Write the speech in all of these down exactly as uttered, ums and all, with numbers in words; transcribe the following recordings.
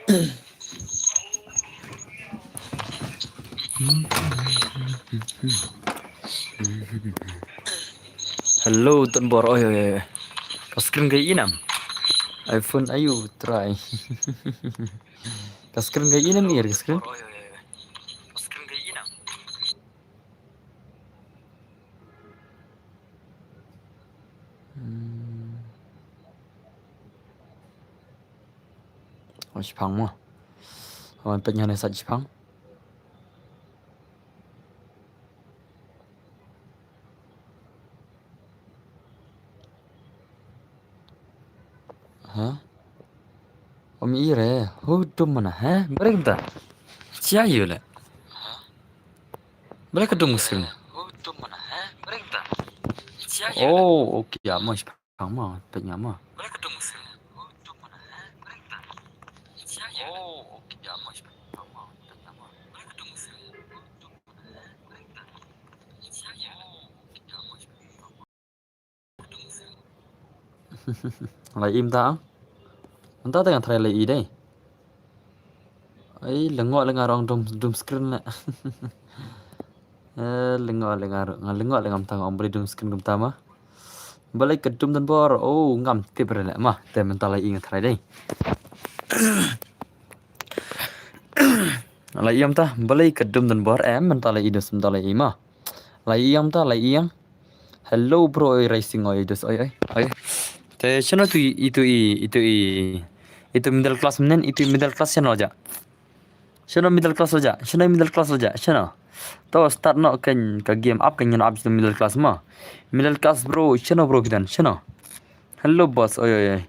Hello, Tanbor. Oi, oi, oi. Ka screen ka inam. iPhone ayu try. Ka screen ka inam ir ka screen. Hmm. Oh, shipang mo. Oh, pet ngan sa shipang. Ha? Om ire, hu dum mana, ha? Balik ta. Sia yule. Balik ka dum screen. Oh, okay, ya mo shipang mo, pet ngan mo. Lai im ta. Anta ta ngan try lai i dei. Ai, lengo lenga rong dum, dum screen le. Eh, lengo lenga ro, nga lengo lenga mta nga ong bali dum screen kumta ma. Balai ka dum Tanbor, oh, ngam tip re le ma. Te mynta lai i nga try dei. Lai i mta, balai ka dum Tanbor, em, mynta lai i dus mynta lai i ma. Lai i mta, lai i. Hello bro, oi racing, oi dus, oi, oi, oi. Te shano tu i, itu i, itu i, itu middle class mnen, itu i middle class shano ja. Shano middle class la ja, shano middle class la ja, shano. To start no kan ka game up kan ngan up to middle class ma. Middle class bro, shano bro kidan, shano. Hello boss, oi oi oi.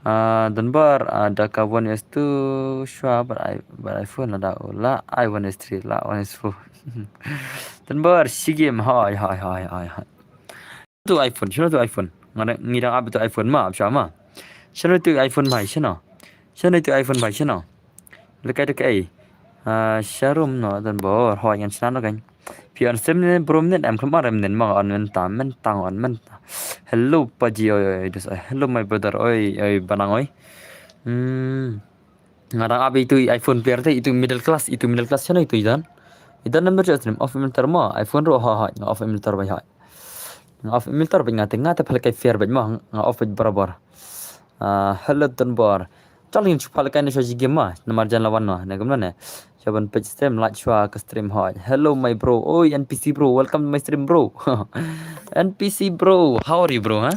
Ah, Tanbor, ah, da ka one S two shwa, but I, but iPhone la da u la, I one S three la, one S four. Tanbor, shi game, hoi, hoi, hoi, hoi, hoi. Tu iPhone, shano tu iPhone. Ngada ngi dang up tu iPhone ma, up shwa ma. Shano tu iPhone bhai, shano. Shano tu iPhone bhai, shano. Lekai tu kai. Ah, sharum no, Tanbor, hoi ngan shna no kan. Pi on stream ne bro mnen, em khlem ar mnen ma on mynta, mynta on mynta. Hello Paji, oi oi dus, oi. Hello my brother, oi oi Banang, oi. Hmm. Nga dang up itu iPhone player te, itu middle class, itu middle class shano itu idan. Idan number just stream off filter ma, iPhone ro ha ha, nga off filter bai ha. Nga off filter bai nga te, nga te phalkai fair bai ma, nga off bai barabar. Ah, hello Tanbor. Chal ngin shu phalkai ne shu ji game ma, namar jan lawan no, ne gum ne. Shaban page stream, like shwa ka stream hoi. Hello my bro. Oi N P C bro, welcome to my stream bro. N P C bro, how are you bro, ha?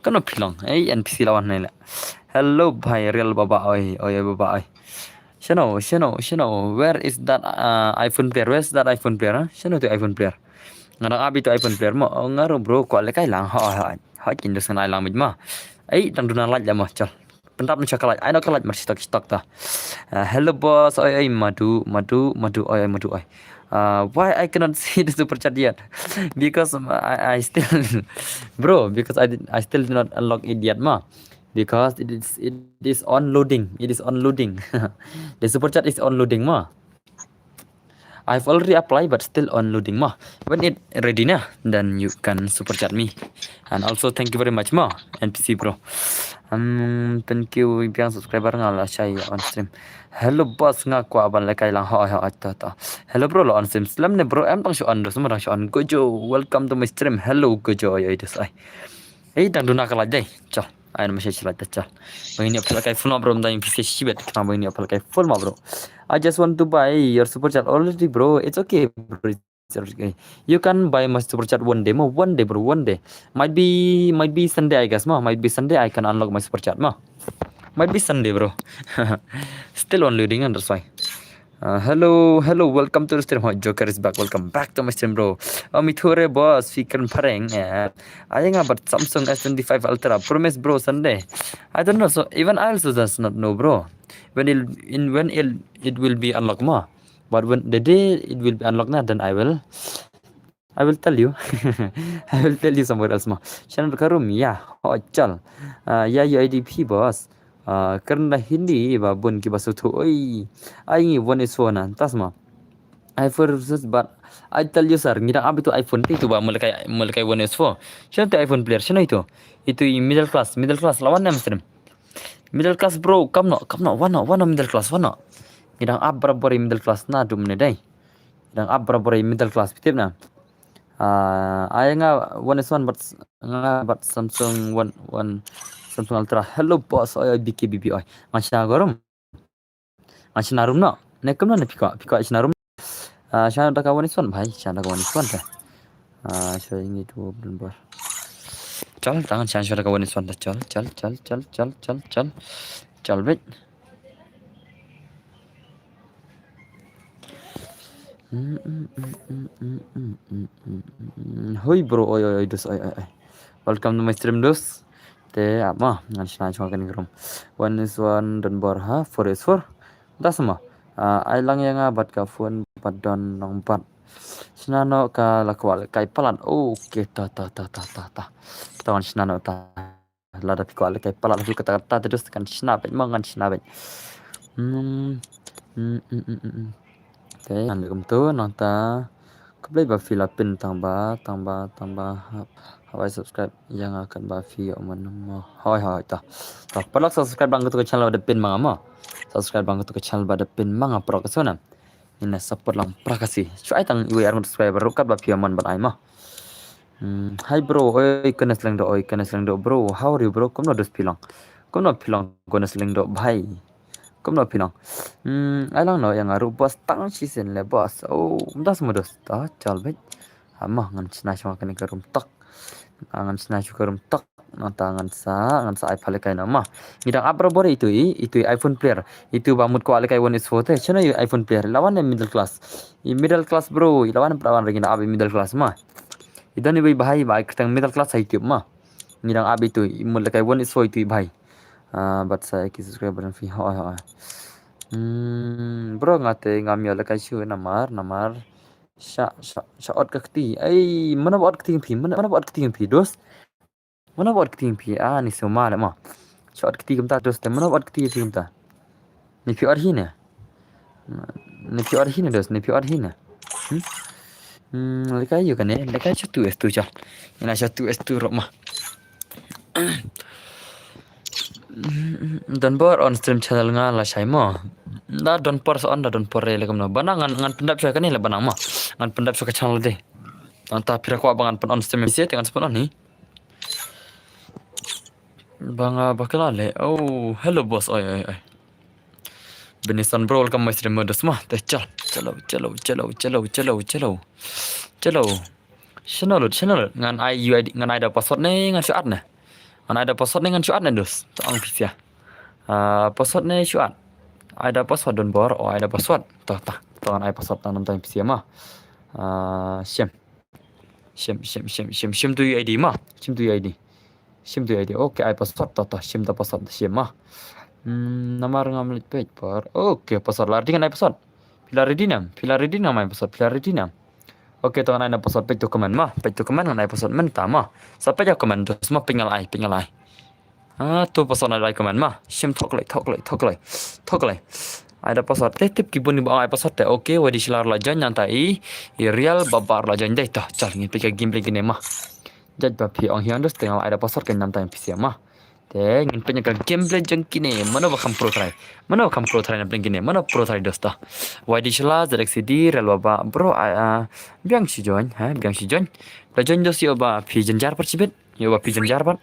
Kano phi long? Ei, N P C lawan ne la. Hello bhai, real baba oi, oi oi baba oi. Shano, shano, shano. Where is that uh, iPhone player? Where is that iPhone player? Ha? Shano tu iPhone player? Nga dang up itu iPhone player mo. Oh, nga ro bro, kwah lekai lang. Ha ha. Ha kin dus ngan ai lang mit ma. Ei, dang duna like da mo, chal. Pyntap ni cha ka like. Ai no ka like mar shitok shitok ta. Uh, hello boss. Oi oi Madu, Madu, Madu, oi oi Madu oi. Uh, why I cannot see the super chat yet? Because um, I, I still, bro, because I did, I still did not unlock it yet ma. Because it is, it is on loading. It is on loading. The super chat is on loading ma. I've already applied but still on loading ma. When it ready na, then you can super chat me. And also thank you very much ma, N P C bro. Um, thank you biang subscriber nga la shai on stream. Hello boss, nga kwah ban lekai lang, hoi hoi to to. Hello bro, la on stream. Slem ne bro, em tang shu on dos, ma dang shu on. Gojo, welcome to my stream. Hello Gojo, oi oi dus ai. Ei, dang duna ka like dei. Chal. Ai, na message like ta chal. Bang ini apel kai full bro, dang N P C shibet. Kena bang ini apel kai full ma bro. I just want to buy your super chat already bro. It's okay bro. It's okay. You can buy my super chat one day ma, one day bro, one day. Might be, might be Sunday I guess ma. Might be Sunday I can unlock my super chat ma. Might be Sunday bro. Still on loading and that's why. Uh, hello, hello, welcome to the stream. Hoi, Joker is back. Welcome back to my stream, bro. Oh, mi thure boss, fi kren pareng. Yeah. I think about Samsung S twenty-five Ultra. Promise, bro, Sunday. I don't know. So even I also does not know, bro. When it in when it, it will be unlocked ma. But when the day it will be unlocked na, then I will I will tell you. I will tell you somewhere else ma. Channel ka room, yeah. Oh, chal. Uh, yeah, U I D P boss. Uh, kren da Hindi ba bun ki ba suthu. Oi. Ai ngi one is one na. Tas ma. I for but I tell you sir, ngi dang up itu iPhone te itu ba melekai melekai one is four. Shano tu iPhone player? Shano itu? Itu i middle class, middle class lawan nam stream. Middle class bro, kam noh, kam noh, wan noh, wan noh middle class, wan noh. Ngi dang ap barabor ïa middle class na dum ne dei. Ngi dang ap barabor ïa middle class, phi tip na. Ah, ai nga one S one bad s-, nga bad Samsung one, one Samsung Ultra. Hello boss, oi oi B K B B oi. Nga shna ka room. Nga shna room noh. Ne kumno ne phi kwah, phi kwah shna room. Ah, shna da ka one S one bhai, shna da ka one S one te. Ah, shna ngi tu bun bor. Chal, tangan shna, shna da ka one S one te. Chal, chal, chal, chal, chal, chal, chal. Chal bit. Hui bro, oi oi oi, dus, oi oi oi. Welcome to my stream, dus. Te ap ma, ngan shna shwa kane ka room. One is one, don bor ha, four is four. Das ma. Ah, ai lang ïa nga bad ka phone bad don nong bad. Shna noh ka la kwah lehkai palat. Okay, ta ta ta ta ta ta. Ta ngan shna noh ta. Lada phi kwah lehkai palat, lada kata kata te dus kan shna beit, ma ngan shna beit. Hmm. Hmm, hmm, hmm, hmm, hmm. Te ngan leh kumto nangta. Khublei ba phi la pyn tang ba, tang ba, tang ba hap, hap ai subscribe ïa nga katba phi ïoh mon mo. Hoi hoi ta. Ta paralok subscribe lang katu ka channel ba da pyn ma nga mo. Subscribe lang katu ka channel ba da pyn ma nga paralok ka sona. Ina support lang pra ka si. Shu ai tang iwei ar ngut subscriber ruh katba phi ïoh mon ban ai mo. Hmm, hi bro, oi, kane sleng do, oi, kane sleng do, bro. How are you, bro? Kumno dus phi long? Kumno phi long, kane sleng do, bhai? Kumno phi long? Hmm, ai lang noh ïa nga ruh boss, tang shisien le boss. Oh, mynta sa ma dus. Ta, chal beit. Hama, ngan shna shwa kane ka room tak. Ah, ngan shna shwa ka room tak. Nangta ngan sa, ngan sa ai pha lehkai noh ma. Ngi dang ap barabor ïa itu i, itu i iPhone player. Itu ba mut kwah lehkai one S four te. Shano i iPhone player. La wan ne middle class. I middle class bro, i la wan pat wan ring ap i middle class ma. I don iwei bhai ba ai kyrteng middle class ha YouTube ma. Ngi dang ap itu, i mut lehkai one S four itu i bhai. Ah, bad sa ki subscriber phi, hoi hoi. Hmm, bro, nga te ngam ïoh lehkai shuh namar, namar. Sha, sha, sha ot ka kti. Ei, mano ba ot kti phi, mano, mano ba ot kti phi, dos. Mano ba ot kti phi, ah, ni suma le ma. Sha ot kti kumta, dos te, mano ba ot kti phi kumta. Ni phi ot hi ne. Ni phi ot hi ne, dos, ni phi ot hi ne. Hmm? Hmm, lehkai ïa kane, lehkai sha tu S two cha. Ina sha tu S two ruh ma. Don bor on stream channel nga la shai mo. Da don por sa on, da don por re le kumno. Bana ngan, ngan pyndap sha kane le bana mo. Ngan pyndap sha ka channel de. Nangta phi ra kwah ba ngan pyn on stream ïa phi te ngan sa pyn on hi. Ba nga ba kala le. Oh, hello boss. Oi oi oi. Benison bro, welcome my stream, dos ma. Te chal. Chalo, chalo, chalo, chalo, chalo, chalo. Chalo. Shano lut, shano lut. Ngan ai U I D, ngan ai da password ne ngan shu add ne. Ngan ai da password ne ngan shu add ne, dos. To ong phi sia. Ah, password ne shu add. Ai da password, don bor, oh ai da password. To, ta. To ngan ai password tang namta phi sia ma. Ah, shim. Shim, shim, shim, shim, shim tu U I D ma. Shim tu U I D. Shim tu U I D. Okay, ai password, to, to, shim da password, shim ma. Hmm, namar ngam leit peit por. Okay, password la ready ngan ai password. Phi la ready nam, phi la ready nam ai password, phi la ready nam. Okay, to ngan ai na password, peit tu comment ma, peit tu comment ngan ai password mynta ma. Sa peit ïa comment, dos ma peit nga la ai, peit nga la ai. Ah, tu password na ai comment ma. Shim thok lei, thok lei, thok lei, thok lei. Ai da password te, tip ki bun ba ai password te. Okay, Wadi Shila la join nangta i, i Real Babar la join dei to. Chal ngin peit ka gameplay kine ma. Judge ba phi ong hiang, dos te nga ai da password ka namta phi sia ma. Te ngin peit ka gameplay jong kine. Mano ba kham pro trai. Mano ba kham pro trai na pdeng kine. Mano pro trai, dos ta. Wadi Shila, Z X C D, Real Baba. Bro, ah, ah, biang shi join, ha, biang shi join. La join, dos, ïoh ba phi jynjar pat shibit. Ïoh ba phi jynjar pat.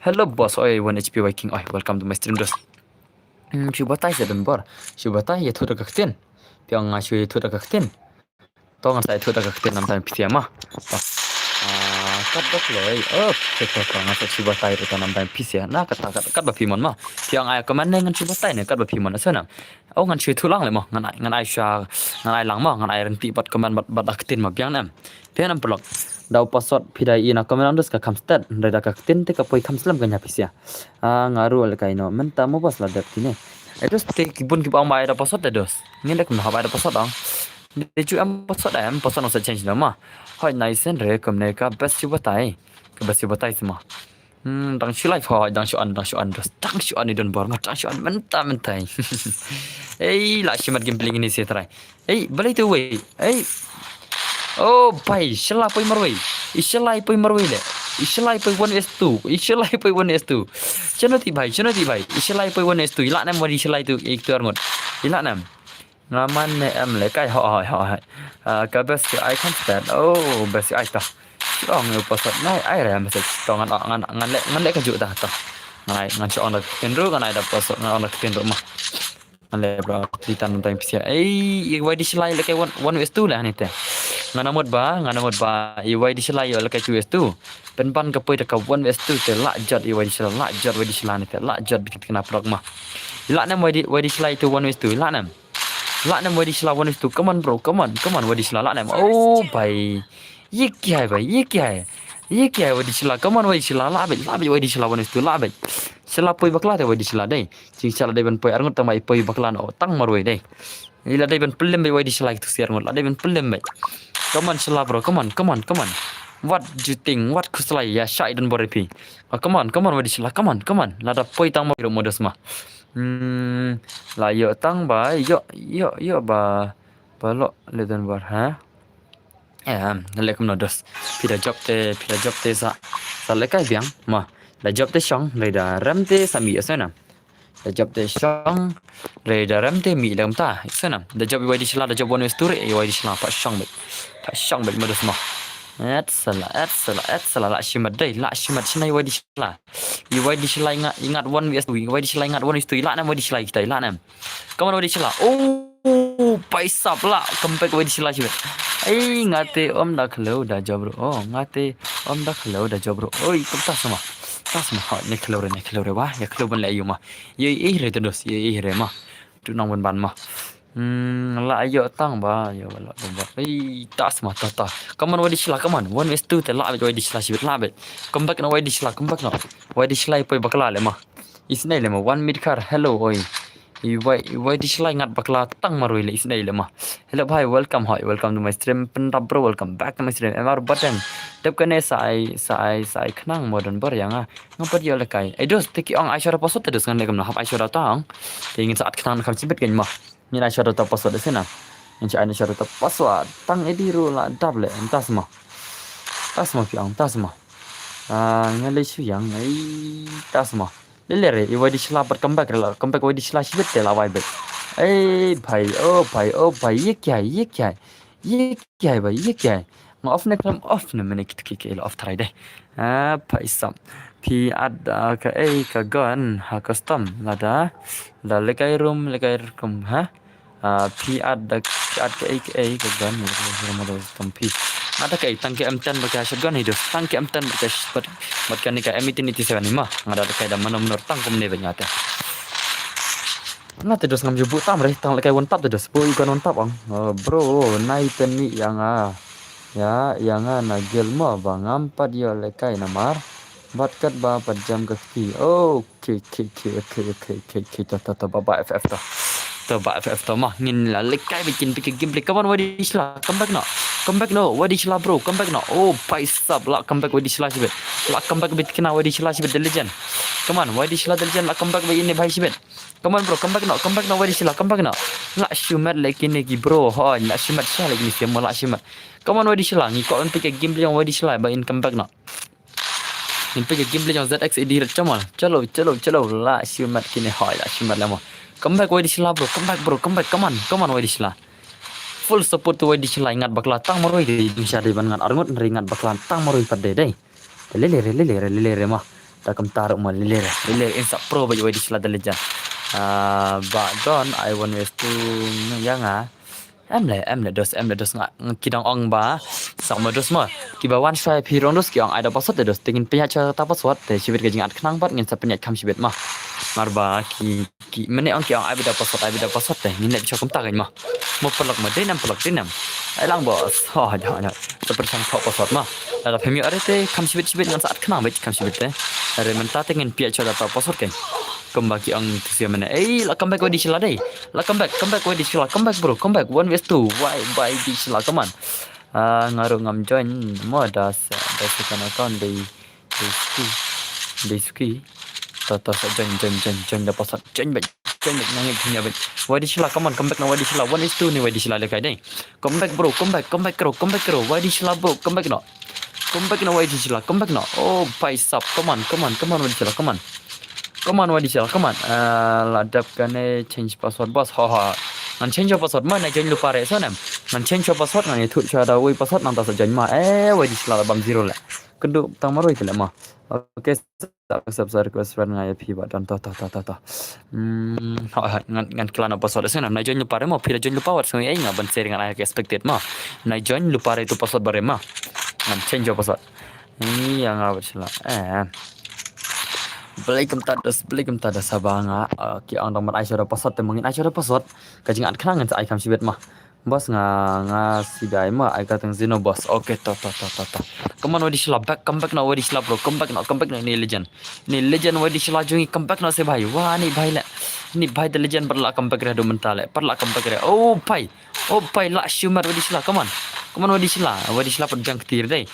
Hello boss, oi, one H P Y King, oi, welcome to my stream, dos. Hmm, shu batai sa don bor. Shu batai ïathuh da ka ktien. Phi ong nga shu ïathuh da ka ktien. To ngan sa ïathuh da ka ktien namta phi sia ma. To. Ah, katba kloi. Oh, to, to, to, ngan sa shu batai ruh to namta phi sia. Na kata, kat, katba phi mon ma. Phi ong ai comment ne ngan shu batai ne katba phi mon, sa na. Oh, ngan shu ïathuh lang le mo. Ngan ai, ngan ai sha, ngan ai lang mo. Ngan ai rynti bad comment bad, bad da ka ktien ma, biang ne em. Phi ong em paralok. Da u password phi da i na comment, am, dos ka kham stet. Hynrei da ka ktien te ka poi kham slem ka nia phi sia. Ah, nga ruh lehkai noh. Mynta mo boss la dep kine. Eh, dos te ki bun kiba ong ba ai da password te, dos. Ngin dei kumno hap ai da password ong. Dei ju em password, em password nang sa change noh ma. Hoi, nice and re kumne ka best shu batai. Ka best shu batai sma. Hmm, dang shu live, hoi, dang shu on, dang shu on, dos. Dang shu on i don bor ma, dang shu on mynta mynta. Ei, la shimat gameplay kine sia trai. Ei, balei tu wei. Ei. Oh, bhai, shala poi marwei. I shala i poi marwei le. I shlai poi one vs two. I shlai poi one vs two. Chano ti bhai, chano ti bhai. I shlai poi one vs two. I lah nem wadi shlai tu, i tu arngut. I lah nem. Nga man ne em le kai, ho, ho, ho, ho. Ah, ka best I can't stand. Oh, best I ta. Ong u pasat nai, ai re message. To ngan, ngan, ngan le, ngan le ka ju ta to. Ngan ai, ngan shu ong da pin ru, ngan ai da pasat, ngan ong da pin ru ma. Ngan le bro, ti tan tang pisia. Ei, i wai di shlai le kai one, one vs two le hani te. Ngan amut ba, ngan amut ba. I wai di shlai le kai two vs two. Pen ban ka poi da ka one vs two te la jot i wai di shlai, la jot wai di shlai ni te, la jot bikit kena prok ma. I lah nem wai di, wai di shlai tu one vs two, i lah nem. Lah nem wai di shlai one vs two. Come on bro, come on, come on wai di shlai lah nem. Oh bai. Ye kya hai bai, ye kya hai. Ye kya hai wai di shlai. Come on wai di shlai, lah bai, lah bai wai di shlai one vs two, lah bai. Shlai poi bakla te wai di shlai dei. Jing shlai dei ban poi arngut tang bai poi bakla no tang marwei dei. I la dei ban plim bai wai di shlai tu siar ngut la dei ban plim bai. Come on shlai bro, come on, come on, come on. What do you think? What khuslai ya shai dan bor phi. Ah, come on, come on wai di shlai, come on, come on. La da poi tang ma ro modos ma. Hmm, la yo tang ba, yo, yo, yo ba. Ba lo le dan bor ha. Em, le kum no dos. Phi da jop te, phi da jop te sa. Sa le kai biang ma. Da jop te shong, le da rem te sa mi sa na. Da jop te shong, re da rem te mi lem ta. Isana. Da jop i wai di shlai, da jop one vs two re, i wai di shlai, pa shong bet. Pa shong bet ma dos ma. Et sala, et sala, et sala, la shimat dei, la shimat shnai wai di shlai. I wai di shlai nga, i ngat one vs two, i wai di shlai ngat one vs two, i lah nem wai di shlai kita, i lah nem. Come on wai di shlai. Oh, paisap la, come back wai di shlai shibat. Ei, nga te om da khlo da jop bro. Oh, nga te om da khlo da jop bro. Oi, kum ta sama. Ta sama, ha, ne khlo re, ne khlo re, wa, ya khlo ban le yu ma. Ye, eh, re te dos, ye, eh, re ma. Tu nang ban ban ma. Hmm, la yo tang ba, yo ba la ban ba. Ei, tas ma, ta, ta. Come on, wai di shlai, come on. One vs two te la, wai di shlai shibit la, be. Come back no, wai di shlai, come back no. Wai di shlai poi bakla le ma. Isnai le ma, one mid car, hello, oi. I wai, i wai di shlai ngat bakla tang marwei le isnai le ma. Hello bhai, welcome, hi, welcome to my stream. Pyndap bro, welcome back to my stream. M R button. Dep kane sa ai, sa ai, sa ai khnang modern bor yang ah. Ngam pat ïoh lehkai. Ai dos, te ki ong ai shuwa da password te dos ngan leh kumno hap ai shuwa da tang. Te ngin sa at khnang kham shibit kein ma. Ngin ai shuwa da password te shisha. Ngin sa ai shuwa da password. Tang edi ruh la dap leh, tas ma. Tas ma ki ong, tas ma. Ah, nga leh shu yang, ai, tas ma. Lele re, i wai di shlai pat comeback re la, comeback wai di shlai shibit te la wai bet. Ai, bhai, oh bhai, oh bhai, ye kya hai, ye kya hai? Ye kya hai bhai, ye kya hai? Nga off ne klam off ne mene kit kit kit off try deh. Ah, bhai sam. Phi at da ka ei ka gun ha custom lada. Da lekai room, lekai room ha. Ah, phi at da, phi at ka ei ka ei ka gun ha custom phi. Nga da ka ei tang ka M ten bad ka shotgun hi dos. Tang ka M ten bad ka sh-, bad, bad kane ka M eighteen eighty-seven hi ma. Nga da ka ei da mano mano tang kumne bad nga te. Nga te dos ngam ju buh tam re, tang lekai one tap te dos. Buh i gun one tap ang. Ah, bro, nai ten mi yang ah. Ya, yang ah na gel mo ba ngam pat ïoh lekai namar. Bad kat ba pat jam ka kti. Oh, okay, okay, okay, okay, okay, okay, okay, to, to, to, ba, ba, F F to. To, ba, F F to, ma, ngin la lekai bikin bikin gameplay. Come on, wai di shlai, come back no. Come back no, wai di shlai bro, come back no. Oh, bhai sab la, come back wai di shlai shibit. La, come back bit kena wai di shlai shibit, the legend. Come on, wai di shlai the legend, la, come back bit ini bhai shibit. Come on bro, come back no, come back no, wai di shlai, come back no. La, shimet leh kine ki bro, hoi, la, shimet sha leh kine ki mo, la, shimet. Come on, wai di shlai, ngi ko, ngi peit ka gameplay jong wai di shlai, ba in come back no. Ngi peit ka gameplay jong Z X A D rat chamal. Chalo, chalo, chalo. La shimet kine hoi, la shimet lemo. Come back wai di shlai bro, come back bro, come back. Come on, come on wai di shlai. Full support to wai di shlai, ngat bakla tang marwei dei, ding sha dei ban ngat arngut, nri ngat bakla tang marwei pat dei dei. Lele re, lele re, lele re ma. Ta kam taruh ma lele re, lele re, insa pro ba wai di shlai da leja. Ah, ba don, I one west tu yang ah. Em le, em le dos, em le dos nga, nga ki dang ong ba. Sa ma dos ma. Ki ba wan shai phi rong dos ki ong ai da password te dos. Te ngin pynïaid sha ta password te shibit ka jing at khnang pat ngin sa pynïaid kham shibit ma. Mar ba ki, ki mane ong ki ong ai bida password, ai bida password te. Ngin leh sha kumta kan ma. Mo pelak ma, dei nam pelak, dei nam. Ai lang bos. Ha ha ha. Sa pynshang thok password ma. Da da pynïaid are te kham shibit shibit ngan sa at khnang bit kham shibit te. Are mynta te ngin pynïaid sha ta password kan. Kumba ki ong tu sia mane. Ei, la come back wai di shlai dei. La come back, come back wai di shlai, come back bro, come back. One vs two. Wai, wai di shlai, come on. Ah, nga ruh ngam join. Mo da sa, da sa kan account dei, dei suki. Dei suki. Ta, ta sa join, join, join, join da password. Join back, join back, nangit punya back. Wai di shlai, come on, come back na wai di shlai. One vs two ni wai di shlai lekai dei. Come back bro, come back, come back bro, come back bro. Wai di shlai bro, come back no. Come back noh Wai Dishla, come back noh. Oh, bhai sab, come on, come on, come on Wai Dishla, come on. Come on Wai Dishla, come on. Ah, la dep kane change password boss. Ha ha. Ngan change password ma, na join lypa re so nem. Ngan change password, ngan ïathuh shuwa da wei password nangta sa join ma. Eh, Wai Dishla la bam zero le. Kynduh tang marwei te le ma. Okay, sub sub sub request friend nga ïa phi ba don to to to to to. Hmm, hoi hoi, ngan ngan kla na password sngewbha. Na join lypa re ma, phi la join lypa wat sngewbha, eh, nga ban share ngan ai expected ma. Na join lypa re tu password ba re ma. Ngan change password. Ni ïa nga wat sila. Eh. Beli kemta dos, beli kemta dos haba nga. Okay, ang dang ban ai shuwa da password te, mungkin ai shuwa da password. Ka jing at khnang ngan sa ai kham shibit ma. Boss nga, nga sida ai ma, ai ka tang Zeno boss. Okay, to to to to to. Come on Wai Dishla, back, come back noh Wai Dishla bro, come back noh, come back noh, ini legend. Ini legend Wai Dishla jong ngi, come back noh se bhai. Wah, ini bhai le. Ini bhai the legend pat la come back re haduh mynta le. Pat la come back re. Oh bhai. Oh bhai, la shu mat Wai Dishla, come on. Come on Wai Dishla. Wai Dishla pat biang kti re dei.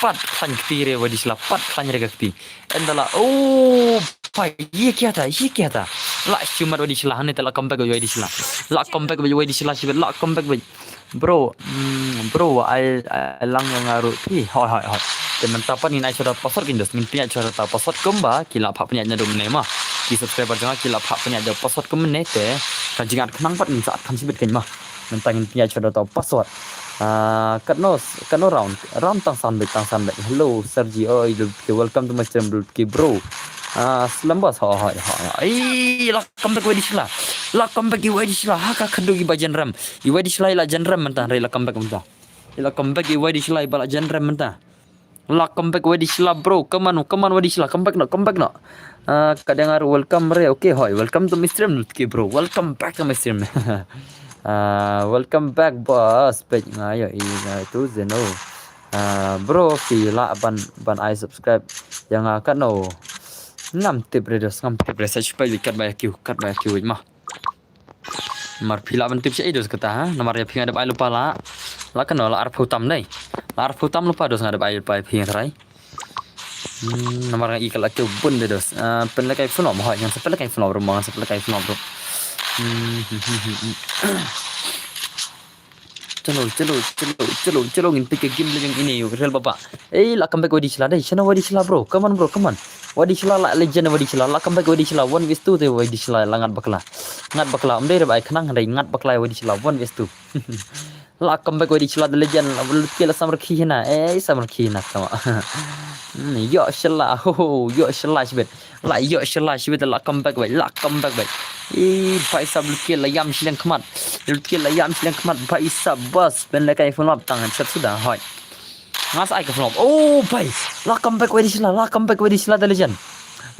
Pat khlaiñ kti re Wai Dishla, pat khlaiñ re ka kti. Ynda la, oh bhai, ye kya tha, ye kya tha. La shu mat Wai Dishla, hangne te la come back Wai Dishla. La come back Wai Dishla shibit, la come back Wai. Bro, hmm, bro, ai ai lang ïa nga ruh phi. Hoi hoi hoi. Te mynta pat ngin ai shuwa da password kin dos, ngin pynïaid shuwa da password kumba ki la phah pynïaid naduh mynne ma. Ki subscriber jong nga ki la phah pynïaid da password kumne te. Ka jing at khnang pat ngin sa at kham shibit kein ma. Mynta ngin pynïaid shuwa da password. Ah, katno, katno round, round tang san bit, tang san bit. Hello Sergi, oi, welcome to my stream, ki bro. Ah, slem boss, hoi hoi hoi. Ai, la come back Wai Dishla. La come back Wai Dishla. Ha ka khyndew ki ba jen rem. Wai Dishla la jen rem mynta, re la come back mynta. La come back Wai Dishla ba la jen rem mynta. La come back Wai Dishla bro. Come on, come on Wai Dishla. Come back noh, come back noh. Ah, ka dang ar welcome re. Okay, hoi. Welcome to my stream, ki bro. Welcome back to my stream. Ah, welcome back boss. Page nga ïa i nga tu Zeno. Ah, bro, phi lah ban ban ai subscribe ïa nga katno. Ngam tip re dos, ngam tip re, sa shu peit kat ba ïa kiew, kat ba ïa kiew ma. Mar phi lah ban tip sha i dos kata ha, namar ïa phi nga dep ai lypa la. La katno, la arphew tam dei. La arphew tam lypa dos nga dep ai lypa ïa phi nga trai. Hmm, namar nga i ka la kiew bun dei dos. Ah, pynlehkai pynlong, hoi, ngan sa pynlehkai pynlong ruh ma, ngan sa pynlehkai pynlong ruh. Hmm, hmm, hmm, hmm, hmm. Chalo, chalo, chalo, chalo, chalo, ngin peit ka game la jong ine, real baba. Ei, la come back Wai Dishla dei, shano Wai Dishla bro, come on bro, come on. Wai Dishla la legend Wai Dishla, la come back Wai Dishla, one versus two te Wai Dishla, la ngat bakla. Ngat bakla, ym dei re ba ai khnang dei, ngat bakla Wai Dishla, one versus two. La come back Wai Dishla the legend, la lut ki la samar khi hina, ei samar khi hina kama. Hmm, ïoh shala, ho ho, ïoh shala shibit. La ïoh shala shibit, la come back beit, la come back beit. Ih, bhai sab, lut ki la ïam shileng khmat. Lut ki la ïam shileng khmat, bhai sab boss. Pynlehkai pynlong tang set suda, hoi. Nga sa ai ka pynlong. Oh, bhai. La come back Wai Dishla, la come back Wai Dishla the legend.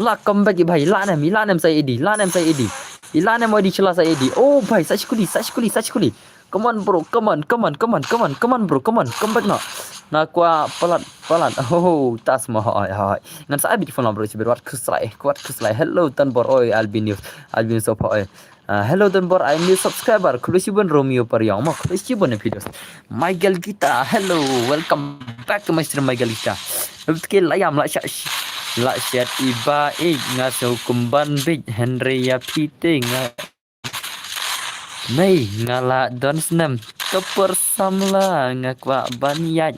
La come back i bhai, la nem, i la nem sa edi, la nem sa edi. I la nem Wai Dishla sa edi. Oh, bhai, sa shikuli, sa shikuli, sa shikuli. Come on bro, come on, come on, come on, come on, come on bro, come on, come back noh. Na kwah palat, palat. Oh, tas mo, hoi hoi. Ngan sa ai bit phone bro, shibit wat khuslai, wat khuslai. Hello Tanbor, oi, Albion News, Albion News of, oi. Ah, hello Tanbor, I'm new subscriber. Khublei shibun Romeo Pariong, mo khublei shibun Pidos. Michael Gita, hello, welcome back to my stream Michael Gita. Lut ki la ïam la sha, la shat iba ik nga sngewkum ban bit Henry ïa phi te nga. Mei nga la don snem ka por samla nga kwah ban ïaid.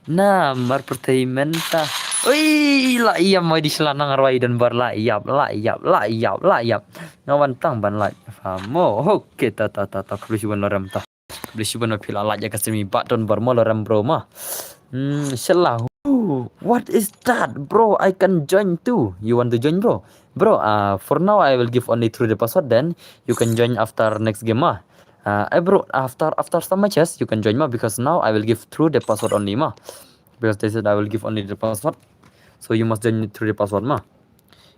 Na mar pyrthei mynta. Ui, la ïam Wai Dishla nang rwai don bor la ïap, la ïap, la ïap, la ïap. Nga wan tang ban la ïap. Mo, okay, ta ta ta ta, khublei shibun lorem ta. Khublei shibun phi la la ïa ka simi ba don bor mo lorem bro ma. Hmm, shala. What is that, bro? I can join too. You want to join, bro? Bro, uh, for now I will give only through the password, then you can join after next game, ah. Uh, eh, bro, after after some matches you can join ma, because now I will give through the password only ma, because they said I will give only the password, so you must join through the password ma.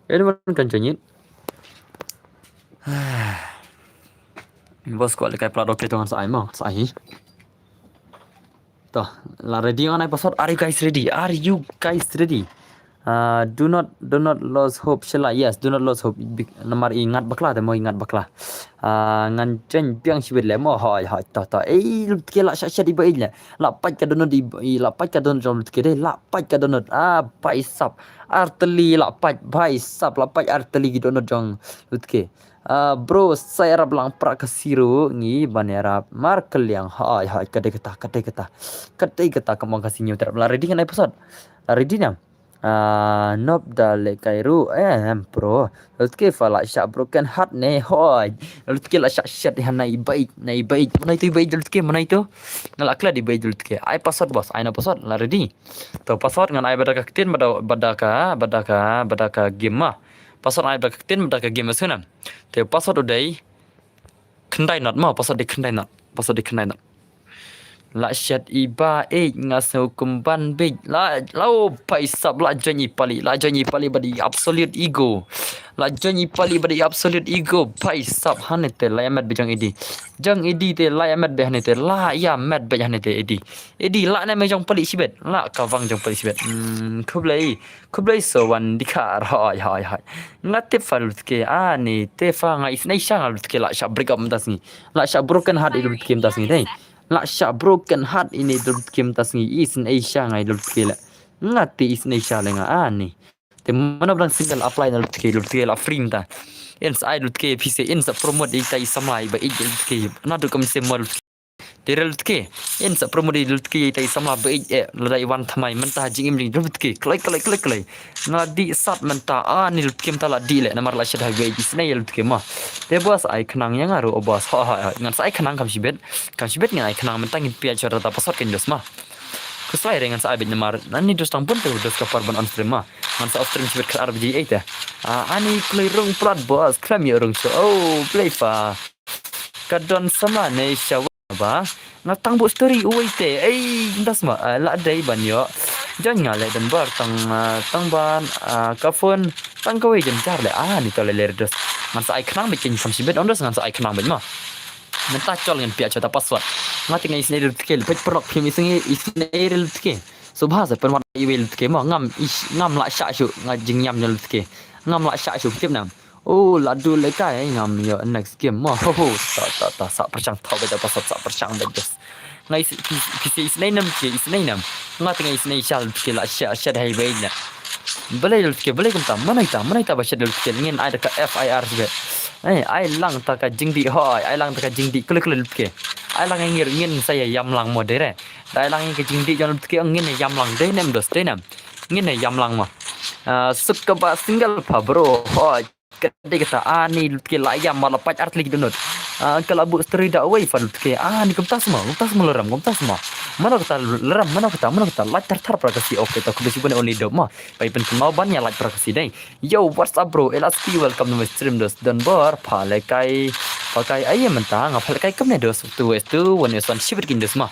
Anyone can join it. Bos, kwah lehkai plat, okay, to ngan sa ai ma, sa ai. To, la ready ngan ai password. Are you guys ready? Are you guys ready? Ah, do not, do not lose hope, shala, yes, do not lose hope. Bik-, namar i ngat bakla, te mo i ngat bakla. Ah, ngan chen biang shibit le mo, hoi, hoi, to, to. Ei, Lutke la sha sha di ba ei le. La pait ka donut di, i la pait ka donut jong Lutke de, la pait ka donut. Ah, bai sap. Arteli la pait, bai sap, la pait arteli ki donut jong Lutke. Ah, bro, sa ïarap lang pra ka siru ngi ban ïarap mar kaliang. Hai, hai, kadei kata, kadei kata. Kadei kata ka mong ka sinyo terap la ready ngan ai pasot. La ready nam. Ah, nop da le kai ru. Eh, em, bro. Lutke fa la sha broken heart ne. Hoi. Lutke la sha shat ha nai bait, nai bait. Mana itu bait Lutke, mana itu? Ngal akla di bait Lutke. Ai pasot bos, ai na pasot. La ready. To pasot ngan ai bada ka ktien bada, bada ka, bada ka, bada ka game ma. Pasot ai bada ka ktien bada ka game sunam. Te pasot u dei khyndai not ma, pasot dei khyndai not. Pasot dei khyndai not. La shet i ba ei nga sngew kumban bit. La, la, oh, bai sap la join i pali, la join i pali bad i absolute ego. La join i pali bad i absolute ego. Bai sap hane te la ïa met bit jong idi. Jong idi te la ïa met bit hane te, la ïa met bit hane te idi. Idi la ne me jong pali shibet. La ka wang jong pali shibet. Hmm, khublei. Khublei so wan dikha, hoi, hoi, hoi. Nga te fa Lutke, ani, te fa nga isnei sha nga Lutke la sha break up mynta sngi. La sha broken heart i Lutke mynta sngi, dei. La sha broken heart ini Lutke mynta sngi, isnei sha nga i Lutke la. Nga te isnei sha le nga, ani. Te mano blang single apply na Lutke, Lutke la free mynta. In sa ai Lutke phi se, in sa promote ita i samla i ba i Lutke. Na du kam se mo Lutke. Te re Lutke, in sa promote Lutke ita i samla ba i, eh, lada i wan thamai mynta jingim jing Lutke. Klai, klai, klai, klai. Na di sat mynta, ani Lutke mynta la di le, namar la shet hai ba i isnei Lutke ma. Te bos ai khnang ïa nga ru, o bos, ha, ha, ha. Ngan sa ai khnang kam shibet. Kam shibet ngan ai khnang mynta ngin pia chora ta pasot kan dos ma. Kuslai re ngan sa ai bit namar. Nani dos tang pun te dos ka par ban on stream ma. Ngan sa off stream shibet khat ar baje ei te. Ah, ani kloi rung plat bos, khlem ïa rung sho. Oh, play fa. Ka don sama ne sha ba. Nga tang bu story uwei te. Ei, ndas ma, ah, la dei ban ïoh. Jan nga le don bar tang, ah, tang ban, ah, ka phone, tang kawei jan jar le. Ah, ni to le le dos. Ngan sa ai khnang bit kin kam shibet on dos ngan sa ai khnang bit ma. Mynta chol ngan pia chota password. Nga te nga isnei Lutke, pek perlok phim isnei, isnei Lutke. Subha sa pen wan iwei Lutke mo, ngam is, ngam la sha shu, nga jingïam ne Lutke. Ngam la sha shu, tip nam. Oh, la du le kai, ngam ïoh next game mo. Ho, ho, ta, ta, ta, sa perchang tau beda password, sa perchang beda. Nga is, pis, pis isnei nam ke, isnei nam. Nga te nga isnei sha Lutke la sha, sha dei beda. Balei Lutke, balei kumta, mana ita, mana ita ba sha Lutke, ngin ai da ka F I R sibet. Eh, ai lang ta ka jingdi hoi, ai lang ta ka jingdi kule kule Lutke. Ai lang ngir ngin sa ïa ïam lang mo dei re. Dai lang ka jingdi jong Lutke ngin ïa ïam lang dei nem dos dei nem. Ngin ïa ïam lang mo. Ah, suk ka ba single pa bro. Hoi. Ka dei kata ani Lutke la ïam ma la pait artli ki donut. Ah, ka la bu story da wei fa Lutke. Ani kumta sma, kumta sma loram, kumta sma. Mano kata loram, mano kata, mano kata. Like tar tar pra ka si, okay, ta khublei shibun only dop ma. Pai pen mau ban ïa like pra ka si dei. Yo, what's up, bro? L S P, welcome to my stream, dos. Don bor, pha le kai, pha kai, ai mynta, nga pha le kai kam ne dos, tu es tu, wan es wan shibit kin dos ma.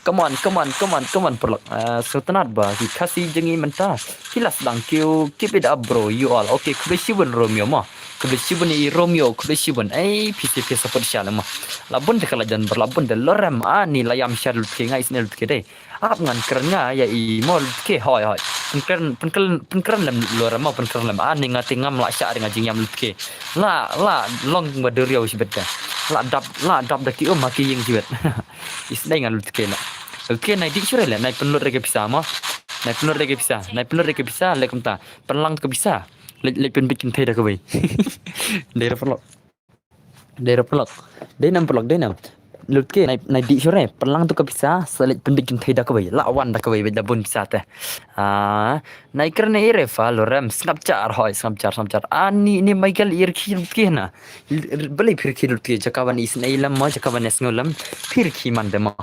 Come on, come on, come on, come on, perlok. Ah, so tanat ba, ki Khasi jong ngi mynta. Ki las dang kiew, keep it up, bro, you all. Okay, khublei shibun Romeo ma. Khublei shibun i Romeo, khublei shibun. Ei, phi si phi support sha le ma. La bun de ka la jan ber, la bun de lorem, ani la ïam sha Lutke, nga isnei Lutke dei. Ap ngan kren nga ïa i mo Lutke hoi hoi. Pen kren, pen kren, pen kren lem lorem mo, pen kren lem. Ani nga te ngam la sha nga jingïam Lutke. La, la, long ba duriaw shibet ka. La dap, la dap da ki um ha ki ïing shibet. Isnei nga Lutke la. Lutke nai di shure le, nai penlut re ka pisa mo. Nai penlut re ka pisa, nai penlut re ka pisa, le kumta. Penlang ka pisa. Le, le pen bikin thai da ka wei. Dei ra penlok. Dei ra pelok. Dei nam pelok, dei nam. Lutke, nai, nai di shure, pelang tu ka pisa, sa leit pynbit jingthei da kawei, la wan da kawei, bit da bun pisa te. Ah, nai kren ire fa, lorem, sngap jar, hoi, sngap jar, sngap jar. Ani, ni Michael ir khi Lutke na. Beli phir khi Lutke, jaka ban isnei lam mo, jaka ban isngo lam, phir khi man de mo.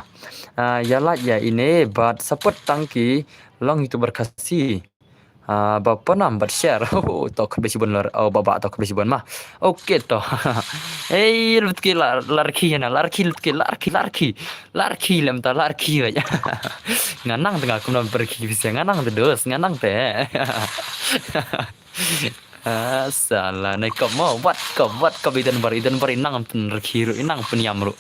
Ah, ïa la, ïa ine, but support tang ki, long YouTuber Khasi. Ah, ba panam, ba share. Oh, to khublei shibun lar, oh, ba, ba, to khublei shibun ma. Okay, to. Ei, Lutke la, la rkhi na, la rkhi, Lutke, la rkhi, la rkhi. La rkhi lem ta, la rkhi wei. Nga nang tengah kumno pergi bisa, nga nang te dos, nga nang te. Ah, salah, nai kop mo, wat kop, wat kop idan bar, idan bar inang pun rkhi ru, inang pun yam ru.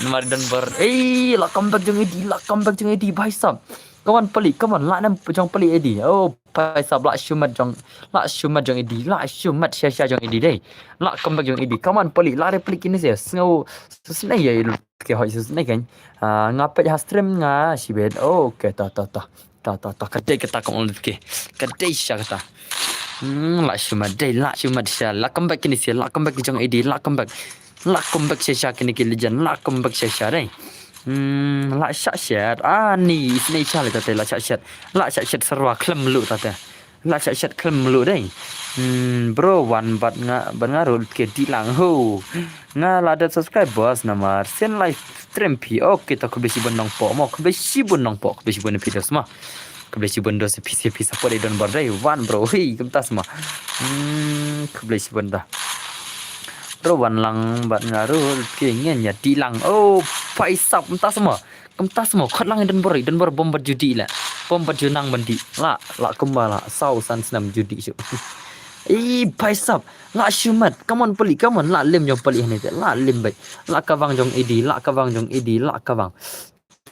Namar idan bar, ei, la comeback jong idi, la comeback jong idi, bhai sahab. Come on palik, come on, lah nam jong palik edi. Oh, paisap lah shumat jong, lah shumat jong edi, lah shumat sha sha jong edi dei. Lah comeback jong edi. Come on palik, lah re palik kine se. Sngew, snei ya ilu ke hoi snei kan. Ah, nga peit ha stream nga shibet. Oh, okay, ta ta ta. Ta ta ta, ka dei kata ka ong lut ke. Ka dei sha kata. Hmm, lah shumat dei, lah shumat sha. Lah comeback kine se, lah comeback jong edi, lah comeback. Lah comeback sha sha kine ki legend, lah comeback sha sha dei. Hmm, lah shah shet. Ah, ni, isne sha le tate, lah shah shet. Lah shah shet sarwa khlem lu tate. Lah shah shet khlem lu dei. Hmm, bro, wan bad nga, bad nga ruh ke di lang ho. Nga la dep subscribe bos namar sien live stream phi. Okay, to khublei shibun nongpoh mo, khublei shibun nongpoh, khublei shibun phi dos mo. Khublei shibun dos phi, phi support i don bor dei. Wan bro, hi, kumta sma. Hmm, khublei shibun da. Bro, wan lang bad nga ruh ke ngen ya di lang. Oh, paisap kumta sma. Kumta sma, khot lang i don bor, i don bor bom bad judi la. Bom bad junang bandi. La, la kumba la, saw san snam judi shu. Ih, paisap. Lah shumat. Come on palik, come on. Lah lim jong palik hane te. Lah lim bai. Lah kawang jong edi, lah kawang jong edi, lah kawang.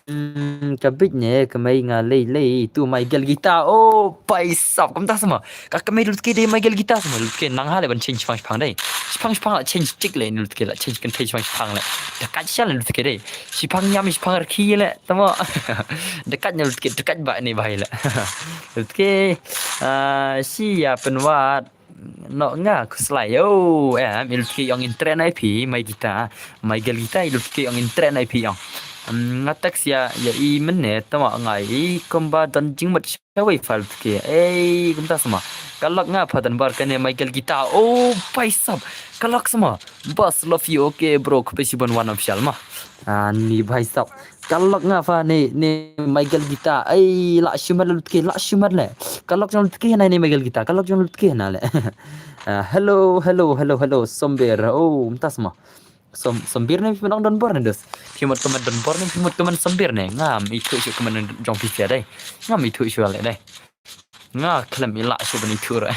Hmm, ka bit ne, ka mai nga lei lei, tu mai gel guitar. Oh, paisap, kumta sma. Ka ka mai lut ke dei mai gel guitar sma, lut ke nang ha le ban change shipang shipang dei. Shipang shipang lah change tik le, lut ke lah change kan change shipang shipang le. Dekat sha le lut ke dei. Shipang yam, shipang rki le, tama. Dekat ne lut ke, dekat ba ne bai le. Lut ke, ah, shi ya penwat. No nga khuslai yo, em, i lut ke ong internet na phi, mai guitar, mai gel guitar i lut ke ong internet na phi ong. Em, nga text ya, ya i mene, tama nga i kumba don jingmut shawei file lut ke. Ei, kumta sma. Ka lok nga pha don bor kane mai gel guitar. Oh, paisap. Ka lok sma. Boss, love you, okay, bro, khublei shibun wan official ma. Ah, ni paisap. Ka lok nga pha ne, ne mai gel guitar. Ei, lah shumat lut ke, lah shumat le. Ka lok jong lut ke na ne mai gel guitar. Ka lok jong lut ke na le. Ah, hello, hello, hello, hello, Sombir. Oh, kumta sma. Som, Sombir ne phi mut ong don bor ne dos. Phi mut kumne don bor ne, phi mut kumne Sombir ne. Ngam ithuh shu kumne jong phi sia dei. Ngam ithuh shu le dei. Nga khlem i lah shu ban ithuh re.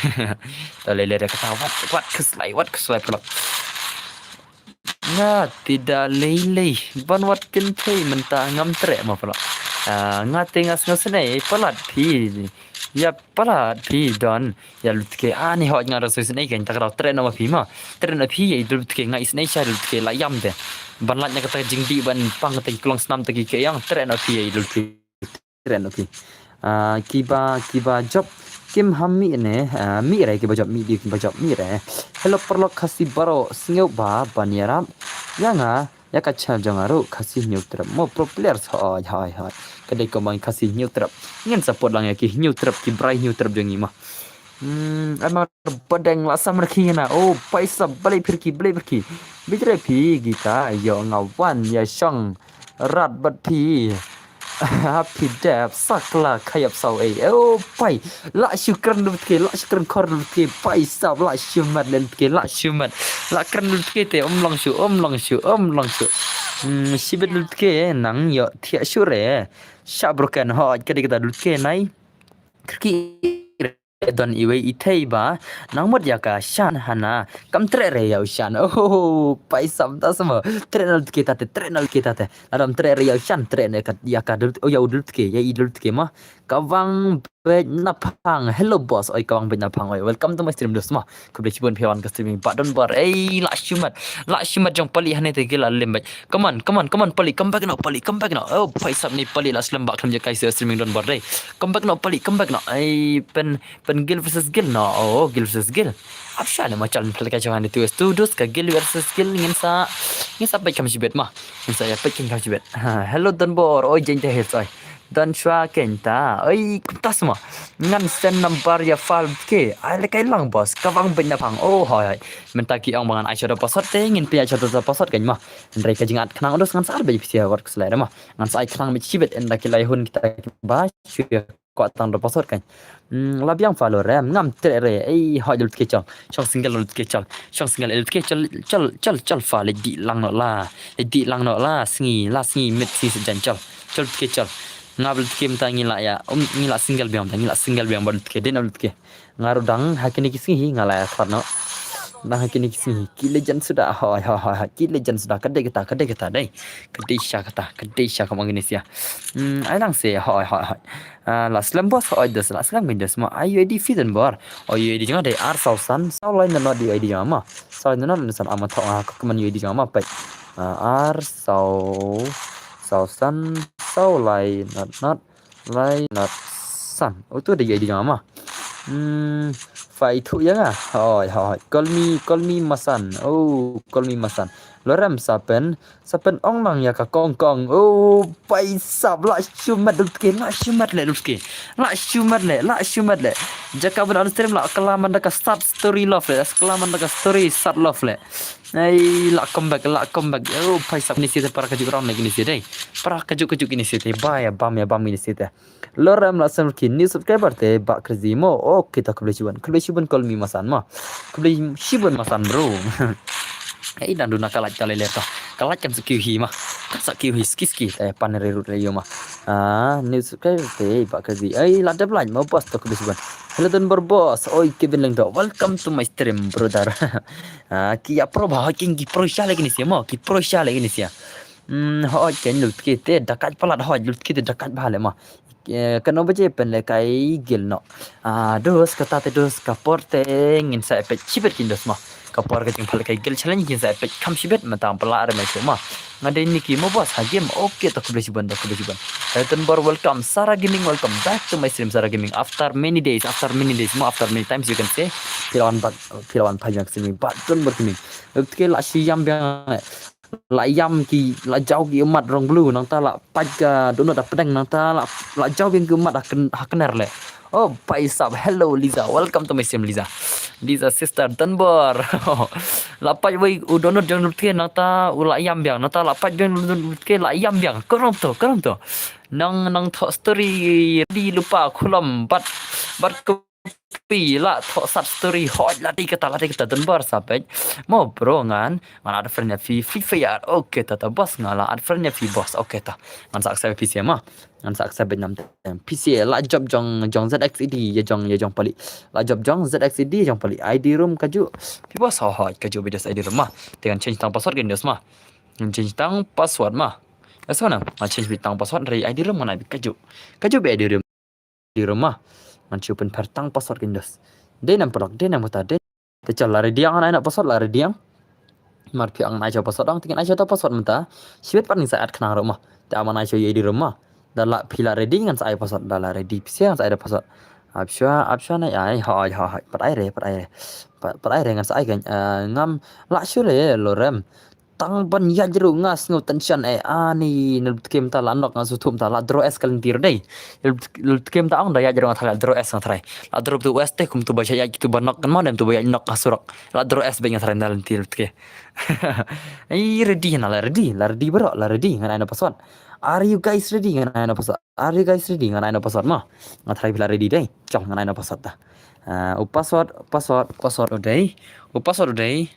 Ta lei lei re kata wat, wat khuslai, wat khuslai phlok. Nga tida lei lei ban wat kynthei mynta ngam treh ma phlok. Ah, nga te nga sngew snei palat phi. Ya palat phi don. Ya lut ke ani hoj nga rasa snei kan ta ka treh na ma phi ma. Treh na phi ya lut ke nga isnei sha lut ke la yam te. Ban lait na kata jingdih ban pang kata ki klong snam ta ki ke yang treh na phi ya lut ke. Treh na phi. Ah, kiba, kiba job kim ham mi ne, ah, mi re kiba job mi di kiba job mi re. Hello paralok Khasi baroh, sngew ba ban ïarap ïa nga ïa ka channel jong nga ruh Khasi Hynñiewtrep. Mo pro players, hoi hoi hoi. Ka dei kumba Khasi Hynñiewtrep. Ngin support lang ïa ki Hynñiewtrep, ki brai Hynñiewtrep jong ngi ma. Hmm, Amar Badeng la sam rkhi na. Oh, paisa, balei phi rkhi, balei phi rkhi. Bit re phi guitar, ïoh nga wan ïa shong rat bad phi. Ha phi dep sakla khayap saw ei. Oh, pai. La shu kren lut ke, la shu kren khor lut ke. Paisa, la shu mat lut ke, la shu mat. La kren lut ke te, um long shu, um long shu, um long shu. Hmm, shibit lut ke, nang ïoh thiah shu re. Sha broken, ho, ka dei kata lut ke nai. Rkhi re don iwei i thei ba nang mut ïa ka shan hana. Kam treh re ïa u shan. Oh, paisa, ta sma. Treh na lut ke ta te, treh na lut ke ta te. Lada ym treh re ïa u shan, treh na ka, ïa ka lut, oh, ïa u lut ke, ïa i lut ke ma. Kawang beit na phang. Hello boss. Oi, kawang beit na phang. Oi, welcome to my stream dos ma. Khublei shibun phi wan ka streaming ba don bor. Ei, la shu mat. La shu mat jong pali hane te gila lim beit. Come on, come on, come on, pali, come back now, pali, come back now. Oh, paisa, ni pali la slem ba khlem jaka streaming don bor dei. Come back now, pali, come back now. Ei, pen, pen Gil versus Gil no. Oh, Gil versus Gil. Ap sha le ma chal phlaka chawan tu studios ka Gil versus Gil ngin sa, ngin sa peit kam shibet ma. Ngin sa ïa peit kam shibet. Ha, hello don bor. Oi, jeng te hits oi. Don shwa kenta. Oi, kumta sma. Ngan send number ïa file ke. Ai le kai lang boss. Kawang beit na phang. Oh, hoi hoi. Mynta ki ong ba ngan ai sha da pasot te ngin pia sha da pasot kan ma. Hynrei ka jingat khnang dos ngan sa ar beit phi sia wat khuslai re ma. Ngan sa ai khnang beit shibet ynda ki lai hun kita ba shu ïa kwah tang da pasot kan. Hmm, la biang follow re, ngam treh re. Ei, hoi lut ke chal. Shong single lut ke chal. Shong single lut ke chal, chal, chal, chal fa le di lang no la. Le di lang no la, sngi, la sngi mit sngi sejan chal. Chal lut ke chal. Nga blut ke mynta ngi la ïa, um, ngi la single biang mynta, ngi la single biang ba lut ke, den lut ke. Nga ruh dang ha kine ki sngi nga la ïa khlad no. Nang ha kine ki sngi ki legend suda, hoi hoi hoi hoi, ki legend suda. Ka dei kata, ka dei kata dei. Ka dei sha kata, ka dei sha ka mang kine sia. Hmm, ai lang se, hoi hoi hoi. Ah, la slem boss, hoi dos, la slem kine dos ma. Ai U I D phi Donbor. Oh, U I D jong nga dei ar saw san saw lai not not, U I D jong nga ma. Saw lai not not san, ama thok nga ka kmen U I D jong nga ma peit. Ah, ar saw saw san saw lai not not lai not san. Uto dei U I D jong nga ma. Hmm, phi ïathuh ïa nga. Hoi hoi. Call me, call me Masan. Oh, call me Masan. Lorem sa pyn, sa pynong lang ïa ka kong kong. Oh, phi sap, la shu met Lutke, la shu met leh Lutke. La shu met leh, la shu met leh. Jaka ban on stream la kylla man da ka sad story love leh, la kylla man da ka story sad love leh. Ai, la comeback, la comeback. Oh, phi sap, kine sia te para kajuh rong ne kine sia dei. Para kajuh kajuh kine sia te. Ba ïa bam, ïa bam kine sia te. Lorem la sem ki new subscriber te, Bah Crazy mo. Okay, ta khublei shibun. Khublei shibun, call me Masan ma. Khublei shibun Masan, bro. Ei, dang duna ka lait ka lei lei ta. Ka lait kam sa kiew hi ma. Kam sa kiew hi ski ski. Eh, pan re rut re yo ma. Ah, new subscriber te, Bah Crazy. Ei, la dep lait mo boss, ta khublei shibun. Hello Donbor boss. Oi, Kevin Lyngdoh. Welcome to my stream, brother. Ah, ki ïa pro ba, ki, ki pro sha leh kine sia mo. Ki pro sha leh kine sia. Hmm, hoi, ken Lutke te da kait palat, hoi, Lutke te da kait bha leh ma. Eh, kano baje pynlehkai gil noh. Ah, dos, kata te dos, ka por te ngin sa ïa peit shibit kine dos ma. Ka por ka jingpynlehkai gil challenge ngin sa ïa peit kham shibit, mynta pala are mai shu ma. Nga dei Nicky mo boss ha game. Okay, ta khublei shibun, ta khublei shibun. Hello Donbor, welcome. Sarah Gaming, welcome back to my stream, Sarah Gaming. After many days, after many days, mo, after many times you can say. Phi la wan back, phi la wan phai jong stream, but Donbor Gaming. Lutke la shu ïam biang. La ïam ki, la jaw ki ummat rong blue, nangta la pait ka dohnud ha pdeng, nangta la, la jaw biang ki ummat ha kyn-, ha kner leh. Oh, phi sap, hello Liza, welcome to my stream Liza. Liza sister Donbor. La pait wei u dohnud jong Lutke, nangta u la ïam biang, nangta la pait jong Lutke la ïam biang. Kano to, kano to. Nang, nang thok story di lypa khulom, but, but Phi la thok sad story, hoi, la dei kata, la dei kata, Donbor sa peit. Mo bro ngan, ngan add friend ïa phi, Free Fire. Okay, ta ta boss, nga la add friend ïa phi boss. Okay ta. Ngan sa accept phi sia ma. Ngan sa accept bad nam tem. Phi sia la job jong, jong Z X E D, ïa jong, ïa jong pali. La job jong Z X E D, ïa jong pali. I D room kajuh. Phi boss, hoi, hoi, kajuh bad I D room ma. Te ngan change tang password kine dos ma. Ngan change tang password ma. Ïa sa nang, ngan change bad tang password, hynrei I D room ngan ai bad kajuh. Kajuh bad I D room. Di rumah. Ngan shu pynpher tang password kine dos. Dei nam paralok, dei nam kata, dei. Te chal, la ready ang, ngan ai noh password, la ready ang. Mar phi ong ngan ai shuh password ong, te ngin ai shuh ta password mynta. Shibit pat ngin sa add khnang ruh mo. Te ym ngan ai shuh ïa di rumah. Da la phi la ready ngan sa ai password, da la ready phi sa ngan sa ai da password. Ap shuwa, ap shuwa nai ai, hoi, hoi, hoi. Pat ai re, pat ai re. Pat, pat ai re ngan sa ai kan, eh, ngam lah shuh re, Lorem. Tang ban ïaid ruh nga sngew tension eh, ani, na Lutke mynta la knock nga shu thuh mynta la draw S ka lynti ruh dei. Lutke mynta ong da ïaid ruh nga tharai la draw S nga tharai. La draw tu S te kum tu ba ïaid kitu ba knock kan ma dem tu ba ïaid knock ha surok. La draw S bad nga tharai na lynti Lutke. Ai ready na la ready, la ready baroh, la ready ngan ai na password. Are you guys ready? Ngan ai na password. Are you guys ready? Ngan ai na password ma. Nga tharai phi la ready dei. Chong ngan ai na password ta. Ah, u password, password, password u dei. U password u dei.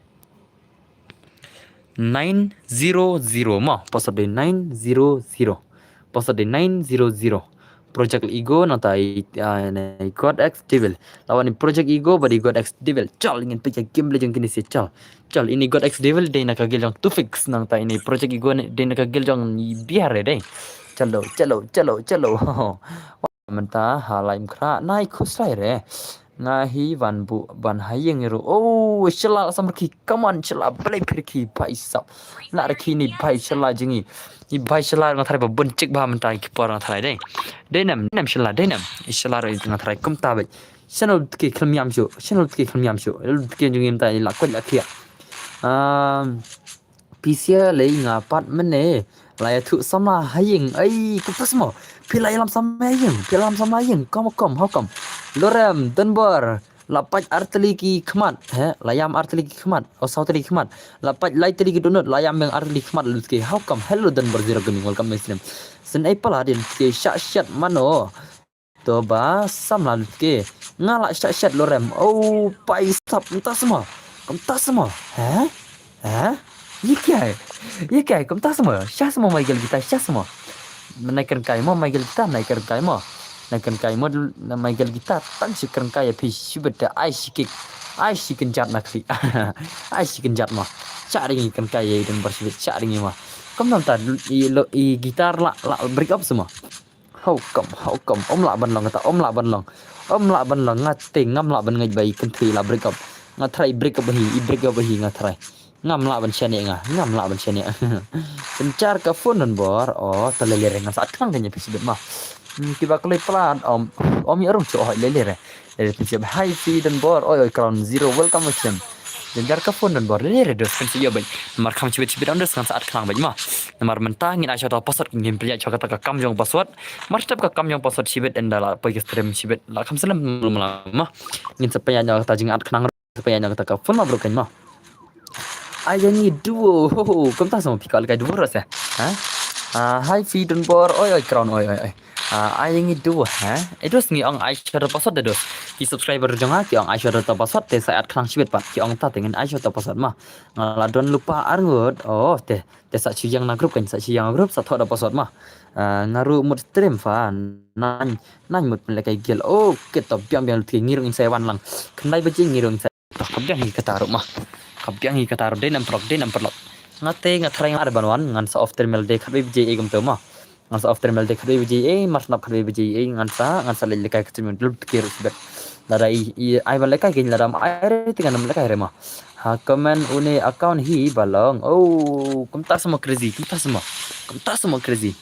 Nine zero zero ma, password dei nine zero zero. Password dei nine zero zero. Project Ego nangta i, ah, i God X Devil. La wan i Project Ego bad i God X Devil. Chal, ngin peit ïa game leh jong kine sia chal. Chal, ini God X Devil dei na ka guild jong Tufix nangta ini Project Ego dei na ka guild jong i Bihar dei. Chalo, chalo, chalo, chalo. Mynta ha lai mkhrah nai khuslai re. Nga hi van bu ban ha ïing ruh. Oh, shala sam rki, come on shala, blei phi rki bhai sap. La rki ni bhai shala jong ngi. Ni bhai shala nga tharai ba bun chik bha mynta ki por nga tharai dei. Dei nam, nam shala, dei nam. Shala ruh nga tharai kumta bad. Channel ki khlam ïam shu, channel ki khlam ïam shu. Ki jong ngi mynta la kwet la khiah. Um, Phi sia lei nga pat mynne. La ïathuh samla ha ïing. Ai, kumta sma. Phi la ïalam samla ha ïing. Phi la ïalam samla ha ïing. Kom, kom, how come? Lorem, Donbor. La pait artylli ki khmat. He, la ïam artylli ki khmat. O saw tylli ki khmat. La pait lai tylli ki dohnud. La ïam biang artylli ki khmat Lutke. How come? Hello Donbor Zero Gaming. Welcome my stream. Syn ei pala dei Lutke shah shat mano. To ba samla Lutke. Nga la shat shat Lorem. Oh, phi sap, kumta sma. Kumta sma. He? He? Ye kya hai? Ye kya hai? Kumta sma. Sha sma Michael kita, sha sma. Nai kren kai mo Michael kita, nai kren kai mo. Na kynkai mut na Michael guitar tang shi kynkai ïa phi shibit da ai shi kick. Ai shi kynjat na kri. Ai shi kynjat ma. Cha ring kynkai ïa i Don Bor shibit cha ring ma. Kam nam ta i lo i guitar la la break up semua. How come, how come? Om lah ban long kata, om lah ban long. Om lah ban long nga te ngam lah ban ngait ba i kynthei la break up. Nga try break up hi, i break up hi nga try. Ngam lah ban shane nga, ngam lah ban shane. Synchar ka phone Don Bor. Oh, ta lele re ngan sa at khnang kane phi shibit ma. Hmm, kiba kloi plat om om ya rung cho lele re. Lele phi shibit. Hi phi Don Bor. Oi oi Crown Zero welcome welcome. Synchar ka phone Don Bor. Lele re dos phi shibit. Mar kham shibit shibit on dos ngan sa at khnang bad ma. Namar mynta ngin ai shata password ngin pynïaid shata ka kam jong password. Mar step ka kam jong password shibit ynda la poi ka stream shibit la kham slem ma. Ngin sa pynïaid kata jing at khnang. Pynïaid kata ka phone ma bro kan ma. Ai yang i duo. Ho ho. Kumta semua pika lekai duo rasa. Ha? Ah, hi phi Don Bor. Oi oi Crown oi oi oi. Ah, ai yang i duo ha. Eh dos ngi ong ai shata password da dos. Ki subscriber jong nga ki ong ai shata password te sa at khnang shibit pat. Ki ong ta te ngin ai shata password ma. Nga la don lypa arngut. Oh te. Te sa shu ïang na group kan sa shu ïang na group sa thoh da password ma. Ah, nga ruh mut stream fa. Nine nine mut pynlekai gel. Oh, kita biang biang lutki ngi ruh ngin sa wan lang. Khyndai baje ngi ruh ngin sa. Toh ka biang hi kata ruh ma. Ka biang hi kata ruh dei nam prok dei nam prok. Nga te nga try nga ada ban wan ngan sa off stream de khatwei baje e kumta ma. Ngan sa off stream de khatwei baje e mar snap khatwei baje e ngan sa ngan sa leit lekai ka stream lutki ruh sibet. Lada i, i ai ban lekai keiñ lada ma ai re te ngan ym lekai re ma. Ha comment une account hi ba long. Oh, kumta semua crazy, kumta semua. Kumta semua crazy.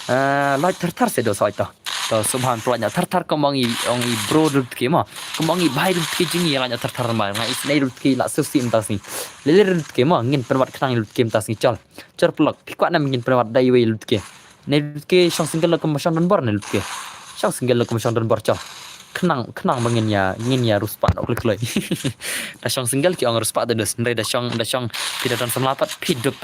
Ah, lait thar thar se do soi to. To subhan pro lait thar thar kum ong i ong i bro lutki ma. Kum ong i bhai lutki jing i lait thar thar ma. Nga isnei lutki la susi mynta sngi. Lele lutki ma ngin pynwat khnang lutki mynta sngi chal. Chal plak. Phi kwah nam ngin pynwat dai wei lutki. Ne lutki shong single lo kum shong Don Bor ne lutki. Shong single lo kum shong Don Bor chal. Khnang khnang ba ngin ïa ngin ïa ruspah ok lek loi. Da shong single ki ong ruspah da dus. Nre da shong da shong phi da don samla pat phi duk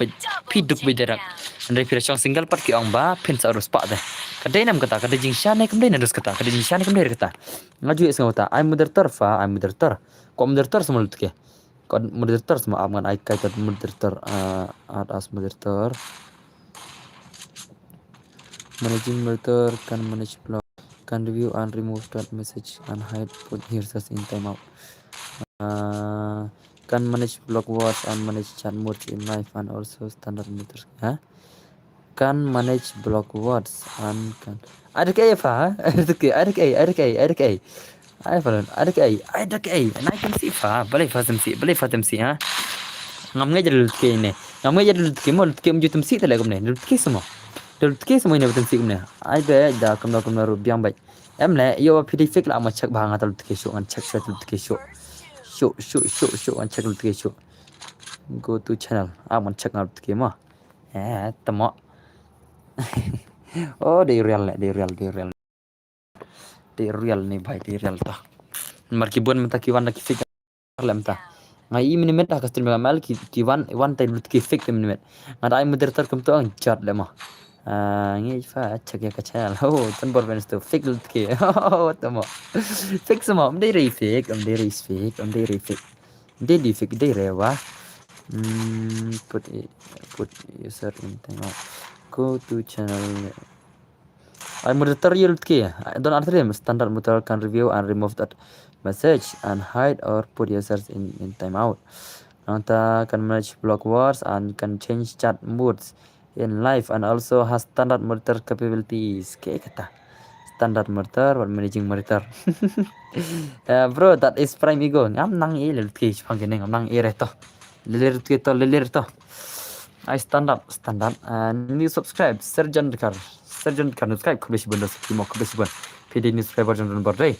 phi duk bi derak. Nre phi da shong single pat ki ong ba phin sa ruspah de. Ka dei nam kata ka dei jingshane kam dei na dus kata ka dei jingshane kam dei kata. Nga ju is nga kata ai moderator fa ai moderator. Ko moderator sama lutki. Ko moderator sama ap ngan ai kai ta moderator ah, add as moderator. Managing moderator can manage block, can review and remove that message and hide put users in timeout. Uh, can manage block words and manage chat mode in live and also standard mode. Huh? Can manage block words and can. Ada ke apa? Ada ke, ada ke, ada ke, ada ke. Ai falun, ada ke ai, ada ke ai, nai kan si fa, balai fa tem si, balai fa tem si ha. Ngam ngai jadul ke ne, ngam ngai jadul ke mo, ke mju tem si tele kumne, dul ke semua. Dul ke semua ini betul si kumne. Ai be da kumno kumno ru biang bai. Em le, yo phi dei fake la ma check ba nga tal ke shu ngan check shu ke shu. Shu shu shu shu ngan check ke shu. Go to channel, a man check ngal ke mo. Eh, temo. Oh, dei real le, dei real, dei real. Dei real ni bai dei real ta. Mar ki bun mynta ki wan da ki fake lem ta. Nga i minimit ha ka stream ka mal ki ki wan wan tai lut ki fake minimit. Nga da ai moderator kum to ang jat lem. Ah, ngi fa check ya ka channel. Oh, tan bor ben sto fake lut ki. Oh, tamo. Fake sama, um dei rei fake, um dei rei fake, um dei rei fake. Dei di fake dei rewa. Hmm, put i- put user in timeout. Go to channel. Ai moderator ïa lut ki. Don artrim standard moderator can review and remove that message and hide or put users in, in timeout. Nangta can manage block words and can change chat modes in live and also has standard moderator capabilities. Ke kata. Standard moderator, what managing moderator. Eh, bro, that is prime ego. Ngam nang i le lut ki, shpang kene ngam nang i re to. Lelir to, lelir to. Ai standard, standard. Uh, new subscribe, Sergeant Kar. Sergeant Kar subscribe, khublei shibun da subscribe mo, khublei shibun. Phi dei new subscriber jong Don Bor dei.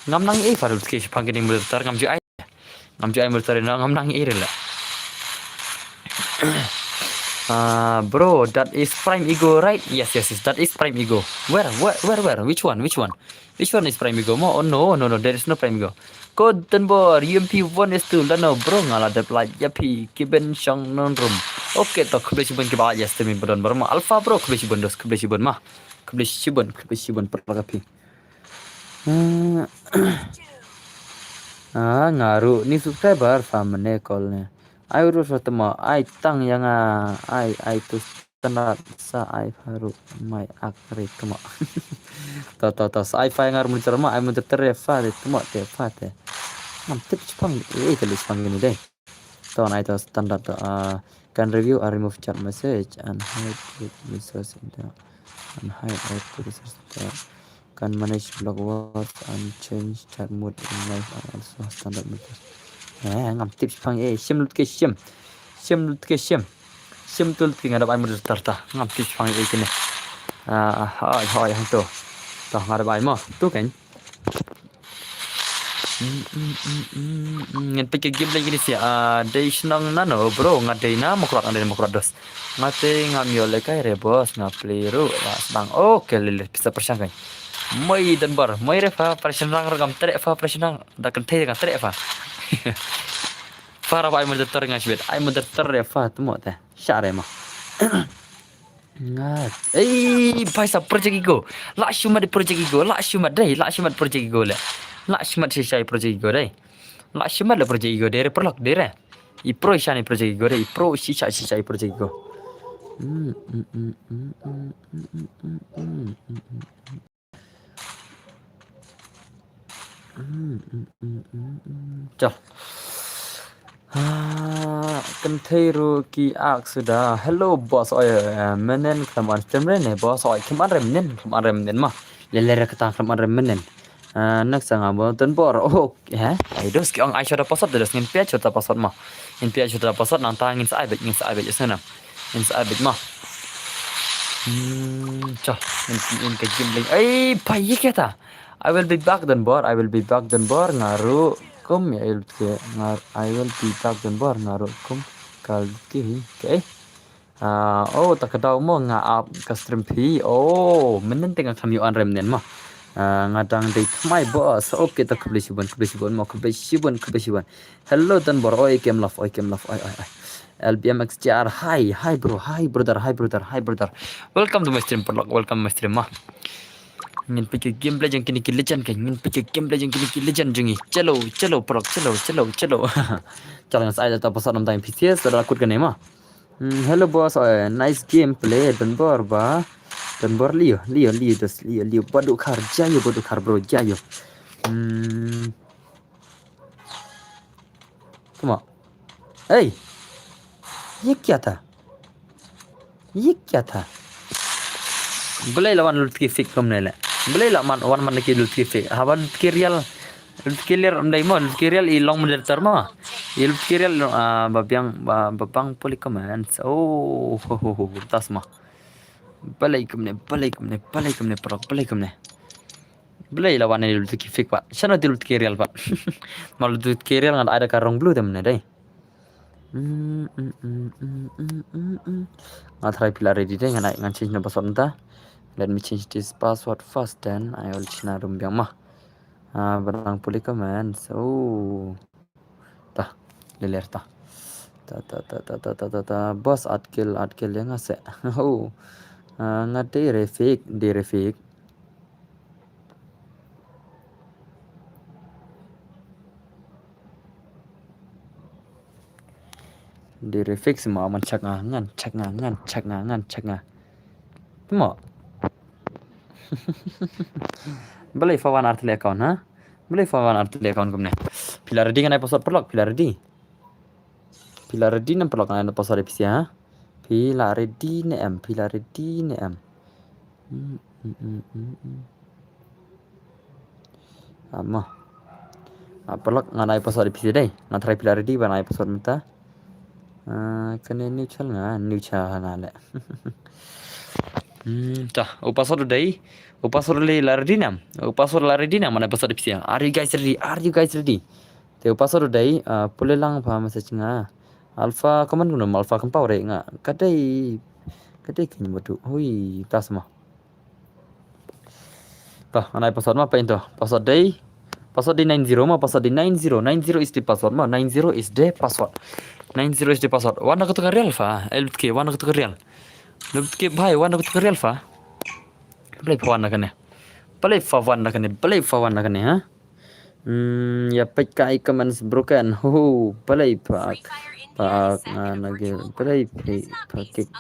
Ngam nang ei fa dei ki shipang kini moderator ngam ju ai. Ngam ju ai moderator na ngam nang ei rela. Ah, bro, that is prime ego, right? Yes, yes, yes, that is prime ego. Where, where, where, where? Which one? Which one? Which one is prime ego? Mo, oh no, no, no, there is no prime ego. Ko Don Bor, U M P one is two, lano bro nga la dep like ïa phi, kiben shong non room. Okay, to khublei shibun kiba yes to me ba Don Bor ma. Alpha bro, khublei shibun dos, khublei shibun ma. Khublei shibun, khublei shibun per la ka phi. Ah, ah, nga ruh ni subscriber fa mene call ne. Ai ruh fa tama, ai tang ïa nga, ai, ai tu standard sa ai pha ruh mai ak re kmo. To to to sa ai pha ngar mun terma ai mun ter re pha de kmo te pha te. Ngam tip chipang e te lu chipang ni dei. To nai to standard to, ah, can review or remove chat message and hide with resource in the and hide or to resource to can manage block words and change chat mode in live and also standard mode. Eh, ngam tip chipang e shim lut ke shim. Shim lut ke shim. Shim lut ke nga dap ai mode ter ta. Ngam tip chipang e kine. Ah, hoi hoi hoi to. To nga dap ai mo. Tu kan. Ngan peit ka game lagi ni sia. Ah, dei shnong nano bro, nga dei na Mawkyrwat, nga dei na Mawkyrwat dos. Nga te ngam ïoh lehkai re boss, nga play ruh la sdang. Okay, lele pisa pyrshang kan. Moi Donbor, moi re pha pyrshang rang, ngam treh pha pyrshang rang. Da kynthei ngam treh pha. Pha ra pha ai moderator nga shibit. Ai moderator re pha tu mo te. Sha re ma. Ngat. Ei, paisa Project Ego. La shumat Project Ego. La shumat dei. La shumat Project Ego le. La shumat shisha Project Ego dei. La shumat le Project Ego dei re perlok dei re. I pro shisha ni Project Ego dei. I pro shisha shisha i Project Ego. Hmm, hmm, hmm, hmm, hmm, hmm, hmm, hmm, hmm, hmm. Chal. Ah, kynthei ruh ki ak suda. Hello boss, oi, eh, menen khlem an stem re ne boss, oi, khlem an re menen, khlem an re menen ma. Lele re kata khlem an re menen. Ah, next nga mo Donbor. Oh, eh, ai dos ki ong ai shoda password dos ngin pia shoda password ma. Ngin pia shoda password nangta ngin sa ai beit, ngin sa ai beit, isna. Ngin sa ai beit ma. Hmm, chal, ngin, ngin ka game lagi. Ei, pha ye kata. I will be back Donbor, I will be back Donbor, nga ruh kum ya il ke, nga, I will be back Donbor, nga ruh kum kal ki hi, okay. Ah, oh, ta ka daw mo nga ap ka stream phi. Oh, menen te nga kham ïoh an rem nen mo. Ah, nga dang dei tmai boss. Okay, ta khublei shibun, khublei shibun mo, khublei shibun, khublei shibun. Hello Donbor, oi kem love, oi kem love, oi oi oi. L B M X J R, hi, hi bro, hi brother, hi brother, hi brother. Welcome to my stream, paralok, welcome my stream ma. Ngin peit ka gameplay jong kine ki legend ka, ngin peit ka gameplay jong kine ki legend jong ngi. Chalo, chalo paralok, chalo, chalo, chalo. Chalo ngan sa ai da ta password namta P C S da kut kane ma. Hmm, hello boss, eh, nice gameplay Donbor ba. Donbor liyo, liyo, liyo dos, liyo, liyo. Badu khar, jayo, badu khar bro, jayo. Hmm. Tuma. Hey. Ye kya tha? Ye kya tha? Balei la wan lut ki fake kumne le. Balei la man wan man ki lut ki fake. Haba lut ki real. Lut ki real um dei mo, lut ki real i long moderator mo. I lut ki real, ah, ba biang, ba, ba bang puli comments. Oh, ho, ho, ho, tas mo. Balei kumne, balei kumne, balei kumne, paralok, balei kumne. Balei la wan lut ki fake pat. Shano te lut ki real pat. Ma lut ki real ngan ai da ka rong blue te mne dei. Mm, mm, mm. Nga try phi la ready dei, ngan ai, ngan change na password nta. Let me change this password first, then I will change na room biang ma. Ah, barang puli comments. Oh. Ta, leler ta. Ta, ta, ta. Boss, at kill, at kill ïa nga se. Oh. Ah, nga dei re fake, dei re fake. Dei re fake sima man chak nga, ngan chak nga, ngan chak nga, ngan chak nga. Mo. Balei fa wan artylli account ha? Balei fa wan artylli account kumne? Phi la ready ngan ai password paralok, phi la ready? Phi la ready ne em paralok ngan ai password ïa phi sha ha? Phi la ready ne em, phi la ready ne em. Hmm, hmm, hmm, hmm, hmm. Ama. Ah, paralok ngan ai password ïa phi sha dei. Ngan try phi la ready ban ai password mynta. Ah, kane new channel nga, new channel nga le. Hmm, ta, u password u dei. U password u la ready ne em. U password la ready ne em, ngan ai password ïa phi sha. Are you guys ready? Are you guys ready? Te u password u dei, ah, pule lang pha message nga. Alpha command kumno, Alpha Compound re nga. Ka dei, ka dei kin badu. Hui, tas ma. Ta, ngan ai password ma, peit to. Password dei. Password dei nine zero ma, password dei nine zero. Nine zero is the password ma, nine zero is the password. Nine zero is the password. Wan na kata ka real fa. Eh, lut ki, wan na kata ka real. Lut ki bhai, wan na kata ka real fa. Balei pha wan na kane. Balei pha wan na kane, balei pha wan na kane ha. Hmm, ïa peit ka ai comments broken. Ho, ho, balei pha, pha, ah, na ge, balei pha, pha kick.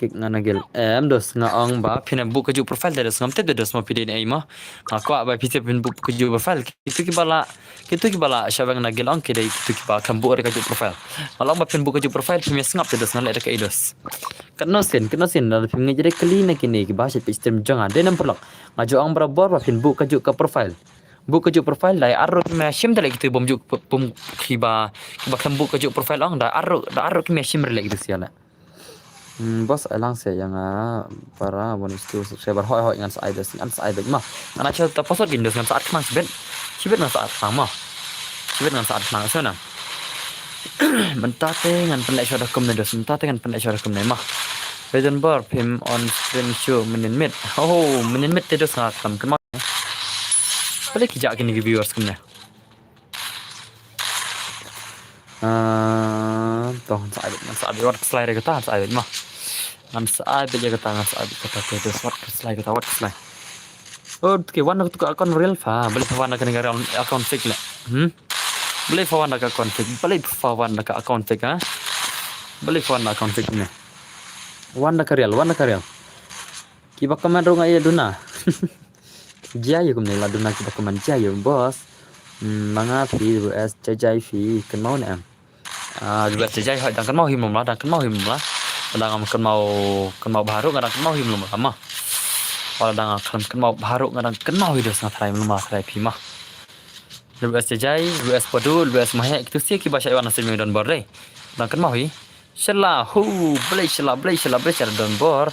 Kik nga na guild. Em dos, nga ong ba phin buh kajuh profile te dos, ngam tip te dos ma phi dei ne ei ma. Nga kwah ba phi te phin buh kajuh profile. Kitu kiba la, kitu kiba la sha weng na guild ong ki dei kitu kiba khlem buh re kajuh profile. Nga la ong ba phin buh kajuh profile, phim ïa sngap te dos, nga leh da kaei dos. Katno sien, katno sien, lada phim ngeit re kylli na kine kiba shait peit stream jong nga. Dei nam paralok. Nga ju ong barabor ba phin buh kajuh ka profile. Buh kajuh profile, da ar ruh kim ïa shim te leh kitu bym ju, bym kiba, kiba khlem buh kajuh profile ong, da ar ruh, da ar ruh kim ïa shim re leh kitu sien leh. Hmm, boss, ai lang se ïa nga para one is two subscriber. Hoi, hoi, ngan sa ai dos, ngan sa ai beit ma. Ngan ai sha ta password kin dos, ngan sa ai khnang shibit. Shibit ngan sa ai khnang ma. Shibit ngan sa ai khnang, sa na. Mynta te ngan pynleh shuwa da kumne dos, mynta te ngan pynleh shuwa da kumne ma. Raiden Bor, phim on stream shuh mynnin miet. Oh, mynnin miet te dos nga khlem kynmaw. Balei ki jah kine ki viewers kumne. Ah, to, ngan sa ai beit, ngan sa ai beit, wat kslai re kata, ngan sa ai beit ma. Ngan sa ai beit ïa kata, ngan sa ai beit kata, te dos, wat kslai kata, wat kslai. Oh, okay, wan na kata ka account real pha, balei pha wan na kane ka real account fake leh. Hmm? Balei pha wan na ka account fake, balei pha wan na ka account fake, ha? Balei pha wan na account fake ne? Wan na ka real, wan na ka real. Kiba comment ruh nga ïa duna. Jia ïa kumne la duna kiba comment jia ïa boss. Hmm, ma nga phi, W S Jai Jai phi kynmaw ne em? Ah, W S Jai Jai hoi dang kynmaw hi mlum la, dang kynmaw hi mlum la. Dang kynmaw, kynmaw bha ruh nga dang kynmaw hi mlum la ma. Wala dang khlem kynmaw bha ruh nga dang kynmaw hi dos, nga tharai mlum la tharai phi ma. W S Jai Jai, W S Padu, W S Mahek, kitu sha kiba shait wan na stream Don Bor dei. Dang kynmaw hi. Shala, hu, blei shala, blei shala, blei shala Don Bor.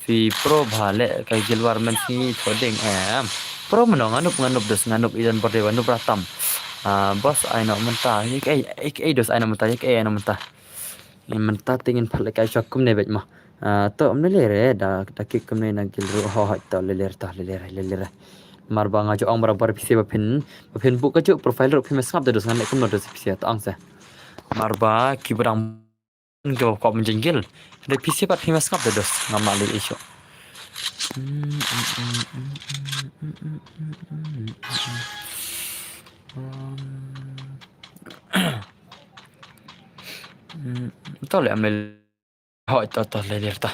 Phi pro bha leh ka guild war men sngi thoding em. Pro mano nga nup, nga nup dos, nga nup i Don Bor dei ba nup ratam. Ah, boss ai no mynta, ïa kaei, ïa kaei dos ai no mynta, ïa kaei ai no mynta. Ïa mynta te ngin pat leh kai sha kumne beit ma. Ah, to ym lei lei re, da, da kik kumne na guild ruh, ho, ho, to lei lei re, to lei lei re, lei lei re. Mar ba nga ju ong barabor phi se ba phin, ba phin buh kajuh profile ruh phim sngap te dos, ngan leh kumno dos phi se, to ong se. Mar ba kiba dang kiba kwah ban join guild. Dei phi se pat phim sngap te dos, ngam lah leh issue. To leh am leh. Hoi, to, to, lei lei re ta.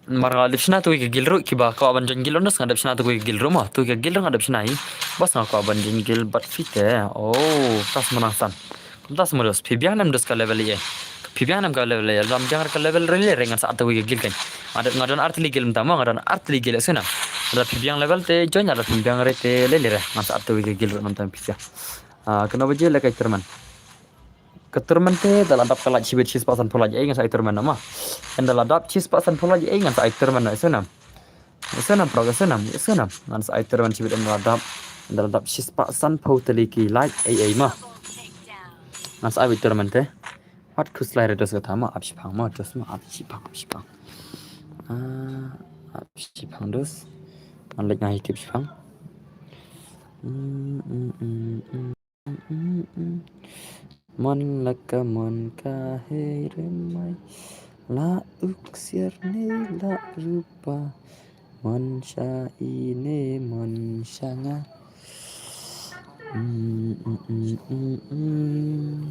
Mar nga dep shna tu ka guild ruh, kiba kwah ban join guild, honest nga dep shna tu ka guild ruh mo, tu ka guild ruh nga dep shna hi. Boss nga kwah ban join guild bad phi te. Oh, tas menang san. Kumta sa mo dos, phi biang ne em dos ka level ïa. Phi biang ne em ka level ïa, lada biang ka level re lei re ngan sa add ïa ka guild kan. Nga don, nga don artylli guild mynta mo, nga don artylli guild ïa sngewbha. Lada phi biang level te join, lada phi biang re te lei lei re ngan sa add ïa ka guild mynta phi sa. Ah, kano ba jia leh ka tournament. Ka tournament te da la dap ka like shibit shispah sanphew like ïa ngan sa ai tournament ma. Ynda la dap shispah sanphew like ïa ngan sa ai tournament ïa sngewbha. Ïa sngewbha, bro, ïa sngewbha, ïa sngewbha. Ngan sa ai tournament shibit ynda la dap. Ynda la dap shispah sanphew tylli ki like ei ei ma. Ngan sa ai tournament te. Wat khuslai re dos kata ma, ap shipang ma, dos ma, ap shipang, ap shipang. Ah, ap shipang dos. Ngan leit ngai kip shipang. Mm, mm, mm, mm. Mon la ka mon ka hei remai. La u ksiar ne la rupa. Mon sha i ne mon sha nga. Mm, mm, mm, mm, mm.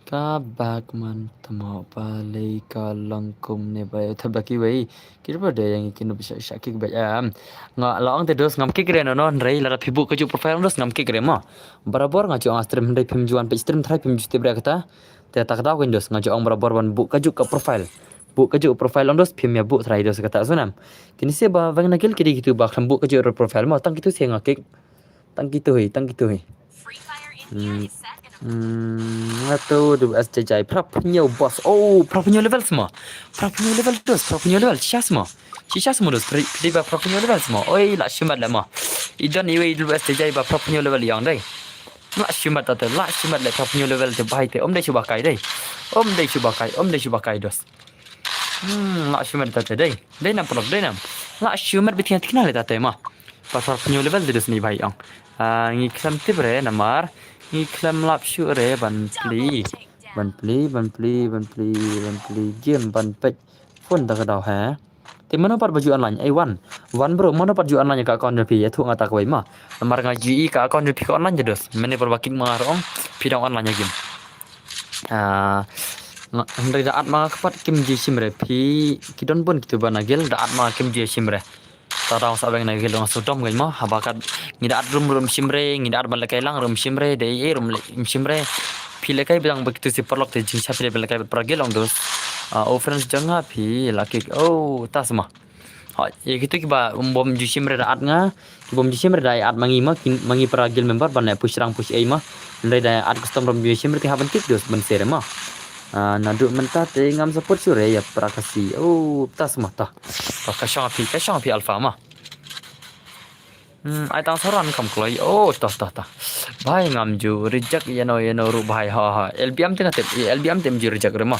Ka bak man tamo ba lei ka long kumne ba, eh, tha ba kiwei. Kir ba dei ïa ngi kino ba sha, sha kik ba, em. Nga la ong te dos ngam kik re no, no, hynrei lada phi buh kajuh profile dos ngam kik re mo. Barabor nga ju ong ha stream hynrei phim ju wan peit stream, tharai phim ju tip re kata. Te ta ka daw kein dos nga ju ong barabor ban buh kajuh ka profile. Buh kajuh profile ong dos phim ïa buh tharai dos kata, sngewbha. Kine se ba weng na guild ki dei kitu ba khlem buh kajuh profile mo, tang kitu se nga kik. Tang kitu hi, tang kitu hi. Hmm. Hmm, nga tu du as jai jai. Phra phew hynñiew boss. Oh, phra phew hynñiew level sma. Phra phew hynñiew level dos, phra phew hynñiew level. Shisha sma. Shisha sma dos. Phra, phra, phra phew hynñiew level sma. Oi, la shimet la ma. I don iwei du as jai jai ba phra phew hynñiew level ïong dei. Lah shimet ta te, lah shimet leh pyrshah pynïoh level te bhai te. Ym dei shu ba kai dei. Ym dei shu ba kai, ym dei shu ba kai dos. Hmm, lah shimet ta te dei. Dei nam paralok, dei nam. Lah shimet bit thikna leh ta te ma. Pyrshah pynïoh level te dos ni bhai ong. Ah, ngi khlem tip re namar. Ngi khlem lap shuh re ban plie. Ban plie, ban plie, ban plie, ban plie game, ban peit phone da ka daw ha. Te mano pat ba ju online, ai wan. Wan bro, mano pat ju online ka account jong phi, ïathuh nga ta kawei ma. Namar nga ju i ka account jong phi ka online te dos. Mane pat ba kit ma nga ruh ong, phi dang online ïa game. Ah, nga, hynrei da add ma nga ka pat kim ju shim re, phi, ki don bun kito ba na guild, da add ma nga kim ju shim re. Ta dang sa beng na guild dang sudom gai ma, haba kat ngi da add ruh ym shim re, ngi da add ban lehkai lang ruh ym shim re, da ei ei ruh ym shim re. Phi lehkai biang ba kito shi paralok te jingshah phi lehkai para guild ong dos. Ah, oh friends jong nga phi la kick, oh, ta sma. Ha, ïa kito kiba ym bom ju shim re da add nga, kiba ym ju shim re da add ma ngi ma, ki, ma ngi para guild member ban leh push rank push ei ma. Hynrei da add custom ruh ym ju shim re te hap ban kick dos ban share ma. Ah, naduh mynta te ngam support shuh re ïa para Khasi. Oh, ta sma ta. Ta ka shong phi, ka shong phi Alpha ma. Hmm, ai tang saran kam kloi. Oh, ta, ta, ta. Bhai ngam ju reject ïano ïano ruh bhai ha ha. L B M te nga tip, L B M te ym ju reject re ma.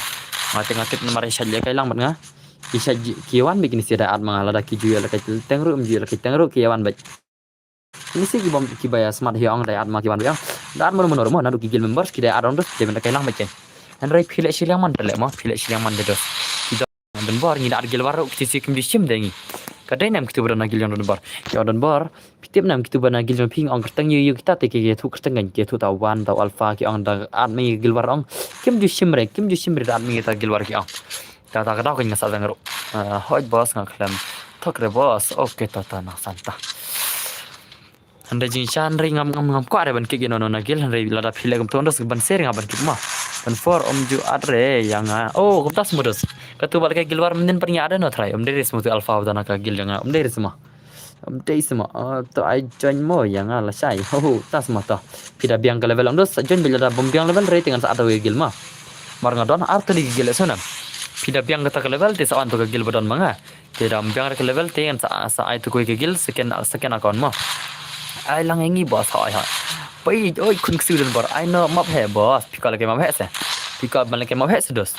Nga te nga tip namar ïa shait lehkai lang bad nga. Ki shait ki wan beit kine shi da add ma nga lada ki ju ïa lehkai teng ruh ym ju ïa lehkai teng ruh ki wan beit. Kine shi ki bom kiba ïa smart hi ong da add ma ki wan beit ong. Da add mano mano ruh ma naduh ki guild members ki da add ong dos ki da lehkai lang beit ke. Hynrei phi leh shiliang man da leh ma, phi leh shiliang man da dos. Ki don Donbor ngi da add guild war ruh kito shi kim ju shim de ngi. Ka dei nam kito ba don na guild jong Donbor. Ki ong Donbor, phi tip nam kito ba na guild jong phi ong kyrteng ïa ïa kita te ki ïathuh kyrteng kan ki ïathuh ta wan ta Alpha ki ong da add ma ngi guild war ong. Kim ju shim re, kim ju shim re da add ma ngi ta guild war ki ong. Ta ta ka daw kan nga sa dang ruh. Ah, hoi boss nga khlem. Thok re boss. Okay ta ta na san ta. Hynrei jingshisha hynrei ngam ngam ngam kwah re ban kick ïano ïano na guild hynrei lada phi leh kumto dos ban share nga ban kick ma. Donbor ym ju add re ïa nga. Oh, kumta sma dos. Katu ba lehkai guild war mynnin pat ngi add no trai. Ym dei re sma tu Alpha da na ka guild jong nga. Ym dei re sma. Ym dei sma. Oh, to ai join mo ïa nga lashai. Ho ho, ta sma to. Phi da biang ka level ong dos, join beit lada bym biang level re te ngan sa add ïa ka guild ma. Mar nga don ar tylli ki guild shuh nam. Phi da biang kata ka level te sa wan to ka guild ba don ma nga. Te da ym biang re ka level te ngan sa, sa ai to kawei ka guild second, second account ma. Ai lang ïa ngi boss hoi hoi. Pai oi khun ksiw Donbor. Ai no map he boss. Phi kwah lehkai map he se. Phi kwah ban lehkai map he se dos.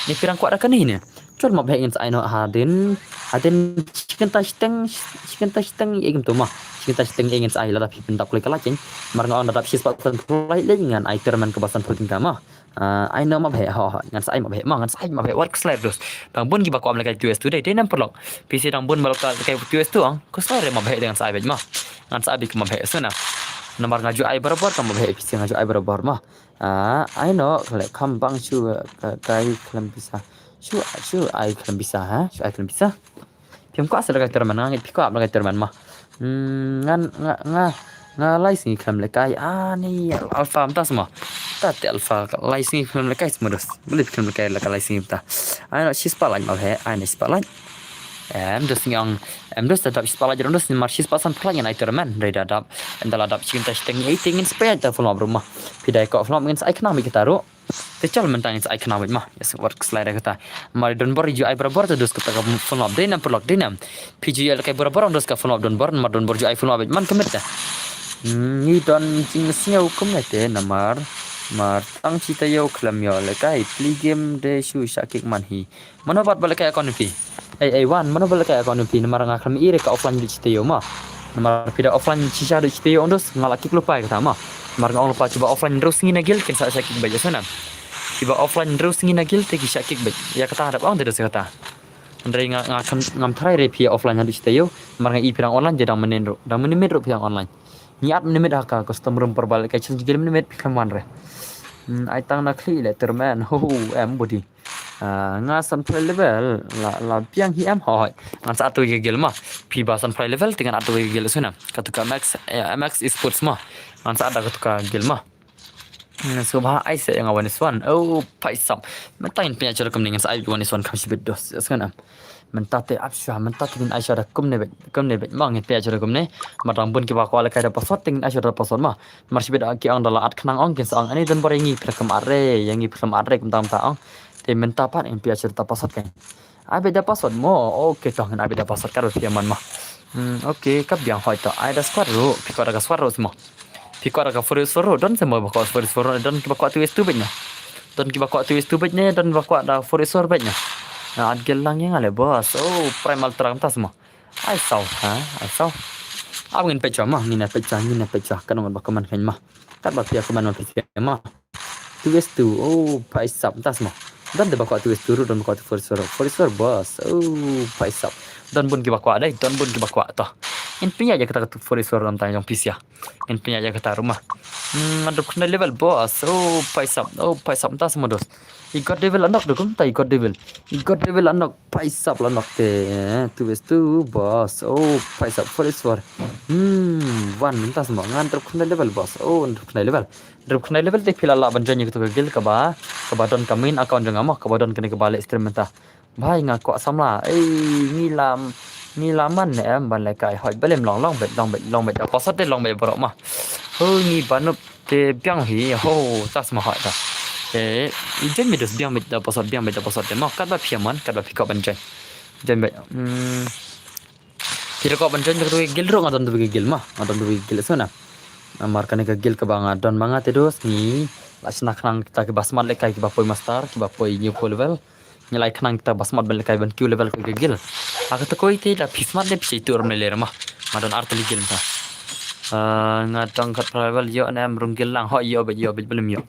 Ni phi dang kwah da kane ne. Chol map he ngin sa ai no hadien. Hadien shi kynta shiteng, shi kynta shiteng ïa kumto ma. Shi kynta shiteng ïa ngin sa ai lada phi pyndap kloi ka la cheng. Mar nga ong da dap shispah sanphew lait leit ngan ai tournament kaba sanphew tyngka ma. Ah, ai no map he, ho, ho, ngan sa ai map he, ma, ngan sa ai map he, wat khuslai dos. Dang bun kiba kwah lehkai two S two dei, dei nam paralok. Phi shi dang bun ba lehkai two S two ang, khuslai re map he dei ngan sa ai beit ma. Ngan sa ai beit ka map he, sngewna. Namar nga ju ai barabor ka map he, phi shi nga ju ai barabor ma. Ah, ai no, khlem kham bang shu, ka, kai khlem pisa. Shu, shu ai khlem pisa, ha? Shu ai khlem pisa. Phim kwah sa lehkai tournament, nga ngeit phi kwah lehkai tournament ma. Hmm, ngan, nga, nga, nga lai sngi khlem lehkai. Ah, ni Alpha mynta sma. Ta te Alpha lai sngi khlem lehkai sma dos. Balei khlem lehkai, lehkai lai sngi mynta. Ai no shispah lait ma he, ai no shispah lait. Em dos ngi ong, em dos da dap shispah lait, dos ni mar shispah sanphew lait ngan ai tournament. Dei da dap, em da la dap shi kynta shiteng ei te ngin spah ta full map ruh ma. Phi dei ko full map ngin sa ai khnang beit kita ruh. Te chal mynta ngin sa ai khnang beit ma. Ïa sngewbha khuslai da kata. Mar Donbor ju ai barabor te dos kata ka full map. Dei nam paralok, dei nam. Phi ju ïa lehkai barabor ong dos ka full map Donbor, mar Donbor ju ai full map beit man ka met te. Hmm, ngi don jingsngew kumne te namar. Mar tang shi taïew khlem ïoh lehkai. Plie game de shu shah kick man hi. Mano pat ba lehkai account phi. Ei, ei, wan, mano ba lehkai account phi, namar nga khlem i re ka offline duh shi taïew ma. Namar phi da offline shisha duh shi taïew ong dos, nga la kick lypa ïa kata ma. Namar nga ong lypa kiba offline hynriew sngi na guild kin sa shah kick beit ïa sngewna. Kiba offline hynriew sngi na guild te ki shah kick beit. Ïa kata nga dap ong te dos ïa kata. Hynrei nga, nga khlem, ngam tharai re phi offline haduh shi taïew, namar nga i phi dang online te dang mynnin ruh, dang mynnin ruh phi dang online. Ngi at mynnin ha ka custom room por ba lehkai challenge guild mynnin phi khlem wan re. Hmm, ai tang na khlieh leh tournament, ho ho, em body. Ah, nga sanphew level la, la biang hi em hoi. Ngan sa add ïa ka guild ma. Phi ba sanphew level te ngan add ïa ka guild sngewna. Katu ka M X, eh, M X Esports ma. Ngan sa add katu ka guild ma. Hmm, sngewbha ai sa ïa nga one is one. Oh, paisap. Mynta ngin pynïaid shuwa da kumne ngan sa ai one is one kham shibit dos. Sngewna. Mynta te ap shuwa, mynta te ngin ai shuwa da kumne beit, kumne beit ma ngin pynïaid shuwa da kumne. Mar dang bun kiba kwah lehkai da password te ngin ai shuwa da password ma. Mar shibit ki ong da la add khnang ong kin sa ong ani Donbor ïa ngi phi khlem add re, ïa ngi phi khlem add re kumta kumta ong. Te mynta pat ngin pynïaid shuwa da password kan. Ai beit da password mo. Okay to ngin ai beit da password ka ruh phi ïa man ma. Hmm, okay, ka biang hoi to. Ai da squad ruh, phi kwah da ka squad ruh sma. Phi kwah da ka four eight four ruh, don se mo ba kwah four eight four ruh, don kiba kwah two S two bad ne. Don kiba kwah two S two bad ne, don ba kwah da four eight four bad ne. Nga at gel lang ïa nga leh boss. Oh, Prime Ultra kumta se mo. Ai saw, ha, ai saw. Ap ngin peit shuwa mo, ngin peit shuwa, ngin peit shuwa. Kan ong ba ka man kan mo. Kat ba phi ïa ka man ma phi ïa mo. Two S two, oh, phi sap tas mo. Don de ba kwah two S two ruh, don ba kwah four eight four, four eight four boss. Oh, phi sap. Don bun kiba kwah dei, don bun kiba kwah to. Ngin pynïaid ïa kata ka four eight four namar tang jong phi sha. Ngin pynïaid ïa kata ruh mo. Hmm, ngan rup khyndai level boss. Oh, phi sap. Oh, phi sap tas mo dos. I got devil anok de kumta, i got devil. I got devil anok, phi sap la nok te. Two S two boss. Oh, phi sap four eight four. Hmm, wan mynta mo. Ngan rup khyndai level boss. Oh, ngan rup khyndai level. Rup khyndai level te phi la lah ban join ïa katu ka guild kaba, kaba don ka main account jong nga mo, kaba don kane kaba leh stream mynta. Bhai nga kwah samla. Ei, ngi lam, ngi lam man ne em ban lehkai. Hoi, balem long, long bad, long bad, long bad. Da password te long bad baroh mo. Ho, ngi ba noob te biang hi. Ho, tas mo hoi ta. Te i join bad dos biang bad da password, biang bad da password te mo. Katba phi ïa mon, katba phi kwah ban join. Join bad. Hmm. Phi da kwah ban join da katu ka guild ruh, nga don da katu ka guild mo. Nga don da katu ka guild shuh na. Namar kane ka guild kaba nga don ma nga te dos ngi la shna khnang kita kiba smart lehkai, kiba poi master, kiba poi new pro level. Ngi la ai khnang kita ba smart ban lehkai ban kiew level ka guild. Ha kata ka kawei te da phi smart de phi sa ïathuh ruh ne lei re mo. Nga don ar tylli guild mynta. Ah, nga don khatphra level, ïoh ne em rung guild lang, hoi ïoh bad, ïoh bad, balem ïoh.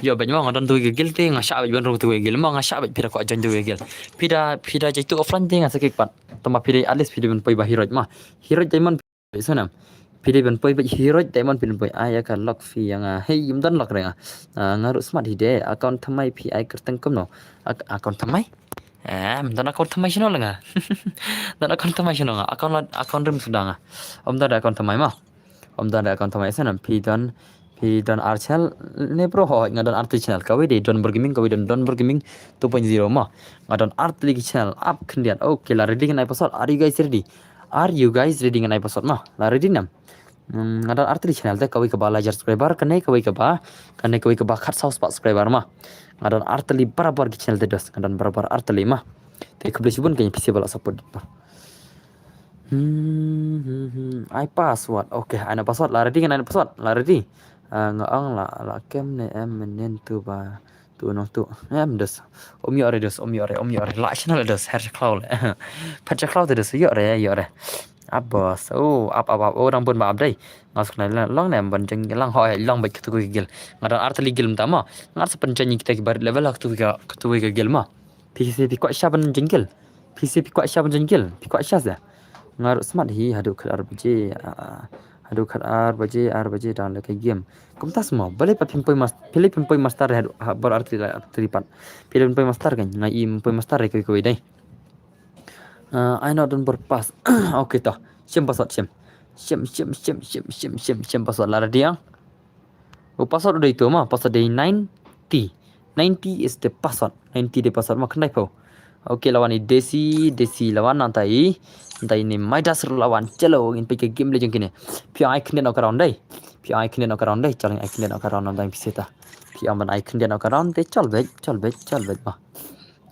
Ïoh bad mo, nga don da katu ka guild te nga shah bad ban rung katu ka guild mo, nga shah bad phi da kwah join da katu ka guild. Phi da, phi da jaitu offline te nga sa kick pat. Tangba phi da at least phi da ban poi ba heroic mo. Heroic diamond Phi sngewthuh. Phi dei ban poi bad heroic diamond phi dei ban poi. Ai ïa ka luck phi ïa nga. Hei, ym don luck re nga. Ah, nga ruh smart hi de. Account thymmai phi ai kyrteng kumno? Ak-, account thymmai? Eh, ym don account thymmai shano la nga. Don account thymmai shano nga. Account la, account rim suda nga. Ym don account thymmai mo. Ym don account thymmai sngewthuh. Phi don, phi don ar channel ne bro, ho, nga don ar tylli channel. Kawei dei Don Bor Gaming, kawei don Don Bor Gaming two point zero mo. Nga don ar tylli ki channel ap khyndiat. Okay, la ready ngan ai password. Are you guys ready? Are you guys ready ngan ai password mo? La ready ne em? Hmm, nga don ar tylli channel te, kawei kaba lai hajar subscriber, kane kawei kaba, kane kawei kaba khatsaw spah subscriber mo. Nga don ar tylli barabor ki channel te dos, nga don barabor ar tylli mo. Te khublei shibun kane phi sa ba la support mo. Hmm, hmm, hmm. Ai password. Okay, ai na password, la ready ngan ai na password, la ready. Ah, nga ong la, la kem ne em mynnin tu ba. Tu nong tu. Em dos. Ym ïoh re dos, ym ïoh re, ym ïoh re. La channel dos, her khlaw le. Phat khlaw te dos, ïoh re, ïoh re. Ap boss. Oh, ap, ap, ap. Oh, dang bun ba ap dei. Nga sngewthuh long ne em ban jeng lang, hoi long bad katu ka guild. Nga don ar tylli guild mynta mo. Nga sa pynjeng kita kiba rit level ha katu ka, katu ka guild mo. Phi sa phi kwah sha ban jeng guild. Phi sa phi kwah sha ban jeng guild. Phi kwah sha sa. Nga ruh smart hi haduh khat ar baje. Ah, haduh khat ar baje, ar baje dang lehkai game. Kumta mo, balei pat phim poi mas-, balei phim poi master re haduh, ha, bor ar tylli, ar tylli pat. Phi dei ban poi master kan, nga i ym poi master re kawei kawei dei. Ah, ai na don bor pass. Okay to. Shim password shim. Shim, shim, shim password la ready ïa. Oh, password u dei tu mo, password dei ninety. Ninety is the password. Ninety dei password mo, khyndaiphew. Okay, la wan i Desi, Desi la wan, nangta i. Nangta i ne Midas ruh la wan. Chalo, ngin peit ka game leh jong kine. Phi ong ai khyndiat noh ka round dei. Phi ong ai khyndiat noh ka round dei. Chalo, ai khyndiat noh ka round, nangta i phi sa ta. Phi ong ban ai khyndiat noh ka round dei, chal beit, chal beit, chal beit mo.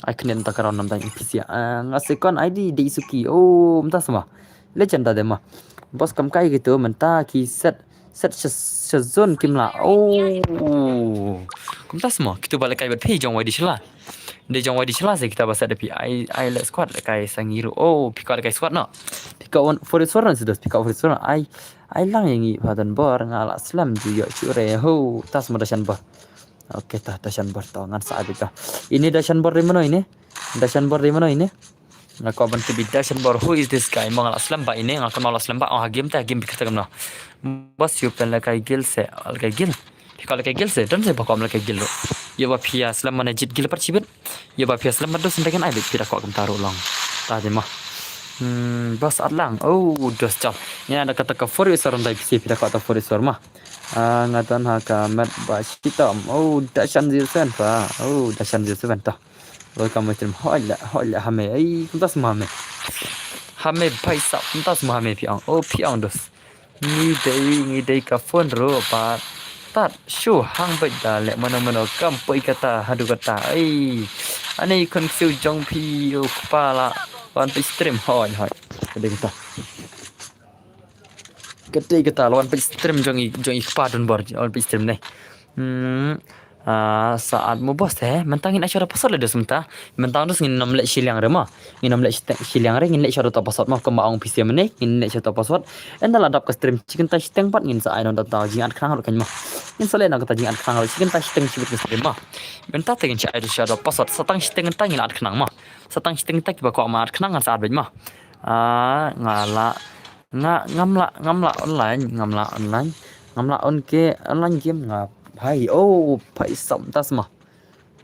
Ai khyndiat noh ka round namar ïa phi sha. Ah, nga second I D dei Suki. Oh, mynta sa mo. Legend ta de mo. Boss kam kai kitu mynta ki set, set sha, sha zone kim lah. Oh. Kumta sa mo. Kitu ba lehkai bad phi jong Y D Shylla. Dei jong Y D Shylla sa kita ba set da phi. Ai, ai leh squad lehkai sa ngi ruh. Oh, phi kwah lehkai squad noh. Phi kwah four eight four noh sa dos. Phi kwah four eight four noh. Ai, ai lang ïa ngi pha don bor nga la slem ju ïoh shuh re. Ho, tas mo dashan bor. Okay, ta dashan bor ta ngan sa ai beit ta. Ine dashan bor dei mano ine? Dashan bor dei mano ine? Nga kwah ban tip i dashan bor, who is this guy? Mo nga la slem ba ine, nga kynmaw la slem ba, ong ha game te, ha game phi kata kumno. Boss, ïoh phi lehkai guild se, lehkai guild. Phi kwah lehkai guild se, don se ba kwah lehkai guild ruh. Ïoh ba phi ïa slem mane jied guild pat shibit. Ïoh ba phi ïa slem mane dos, nda kan ai beit phi da kwah kumta ruh long. Ta dei mo. Hmm, boss at lang. Oh, dos chal. Ïa da kata ka four eight four dei phi sa phi da kwah ta four eight four mo. Ah, nga don ha ka met ba shitom. Oh, dashan zero seven pa. Oh, dashan zero seven ta. Welcome to stream. Hoi la, hoi la hame. Ai, kumta sa mo hame. Hame bhai sahab, kumta sa mo hame phi ong. Oh, phi ong dos. Ngi dei, ngi dei ka phone ruh ba tat shu hang beit da leh mano mano kam poi kata haduh kata. Ai. Ani khun siu jong phi u kpa la wan peit stream. Hoi, hoi. Ka dei kata. Kata kata la wan peit stream jong i, jong i kpa Don Bor, wan peit stream ne. Hmm. Ah, sa at mo boss te, mynta ngin ai shuwa da password le dos mynta. Mynta dos ngin nym leh shiliang re mo. Ngin nym leh shite-, shiliang re, ngin leh shuwa da password mo, kumba ong phi sha mynne, ngin leh shuwa da password. Ynda la dap ka stream shi kynta shiteng pat ngin sa ai noh da kata jingat khnang ruh kan mo. Ngin sa leh noh kata jingat khnang ruh shi kynta shiteng shibit ka stream mo. Mynta te ngin sa ai shuwa da password, sa tang shiteng kynta ngin la at khnang mo. Sa tang shiteng kynta kiba kwah ma at khnang ngan sa at beit mo. Ah, nga la, nga, ngam la, ngam la online, ngam la online, ngam la on ke online game nga bhai. Oh, bhai sam tas mo.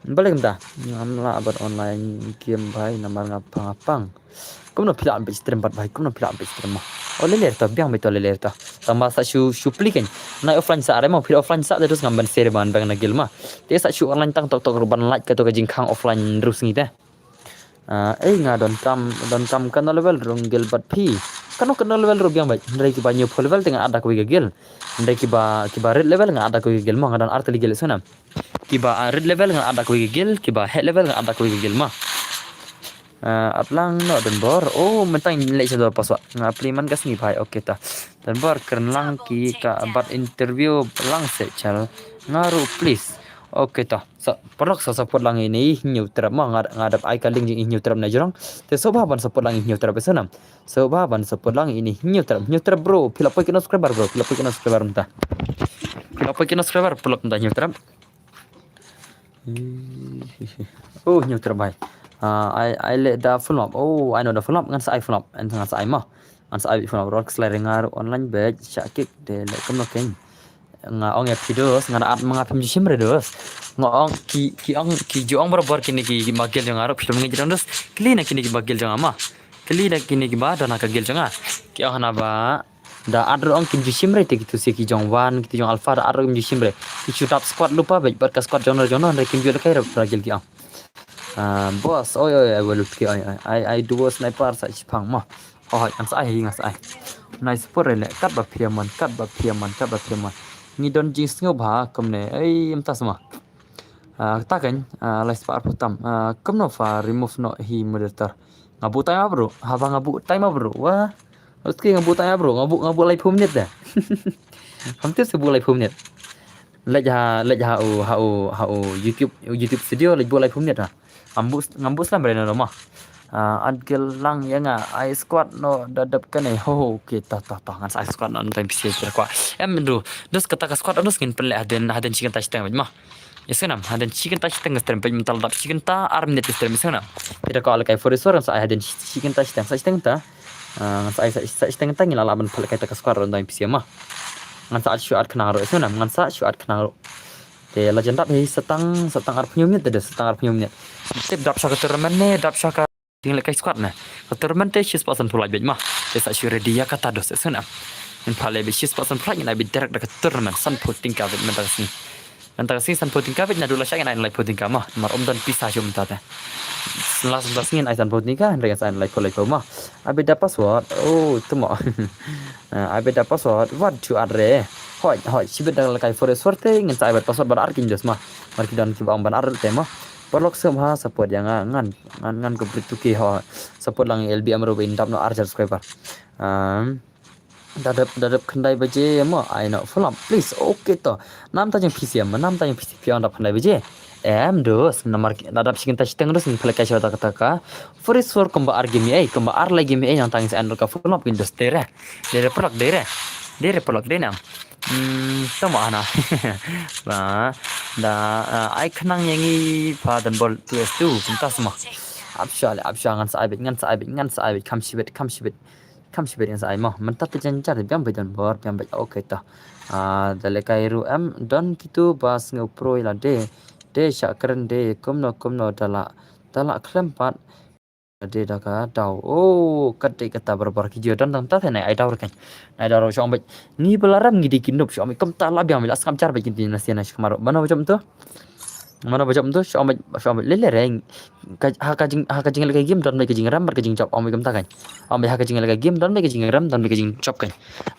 Balik mynta. Ngam la bad online game bhai, namar nga pang pang. Kumno phi la bad stream bad bhai, kumno phi la bad stream mo. Oh, le le to, biang beit to, le le to. Tang ba sa shu, shu plie kan. Nai offline sa re mo, phi offline sa terus ngam ban share ban bang na guild mo. Te sa shu online tang tok tok ruh ban like kato ka jingkhang offline ruh sngi te. Ah, ei nga don kam, don kam kano level ruh ngam guild bad phi. Kano kano level ruh biang beit. Hynrei kiba hynñiew phew level te ngan add da kawei ka guild. Hynrei kiba, kiba red level ngan add da kawei ka guild mo, nga don ar tylli guild sngewbha. Kiba, ah, red level ngan add da kawei ka guild, kiba heh level ngan add da kawei ka guild mo. Ah, at lang noh Don Bor. Oh, mynta ngin leh shuwa da password. Nga plie man ka sngi bhai. Okay ta. Don Bor kren lang ki ka bad interview lang seh chal. Nga ruh please. Okay ta. Sa, paralok sa support lang ine i Hynñiewtrep mo, nga, nga dap ai ka link jong i Hynñiewtrep na jrong. Te sngewbha ban support lang i Hynñiewtrep sngewbha. Sngewbha ban support lang ine i Hynñiewtrep, Hynñiewtrep bro. Phi la poi katno subscriber bro, phi la poi katno subscriber mynta. Phi la poi katno subscriber, paralok mynta Hynñiewtrep. Oh, Hynñiewtrep bhai. Ah, ai, ai leh da full map. Oh, ai noh da full map, ngan sa ai full map. Ngan sa ai mo. Ngan sa ai full map. Rod keslai rengar online bad shah kick de leh kumno keng. Nga ong ïa phi dos, nga da at ma nga phim ju shim re dos. Nga ong ki, ki ong, ki ju ong barabor kine kiba guild jong nga ruh, phi to ngin jrong dos. Kylli na kine kiba guild jong nga mo. Kylli na kine kiba don ha ka guild jong nga. Ki ong hana ba da at ruh ong kim ju shim re te kitu sha ki jong Wan, kitu jong Alpha da at ruh kim ju shim re. Ki shu dap squad lypa beit bad ka squad jong no jong no hynrei kim ju lehkai re ba guild ki ong. Ah, boss, oi, oi, oi, lut ki, oi, oi, ai, ai, duo sniper sa shipang mo. Hoi, ngan sa ai, ngan sa ai. Nai support re leh, kat ba phi mon, kat ba phi mon, kat ba phi mon. Ngi don jingsngewbha kumne, ei, mynta sma. Ah, ta kan, ah, lai spah arphew tam. Ah, kumno pha remove noh hi moderator. Nga buh time up bro, haba nga buh time up bro, wah. Oke, nga buh time up bro, nga buh, nga buh laiphew minit da. Ham tip sa buh laiphew minit. Leit ha, leit ha u, ha u, ha u YouTube, YouTube Studio leit buh laiphew minit ha. Ngam buh, ngam buh slam brand no mo. Ah, at guild lang ïa nga, ai squad no da dep kane. Ho, ho, okay, to, to, to, ngan sa ai squad no, ngan sa ai squad no. Em, Andrew, dos kata ka squad, dos ngin pynleh hadien, hadien shi kynta shiteng beit mo. Ïa sngewbha, hadien shi kynta shiteng ka stream, beit mynta la dap shi kynta ar minit ka stream, ïa sngewbha. Ïa da ka lehkai Forest War, ngan sa ai hadien shi kynta shiteng, sa shiteng ta. Ah, ngan sa ai sa, sa shiteng ta ngin la lah ban pynleh kai ta ka squad ruh da ïa phi sha mo. Ngan sa ai shu at khnang ruh, ïa sngewbha, ngan sa ai shu at khnang ruh. Te la jan dap hi sa tang, sa tang arphew minit te, sa tang arphew minit. Tip dap sha ka tournament ne, dap sha ka jinglehkai squad ne. Ka tournament te shispah sanphew lak beit mo. Te sa shu ready ïa kata dos, ïa sngewbha. Ngin pynleh beit shispah sanphew lak, ngin ai beit direct da ka tournament sanphew tyngka beit mynta ka sngi. Mynta ka sngi sanphew tyngka beit, naduh lashai ngin ai laiphew tyngka mo. Namar ym don pisa shuh mynta te. Last, last ngin ai sanphew tyngka, hynrei ngin sa ai laiphew, laiphew mo. Ai beit da password. Oh, to mo. Ah, ai beit da password. Wat shu at re. Hoi, hoi, shibit da lehkai Forest War te, ngin sa ai beit password bad ar kin dos mo. Mar ki don kiba ong ban ar te mo. Paralok sngewbha support ïa nga, ngan, ngan, ngan complete two K ho. Support lang L B M ruh ba in dap noh ar hajar subscriber. Um, da dep, da dep khyndai baje mo, ai noh full up, please. Okay to. Namta jong P C M, namta jong P C M, phi ong dap khyndai baje. Em dos, namar ki, da dap shi kynta shiteng dos, ngin pynleh kai shuwa ta kata ka. Forest War kumba ar game ei, kumba ar lai game ei, nangta ngin sa ai noh ka full up, ngin dos dei re. Dei re paralok, dei re. Dei re paralok, dei nang. Hmm, to mo hana. Ba, da, ah, ai khnang ïa ngi pha Don Bor two S two, kumta sma. Ap shuwa le, ap shuwa, ngan sa ai beit, ngan sa ai beit, ngan sa ai beit, kham shibit, kham shibit. Kham shibit ngan sa ai mo. Mynta te jan jar, biang beit Don Bor, biang beit. Okay to. Ah, da lehkai ruh em, don kitu ba sngew pro ïa lade. De shah kren de, kumno, kumno da la, da la khlem pat. Dei da ka daw. Oh, kat dei kata barabor ki jia don tang ta te nai ai daw re kan. Nai daw re shong beit. Ngi ba la rem ngi dei ki noob shong beit. Kumta la biang beit la sngap jar beit ki dei na sia na shkmar. Mano ba jop to? Mano ba jop to? Shong beit, shong beit. Le le re. Ka, ha ka jing, ha ka jinglehkai game don beit ka jingrem bad ka jingjop. Ong beit kumta kan. Ong beit ha ka jinglehkai game don beit ka jingrem, don beit ka jingjop kan.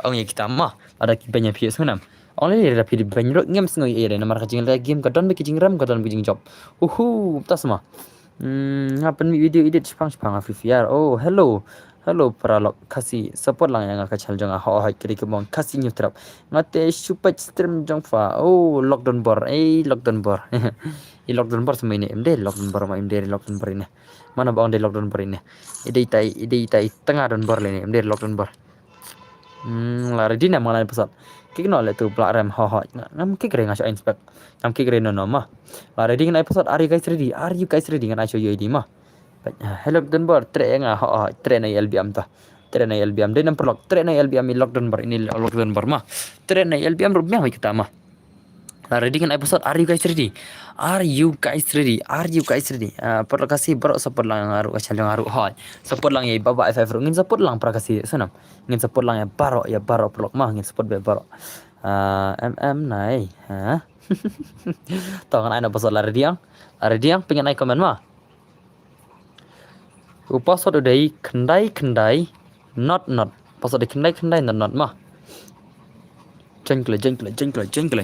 Ong ïa kita ma. Ada ki banya phi sngewbha. Ong le le da phi dei beiñ ruh ngim sngew ïa re namar ka jinglehkai game ka don beit ka jingrem ka don beit ka jingjop. Uhu, tas ma. Hmm, nga pynmih video edit shipang shipang ha Free Fire. Oh, hello. Hello paralok Khasi, support lang ïa nga ka channel jong nga, ho hoi kri kibong Khasi New Trap. Nga te shu peit stream jong pha. Oh, Lockdown Bor, eh, Lockdown Bor. I Lockdown Bor sa ma ine, em de Lockdown Bor ma, em de Lockdown Bor ine. Mana ba ong de Lockdown Bor ine. I dei tai, i dei tai tanga Don Bor le ine, em de Lockdown Bor. Hmm, la ready ne ma nga la episode. Kik no le tu pla rem, ho ho. Ngam kik re nga shu inspect. Ngam kik re no no ma. La ready ngan episode, are you guys ready? Are you guys ready? Ngan ai shu U I D ma. Hello Don Bor, trei nga, ho ho, trei na L B M ta. Trei na L B M, dei nam paralok, trei na L B M i Lockdown Bor, ini Lockdown Bor ma. Trei na L B M ruh biang kita ma. La ready ngan episode, are you guys ready? Are you guys ready? Are you guys ready? Ah, paralok Khasi baroh support lang nga ruh, ka channel nga ruh, hoi. Support lang ïa i Baba F F ruh, ngin support lang paralok Khasi, sanam. Ngin support lang ïa baroh, ïa baroh paralok ma, ngin support ïa baroh. Ah, M M nai, ha? To ngan ai na password, la ready ang? La ready ang, pyngen ai comment ma. U password u dei khyndai khyndai not not. Password dei khyndai khyndai not not ma. Join kle, join kle, join kle, join kle.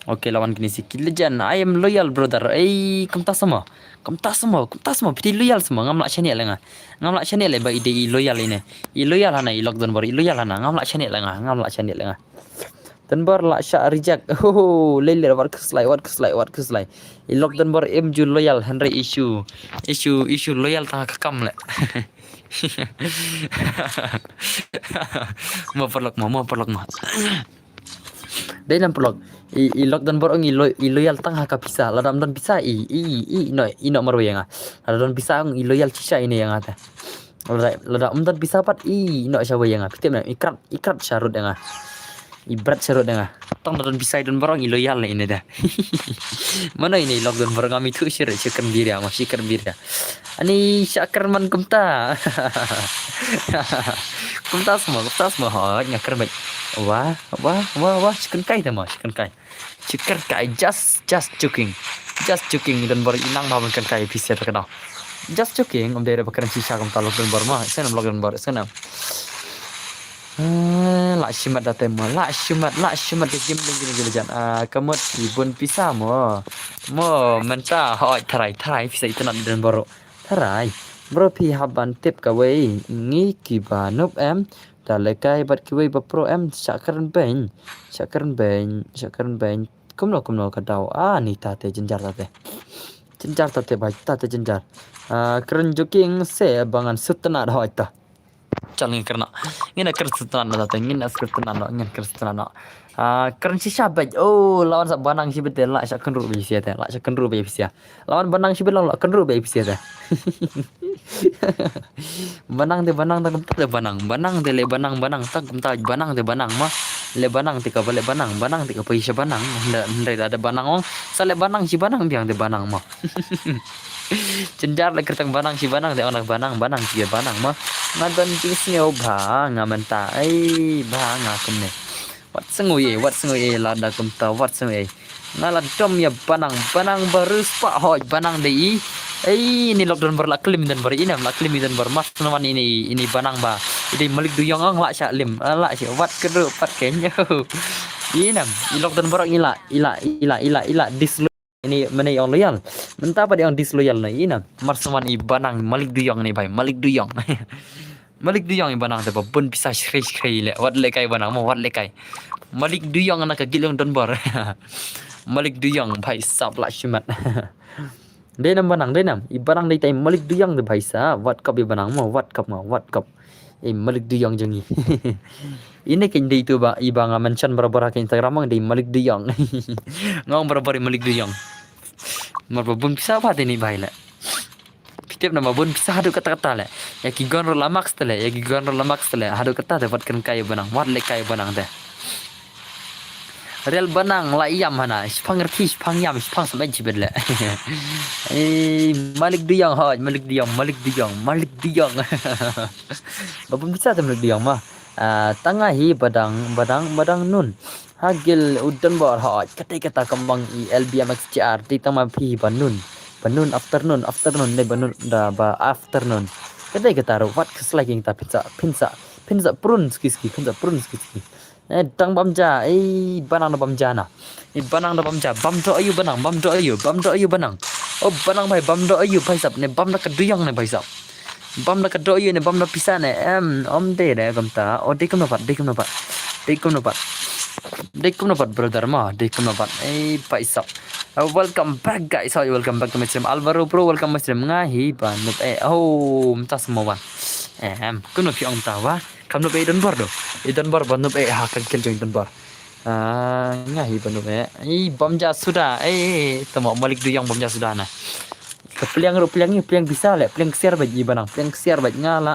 Okay, la wan kine si ki legend. I am loyal brother. Ei, kumta sa ma. Kumta sa ma, kumta sa ma. Phi dei loyal sa ma. Ngam lah shaniah leh nga. Ngam lah shaniah leh ba i dei i loyal ine. I loyal hana i Lockdown Bor, i loyal hana. Ngam lah shaniah leh nga. Ngam lah shaniah leh nga. Don Bor lah shah reject. Ho, lei lei, wat khuslai, wat khuslai, wat khuslai. I Lockdown Bor im ju loyal, hynrei i shu, i shu, i shu loyal tang ha ka kam leh. Mo paralok mo, mo paralok mo. Dei nam paralok. I, i Lockdown Bor ong i lo-, i loyal tang ha ka pisa. Lada ym don pisa i, i, i, i noh, i noh marwei ïa nga. Lada don pisa ong i loyal shisha ine ïa nga te. Lada, lada ym don pisa pat i noh shawei ïa nga. Phi tip ne, i krat, i krat sharud ïa nga. I bret sharud ïa nga. Tang da don pisa i Don Bor ong i loyal ne ine da. Mano ine i Lockdown Bor, ngam ithuh shuh re, shu kren biria, ma shu kren biria. Ani sha kren man kumta. Kumta sa ma, kumta sa ma, hoi, nga kren beit. Wah, wah, wah, wah, shu kren kai te ma, shu kren kai. Shu kren kai, just, just joking. Just joking, i Don Bor i nang ma ban kren kai phi sha ka dau. Just joking, ym dei re ba kren shisha kumta Lockdown Bor ma, sngewbha Lockdown Bor, sngewbha. Eh, lah shimet da te mo, lah shimet, lah shimet ka game ding ding ding jan. Ah, ka mut ki bun pisa mo. Mo, mynta hoi tharai, tharai pisa itynnad i Don Bor. Tharai. Bro phi hap ban tip kawei, ngi kiba noob em. Da lehkai bad kiwei ba pro em, shah kren beiñ. Shah kren beiñ, shah kren beiñ. Kumno kumno ka daw. Ah, ni ta te jynjar ta te. Jynjar ta te bhai, ta te jynjar. Ah, kren joking se ba ngan sut tynnad hoi ta. Chal ngin kren noh. Ngin kren sut tynnad noh ta te, ngin kren sut tynnad noh, ngin kren sut tynnad noh. Ah, kren shisha beit. Oh, la wan sa banang shibit te, lah shah kynruh beit phi sha te, lah shah kynruh beit phi sha. La wan banang shibit lang, lah kynruh beit phi sha te. Banang te banang, tang kumta te banang. Banang te leh banang, banang, tang kumta banang te banang ma. Leh banang te kaba leh banang, banang te kaba sha banang. Hynda, hynda da banang ong. Sa leh banang shi banang biang te banang ma. Jynjar leh kyrteng banang shi banang te ong da banang, banang shi banang ma. Nga don jingsngew bha nga mynta. Ai, bha nga kumne. Wat sngewbha, wat sngewbha, lada kumta, wat sngewbha. Nga la dom ïa banang, banang ba riewspah hoi, banang dei i. Ei, ini Lockdown Bor, la klim i Don Bor, inem la klim i Don Bor, mas na wan ini, ini banang ba. I dei Malik Duyong ong lah shah lim, ah, lah shah, wat kyrduh pat keiñ. Inem, i Lockdown Bor ong i la, i la, i la, i la, i la, dis Ini mynne i ong loyal. Mynta pat i ong disloyal na ina. Mar shu wan i banang Malik Duyong ni bhai, Malik Duyong. Malik Duyong i banang te ba bun pisa shri shri le. Wat lehkai banang mo, wat lehkai. Malik Duyong na ka gilong Don Bor. Malik Duyong bhai sab lah shimet. Dei nam banang, dei nam. I banang dei tai Malik Duyong te bhai sab. Wat kop i banang mo, wat kop mo, wat kop. Eh, Malik Duyong jong ngi. Ine keiñ dei tu ba, i ba nga mention barabor ha ka Instagram ong dei Malik Duyong. Nga ong barabor i Malik Duyong. Mar ba bun pisa ba te ni bhai le. Phi tip na ba bun pisa haduh katta katta le. Ïa ki gon ruh la max te le, ïa ki gon ruh la max te le. Haduh katta te wat kren kai banang, wat lehkai banang te. Rial banang la ïam hana, shipang rthi, shipang ïam, shipang smet jibet le. Eh, Malik Duyong hoj, Malik Duyong, Malik Duyong, Malik Duyong. Ba bun pisa te Malik Duyong ma. Ah, tang nga hi badang, badang, badang nun. Ha gil u Don Bor hoj, kata kata kembang i L B M X J R, ti tang ma phi ba nun. Ba nun afternoon, afternoon, ne ba nun da ba afternoon. Kata kata ruh, wat khuslai king ta phin sa, phin sa, phin sa prun ski ski, phin sa prun ski ski. Eh, dang bam ja, eh, banang da bam ja na. Eh, banang da bam ja, bam doh aïu banang, bam doh aïu, bam doh aïu banang. Oh, banang bhai, bam doh aïu bhai sab, ne bam da ka Duyong ne bhai sab. Bam da ka doh ïa ne, bam da pisa ne. Em, om dei re kumta. O dei kumno pat, dei kumno pat. Dei kumno pat. Dei kumno pat brother ma, dei kumno pat. Ei paisa. Uh, welcome back guys. Hi, welcome back to my stream. Alvaro bro, welcome my stream. Nga hi ba nup eh. Oh, mta semua wan. Em, kumno phi ong ta wa. Kam nup eh don bor do. I don bor ba nup eh ha ka kel jong i don bor. Ah, nga hi ba nup eh. I bam ja suda. Eh, tamo malik du yang bam ja suda na. Ka pliang ruh pliang i pliang bisa le pliang ksiar ba i banang pliang ksiar ba nga la.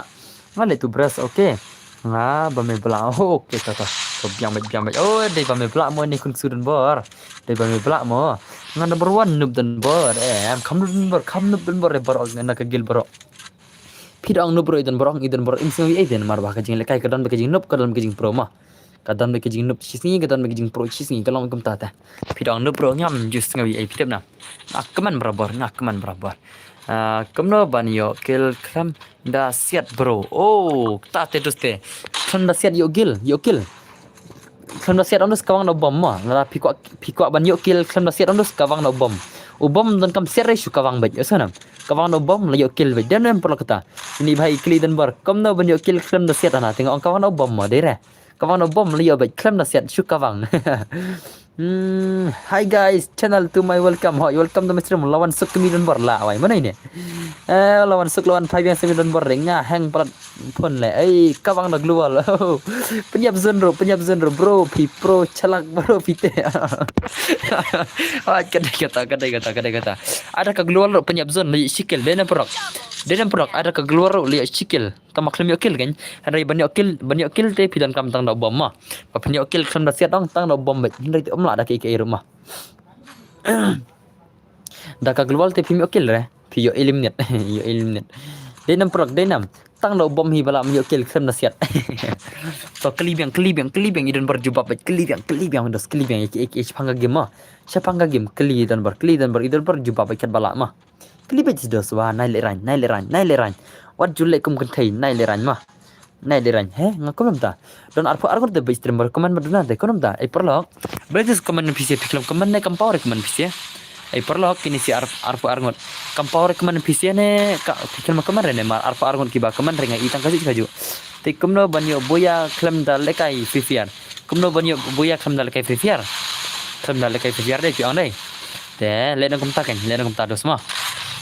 Nga le tu bras, okay. Nga ba me bla, oh, okay, ta ta. Ko biang ba biang ba. Oh, dei ba me bla mo ni kun sudun bor. Dei ba me bla mo. Nga number one nup dun bor. Eh, am kam nup dun bor, kam nup dun bor, eh, bor, na ka gil bor. Phi dang nup bor, i dun bor, i dun bor, im sing i dun mar ba ka jing le kai ka don ba ka jing nup, ka don ba ka jing pro ma. Ka don ba ka jing nup shi sngi, ka don ba ka jing pro shi sngi, ka long kumta ta. Phi dang nup bro ngam ju sngew ei phi dep na. Nga kmen barabor, nga kmen barabor. Ah, kumno ban ïoh kill khlem da siat bro. Oh, ta te dus te. Khlem da siat ïoh kill, ïoh kill. Khlem da siat ong dus ka wang da bom ma. Lada phi kwah, phi kwah ban ïoh kill khlem da siat ong dus ka wang da bom. U bom don kam siat re shu ka wang bad. Ïoh sanam. Ka wang da bom la ïoh kill bad. Dem dem paralok kata. Ini bhai kli don bor. Kumno ban ïoh kill khlem da siat ana. Tengok ong ka wang da bom ma dei re. Ka wang da bom la ïoh bad khlem da siat shu ka wang. Hmm, hi guys, channel to my welcome. Hoi, welcome to my stream. Lawan suk kemi don bor la wai. Mana ini? Eh, lawan suk lawan phai biang semi don bor re nga hang palat phone le. Ei, ka wang da global. Penyap zone ro, penyap zone ro bro, phi pro chalak bro phi te. Ah, kadai kata, kadai kata, kadai kata. Ada ka global ro penyap zone le shikel dena prok. Dena prok ada ka global ro le shikel. Tama khlem ïoh kill kan. Hynrei ban ïoh kill, ban ïoh kill te phi donkam tang da bom ma. Ba phi ïoh kill khlem da siat ong tang da bom bad. Hynrei te um lah da kiei kiei ruh ma. Da ka global te phim ïoh kill re. Phi ïoh eliminate, ïoh eliminate. Dei nam prok, dei nam. Tang da bom hi ba lah ym ïoh kill khlem da siat. To kli biang, kli biang, kli biang i don bor jubab bad kli biang, kli biang dos kli biang ïa kiei kiei shaphang ka game ma. Shaphang ka game kli i don bor, kli i don bor, i don bor jubab bad kat ba lah ma. Kli bad dos wa nai le rain, nai le rain, nai le rain. Wat ju leh kum kynthei nai le rain ma. Nai le rain, he, nga kumno mynta. Don arphew arngut de bad stream bor kumno mynta de kumno mynta. Ei paralok. Bad just kumno phi sha phi khlem kumno ne kam power kumno phi sha. Ei paralok kini si ar-, arphew arngut. Kam power kumno phi sha ne ka phi khlem kumno re ne mar arphew arngut kiba kumno re nga i tang kaju kaju. Te kumno ban ïoh buya khlem da lekai Free Fire. Kumno ban ïoh buya khlem da lekai Free Fire. Khlem da lekai Free Fire de phi ong de. Te leh nang kumta kan, leh nang kumta dos ma.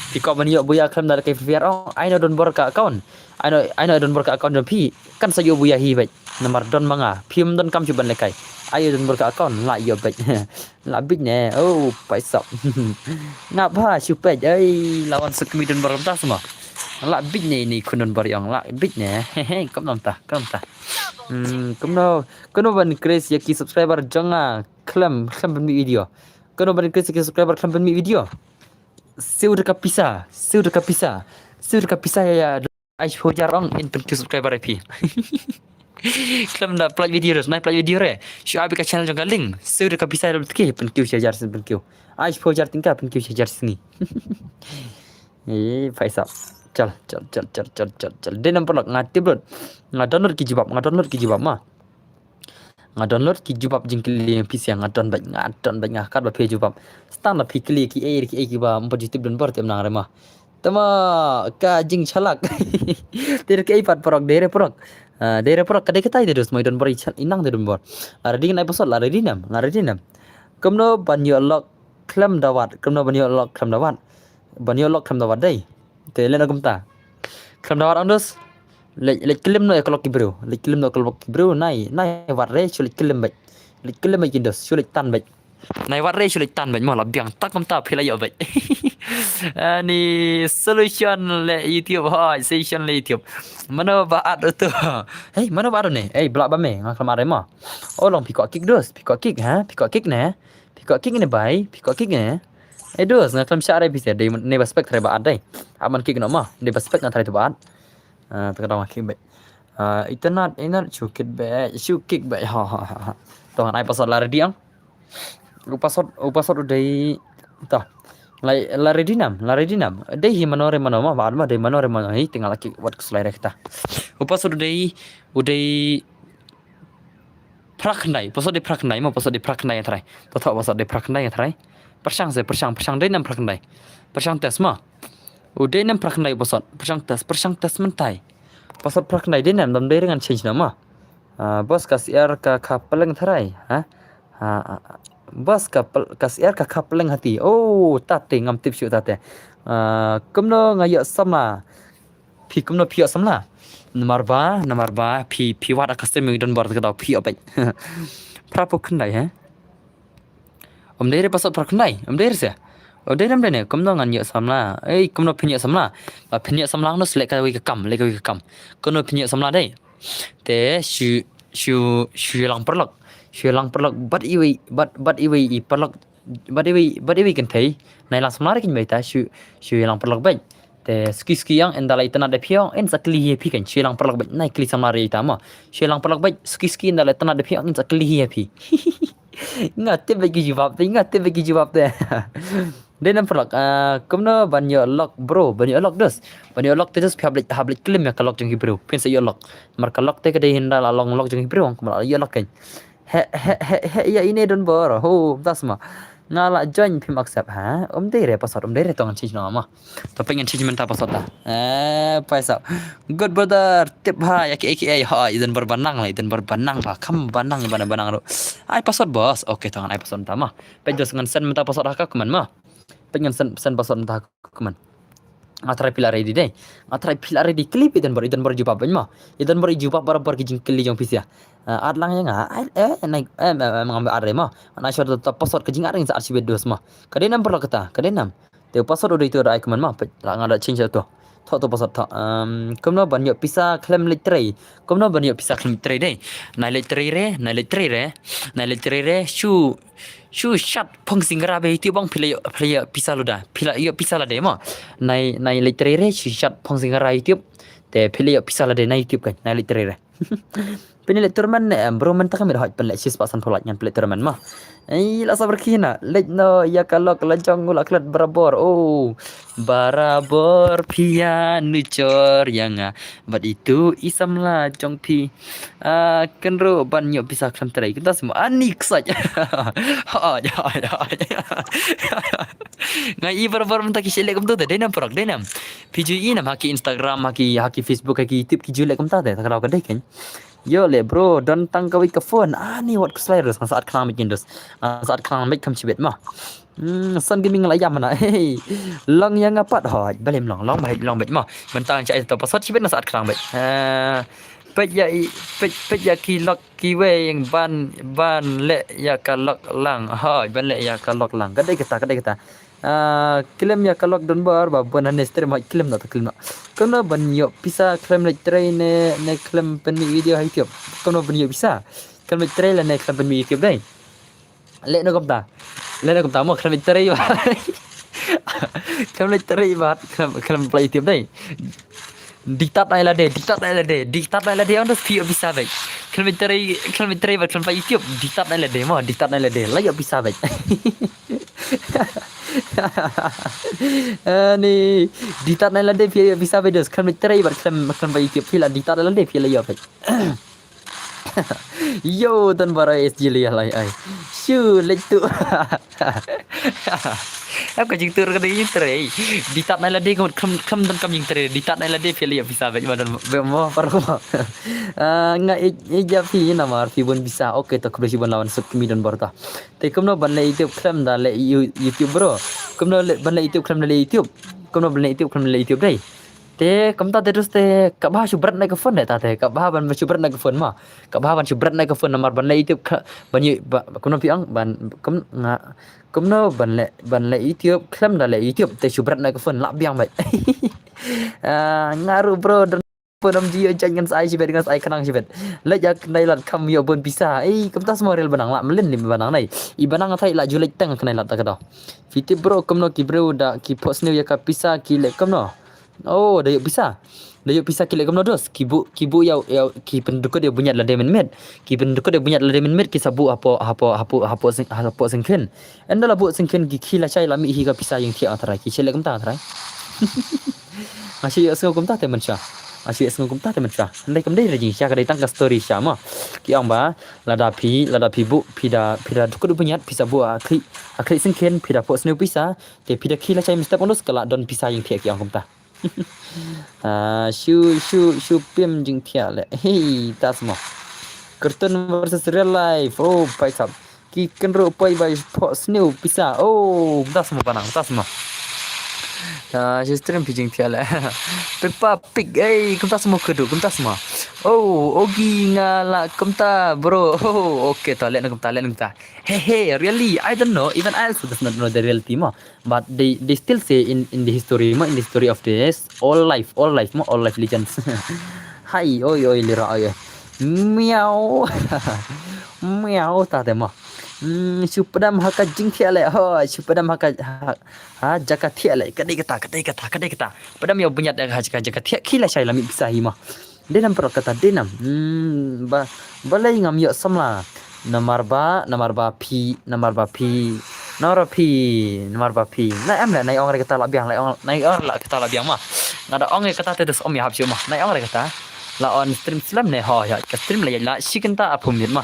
Phi kwah ban ïoh buya khlem da lekai Free Fire ong, ai no don bor ka account. Ai no, ai no don bor ka account jong phi. Kan sa ïoh buya hi bad. Namar don ma nga. Phim donkam shu ban lekai. Ai don bor ka account la ïoh bad. La bit ne. Oh, paisap. Nga ba shu pet. Ai lawan suk kemi don bor kumta sma. La bit ne ni khun don bor ong. La bit ne. Hehe, kumno mynta, kumno mynta. Hmm, kumno, kumno ban increase ïa ki subscriber jong nga khlem, khlem ban mih video. Kumno ban increase ïa ki subscriber khlem ban mih video. Siew da ka pisa, siew da ka pisa, siew da ka pisa ïa, ïa, ai shiphew hajar ong in pynkiew subscriber ïa phi. Khlem da pynlait video dos, nai pynlait video re. Shu ai beit ka channel jong ka link. Siew da ka pisa da tki pynkiew shi hajar sngi pynkiew. Ai shiphew hajar tyngka pynkiew shi hajar sngi. Eh, paisa. Chal, chal, chal, chal, chal, chal, chal. Dei nam paralok nga tip lut. Nga download ki jubab, nga download ki jubab ma. Nga download ki jubab jingkylli phi sha nga don bad nga don bad nga kat ba phi jubab. Stang da phi kylli ki ei ki ei kiba ym pat ju tip don bor te ym nang re ma. Tama ka jingchalak. Te ki ei pat paralok dei re paralok. Ah, dei re paralok ka dei katai te dos mo i don bor i chal i nang te don bor. La ready nai pasot la ready nam, la ready nam. Kumno ban ïoh lok khlem da wat, kumno ban ïoh lok khlem da wat. Ban ïoh lok khlem da wat dei. Te leh na kumta. Khlem da wat ong dos. Leh, leh klim noh ïa ka lok ki briew. Leh klim noh ïa ka lok ki briew nai, nai wat re shu leh klim bad. Leh klim bad ki dos, shu leh tan bad. Nai wat re shu leh tan bad mo la biang ta kumta phi la ïoh bad. Ani solution le YouTube, hoi, solution le YouTube. Mano ba at uto. Hei, mano ba at ne? Ei, bla ba me, nga khlem at re mo. Oh, long phi kwah kick dos, phi kwah kick, ha? Phi kwah kick ne? Phi kwah kick ne bai, phi kwah kick ne? Ei dos, nga khlem shah re phi se, dei ne ba spek trai ba at dei. Aman kick no ma, dei ba spek nga trai tu ba at. Ah, ta ka dang kick bai. Ah, internet, internet, shu kick bai, shu kick bai. Ha, ha, ha, ha. To ngan ai password la ready ang. U password, u password u dei. Ta. La, la ready nam, la ready nam. Dei hi mano re mano ma, ba at ma dei mano re mano hi, tinggal kick wat kuslai re kita. U password u dei, u dei Phra khyndai, password dei phra khyndai, mo password dei phra khyndai ïa trai. To thoh password dei phra khyndai ïa trai. Pyrshang se, pyrshang, pyrshang dei nam phra khyndai. Pyrshang test mo. U dei nam phra khyndai u pasot. Pyrshang test, pyrshang test mynta. Pasot phra khyndai dei nam, dam dei ringan change nama. Ah, boss ka syiar ka kha pyleng tharai, ha? Ha, ah, boss ka pel-, ka syiar ka kha pyleng hati. Oh, tate ngam tip shuh tate. Ah, kumno nga ïoh samla. Phi kumno phi ïoh samla. Namar ba, namar ba, phi, phi wad ka stem ïa u Don Bor ka dau phi ïoh beit. Phra phew khyndai, ha? Ym dei re pasot phra khyndai, ym dei re se. Ym dei re, ym dei ne, kumno ngan ïoh samla. Ei, kumno phin ïoh samla. Ba phin ïoh samla no leh kawei ka kam, leh kawei ka kam. Kumno phin ïoh samla dei. Te shu, shu, shu lang paralok. Shu lang paralok bad iwei, bad, bad iwei i paralok. Bad iwei, bad iwei kynthei. Nai lang samla re kin beit ta, shu, shu lang paralok beit. Te suki suki ïa nga, ynda la itynnad da phi ïa nga, yn sa kylli hi ïa phi kan, shu lang paralok beit, nai kylli samla re ïa ta mo. Shu lang paralok beit, suki suki ynda la itynnad da phi ïa nga, yn sa kylli hi ïa phi. Nga tip beit ki jubab te, nga tip beit ki jubab te. Dei nam paralok, ah, kumno ban ïoh lock bro, ban ïoh lock dus. Ban ïoh lock te dus phi hap leit, hap leit klim ïa ka lock jong ki briew. Phin sa ïoh lock. Namar ka lock te ka dei hynda la long lock jong ki briew, kumno la ïoh lock kan. He, he, he, he, ïa ine Don Bor. Ho, das ma. Nga la join phim accept ha. Ym dei re pasot, ym dei re tong change no ma. To pyngen change mynta pasot ta. Eh, paisa. Good brother, tip ha, ïa ki, ïa ki, eh, ha, i Don Bor banang la, i Don Bor banang ba, kam banang, banang, banang ro. Ai pasot boss. Okay, tong ai pasot mynta ma. Peit dos ngan send mynta pasot ha ka kmen ma. Peit ngan send, send pasot mynta ha ka kmen. Nga try phi la ready dei. Nga try phi la ready clip i Don Bor, i Don Bor jubab bad ma. I Don Bor i jubab barabor ki jingkylli jong phi sia. Ah, at lang ïa nga, ai, eh, nai, eh, eh, eh, ngam ar re ma. Nai shot to pasot ka jing ar ing sa ar shibit dos ma. Ka dei nam paralok kata, ka dei nam. Te pasot u dei tu da ai kmen ma, peit la nga da change to. Tho to pasot tho. Um, kumno ban ïoh pisa khlem leit trei. Kumno ban ïoh pisa khlem leit trei dei. Nai leit trei re, nai leit trei re. Nai leit trei re, shu, shu shat phong sing ra be ïa u bang phi la ïoh, phi la ïoh pisa luda. Phi la ïoh pisa la dei ma. Nai, nai leit trei re, shu shat phong sing ra YouTube. Te phi la ïoh pisa la dei na YouTube kan, nai leit trei re. Pynleh tournament ne em, bro, mynta ka miet hoi pynleh shispah sanphew lak ngan pynleh tournament ma. Ei, la sabar khina, leit no ïa ka lock la jong u la klet barabor. Oh, barabor phi ïa nujor ïa nga. Bad itu i samla jong phi. Ah, kynroh ban ïoh pisa khlem trei. Kumta sma ani ksat. Ha, ha, ha, ha. Nga i barabor mynta ki shu leh kumta te, dei nam paralok, dei nam. Phi ju i nam ha ki Instagram, ha ki, ha ki Facebook, ha ki YouTube, ki ju leh kumta te, ta ka daw ka dei kan. Ïoh leh bro, don tang kawei ka phone. Ani wat khuslai dos, nga sa at khnang beit kin dos. Nga sa at khnang beit kham shibit ma. Hmm, Sun Gaming la ïam na. Hey. Long ïa nga pat hoi, balei ym long, long beit, long beit ma. Mynta nga sa ai to pasot shibit nga sa at khnang beit. Eh, peit ïa i, peit, peit ïa ki lock kiwei ban, ban leh ïa ka lock lang. Hoi, ban leh ïa ka lock lang. Ka dei kata, ka dei kata. Ah, khlem ïa ka lock Don Bor ba bun hane stream hoi khlem na ta khlem na. Kumno ban ïoh pisa khlem leit trei ne, ne khlem pynmih video ha YouTube. Kumno ban ïoh pisa. Khlem leit trei lane khlem pynmih YouTube dei. Leh no kumta. Leh no kumta mo khlem leit trei ba. Khlem leit trei ba, khlem, khlem pynmih YouTube dei. Diktat nai lade, diktat nai lade, diktat nai lade, on dos phi ïoh pisa beit. Khlem leit trei, khlem leit trei ba, khlem pynmih YouTube, diktat nai lade mo, diktat nai lade, la ïoh pisa beit. Ani, diktat nai lade phi ïoh pisa beit dos, khlem leit trei ba, khlem, khlem pynmih YouTube, phi la diktat nai lade phi la ïoh beit. Yo, Don Bor S G li lai ai. Shu leit tu. Aku jingtur ka dei jingtrei. Diktat nai lade khlem, khlem, khlem donkam jingtrei. Diktat nai lade phi la ïoh pisa beit ma don be mo paralok. Ah, nga ïeit, ïeit ïa phi namar phi bun pisa. Okay, to khublei shibun la wan suk kmie Don Bor ta. Te kumno ban leh YouTube khlem da leh You-, YouTube bro. Kumno leh ban leh YouTube khlem da leh YouTube. Kumno ban leh YouTube khlem da leh YouTube dei. Te kumta te dus te kaba shu bret na ka phone de ta te kaba ban shu bret na ka phone ma. Kaba ban shu bret na ka phone namar ban leh YouTube kha-, ban ïoh ba, kumno phi ong ban kum nga kumno ban leh, ban leh YouTube khlem da leh YouTube te shu bret na ka phone la biang beit. Ah, nga ruh bro don phone ym ju ïoh jait ngan sa ai shibit ngan sa ai khnang shibit. Leit ïa kynai lad kham ïoh bun pisa. Ei kumta sma rel banang la mlin ni banang nai. I banang thai la ju leit tang kynai lad ta ka daw. Phi tip bro kumno ki briew da ki post new ïa ka pisa ki leh kumno. Oh, da ïoh pisa. Da ïoh pisa ki leh kumno dos. Ki buh, ki buh ïa, ïa, ki pyndukut ïa u bniat lade mynmiet. Ki pyndukut ïa u bniat lade mynmiet ki sa buh hapoh, hapoh, hapoh, hapoh sing, hapoh syngkien. Ynda la buh syngkien ki khie la shai la mih hi ka pisa ïing thiah nga tharai. Ki shai leh kumta nga tharai. Nga shai ïohsngew kumta te mynshuwa. Nga shu ïohsngew kumta te mynta. Hynrei kam dei re jingshisha, ka dei tang ka story shisha mo. Ki ong ba lada phi, lada phi buh, phi da, phi da duk duk pynïaid, phi sa buh ha khlieh, ha khlieh syngkien, phi da phohsniew pisa, te phi da khie lashai mynstep, ong dos, ka la don pisa jingthiah, ki ong kumta. Ah, shu, shu, shu pim jingthiah leh. Hei, ta sma. Cartoon versus real life. Oh, paisap. Ki kynruh poi ba phohsniew pisa. Oh, ta sma, panang, ta sma. Ah, shu stream phi jingthiah leh. Peppa Pig, ei, kumta sma kyrduh, kumta sma. Oh, Ogi, nga lah kumta, bro. Oh, okay, to, leh na kumta, leh na kumta. Hey, hey, really? I don't know. Even I also does not know the reality mo. But they, they still say in, in the history mo, in the history of this, all life, all life mo, all life legends. Hai, oi, oi, lira, oi, oi. Miau. Miau, ta te mo. Hmm, shu pdem ha ka jingthiah leh, ho, shu pdem ha ka, ha, ha, jaka thiah leh, ka dei kata, ka dei kata, ka dei kata. Pdem ïa u bniat ha jaka, jaka thiah, khie lashai la mih pisa hi mo. Dei nam paralok kata, dei nam. Hmm, ba, balei ngam ïoh samla. Namar ba, namar ba phi, namar ba phi. Namar ba phi, namar ba phi. Na em leh, nai ong re kata la biang, nai ong, nai ong la kata la biang mo. Nga da ong re kata te dos, ym ïahap shuh mo. Nai ong re kata. La on stream slem ne ho ïa, ka stream la ïa la shi kynta arphew minit mo.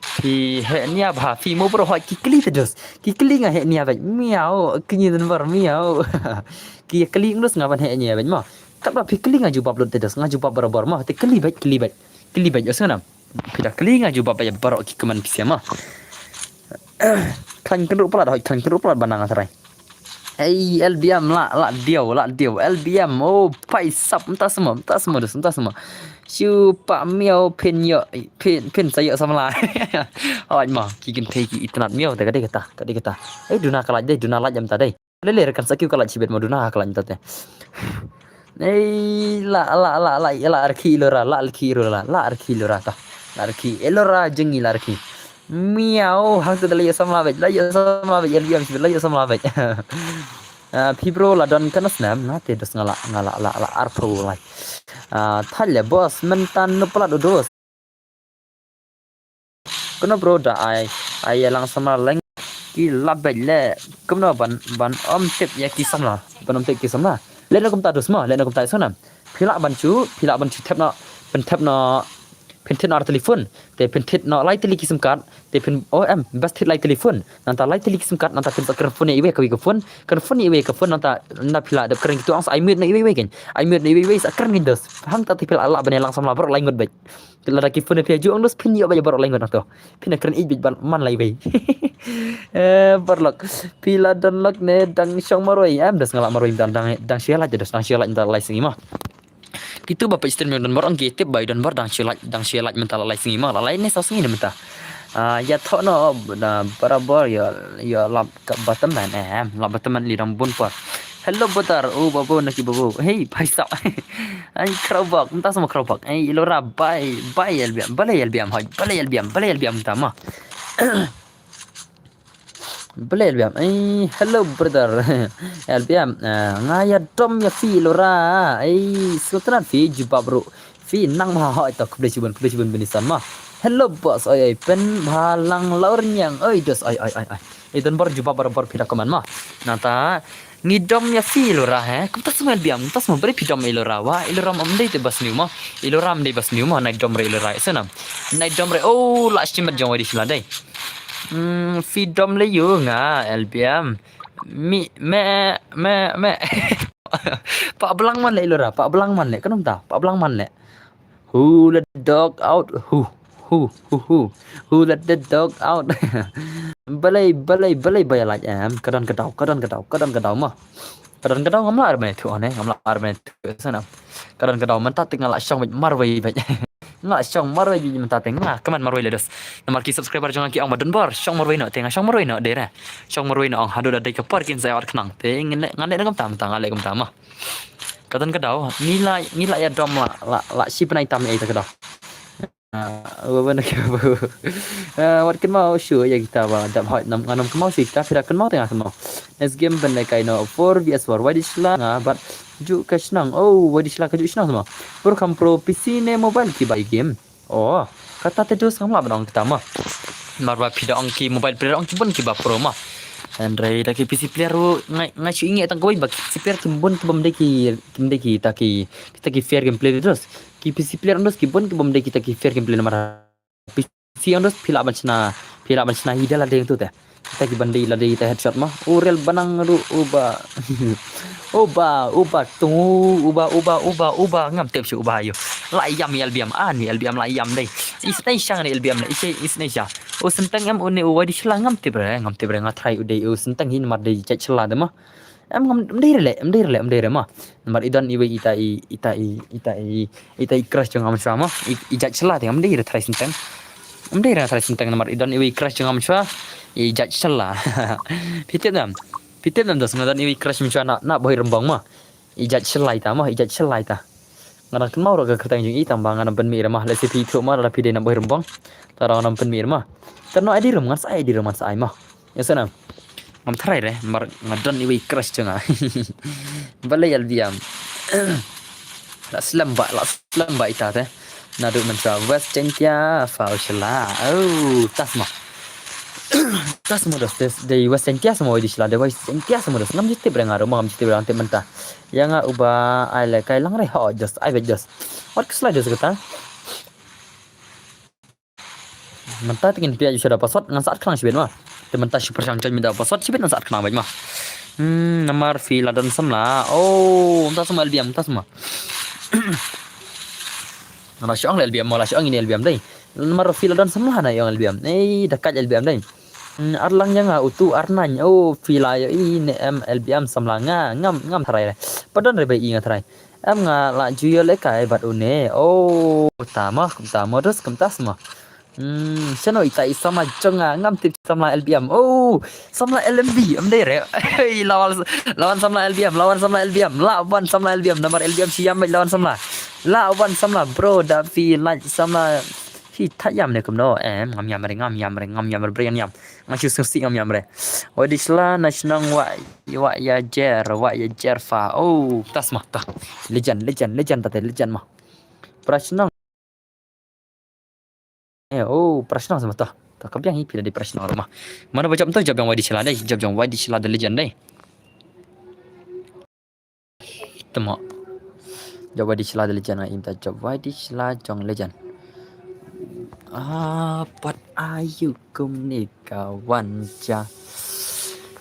Phi heh nia bha, phi mo bro, hoi ki kylli te dos. Ki kylli nga heh nia bha. Miau, ki ngi den bar miau. Ki kylli ngus nga ban heh nia bha mo. Katba phi kylli nga jubab lut te dos, nga jubab barabor mo. Te kylli bha, kylli bha. Kylli bha, ïohsngew nam. Phi da kylli nga jubab bha barabor, ki kmen pisa mo. Khlaiñ kynruh palat, hoi khlaiñ kynruh palat ba nang trai. Ei, L B M la, la diaw, la diaw. L B M, oh, paisap, mynta sma, mynta sma dos, mynta sma. Shu pa miau phin ïoh, phin, phin sa ïoh samla. Hoi ma, ki kynthei ki itynnad miau te ka dei kata, ka dei kata. Ei, duna ka lait dei, duna lait ïa mynta dei. Lele re kan sa kiew ka lait shibit mo, duna ka lait mynta te. Ei, la, la, la, la, la rkhie Elora, la rkhie Elora, la rkhie Elora ta. La rkhie Elora jong ngi la rkhie. Miau, hangta da la ïoh samla bha, la ïoh samla bha, L B M shibit, la ïoh samla bha. Ah, phi bro la don katno snem, nga te dos nga la, nga la, la, la arphew lai. Ah, thait leh boss, mynta no palat u dos. Kumno bro da ai, ai ïa lang samla leng ki la bha leh, kumno ban, ban ym tip ïa ki samla, ban ym tip ki samla. Leh na kumta dos mo, leh na kumta ïa sona. Phi lah ban shu, phi lah ban shu thep noh, pynthep noh, pynthep noh ar telephone. Te pynthep noh lai tylli ki sim card. Te pyn, oh em, best thied lai telephone. Nangta lai tylli ki sim card, nangta phin sa kren phone ïa iwei ka wei ka phone. Kren phone ïa iwei ka phone, nangta, na phi lah dep kren kitu ong sa ai mute noh iwei iwei kan. Ai mute noh iwei iwei sa kren ngin dos. Hangta te phi lah lah ban ïa lang samla baroh lai ngut bha. Lada ki phone phi ïa ju ong dos phin ïoh bha baroh lai ngut nangto. Phin ïa kren ïa bha man lai wei. Eh, paralok. Phi la don lok ne dang shong marwei. Em dos nga la marwei dang, dang, dang shu ïa lait dos, dang shu ïa lait dang lai sngi mo. Kitu ba peit stream ïa u Donbor ong ki tip ba u Donbor dang shu lait, dang shu lait mynta la lai sngi mo, la lai ne saw sngi ne mynta. Ah, ïa thoh noh na barabor ïa, ïa lap ka bottom man, eh, lap bottom man li dang bun por. Hello brother, oh babu na ki babu. Hey, paisap. Ai khraw bok, mynta sma khraw bok. Ai Elora bai, bai L B M, balei L B M hoi, balei L B M, balei L B M mynta mo. Balei L B M? Ei, hello brother. L B M, eh, nga ïa dom ïa phi Elora. Ei, sngewtynnat phi jubab ruh. Phi nang bha hoi to, khublei shibun, khublei shibun bynta san mo. Hello boss, oi oi, pynbha lang la ur ñiang. Oi dos, oi oi oi oi. Ei, Donbor jubab barabor phi da comment mo. Nangta ngi dom ïa phi Elora he. Kumta sma L B M, kumta sma, balei phi dom Elora wa. Elora ym dei te ba sniew mo. Elora ym dei ba sniew mo, nai dom re Elora. Ïa sngewtynnat. Nai dom re. Oh, la shimet jong wei di sla dei. Hmm, phi dom lei ïa nga L B M. Mi, me, me, me. Pak blang man leh Elora, pak blang man leh, kan ym ta, pak blang man leh. Who let the dog out? Who, who, who, who? Who let the dog out? Balei, balei, balei ba ïa lait em? Ka don ka daw, ka don ka daw, ka don ka daw mo. Ka don ka daw ngam lah ar bane thuh ne, ngam lah ar bane thuh sana. Ka don ka daw mynta te nga lah shong beit marwei beit. Nga lah shong marwei beit mynta te nga kmen marwei leh dos. Namar ki subscriber jong nga ki ong ba Donbor shong marwei noh te nga shong marwei noh dei re. Shong marwei noh ong haduh da dei ka por kin sa ïa wat khnang te ngan leh, ngan leh na kumta mynta nga leh kumta mo. Ka don ka daw ngi lah, ngi lah ïa dom lah, lah, lah shi bnai tam ïa ita ka daw. Ah, wat kynmaw shuh ïa kita ba dap hoi, ngam kynmaw shuh ïa kita, phi da kynmaw te nga kynmaw. Next game ban leh kai noh four V S four. Wai di shla nga bad ju ka shnong. Oh, wai di shla ka ju shnong mo. Pur kham pro P C ne mobile ki bai game. Oh, kata te dos ngam lah ban ong kita mo. Namar ba phi da ong ki mobile player ong ki bun ki ba pro mo. Hynrei da ki P C player ruh nga, nga shu ïohi tang kawei ba ki P C player kim bun ki bym dei ki, kim dei kita ki, kita ki fair gameplay dos. Ki P C player dos ki bun ki bym dei kita ki fair gameplay namar P C ong dos phi lah ban shna, phi lah ban shna hi da lade tu te. Kita ki ban dei lade kita headshot ma. U rel banang ruh uba. Uba, uba tu, uba, uba, uba, uba ngam tip shu uba ayu. La ïam ïa L B M, ani L B M la ïam dei. Isnei shang ni L B M ni, isnei, isnei shang. U Senteng em une u Wai Dishla ngam tip re, ngam tip re nga try u dei u Senteng hi namar dei jait shla de ma. Em ngam, em dei re le, em dei re le, em dei re ma. Namar i don iwei ita i, ita i, ita i, ita i crush jong nga mynshuwa ma. I, i jait shla te ngam dei re try Senteng. Em dei re try Senteng namar i don iwei i crush jong nga mynshuwa. I jait shla. Phi tip dem. Phi tip dem dos nga don iwei i crush mynshuwa na, na Bhoi Rymbong ma. I jait shla ita ma, i jait shla ita. Nga dang kynmaw ruh ka kyrteng jong i tang ba nga dang pynmih re ma, lehse phi ïathuh ma lada phi dei na Bhoi Rymbong. Te nga dang pynmih re ma. Te no ai dei re ma, ngan sa ai, dei re ma, ngan sa ai ma. Ïa sngewbha. Ngam tharai re, mar nga don iwei i crush jong nga. Balei L B M. La slem ba, la slem ba ita te. Naduh mynta West Jaintia, Fau Shela. Oh, tas ma. Tas mo dos, des, dei West Jaintia sa mo Wai Dishla, dei West Jaintia sa mo dos. Ngam ju tip re nga ruh, ngam ju tip re nga tip mynta. Ïa nga uba ai le kai lang re ho, just ai beit dos. Wat khuslai dos kata. Mynta te ngin pia ju sha da password, ngan sa at khnang shibit ma. Te mynta shu pyrshang join mynta da password, shibit ngan sa at khnang beit ma. Hmm, namar phi la don samla. Oh, mynta samla L B M, mynta samla. Nga la shu ong le L B M, mo la shu ong ine L B M dei. Namar phi la don samla na ïong L B M. Ei, da kat L B M dei. Hmm, ar lang ïa nga utu ar nang. Oh, phi la ïohi ne em L B M samla nga. Ngam, ngam tharai re. Pat don re ba i nga tharai. Em nga la ju ïoh lehkai bad une. Oh, kumta ma, kumta ma dos, kumta sa ma. Hmm, shano ita i samla jong nga, ngam tip samla L B M. Oh, samla L M B, em dei re. Hei, lawan, lawan samla L B M, lawan samla L B M, lawan samla L B M, namar L B M shi ïam beit lawan samla. Lawan samla, bro, da phi lait samla. Hi, tha ïam ne kumno, em, ngam ïam re, ngam ïam re, ngam ïam re, bre, ngam ïam. Nga shu sngewsih ngam ïam re. Wai Dishla na shnong Wah, Wah Ïajer, Wah Ïajer fa. Oh, tas ma, ta. Legend, legend, legend, ta te, legend ma. Pra shnong. Eh, oh, pra shnong sa ma ta. Ta ka biang hi phi la dei pra shnong ma. Mano ba jop to, jop jong Wai Dishla dei, jop jong Wai Dishla the legend dei. Tama. Jop Wai Dishla the legend nga im ta jop Wai Dishla jong legend. Ah, pat ayu kumne ka wan ja.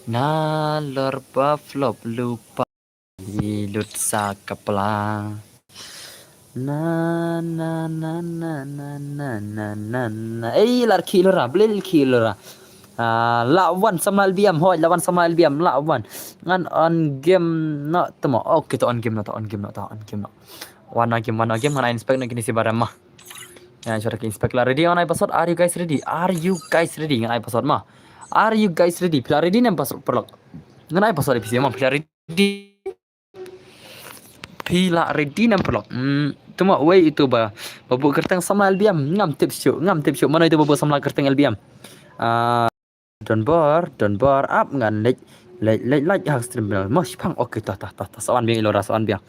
Nalor ba flop lupa. Lut sa kapla. Na, na, na, na. Ei, lar ki lura, blil ki lura. Ah, la wan samla L B M, hoi, la wan samla L B M, la wan. Ngan on game no, tama. Okay, to on game no, to on game no, to on game no. Wan on game, wan on game, ngan inspect no kini si barem ma. Ya, sudah ke inspect la ready, ngan ai password. Are you guys ready? Are you guys ready? Ngan ai password ma. Are you guys ready? Phi la ready ne em password paralok? Ngan ai password phi si ma, phi la ready? Phi la ready ne em paralok? Hmm, tuma wei itu ba, ba buh kyrteng samla L B M, ngam tip shuh, ngam tip shuh. Mano itu ba buh samla kyrteng L B M? Ah, don bor, don bor, ap ngan leit, leit, leit, leit, hak stream bel. Mo shipang, okay, ta, ta, ta, ta, sa wan biang i lora, sa wan biang.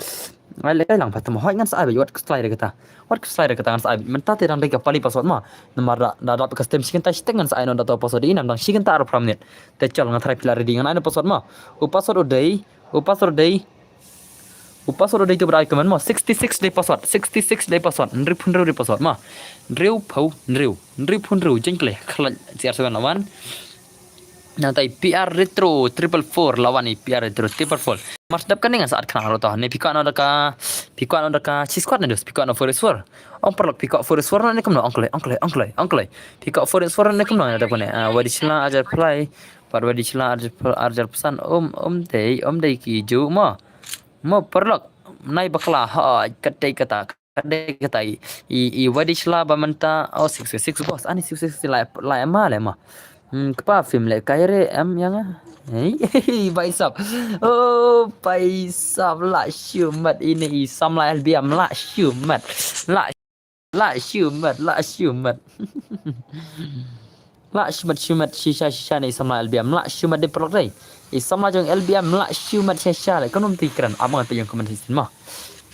Ngai leit kai lang pat, mo hoi ngan sa ai beit, wat khuslai re kata. Wat khuslai re kata ngan sa ai beit. Mynta te dang dei ka pali password ma. Namar da, da dap ka stream shi kynta shiteng ngan sa ai noh da to password i nam dang shi kynta arphew minit. Te chal ngan try phi la ready ngan ai noh password ma. U password u dei, u password u dei. U password u dei tu bad ai comment ma. Sixty six dei password. Sixty six dei password. Hynriewphew hynriew dei password ma. Hynriewphew hynriew. Hynriewphew hynriew. Jeng kle. Khlaiñ C R seven la wan. Nang tai P R Retro triple four la wan i P R Retro triple four. Mar dap kane ngan sa at khnang ruh to. Ne phi kwah noh da ka, phi kwah noh da ka cheese squad ne dos, phi kwah noh four is four. Ong paralok phi kwah four is four noh ne kumno, ong kloi, ong kloi, ong kloi, ong kloi. Phi kwah four is four ne kumno, ne dap kane. Ah, Wai Dishla arjar phlai, pat Wai Dishla arjar, arjar phew san, um, um dei, um dei ki ju mo. Mo paralok, nai bakla, ha, kat dei kata. Ka dei kata i, i, i Wai Dishla ba mynta, oh, six six six boss. Ani six six six la, la ema, la ema. Hmm, kpa film le kai re em ïa nga. Hei, hei, bhai sab. Oh, bhai sab, la shimet ine i samla L B M, la shimet. La, la shimet, la shimet. La shimet, shimet, shisha, shisha ne i samla L B M. La shimet de paralok dei. I samla jong L B M, la shimet, shisha le. Kumno te kren, ap ngan peit ïa ka comment section ma.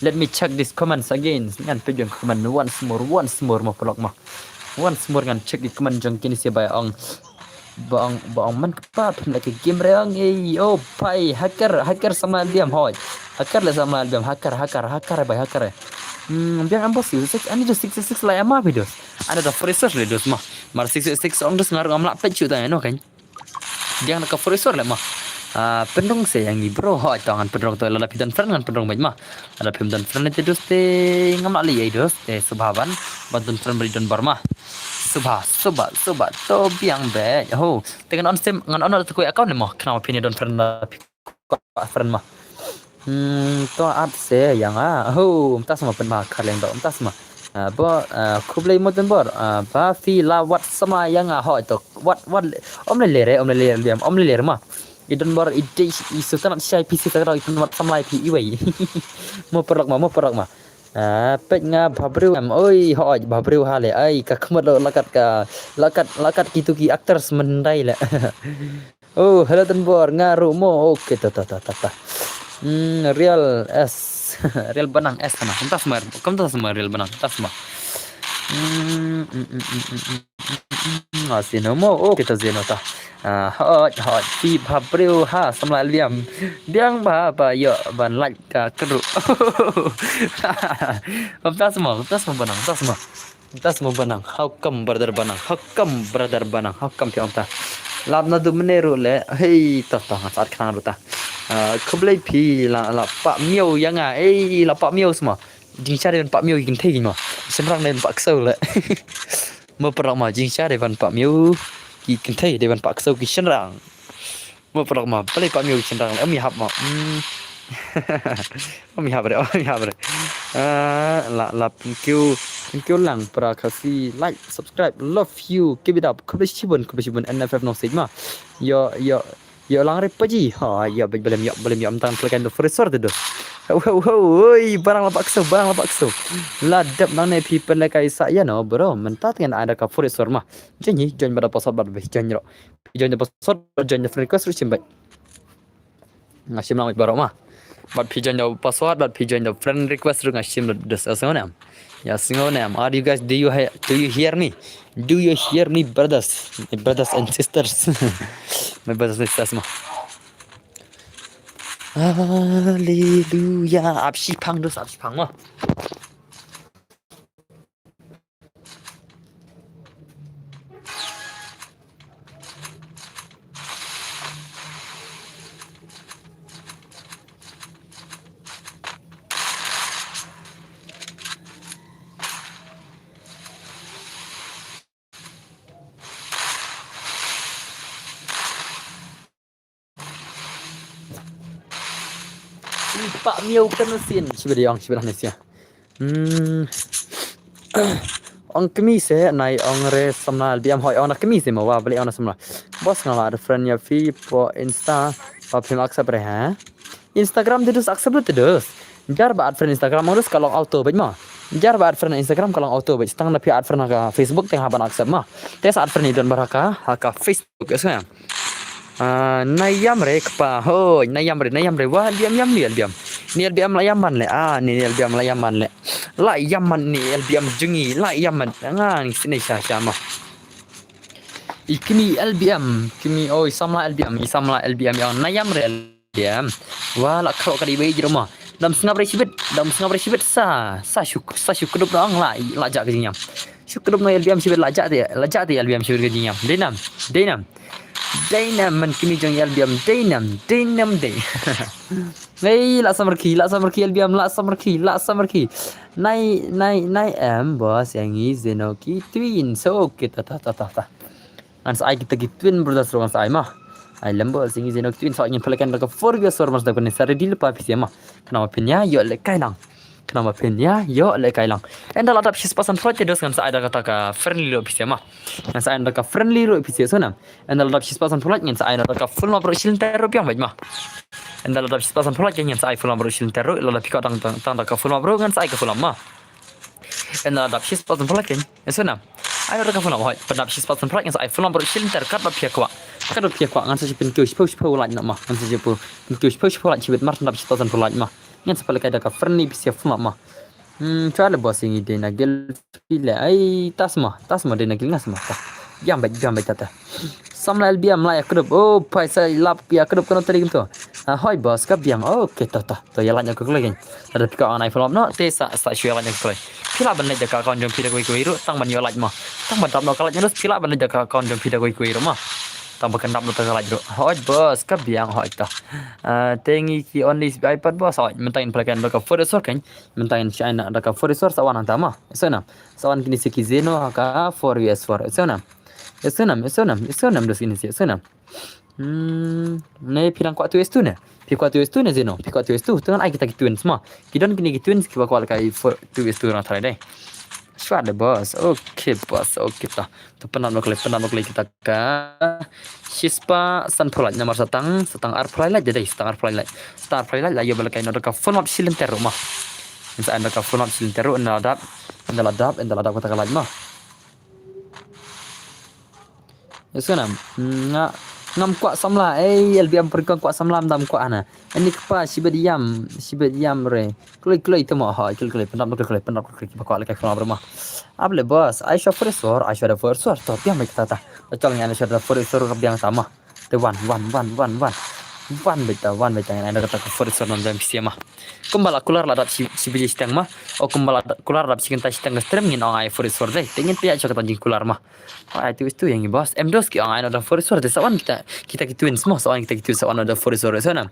Let me check these comments again. Ngan peit ïa ka comment once more, once more mo paralok ma. Once more ngan check ïa ka comment jong kine shi ba ong. Ba ong, ba ong man kpa phim leh ka game re ong ei. Oh pai, hacker, hacker samla L B M hoi. Hacker leh samla L B M, hacker, hacker, hacker bai hacker. Hmm, biang em ba six six, ani dos six six la em ma phi dos. Ani da fresh le dos ma. Mar six six ong dos ngar ngam lah pet chu ta no kan. Biang da ka fresh le ma. Ah, pynrung se ïa ngi bro, hoi to ngan pynrung to lada phi don friend ngan pynrung bad ma. Lada phim don friend te dos te ngam lah leh ei dos te subha ban. Ban don friend bad don bar ma. Subha, subha, subha to biang bad. Ho, te ngan on sim, ngan on da te ko account ne ma. Khnang phi ne don friend da phi ko friend ma. Hmm, to at se ïa nga. Ho, mynta sma pynma kharleng do, mynta sma. Ah, ba, ah, khublei mo Don Bor. Ah, ba phi la wad samla ïa nga hoi to. Wad, wad, om le le re, om le le re, om le le re ma. I Don Bor, i dei, i sultan at shai phi si ta ka i pynwad samla ïa phi iwei. Mo paralok ma, mo paralok ma. Ah, peit nga bhabriew em, oi, hoi, bhabriew ha le, ai, ka khmat lo lakat ka, lakat, lakat kitu ki actors myndai le. Oh, hello Don Bor, nga ruh mo. Okay, ta ta ta ta ta. Hmm, real S, real Banang S na. Kumta sma, kumta sma real Banang, kumta sma. Hmm, hmm, hmm, hmm, hmm, hmm, hmm, hmm, ah, zeno mo. Okay, ta zeno ta. Ah, hot, hot. Phi bhabriew ha samla L B M. Biang ba ba ïoh ban like ka kru. Kumta sma, kumta sma Banang, kumta sma. Kumta sma Banang, how come brother Banang, how come brother Banang, how come phi ong ta. Lap na du mene ruh le, hei, ta ta, ngan sat khnang ruh ta. Ah, khublei phi la, la pah miaw ïa nga, ei, la pah miaw sma. Jingshai dei ban pah miaw ki kynthei ki ma. Shynrang dei ban pah ksew le. Mo paralok ma, jingshai dei ban pah miaw ki kynthei, dei ban pah ksew ki shynrang. Mo paralok ma, balei pah miaw ki shynrang le, ym ïahap ma. Hmm. Ym ïahap re, ym ïahap re. Ah, la, la, thank you. Thank you lang para Khasi. Like, subscribe, love you, keep it up. Khublei shibun, khublei shibun, N F F no sej ma. Ïoh, ïoh, ïoh lang re paji. Ha, ïoh, bej balem ïoh, balem ïoh, mynta pynlehkai da fresh sword te dos. Ho, ho, ho, oi, Banang la pah ksew, Banang la pah ksew. La dep nangne phi pynlehkai sa ïa no, bro. Mynta te ngan ai da ka fresh sword ma. Join hi, join bad da password bad phi join ruh. Phi join da password, join da friend request ruh shim bad. Nga shim lang bad baroh ma. Bad phi join da password, bad phi join da friend request ruh nga shim da dos, ïa sngew ne em. Ïa sngew ne em. Are you guys, do you he-, do you hear me? Do you hear me, brothers? My brothers and sisters. My brothers and sisters ma. Hallelujah. Ap shipang dos, ap shipang ma. Pah miaw kane sien. Shibit ïong, shibit hangne sia. Hmm. Ong kmie se, nai ong re samla L B M hoi ong na kmie se ma wa, beli ong na samla. Boss nga la add friend ïa phi po Insta, ba phim accept re ha. Instagram te dus accept te dus. Jar ba add friend Instagram ong dus ka long auto bad ma. Jar ba add friend Instagram ka long auto bad. Tang da phi add friend ha ka Facebook teng ha ban accept ma. Te sa add friend i don bar ha ka, ha ka Facebook. Ka sngew. Ah, na ïam re kpa, hoi, na ïam re, na ïam re, wa, L B M ïam ni L B M. Ni L B M la ïam man le, ah, ni L B M la ïam man le. La ïam man ni L B M jong ngi, la ïam man, nga ni sini sha sha ma. I kmie L B M, kmie, oi, samla L B M, i samla L B M ïa, na ïam re L B M. Wa, la khroh ka dei wei jroma. Dam sngap re shibit, dam sngap re shibit sa, sa shu, sa shu kdup na ong la, la jah ka jingïam. Shu kdup na L B M shibit la jah te, la jah te L B M shibit ka jingïam. Dei nam, dei nam. Dei nam man kmie jong L B M, dei nam, dei nam dei. Hei, la samar ki, la samar ki L B M, la samar ki, la samar ki. Nai, nai, nai em, boss, ïa ngi zeno ki twin. So, kita ta, ta, ta, ta. Ngan sa ai kita ki twin brothers ruh ngan sa ai ma. Ai lem bad sngi zeno ki twin sa ngin pynlehkai da ka four vs four mas da kane sa ready lypa phi sia ma. Khnang ba phin ïa ïoh lehkai lang. Khnang ba phin ïa ïoh lehkai lang. Ynda la dap shispah san pynlait te dos ngan sa ai da kata ka friendly ruh phi sia ma. Ngan sa ai da ka friendly ruh phi sia so nam. Ynda la dap shispah san pynlait ngan sa ai da ka full map ruh shilynter ruh biang bad ma. Ynda la dap shispah san pynlait ngan sa ai full map ruh shilynter ruh, la dap phi ka tang, tang, tang da ka full map ruh ngan sa ai ka full map ma. Ynda la dap shispah san pynlait kein. Ïa so nam. Ai ruh ka full map hoi. Pynda dap shispah san pynlait ngan sa ai full map ruh shilynter kat ba phi kwah. Kat ba phi kwah ngan sa pyn kiew shiphew shiphew lait na ma. Ngan sa pyn kiew shiphew shiphew lait shibit mar pynda dap shispah san pynlait ma. Ngan sa pynlehkai da ka friendly phi sia full map ma. Hmm, chwa le boss ngi dei na gel phi le. Ai, tas ma, tas ma dei na gel ngas ma. Ta. Biang bad, biang bad tata. Samla L B M la ïa kdup. Oh, paisa lap ïa kdup kano tadi kumto. Ah, hoi boss, ka biang. Okay, to, to. To ïa lait ïa ka kloi kein. Lada phi kwah ngan ai follow up noh, te sa, sa shu ïa lait ïa ka kloi. Phi lah ban leit da ka account jong phi da kawei kawei ruh, tang ban ïoh lait mo. Tang ban dap noh ka lait ruh, phi lah ban leit da ka account jong phi da kawei kawei ruh mo. Tang ban dap noh ka lait ruh. Hoi boss, ka biang hoi to. Ah, te ngi ki only iPad boss hoi. Mynta ngin pynlait da ka four S four kein. Mynta ngin shai na da ka four S four sa wan hangta mo. Sa na. Sa wan kine sa ki Zeno ha ka four V S four. Sa na. Sa na, sa na, sa na, dos kine sa na. Hmm, ne phi dang kwah two S two ne? Phi kwah two S two ne Zeno? Phi kwah two S two? Te ngan ai kita ki twins mo. Ki don kine ki twins kiba kwah lehkai four, two S two na tharai dei. Shuwa de boss. Okay boss. Okay ta. To pynap noh ka lait, pynap noh ka lait kita ka. Shispah sanphew lait namar sa tang, sa tang arphew lai lait dei, sa tang arphew lai lait. Sa tang arphew lai lait la ïoh ba lehkai noh da ka full map shilynter ruh mo. Ngin sa ai noh da ka full map shilynter ruh, ynda la dap, ynda la dap, ynda la dap kata ka lait mo. Ïa sngewbha nam, nga, ngam kwah samla, eh, L B M pyrkhat kwah samla, ym dam kwah na. Ani kpa, shibit ïam, shibit ïam re. Kloi, kloi te mo, ha, kloi, kloi, pynap, kloi, kloi, pynap, kloi, kloi, kiba kwah lehkai follow up ruh mo. Ap le boss, ai shuwa four S four, ai shuwa da four S four, to biang bad kata ta. Ba chal ngi ai shuwa da four S four, ka biang ta mo. Te wan, wan, wan, wan, wan. Wan bad ta, wan bad ta, ngin ai da kata ka four S four nam jam P C mo. Kumba la kular la dap shi, shi baje shiteng mo. O kumba la da-, kular la dap shi kynta shiteng ka stream ngin ong ai four S four dei. Te ngin pynïaid shuwa kata jingkular mo. Ai two S two ïa ngi boss. Em dos ki ong ai noh da four S four te sa wan kita, kita ki twins mo. Sa wan kita ki twins sa wan noh da four S four sa na.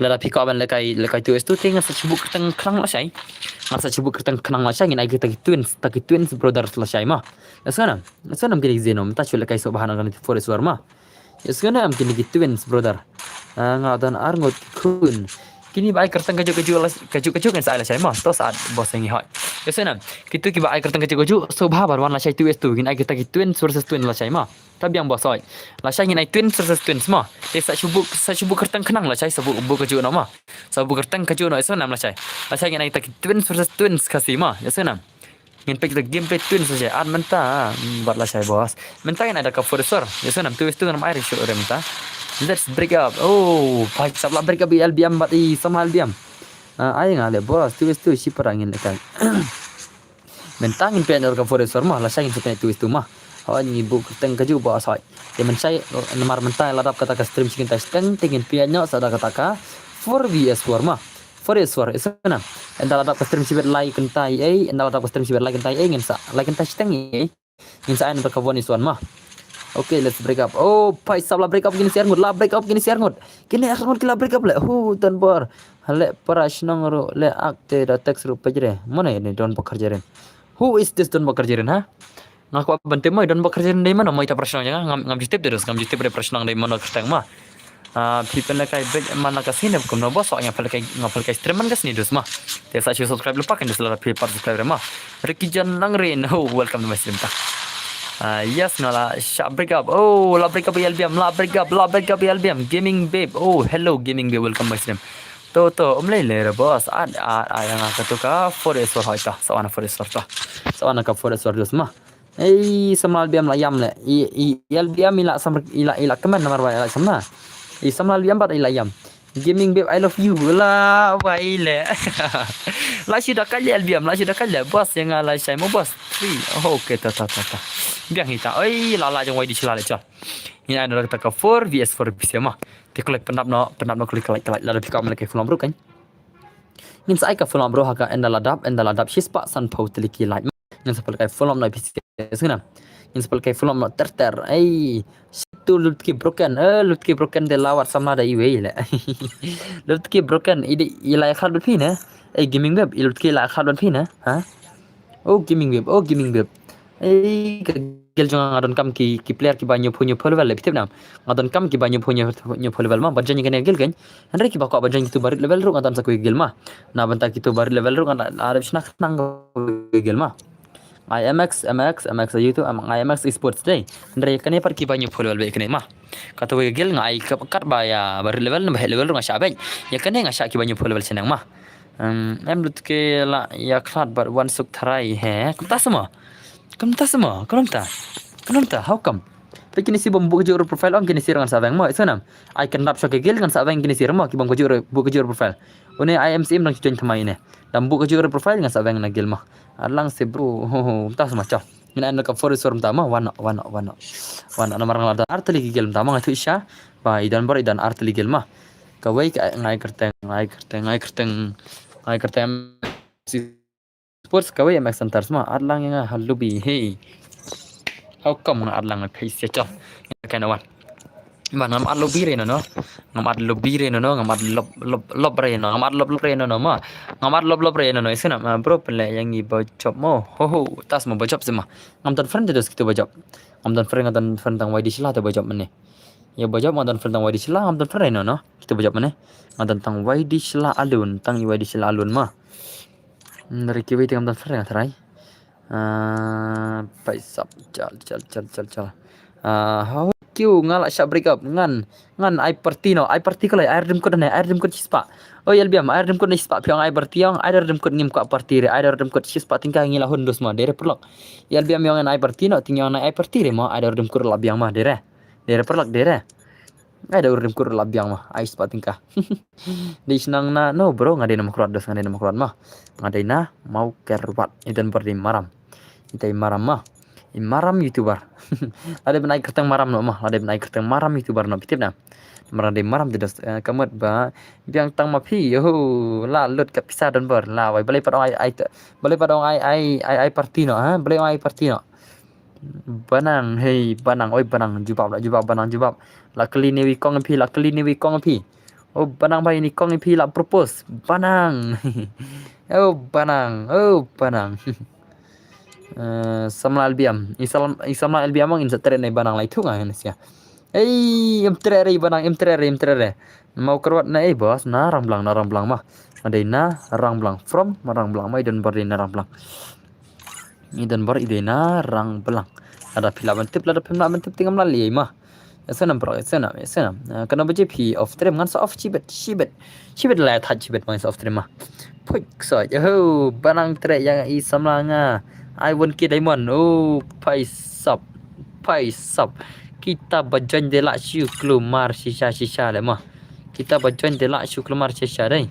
Lada phi kwah ban lehkai, lehkai two S two te ngan sa shu buh kyrteng khnang lashai. Ngan sa shu buh kyrteng khnang lashai ngin ai kita ki twins, ta ki twins brothers lashai mo. Sa na. Sa na kine ki Zeno, mynta shu lehkai sngewbha na kane four S four mo. Ïa sngewbha nam kine ki twins, brother. Ah, nga don ar ngut ki khun. Kine ba ai kyrteng kajuh kajuh la, kajuh kajuh ngin sa ai lashai mo. To sa at boss ïa ngi hoi. Ïa sngewbha nam. Kito kiba ai kyrteng kajuh kajuh, sngewbha ban wan lashai two S two. Ngin ai kita ki twins versus twins lashai mo. Ka biang boss hoi. Lashai ngin ai twins versus twins mo. Te sa shu buh, sa shu buh kyrteng khnang lashai, sa buh, buh kajuh noh mo. Sa buh kyrteng kajuh noh, ïa sngewbha nam lashai. Lashai ngin ai kita ki twins versus twins Khasi mo. Ïa sngewbha nam. Ngin peit kita gameplay twins lashai. At mynta, hmm, bad lashai boss. Mynta ngin ai da ka four S four. Ïa sngewbha nam two S two ngam ai ring shuh re mynta. Let's break up. Oh, paisa la break up ïa L B M bad i samla L B M. Ah, ai nga le boss, two S two shi para ngin lehkai. Mynta ngin peit da ka four S four mo, lashai ngin sa peit two S two mo. Hoi ngi buh kyrteng kajuh boss hoi. Te mynshai namar mynta la dap kata ka stream shi kynta shiteng, te ngin pynïaid noh sa da kata ka four V S four mo. Four S four, ïa sngewbha nam. Ynda la dap ka stream shibit lai kynta ei, ynda la dap ka stream shibit lai kynta ei, ngin sa, lai kynta shiteng ei. Ngin sa ai noh da ka one is one mo. Okay, let's break up. Oh, paisa la break up kine sa ar ngut, la break up kine sa ar ngut. Kine ar ngut ki la break up le. Hu, don bor. Hale para shnong ruh le ak te da text ruh pejre. Mano ïa ne don bor kharjeren. Who is this don bor kharjeren ha? Nga kwah ban tip mo i don bor kharjeren dei mano, mo ita para shnong jong nga, ngam, ngam ju tip de dos, ngam ju tip de para shnong dei mano kyrteng mo. Ah, phi pynlehkai bad man la ka sngi ne kumno boss, nga pynlehkai, nga pynlehkai stream man ka sngi dus mo. Te sa shu subscribe lypa kan dus la phi pat subscribe re mo. Ricky John Langrin, oh, welcome to my stream ta. Ah, yes, nga la sha break up. Oh, la break up ïa L B M, la break up, la break up ïa L B M. Gaming Babe, oh, hello Gaming Babe, welcome my stream. To, to, um lei lei re boss. At, at, at, ïa nga katu ka four S four hoi ta. Sa wan four S four ta. Sa wan ka four S four dus mo. Ei, samla L B M la ïam le. I, i, i L B M i la sam, i la, i la kmen namar ba i la samla. I samla L B M bad i la ïam. Gaming Babe, I love you. La, ba i le. La shu da ka le L B M, la shu da ka le. Boss ïa nga lashai mo boss. Three. Oh, okay, ta, ta, ta, ta. Biang hi ta. Oi, la, la jong wai di shu la le chal. Ngin ai noh da kata ka four V S four P C mo. Te kloi pynap noh, pynap noh kloi ka lait ka lait. Lada phi kwah ban lehkai follow up ruh kan. Ngin sa ai ka follow up ruh ha ka ynda la dap, ynda la dap shispah sanphew tylli ki lait. Ngin sa pynlehkai follow up noh P C S ngin. Ngin sa pynlehkai follow up noh ter ter. Ei, tu lut ki broken, eh, lut ki broken de la wat samla da iwei le. Lut ki broken, i de i la khat bad phi ne. Ei, Gaming Babe, i lut ki la khat bad phi ne. Ha? Oh, Gaming Babe, oh, Gaming Babe. Ei, ka guild jong nga donkam ki, ki player kiba hynñiewphew hynñiewphew level le, phi tip nam. Nga donkam kiba hynñiewphew hynñiewphew level mo, ban join ïa kane ka guild kan. Hynrei kiba kwah ban join kito ba rit level ruh nga don sa kawei ka guild mo. Na bynta kito ba rit level ruh nga la dep shna khnang kawei ka guild mo. Nga ïa M X, M X, M X YouTube, M-, nga ïa M X Esports dei. Hynrei kane pat kiba hynñiewphew level beit kane mo. Kato kawei ka guild nga ai ka, katba ïa ba rit level ne ba heh level ruh nga shah beit. Ïa kane nga shah kiba hynñiewphew level shaneng mo. Em, em lut ki la ïa khlad bad wan suk tharai he. Kumta sa mo. Kumta sa mo. Kumta. Kumta. How come? Peit kine shi bym buh kajuh ruh profile, ong kine shi ruh ngan sa weng mo. Ïa sngewbha nam. Ai kynrap shuwa ki guild ngan sa weng kine shi ruh mo. Ki bym kajuh ruh, buh kajuh ruh profile. Une I M C M dang join thymmai ne. Dang buh kajuh ruh profile ngan sa weng na guild mo. Arlang shi bro. Ho, ho. Kumta sa mo, chao. Ngin ai na ka four is four mynta ma, wan noh, wan noh, wan noh. Wan noh, namar nga la don ar tylli ki gel mynta ma, nga ïathuh shisha ba i Don Bor i don ar tylli ki gel ma. Kawei ka, nga ai kyrteng, nga ai kyrteng, nga ai kyrteng, nga ai kyrteng Sports, kawei M X Hunters ma, ar lang ïa nga ha lobby, hey. How come nga ar lang, phi shisha. Ka na wan. Ba ngam ar lobby re no no. Ngam ar lobby re no no, ngam ar lob lob lob re no, ngam ar lob lob re no no ma. Ngam ar lob lob re no no, isn't it? Ma bro, pynleh ïa ngi ba job mo. Ho ho, tas mo ba job seh ma. Ngam don friend te dos kito ba job. Ngam don friend, ngam don friend tang Y D Shylla te ba job mynne. Ïa ba job ngam don friend tang Y D Shylla, ngam don friend re no no. Kito ba job mynne. Ngam don tang Y D Shylla alone, tang Y D Shylla alone ma. Hmm, dari kiwei te ngam don friend nga tharai. Ah, paisap, chal, chal, chal, chal, chal. Ah, how cute, nga la shah break up, ngan, ngan ai party no, ai party ko lai, ai rim kut ne, ai rim kut shispah. Oh, ïa lbiam, ai rim kut ne shispah, phi ong ai party ong, ai rim kut ngim kwah party re, ai rim kut shispah tyngka ngi la hun dus ma, dei re paralok. Ïa lbiam ïa ong ai party no, tyngka ïa ong ai party re ma, ai rim kut la biang ma, dei re. Dei re paralok, dei re. Ai da u rim kut la biang ma, ai shispah tyngka. Dei shnong na, no bro, nga dei na Mawkyrwat dos, nga dei na Mawkyrwat ma. Nga dei na Mawkyrwat, i Don Bor dei Maram. Ita i Maram ma. I Maram YouTuber. La dep ban ai kyrteng Maram no ma, la dep ban ai kyrteng Maram YouTuber no, phi tip na. Maram dei Maram te dos, eh, ka mut ba biang tang ma phi, yo, la lut ka pisa Don Bor, la wai, balei pat ong ai, ai, balei pat ong ai, ai, ai, ai party no, ha? Balei ong ai party no? Banang, hei, Banang, oi Banang, jubab la, jubab Banang, jubab. La kylli ne wi kong phi, la kylli ne wi kong phi. Oh Banang bhai, ne kong phi la propose. Banang. Oh Banang, oh Banang. Eh, samla L B M. I sam, i samla L B M ong in sa treh ne Banang lai thung ah, ne sia. Ei, em treh re Banang, em treh re, em treh re. Mawkyrwat na ei boss, na Rangblang, na Rangblang ma. Nga dei na Rangblang, from Rangblang ma, i Don Bor dei na Rangblang. I Don Bor i dei na Rangblang. Lada phi lah ban tip, lada phim lah ban tip te ngam lah leh ma. Ïa sngewbha bro, ïa sngewbha, ïa sngewbha. Ah, katno baje phi off stream, ngan sa off shibit, shibit. Shibit la ïa thait shibit ma, ngan sa off stream ma. Phuit ksoi. Oh, Banang treh ïa i samla nga. I one K diamond. Oh, paisap. Paisap. Kita ba join te lah shu kulmar shisha shisha leh ma. Kita ba join te lah shu kulmar shisha dei.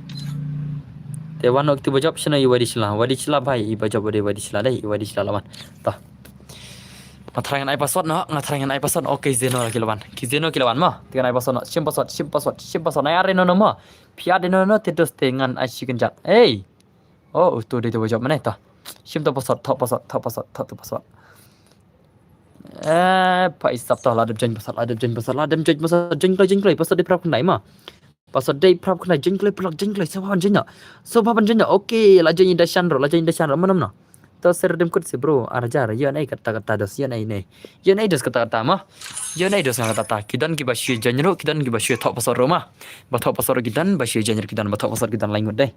Te wan noh kito ba job shano i Y D Shylla. Y D Shylla bhai, i ba job dei Y D Shylla dei, i Y D Shylla la wan. To. Nga tharai ngan ai password noh, nga tharai ngan ai password. Okay, Zeno ki la wan. Ki Zeno ki la wan ma. Te ngan ai password noh. Shim password, shim password, shim password. Nai ar re no no ma. Phi ar re no no te dos te ngan ai shi kynjat. Ei. Oh, uto dei te ba job mynne to. Shim to password, thoh password, thoh password, thoh to password. Eh, paisap to, la dep join password, la dep join password, la dep join password, join kloi, join kloi, password dei phra khyndai ma. Password dei phra khyndai, join kloi, paralok, join kloi, sngewbha ban join noh. Sngewbha ban join noh. Okay, la join i Dashan ruh, la join i Dashan ruh, ma nam noh. To sir rim kut sih bro, ar hajar, ïoh nei kata kata dos, ïoh nei nei. Ïoh nei dos kata kata ma. Ïoh nei dos kata kata. Ki don kiba shu join ruh, ki don kiba shu thoh password ruh ma. Ba thoh password ruh ki don, ba shu join ruh ki don, ba thoh password ki don lai ngut dei.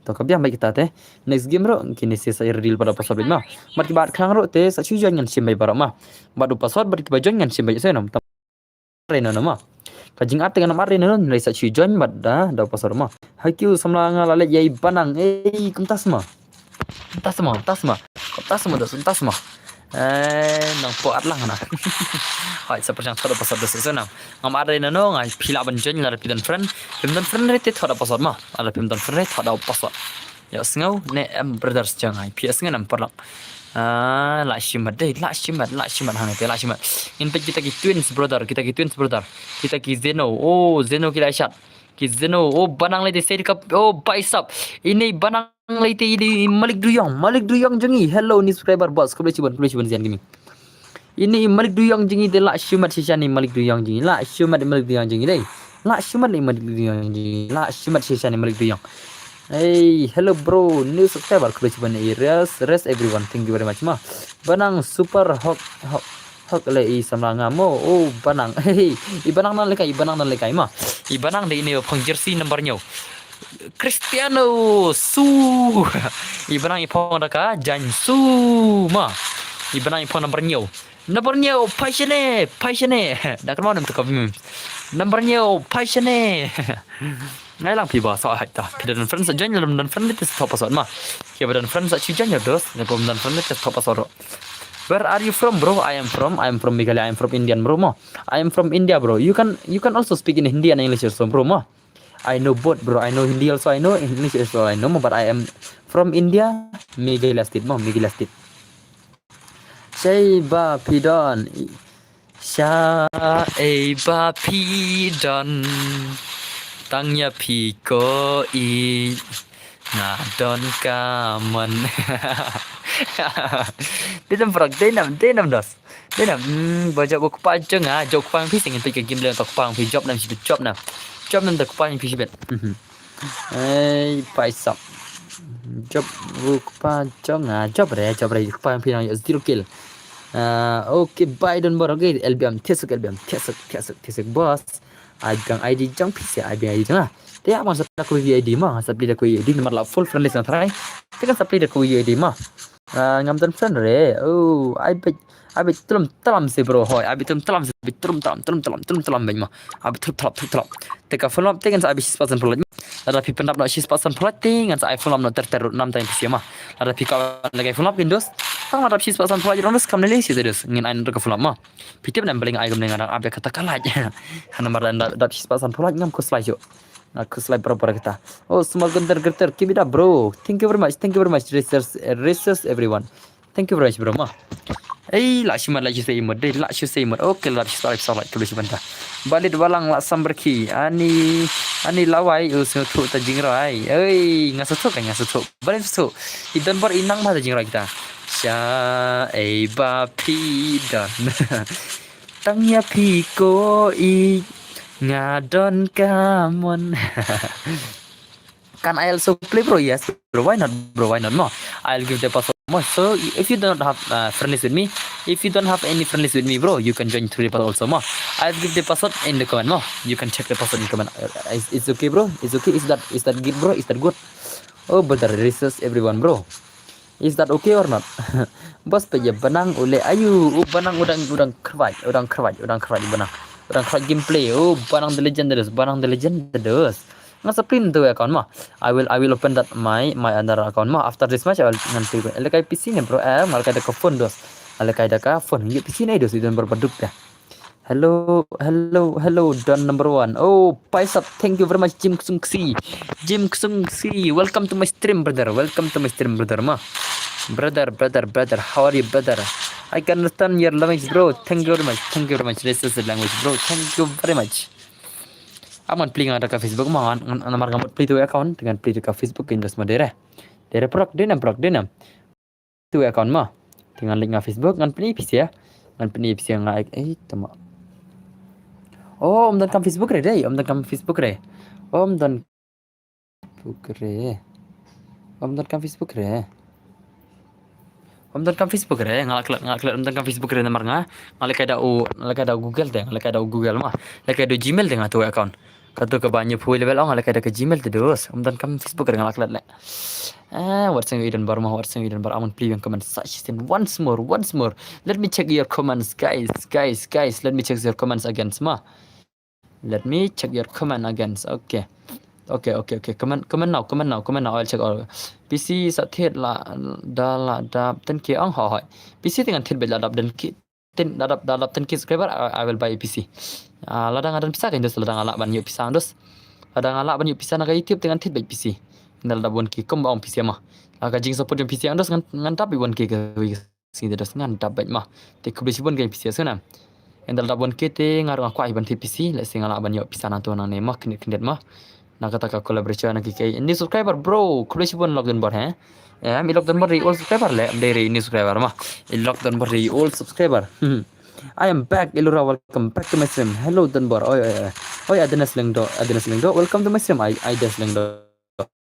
To ka biang bad kita te. Next game ruh kine sa ïa reveal pat da u password bad ma. Bad kiba at khlang ruh te sa shu join ngan shim bad baroh ma. Bad u password bad kiba join ngan shim bad sngewbha. Tam re no no ma. Ka jingat te ngan ym at re no no, ngi sa shu join bad da, da u password ma. Haki u samla nga la leit ïa i Banang. Ei, kumta sma. Kumta sma, kumta sma. Kumta sma, da kumta sma. Eh, nang pok at lang na. Hai, sa pyrshang thoh da u password da sngewbha. Ngam at re no no, nga phi lah ban join lada phi don friend. Phim don friend re te thoh da u password ma. Lada phim don friend re thoh da u password. Ïa sngew ne em brothers jong nga. Phi ïa sngew ne em paralok. Ah, la shimet dei, la shimet, la shimet hangne te, la shimet. Ngin peit kita ki twins brother, kita ki twins brother. Kita ki Zeno. Oh, Zeno ki la shot. Ki Zeno, oh, Banang lei te, sei ka, oh, paisap. Ine i Banang lei te, ine i Malik Duyong, Malik Duyong jong ngi. Hello, new subscriber boss. Khublei shibun, khublei shibun Zian Gaming. Ine i Malik Duyong jong ngi te, la shimet shisha ne i Malik Duyong jong ngi. La shimet i Malik Duyong jong ngi dei. La shimet i Malik Duyong jong ngi. La shimet shisha ne i Malik Duyong. Hey, hello bro, new subscriber, khublei shibun i Res, Res everyone, thank you very much ma. Banang super hok, hok, hok lei i samla nga mo, oh Banang, hey, i Banang nan lehkai, i Banang nan lehkai ma, i Banang dei ine i phong jersey number hynñiew, Cristiano, su, i Banang i phong da ka jaiñ su ma, i Banang i phong number hynñiew. Number hynñiew, phai shane, phai shane. Da kynmaw ne em te ka memes. Number hynñiew, phai shane. Ngai lang phi ba sa hait ta. Phi da don friend sa join, lada don friend te thoh password ma. Kiba don friend sa shu join ïa dos, lada bym don friend te thoh password. Where are you from, bro? I am from, I am from Meghalaya, I am from Indian, bro, mo. I am from India, bro. You can, you can also speak in Hindi and English also, bro, mo. I know both, bro. I know Hindi also, I know English also, I know, mo, but I am from India, Meghalaya state, mo, Meghalaya state. Shaei ba phi don? Shaei ba phi don? Tang ïa phi ko i, nga don ka mon. Dei nam prak, dei nam, dei nam dos. Dei nam, hmm, ba jop u kpa jong nga, jop kpa phi sing phi ka game le to kpa phi jop nam shi jop nam. Jop nam to kpa phi shi bet. Mhm. Ei, paisap. Jop u kpa jong nga, jop re, jop re, kpa phi nang zero kill. Ah, okay, bye don bor, okay, L B M, thiasuk, L B M, thiasuk, thiasuk, thiasuk, boss. Ai biang I D jong phi se, ai biang I D jong nga. Te ya, ngan sa plie da ka V I D ma, ngan sa plie da ka V I D, namar la full friend list nga tharai. Te ngan sa plie da ka V I D ma. Ah, ngam don friend re. Oh, ai bit, ai bit tlum tlam se bro, hoi. Ai bit tlum tlam se, bit tlum tlam, tlum tlam, tlum tlam bit ma. Ai bit tlum tlam, tlum tlam. Te ka follow up te ngan sa ai bit shi spah san follow up. Lada phi pyndap noh shi spah san follow up te ngan sa ai follow up noh ter ter nam tang phi se ma. Lada phi ka lehkai follow up kin dos. Tang lada phi shi spah san follow up rong dos kam ne le shi te dos. Ngin ai noh ka follow up ma. Phi tip nam bling ai gum ne nga dang ap ïa kata ka like. Hana mar dang dap shi spah san follow up ngam khuslai shuh. Nga khuslai bro bro kata. Oh, small gunter gunter, keep it up bro. Thank you very much. Thank you very much. Racers, uh, racers everyone. Thank you very much bro ma. Ei, la shu mat, la shu sei mut dei, la shu sei mut. Okay, la shu sei mut. Khublei shibun ta. Balit balang la sambar ki. Ani, ani lawai u sngewthuh ta jingrwai. Ei, nga sngewthuh ka, nga sngewthuh. Balit sngewthuh. I don bor i nang ma ta jingrwai kita. Shaei ba phi don? Tang ïa phi ko i, nga don ka mon. Can I also play, bro? Yes, bro. Why not, bro? Why not, mo? I'll give the password, mo. So, if you do not have, uh, friend list with me, if you don't have any friend list with me, bro, you can join through the password also, mo. I'll give the password in the comment, mo. You can check the password in the comment. Uh, it's, it's okay, bro. It's okay. Is that, is that good, bro? Is that good? Oh, brother, racers everyone, bro. Is that okay or not? Boss, peit ïa Banang u leh aïu, u Banang u dang, u dang khrwai, u dang khrwai, u dang khrwai Banang. U dang khrwai gameplay, u Banang the legend, the dos, Banang the legend, the dos. Nga sa plie na tu account mo. I will, I will open that my, my other account mo. After this match I will, ngan plie. Lehkai P C ne bro, eh, nga lehkai da ka phone dos. Nga lehkai da ka phone, ïa P C ne dos, i don bor ba duk da. Hello, hello, hello, Don number one. Oh, paisap, thank you very much, Jim Ksung Ksi. Jim Ksung Ksi, welcome to my stream, brother. Welcome to my stream, brother. Ma, brother, brother, brother, how are you, brother? I can understand your language, bro. Thank you very much. Thank you very much. This is the language, bro. Thank you very much. Aman plie nga da ka Facebook, ma, ngan, ngan, namar nga mut plie tu account, ngan plie da ka Facebook, in das ma dere. Dere prok, denam prok, denam. Tu account ma. Te ngan link nga Facebook, ngan pyni pisa. Ngan pyni pisa nga ek, eh, tama. Oh, ym don kam Facebook re dei, ym don kam Facebook re. Ym don Facebook re. Ym don kam Facebook re. Ym don kam Facebook re, nga la klet, nga la klet, ym don kam Facebook re namar nga. Nga lehkai da u, nga lehkai da u Google te, nga lehkai da u Google ma. Lehkai da u Gmail te nga tu account. Katu kaba hynñiewphew level ong, nga lehkai da ka Gmail te dos. Ym don kam Facebook re nga la klet leh. Ah, wat sngewbha i Don Bar ma, wat sngewbha i Don Bar. Aman plie biang comment sa shisien once more, once more. Let me check your comments, guys, guys, guys. Let me check your comments again, ma. Let me check your comment again. Okay. Okay, okay, okay. Comment, comment now, comment now, comment now. I'll check all. P C sa thied la, da la dap ten K ong, hooid. P C te ngan thied beit la dap ten K. Ten, da dap, da dap ten K subscriber, I, I will buy a P C. Ah, lada nga don pisa kan dos, lada nga lah ban ïoh pisa kan dos. Lada nga lah ban ïoh pisa na ka YouTube te ngan thied beit P C. Ynda la dap one K kumba ong P C ma. La ka jingsupport jong P C kan dos ngan, ngan dap beit one K ka wi ka sngi te dos ngan dap beit ma. Te khublei shibun ka P C sngewbha. Ynda la dap one K te nga ruh nga kwah ban thied P C, lehse nga lah ban ïoh pisa nangtu nangne ma, khyndiat khyndiat ma. Na kata ka collaboration na ki, ki new subscriber, bro. Khublei shibun Lockdown Bor, he. Em, i Lockdown Bor i old subscriber le, em, dei re new subscriber ma. I Lockdown Bor i old subscriber. I am back, Ilura, welcome back to my stream. Hello, Don Bor. Oi, oi, oi. Oi, Adenas Lengdo, Adenas Lengdo. Welcome to my stream. I, I Des Lengdo.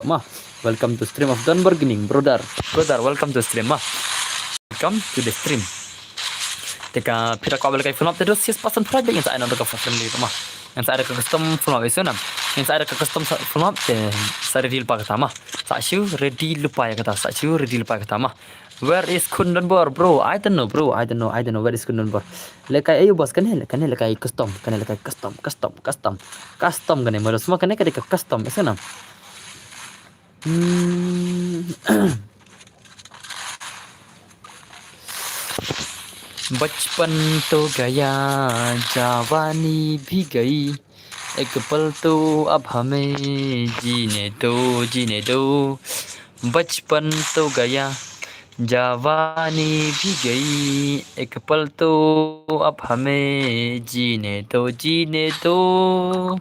Ma, welcome to stream of Don Bor Gaming, brother. Brother, welcome to stream, ma. Welcome to the stream. Te ka phi da kwah ba lehkai follow up te dos, six percent follow up, ngan sa ai noh da ka friend list ma. Ngan sa ai da ka custom follow up, eh, sngewbha. Ngan sa ai da ka custom sa-, follow up te sa ready lypa kata ma. Sa shu ready lypa ïa kata, sa shu ready lypa ïa kata ma. Where is Khun Don Bor, bro? I don't know, bro. I don't know, I don't know. Where is Khun Don Bor? Lehkai aïu boss, kane, kane lehkai custom, kane lehkai custom, custom, custom. Custom kane, ma dos ma kane ka dei ka custom, eh, sngewbha. Hmm. बचपन तो गया, जवानी भी गई, एक पल तो अब हमें जीने दो, जीने दो। बचपन तो गया, Jawani bhi gayi, ek pal to ab hame jeene do, jeene do.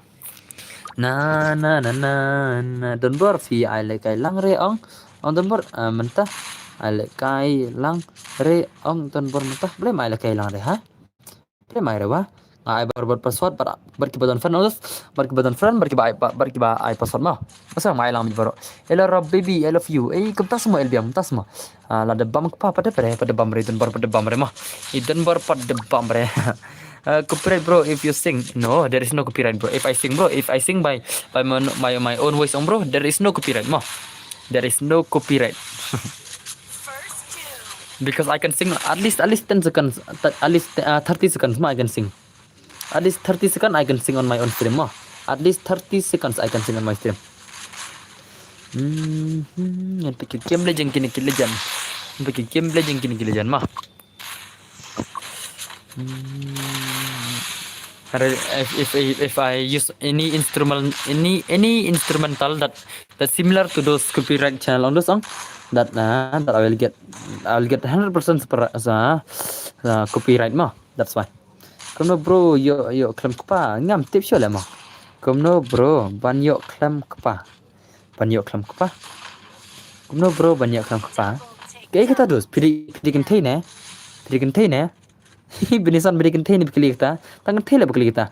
Na, na, na, na, na. Donbor phi ai lehkai lang re ong. Ong Donbor, ah, mynta. Ai lehkai lang re ong Donbor mynta. Balei ym ai lehkai lang re, ha? Balei ym ai re wa? Nga ai baroh bad password bad, bad kiba don friend, bad kiba don friend, bad kiba ai, bad kiba ai password mo. Masa ym ai lang bad baroh. Hello Rob baby, I love you. Eh, kumta sa mo, Elbiang, kumta sa mo. Ah, lada bam kpa pat de bre, pat de bam re, Donbor pat de bam re mo. I Donbor pat de bam re. Uh, copyright bro if you sing. No, there is no copyright bro. If I sing bro, if I sing by, by my, my, my own voice ong bro, there is no copyright mo. There is no copyright. Because I can sing at least, at least ten seconds, th- at least uh, thirty seconds mo I can sing. At least thirty seconds I can sing on my own stream mo. At least thirty seconds I can sing on my stream. Hmm, hmm, ngan pikir game legend kini ki legend. Ngan pikir game legend kini ki legend mo. Hmm. If, if, if, if I use any instrument, any any instrumental that that similar to those copyright channel on the song, that uh, that I will get, I will get hundred percent super, uh, uh, copyright mo. That's why. Kumno bro, ïoh ïoh khlem kpa, ngam tip shuh leh mo. Kumno bro, ban ïoh khlem kpa. Ban ïoh khlem kpa. Kumno bro, ban ïoh khlem kpa. Kaei kata dos, phi dei, phi dei kynthei ne? Phi dei kynthei ne? Bini san bini kynthei ne phi kylli kata. Tang kynthei leh phi kylli kata.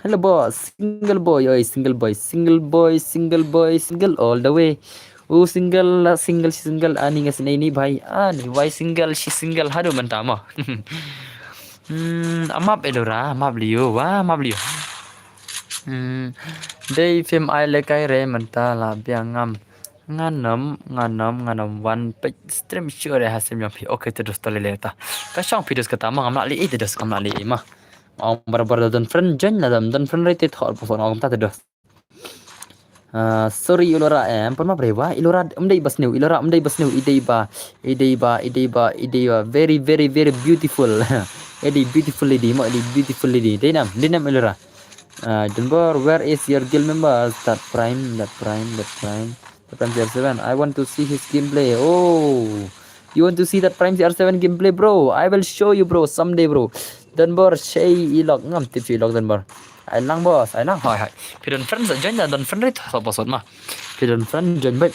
Hello boy, single boy, oi single boy, single boy, single boy, single all the way. Oh single, la single, shi single, ani nga snei ni bhai, ani wai single, shi single, haduh mynta mo. Hmm, amap Elora, amap liu, wa, amap liu. Hmm, dei phim ai lehkai re mynta la biang ngam. Ngan ym, ngan ym, ngan ym wan peit stream shuh re ha stream jong phi. Okay te dos, to lei lei ta. Ka shong phi dos kata mo, ngam lah lei ei te dos, ngam lah lei ei mo. Ong barabor da don friend join, lada ym don friend re te thoh password, ong kumta te dos. Ah, sorry Elora, em, pynmap re wa, Elora ym dei ba sniew, Elora ym dei ba sniew, i dei ba, i dei ba, i dei ba, i dei ba very, very, very beautiful. I dei beautiful lady mo, i dei beautiful lady. Dei nam, dei nam Elora. Uh, Dunbor, where is your guild member? That Prime, that Prime, that Prime, that Prime zero seven. I want to see his gameplay. Oh, you want to see that Prime zero seven gameplay, bro? I will show you, bro, someday, bro. Dunbor, shei ilok, ngam tip shei ilok Dunbor. Ai lang boss, ai lang, hoi hoi. Phi don friend sa join da, don friend rit sa password ma. Phi don friend join bai.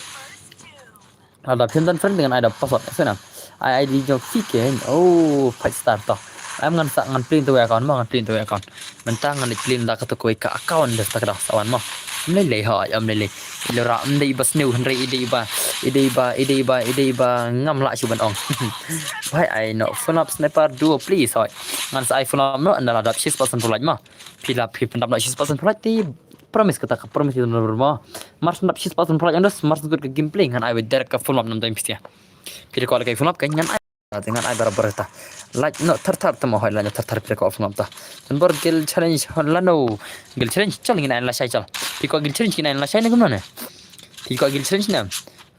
Ada phi don friend dengan ada password. Sana. Ai ID jong phi ken. Oh, five star to. Ai ngan sa, ngan play into account ma, ngan play into account. Mynta ngan play da kata kawei ka account da kata sa wan ma. Ym lei lei hoi, ym lei lei. Elora ym dei ba sniew hynrei i dei ba, i dei ba, i dei ba, i dei ba ngam lah shu ban ong. Bhai ai no full up sniper duo please hoi. Ngan sa ai full up no, ynda la dap shispah san phew like ma. Phi la phi pyndap no shispah san phew like te promise kata ka promise ïa Dunbor ma. Mar shu dap shispah san phew like, ynda mar shu ka gameplay ngan ai wei direct ka full up nam time phi sia. Phi da kwah lehkai full up ka ngan ai. Te ngan ai barabor ta. Like no thar thar te mo hoi, like no thar thar phi da kwah full up ta. Dunbor guild challenge hon lano. Guild challenge chal ngin ai lashai chal. Phi kwah guild challenge ngin ai lashai ne kumno ne? Phi kwah guild challenge ne?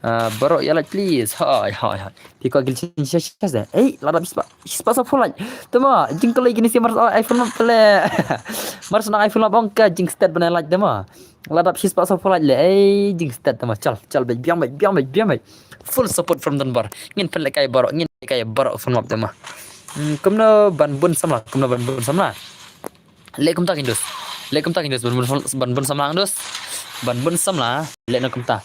Ah, baroh ïa like please. Hoi hoi hoi. Phi kwah guild challenge sha sha sha. Ei, la dap shispah, shispah san phew like. Te ma, jingkylli kine shi mar sa ai full up te le. Mar sa nang ai full up ong ka jingstet ban ai like te ma. La dap shispah san phew like le. Ei, jingstet te ma. Chal, chal beit, biang beit, biang beit, biang beit. Full support from Dunbor. Ngin pynlehkai baroh, ngin lehkai baroh full up te ma. Hmm, kumno ban bun samla, kumno ban bun samla. Leh kumta kin dos. Leh kumta kin dos ban bun, ban bun samla kin dos. Ban bun samla leh na kumta.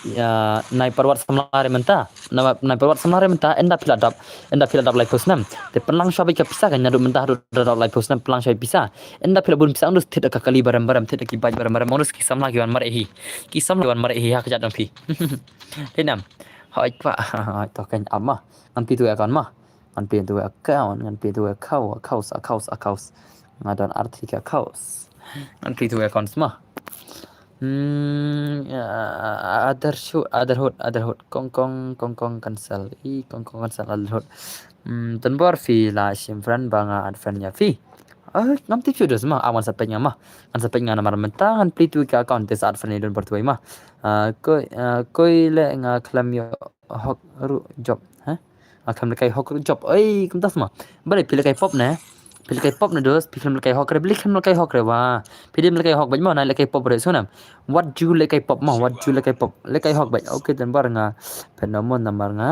Ïa, nai parwat samla re mynta. Na, nai parwat samla re mynta. Ynda phi la dap, ynda phi la dap lai phew snem. Te pynlang shwa beit ka pisa ka, naduh mynta haduh da dap lai phew snem pynlang shwa beit pisa. Ynda phi la bun pisa kin dos, thied ka kali barem barem, thied ki bike barem barem kin dos, ki samla ki wan mareh hi. Ki samla ki wan mareh hi ha ka jat jong phi. Te nam. Hoi kwah. Hoi to kan ap ma. Ngan plie tu account ma. Ngan plie tu account, ngan plie tu account, account, account, account. Nga don arti ka account. Ngan plie tu account ma. Hmm, ya, other shoot, other hood, other hood. Kong kong, kong kong cancel. I, kong kong cancel other hood. Hmm, Dunbor phi la shim friend ba nga add friend ïa phi. Ah, ngam tip shuh dos ma, ah, ngan sa peit nga ma. Ngan sa peit nga namar mynta ngan plie tu ka account te sa add friend ïa Dunbor tu ma. Ah, koi, ah, koi leh nga khlem ïoh hok ruh job, ha? Nga khlem lehkai hok ruh job. Oi, kumta sa ma. Balei phi lehkai pop ne? Phi lehkai pop ne dos, phi khlem lehkai hok re, balei khlem lehkai hok re wa. Phi dei lehkai hok beit ma, nai lehkai pop re sunam. Wat ju lehkai pop ma, wat ju lehkai pop. Lehkai hok beit. Okay, Dunbor nga. Phet no mo namar nga.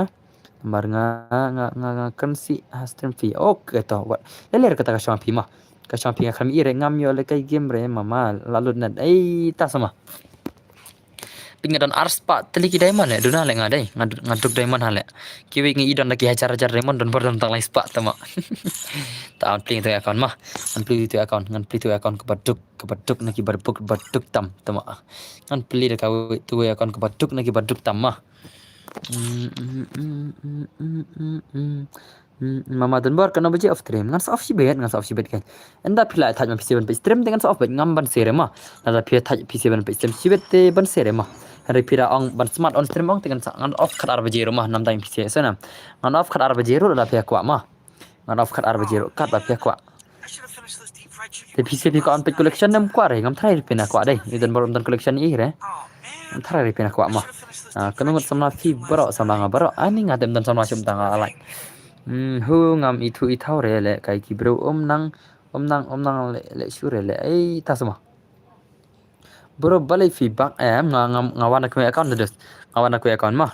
Mar nga nga nga nga kan si ha stream phi. Okay to wat. Lele kata ka shong phi ma. Ka shong phi nga kan i re ngam ïoh lehkai game re mama la lut net. Ei ta sama. Phi nga don ar spah tylli ki diamond eh duna le nga dei. Nga nga duk diamond ha le. Kiwi ngi i don da ki hajar hajar diamond don bor don tang lai spah tama. Ta an pling tu account ma. An pling tu account ngan pling tu account ka baduk ka baduk na ki baduk baduk tam tama. Ngan pling da ka tu account ka baduk na ki baduk tam ma. Mama Dunbar kano baje off stream ngan sa off shibet ngan sa off shibet kan. Enda phi la thaj ma phi seven page stream dengan sa off bet ngam ban sere ma. Nada phi thaj phi seven page stream shibet te ban sere ma. Hari phi da ong ban smart on stream ong te ngan sa ngan off khat ar baje ru ma nam dang phi se sana. Ngan off khat ar baje ru da phi kwah ma. Ngan off khat ar baje ru kat ba phi kwah. Te phi se phi kwah on page collection nem kwah re ngam trai phi na kwah dei. Ni dan baru dan collection i re. Ngam trai phi na kwah ma. Ah, kano ngat samla phi baru samla nga baru. Ani nga dem dan samla shim tang alai. Hmm, hu ngam ithu ithau re le kai ki bro om nang om nang om nang le le shu re le. Ei ta sama. Bro balai feedback em nga nga nga wan aku account dos. Nga wan aku account ma.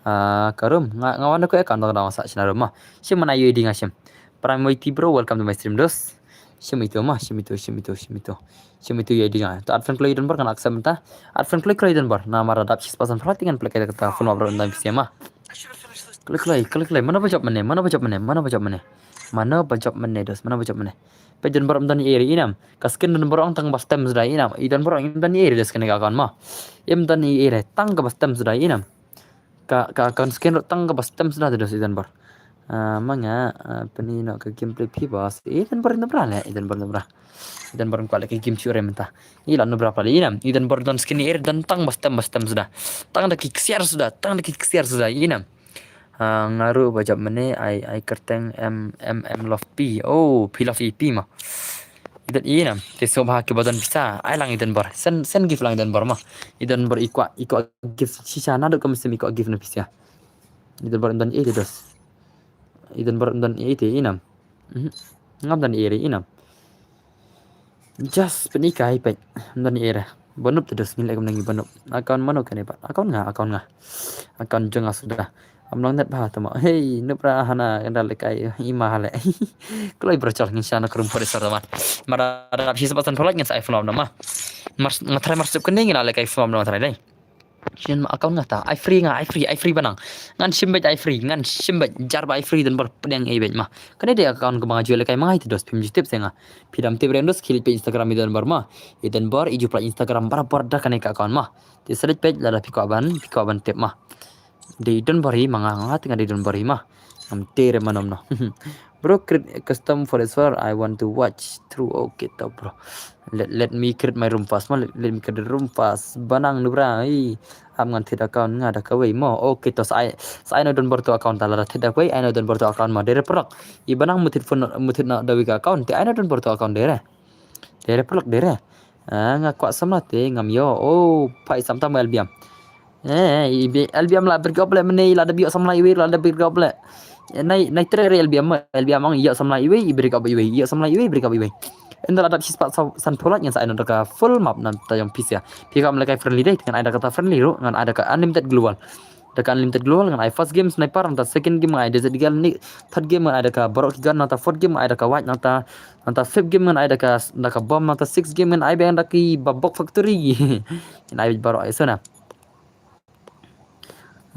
Ah, karum nga nga wan aku account dong dong sa china rum ma. Shim mana U I D nga shim. Prime Y T bro welcome to my stream dos. Shim itu ma, shim itu, shim itu, shim itu. Shim itu U I D nga. To add friend klo Idenbor kan accept ta. Add friend klo klo Idenbor. Na mara dap shis pasan phalat tingan plek kata full ma bro ndam pisi ma. Klo klo klo klo mana bajop mane, mana bajop mane, mana bajop mane. Mana bajop mane dos, mana bajop mane. Pe Idenbor mdan iri inam. Ka skin Idenbor ang tang bas tem sudah inam. Idenbor ang mdan iri dos kene ka account ma. Im dan iri tang ka bas tem sudah inam. Ka ka account skin ro tang ka bas tem sudah dos Idenbor. Ah, manga ah, peni no ka gameplay phi bas. Idenbor no bra le, Idenbor no bra. Idenbor kwale ka game chure menta. Ila no bra pale inam. Idenbor dan skin iri dan tang bas tem bas tem sudah. Tang da ki ksiar sudah, tang da ki ksiar sudah inam. Ah, ngaru bajap mane ai ai kerteng M M M love P. Oh, P love E P ma. Idan inam. Te so ba ki badan pisa. Ai lang Idenbor. Sen sen gift lang Idenbor ma. Idenbor ikwa ikwa gift sisa nado kam sem ikwa gift na pisa. Idenbor dan e dos. Idenbor dan e te inam. Mhm. Ngam dan e re inam. Just penikai pek. Dan e re. Banup te dos ngilek menangi banup. Account mano kane pat. Account nga, account nga. Account jong nga sudah. Am long net ba tama. Hey, nupra hana kendal lekai ima hale. Kloi berchol ngin shana kerum pore sar tama. Mara dap shi sepasan pholak ngin sa iPhone nama. Mar nga try mar sep kene ngin lekai iPhone nama try dai. Shin ma account nga ta. Ai free nga, ai free, ai free banang. Ngan shimbet ai free, ngan shimbet jar ba ai free dan bar pedang e bet ma. Kane de account ke bang jual lekai mangai te dos pim jitip se nga. Pidam tip rendos kilit pe Instagram Idenbor ma. Idenbor iju pla Instagram bar bar da kane ka account ma. Te sedet pej lada phi kwah ban, phi kwah ban tip ma. Dei Idenbor hi manga nga tinga dei Idenbor hi ma. Ngam te re manom no. Bro, create custom for this one. I want to watch through. Okay, to bro. Let let me create my room first ma. Let, let me create the room first. Banang nubra. Hi. Am ngan thit account nga da kawei mo. Okay, to sai sai no Idenbor to account ta lada thit da kawei. Ai no Idenbor to account ma. Dere prok. I banang muthit phone muthit na dawi ka account. Te ai no Idenbor to account dere. Dere prok dere. Ah, nga kwah samla te ngam yo. Oh, pai samtam L B M. Eh, i be L B M la bergop le mene la da biok samla iwi la da bergop le. Nai nai tre re L B M L B M ang yok samla iwi i bergop iwi yok samla iwi bergop iwi. Enda la dap shispat san pholat ngan sa eno daka full map nan tayong pisia. Pika am lekai friendly dei ngan ai daka ta friendly ru ngan ai daka unlimited global. Daka unlimited global ngan ai first game sniper nanta second game ngan ai desert eagle ni third game ngan ai daka barok gun nanta fourth game ngan ai daka white nanta nanta fifth game ngan ai daka daka bomb nanta sixth game ngan ai bang daki babok factory. Ngan ai barok ai sana.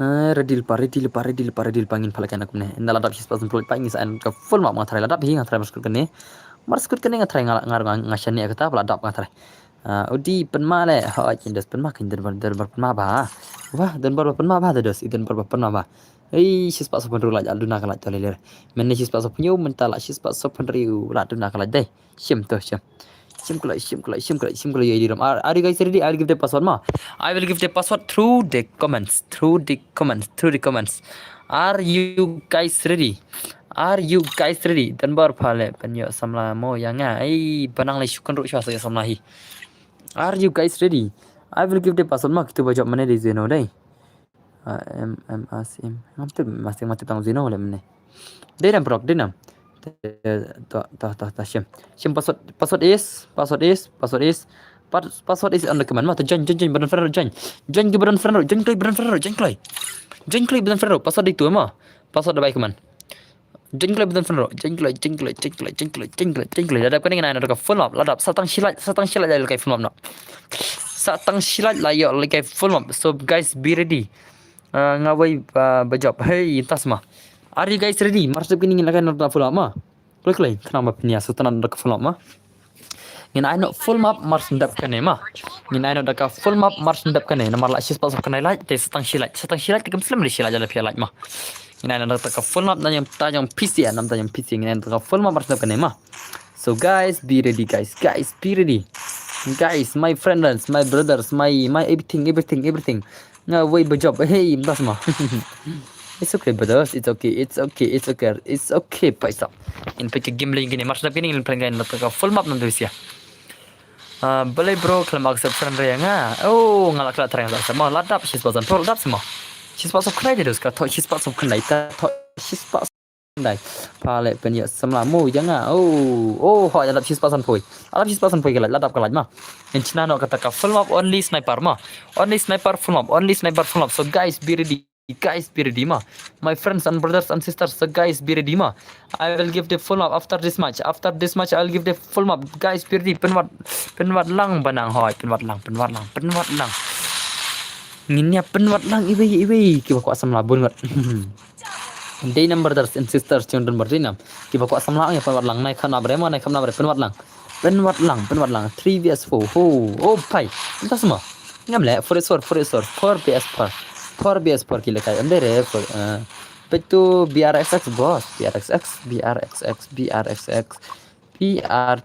Eh, ready lepa, ready lepa, ready lepa, ready lepa ngin phalak anak kumne. Inda ladap shispa sempul pa ngin sa an ka full map nga try ladap hi nga try maskut kane. Maskut kane nga try nga nga nga shani kata pala dap nga try. Ah, udi penma le. Ha, kin dos penma kin den bar den bar penma ba. Wah, den bar penma ba dos, den bar penma ba. Ei, shispa sopan ru la jal duna kala jale le. Menne shispa sopan yu menta la shispa sopan ru la duna kala dai. Shim to, shim. Shim kulai, shim kulai, shim kulai, shim kulai. Are, are you guys ready? I will give the password ma. I will give the password through the comments, through the comments, through the comments. Are you guys ready? Are you guys ready? Dan bar pale penyo samla mo yang ai banang le shukan ru shwa samla hi. Are you guys ready? I will give the password ma kitu bajok mane di zeno dai. M M A C M. Ngam tip masing ma tip tang zino le mene. Denam prok denam. To to to to shim. Shim password password is password is password is password is on the command ma to join join join button friend join. Join ke button friend join kloi button friend join kloi. Join kloi button friend password itu ma. Password da bai kumne. Jingkloi button phone ro. Jingkloi, jingkloi, jingkloi, jingkloi, jingkloi, jingkloi. La dap kane ngan ai noh da ka full map. La dap sa tang shi like, sa tang shi like la ïoh lehkai full map noh. Sa tang shi like la ïoh lehkai full map. So guys, be ready. Ah, nga wei, ah, ba jop. Hey, tas ma. Are you guys ready? Mar sdep kine ngin lehkai noh da ka full map ma. Kloi kloi, khnang ba phin ïa sngewtynnat da ka full map ma. Ngin ai noh full map mar sdep kane ma. Ngin ai noh da ka full map mar sdep kane. Namar la shispah sawphew khyndai like, te sa tang shi like. Sa tang shi like, te kam slem ri shi like, la phi like ma. Ngin ai noh da ka full map, na ïam ta ïam P C, na ïam ta ïam P C, ngin ai noh da ka full map mar sdep kane ma. So guys, be ready guys. Guys, be ready. Guys, my friends, my brothers, my, my everything, everything, everything. Nga wei ba jop. Hey, ym das ma. It's okay, brothers. It's okay. It's okay. It's okay. It's okay, paisa. In pek game lagi ni, mar sdep kine in prank gain la ka full map nam tu sia. Ah, balei bro, khlem accept friend re nga. Oh, nga la khlem terang sa ma. La dap shispah san pol dap sa ma. Shispah sawphew khyndai te dos ka thoh shispah sawphew khyndai, ka thoh shispah khyndai. Pale pen ïa samla mo ïa nga. Oh, oh, ho ïa dap shispah san poi. La dap shispah san poi ka lait, la dap ka lait ma. In chna noh kata ka full map only sniper ma. Only sniper full map, only sniper full map. So guys, be ready. Guys, be ready ma. My friends and brothers and sisters, so guys, be ready ma. I will give the full map after this match. After this match, I will give the full map. Guys, be ready. Pynwad, pynwad lang ba nang hoi. Pynwad lang, pynwad lang, pynwad lang. Ngin ïa pynwad lang iwei, iwei. Kiba kwah samla bun wat. Dei nam brothers and sisters, children berdei nam. Kiba kwah samla ïa pynwad lang. Nai kham na bre ma, nai kham na bre. Pynwad lang. Pynwat lang, pynwat lang. Three V S four. Ho, oh, pai. Entah semua. Ngam leh, four V S four, four V S four, four V S four, four V S four ki lehkai. Em dei re, four, eh, peit tu B R X X, boss. B R X X, B R X X, B R X X, B R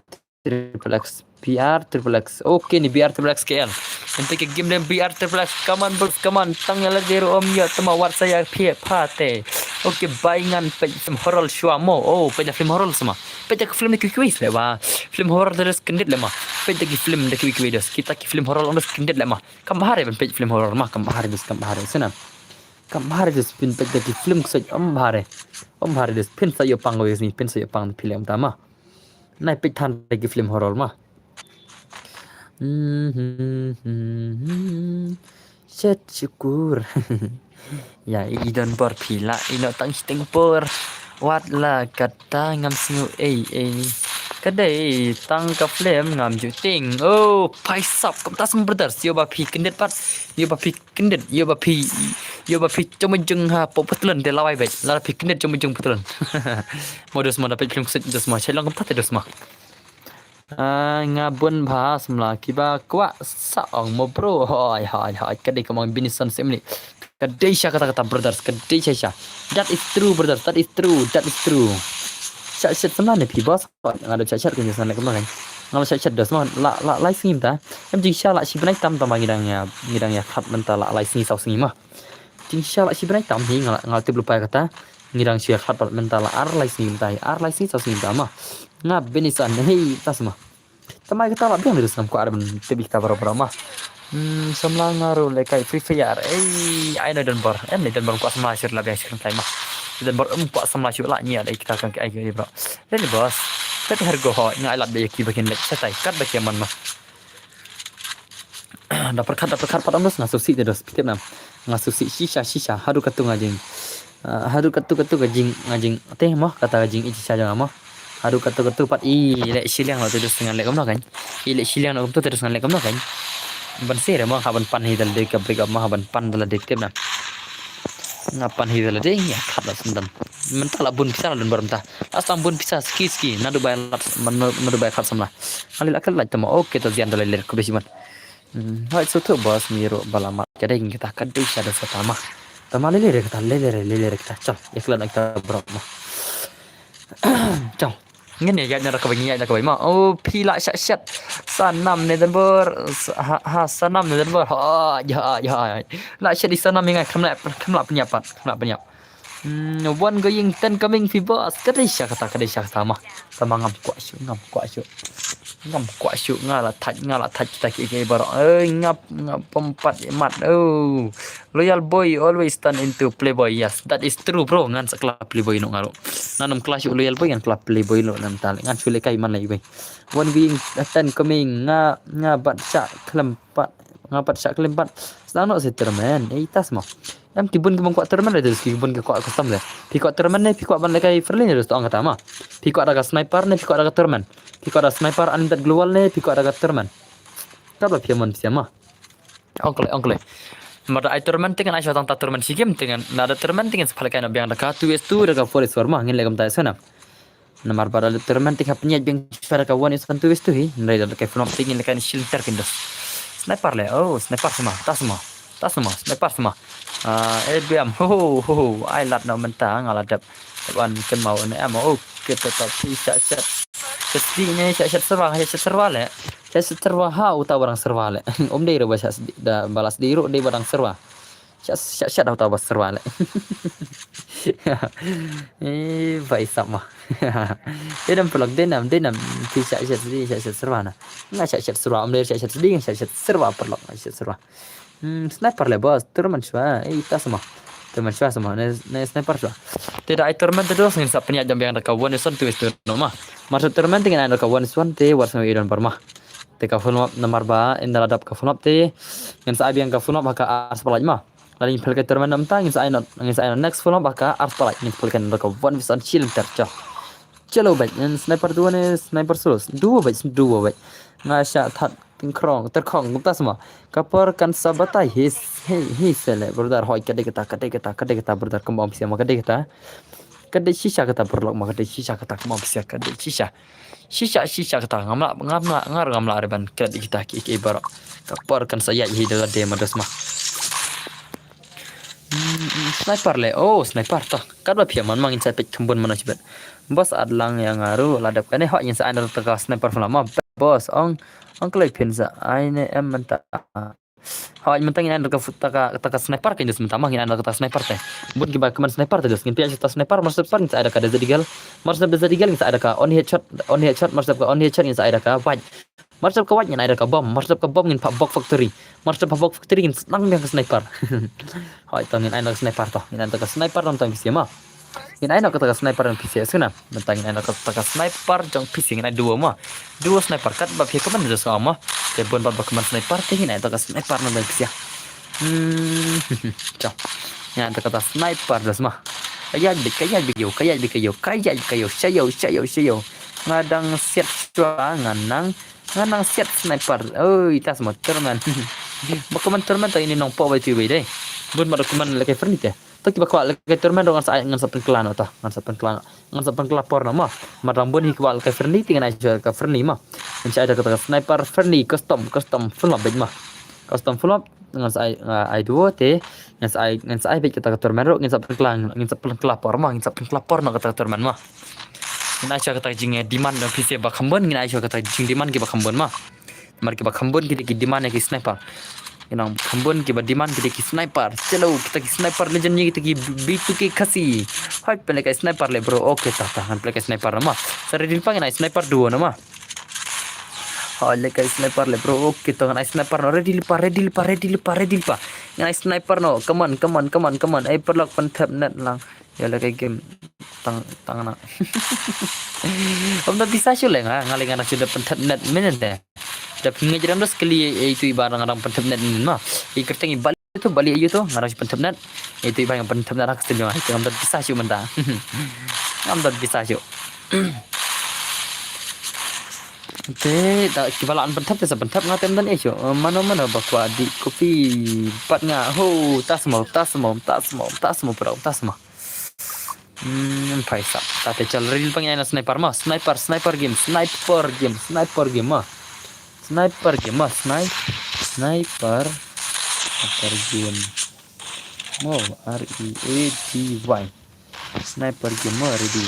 triple X, B R triple X. Okay, ni B R triple X K L. Ente ki game lem B R triple X. Come on, boss, come on. Tang ïa la dei ruh ym ïoh tama wat sa ïa phi pha te. Okay, bai ngan peit film horror shuwa mo. Oh, peit da film horror sa ma. Peit da ki film da kiwei kiwei leh ba. Film horror da res kyndit leh ma. Peit da ki film da kiwei kiwei dos. Kita ki film horror da res kyndit leh ma. Kam bahar ban peit film horror ma. Kam bahar dos, kam bahar sena. Kam bahar dos phin peit da ki film ksoj, ym bahar. Ym bahar dos phin sa ïoh pang wei sni, phin sa ïoh pang phi leh ym ta ma. Nai peit than da ki film horror ma. Shet syukur. Ïa i don bor phi la ïeh noh tang shiteng por. Wat la kata ngam sngew ei ei. Ka dei tang ka film ngam ju tieng. Oh, paisap, kumta song brothers. Ïoh ba phi kyndit pat. Ïoh ba phi kyndit. Ïoh ba phi, ïoh ba phi jong jong ha po patlon te lawai beit. La phi kyndit jong jong patlon. Mo dos ma da peit film ksoj dos ma. Shai long kumta te dos ma. Ah, nga bun bha samla kiba kwah sa ong mo bro. Hoi, hoi, hoi. Ka dei ka mong binison semli. Ka dei sha kata kata brothers. Ka dei sha sha. That is true, brothers. That is true. That is true. Sha shet samla ne phi boss. Nga da sha shet ka ngi san le kumno kan. Nga da sha shet dos ma. La, la, lai sngim ta. Em jing sha la shi bnai tam tam ngi dang ïa, ngi dang ïa khat mynta la lai sngi saw sngi ma. Jing sha la shi bnai tam hi nga, nga tip lupa kata. Ngi dang shu ïa khat pat mynta la ar lai sngi mynta hi, ar lai sngi saw sngi mynta ma. Nga binisan hi tas ma. Tamai kata la biang dei dus ngam kwah ban tip ïa kata baroh baroh ma. Hmm, samla nga ruh lehkai Free Fire. Ei, ai na don bor. Em na don bor kwah samla shu la biang shu kai ma. Don bor em kwah samla shu la nia dei kita kan ai ki bro. Dei boss. Kat her go ho nga ai lap dei ki ba kin lek shatai kat ba ki man ma. Da pyrkhat, da pyrkhat pat am dos nga sngewsih te dos phi tip nam. Nga sngewsih shisha shisha haduh katu nga jing. Ah, haduh katu katu ka jing nga jing te mo kata ka jing i shisha jong nga mo. Haduh katu katu pat i leh shiliang lo te dos ngan leh kumno kan. I leh shiliang lo kumto te dos ngan leh kumno kan. Ban sir mo ha ban pan hi dal de ka break up mo ha ban pan dal de tip nam. Nga pan hi dal de ïa khat la sendam. Mynta la bun pisa la don bor mynta. Last time bun pisa ski ski naduh bai lat naduh bai khat samla. Ngali la khat la tama okay to zian dal le ko besi man. Hmm, hai so to bas mi ro bala mat ka dei kita ka dei sha da sa tama. Tama le le re kita le le re le le re kita chal. Ïa klan kita brok ma. Chal. Ngin ïa ïa na ka bai ïa na ka bai ma. Oh, phi la shat shat. Sanam ne dan bor. Ha ha sanam ne dan bor. Ha ha ha. La shat di sanam ngai kham la kham la pynïap pat. Kham la pynïap. Hmm, one going, ten coming, phi boss. Ka dei sha kata, ka dei sha kata ma. Tama ngam kwah shu, ngam kwah shu. Ngam kwah shu, nga la thait, nga la thait kita ki ki baroh. Ei, ngap, ngap pempat mat. Oh. Loyal boy always turn into playboy. Yes, that is true, bro. Ngan sa kla playboy no nga ruh. Ngan ym kla shu loyal boy, ngan kla playboy lo ngan tal. Ngan shu lehkai man lei wei. One going, ten coming, nga, nga bat sha khlem pat. Nga pat shah klim pat. Sdang noh sa tournament. Eh, ita sma. Em, ki bun ki bun kwah tournament re, ki bun ki kwah custom re. Phi kwah tournament ne phi kwah ban lehkai friendly ne, to ong kata ma. Phi kwah da ka sniper ne phi kwah da ka tournament. Phi kwah da sniper unlimited global ne phi kwah da ka tournament. Katba phi mon phi ma. Ong kloi, ong kloi. Namar da ai tournament te ngan ai shuwa tang ta tournament SEA Games te ngan, lada tournament te ngan sa pynlehkai noh biang da ka two versus two da ka four versus four ma, ngin leh kumta shuwa na. Namar ba da tournament te hap pynïaid biang shuwa da ka one versus one, two versus two hi. Hynrei da lehkai full map te ngin lehkai na shi lynter kin dos. Sniper leh, oh, sniper sma, ta sma, ta sma, sniper sma. Ah, eh, biang, ho, ho, ho, ho, ai lad noh mynta, nga la dep. Wan kynmaw ne em, oh, kita ta phi shah shet. Shet sdi ne, shah shet serwa, shah shet serwa leh. Shah shet serwa ha, uta ba dang serwa leh. Ym dei ruh ba shah sdi, da ba la sdi ruh dei ba dang serwa. Shah, shah, shah da uta ba serwa leh. Eh, ba isap ma. Dei nam paralok, dei nam, dei nam. Phi shah shet sdi, shah shet serwa na. Nga shah shet serwa, ym dei shah shet sdi, nga shah shet serwa paralok, nga shah shet serwa. Hmm, sniper leh boss, tournament shuwa. Eh, ita sma. Tournament shuwa sma, ne, ne sniper shuwa. Te da ai tournament te dos ngin sa pynïaid biang da ka one versus one, two versus two noh ma. Mar shuwa tournament te ngin ai da ka one versus one te wat sma i don bar ma. Te ka full map namar ba, ynda la dap ka full map te. Ngin sa ai biang ka full map ha ka ar spotlight ma. Lada ngin pynlehkai tournament mynta ngin sa ai noh, ngin sa ai noh next full map ha ka ar spotlight. Ngin pynlehkai da ka one versus one shi lynter cho. Chalo bhai, ngin sniper duo ne sniper solo. Duo bhai, duo bhai. Nga shah that tyngkrong, tyrkhong, kumta sma. Ka por kan sa batai, hi, hi, hi, sele, brother, hoi, ka dei kata, ka dei kata, ka dei kata, brother, kumba ong phi sha ma, ka dei kata. Ka dei shisha kata, paralok ma, ka dei shisha kata, kumba ong phi sha, ka dei shisha. Shisha, shisha kata, ngam lah, ngam lah, ngar ngam lah re ban klet ïa kita ki, ki baroh. Ka por kan sa ïaid hi da lade ma dos ma. Hmm, hmm, sniper leh, oh, sniper to. Katba phi mon ma ngin sa peit kham bun mano shibit. Boss, at lang ïa nga ruh, la dep kane, hoi ngin sa ai noh ta ka sniper phi la ma. Boss, ong, ong kloi phin sa ai ne em mynta. Hoi mynta ngin ai noh ta ka, ta ka sniper kan dos mynta ma, ngin ai noh ta ka sniper te. Bun kiba kmen sniper te dos, ngin pynïaid shuwa ta sniper, mar sniper ngin sa ai da ka Desert Eagle. Mar sniper Desert Eagle ngin sa ai da ka only headshot, only headshot, mar sniper ka only headshot ngin sa ai da ka white. Mar sniper ka white ngin ai da ka bomb, mar sniper ka bomb ngin phah Bog Factory. Mar sniper phah Bog Factory ngin sdang biang ka sniper. Hoi to ngin ai noh ka sniper to, ngin ai noh ta ka sniper namar tang phi sha ma. Ngin ai noh kata ka sniper jong phi sha sngewbha. Mynta ngin ai noh kata ka sniper jong phi sha, ngin ai duo ma. Duo sniper katba phi kmen dos ma. Te bun bad ba kmen sniper te ngin ai noh ta ka sniper namar phi sha. Hmm. Cho. Ngin ai noh kata sniper dos ma. Ka ïaid beit, ka ïaid beit ïa u, ka ïaid beit ïa u, ka ïaid beit ïa u, sha ïa u, sha ïa u, sha ïa u. Nga dang siat shuwa, nga nang, nga nang siat sniper. Oi, ta sma tournament. Ba kmen tournament ta ini nongpoh ba itu ba dei. Bun bad ba kmen lehkai friendly te. To kiba kwah lehkai tournament ruh ngan sa ai, ngan sa pynkylla noh to, ngan sa pynkylla noh. Ngan sa pynkylla por noh ma. Namar dang bun hi kiba lehkai friendly te ngan ai shuwa ka friendly ma. Ngan sa ai da kata ka sniper friendly custom, custom full map beit ma. Custom full map ngan sa ai, ah, ai duo te. Ngan sa ai, ngan sa ai beit kata ka tournament ruh, ngan sa pynkylla, ngan sa pynkylla por ma, ngan sa pynkylla por noh kata ka tournament ma. Ngin ai shuwa kata ka jing, eh, demand jong phi sha ba kham bun, ngin ai shuwa kata ka jing demand kiba kham bun ma. Namar kiba kham bun ki dei ki demand ïa ki sniper. Ki nang kham bun kiba demand ki dei ki sniper. Chalo, kita ki sniper legend ïa kita ki B two K Khasi. Hoi, pynlehkai sniper leh bro. Okay, ta, ta, ngan pynlehkai sniper noh ma. Sa ready lypa ngin ai sniper duo noh ma. Hoi, lehkai sniper leh bro. Okay, to ngan ai sniper noh. Ready lypa, ready lypa, ready lypa, ready lypa. Ngan ai sniper noh. Come on, come on, come on, come on. Ai paralok, pynthep net lang. Ïa lehkai game tang, tang na. Ym don pisa shuh leh nga, nga leh nga dang shu da pynthep net mynta. Da phi ngeit ruh ym da skali ïa itu iba dang, dang pynthep net mynta ma. I kyrteng i Bali to, Bali aïu to, nga dang shu pynthep net. Itu iba dang pynthep net ha ka stream jong nga. Ym don pisa shuh mynta. Ym don pisa shuh. Te da kiba lah ban pynthep te sa pynthep, nga te ym don issue. Mano mano ba kwah dih copy bad nga. Ho, ta sma, ta sma, ta sma, ta sma, bro, ta sma. Hmm, phaisa. Ta te chal ready lypa, ngin ai noh sniper ma. Sniper, sniper game, sniper game, sniper game ma. Sniper game ma, snipe, sniper, sniper game. Oh, R E A D Y. Sniper game ma, ready.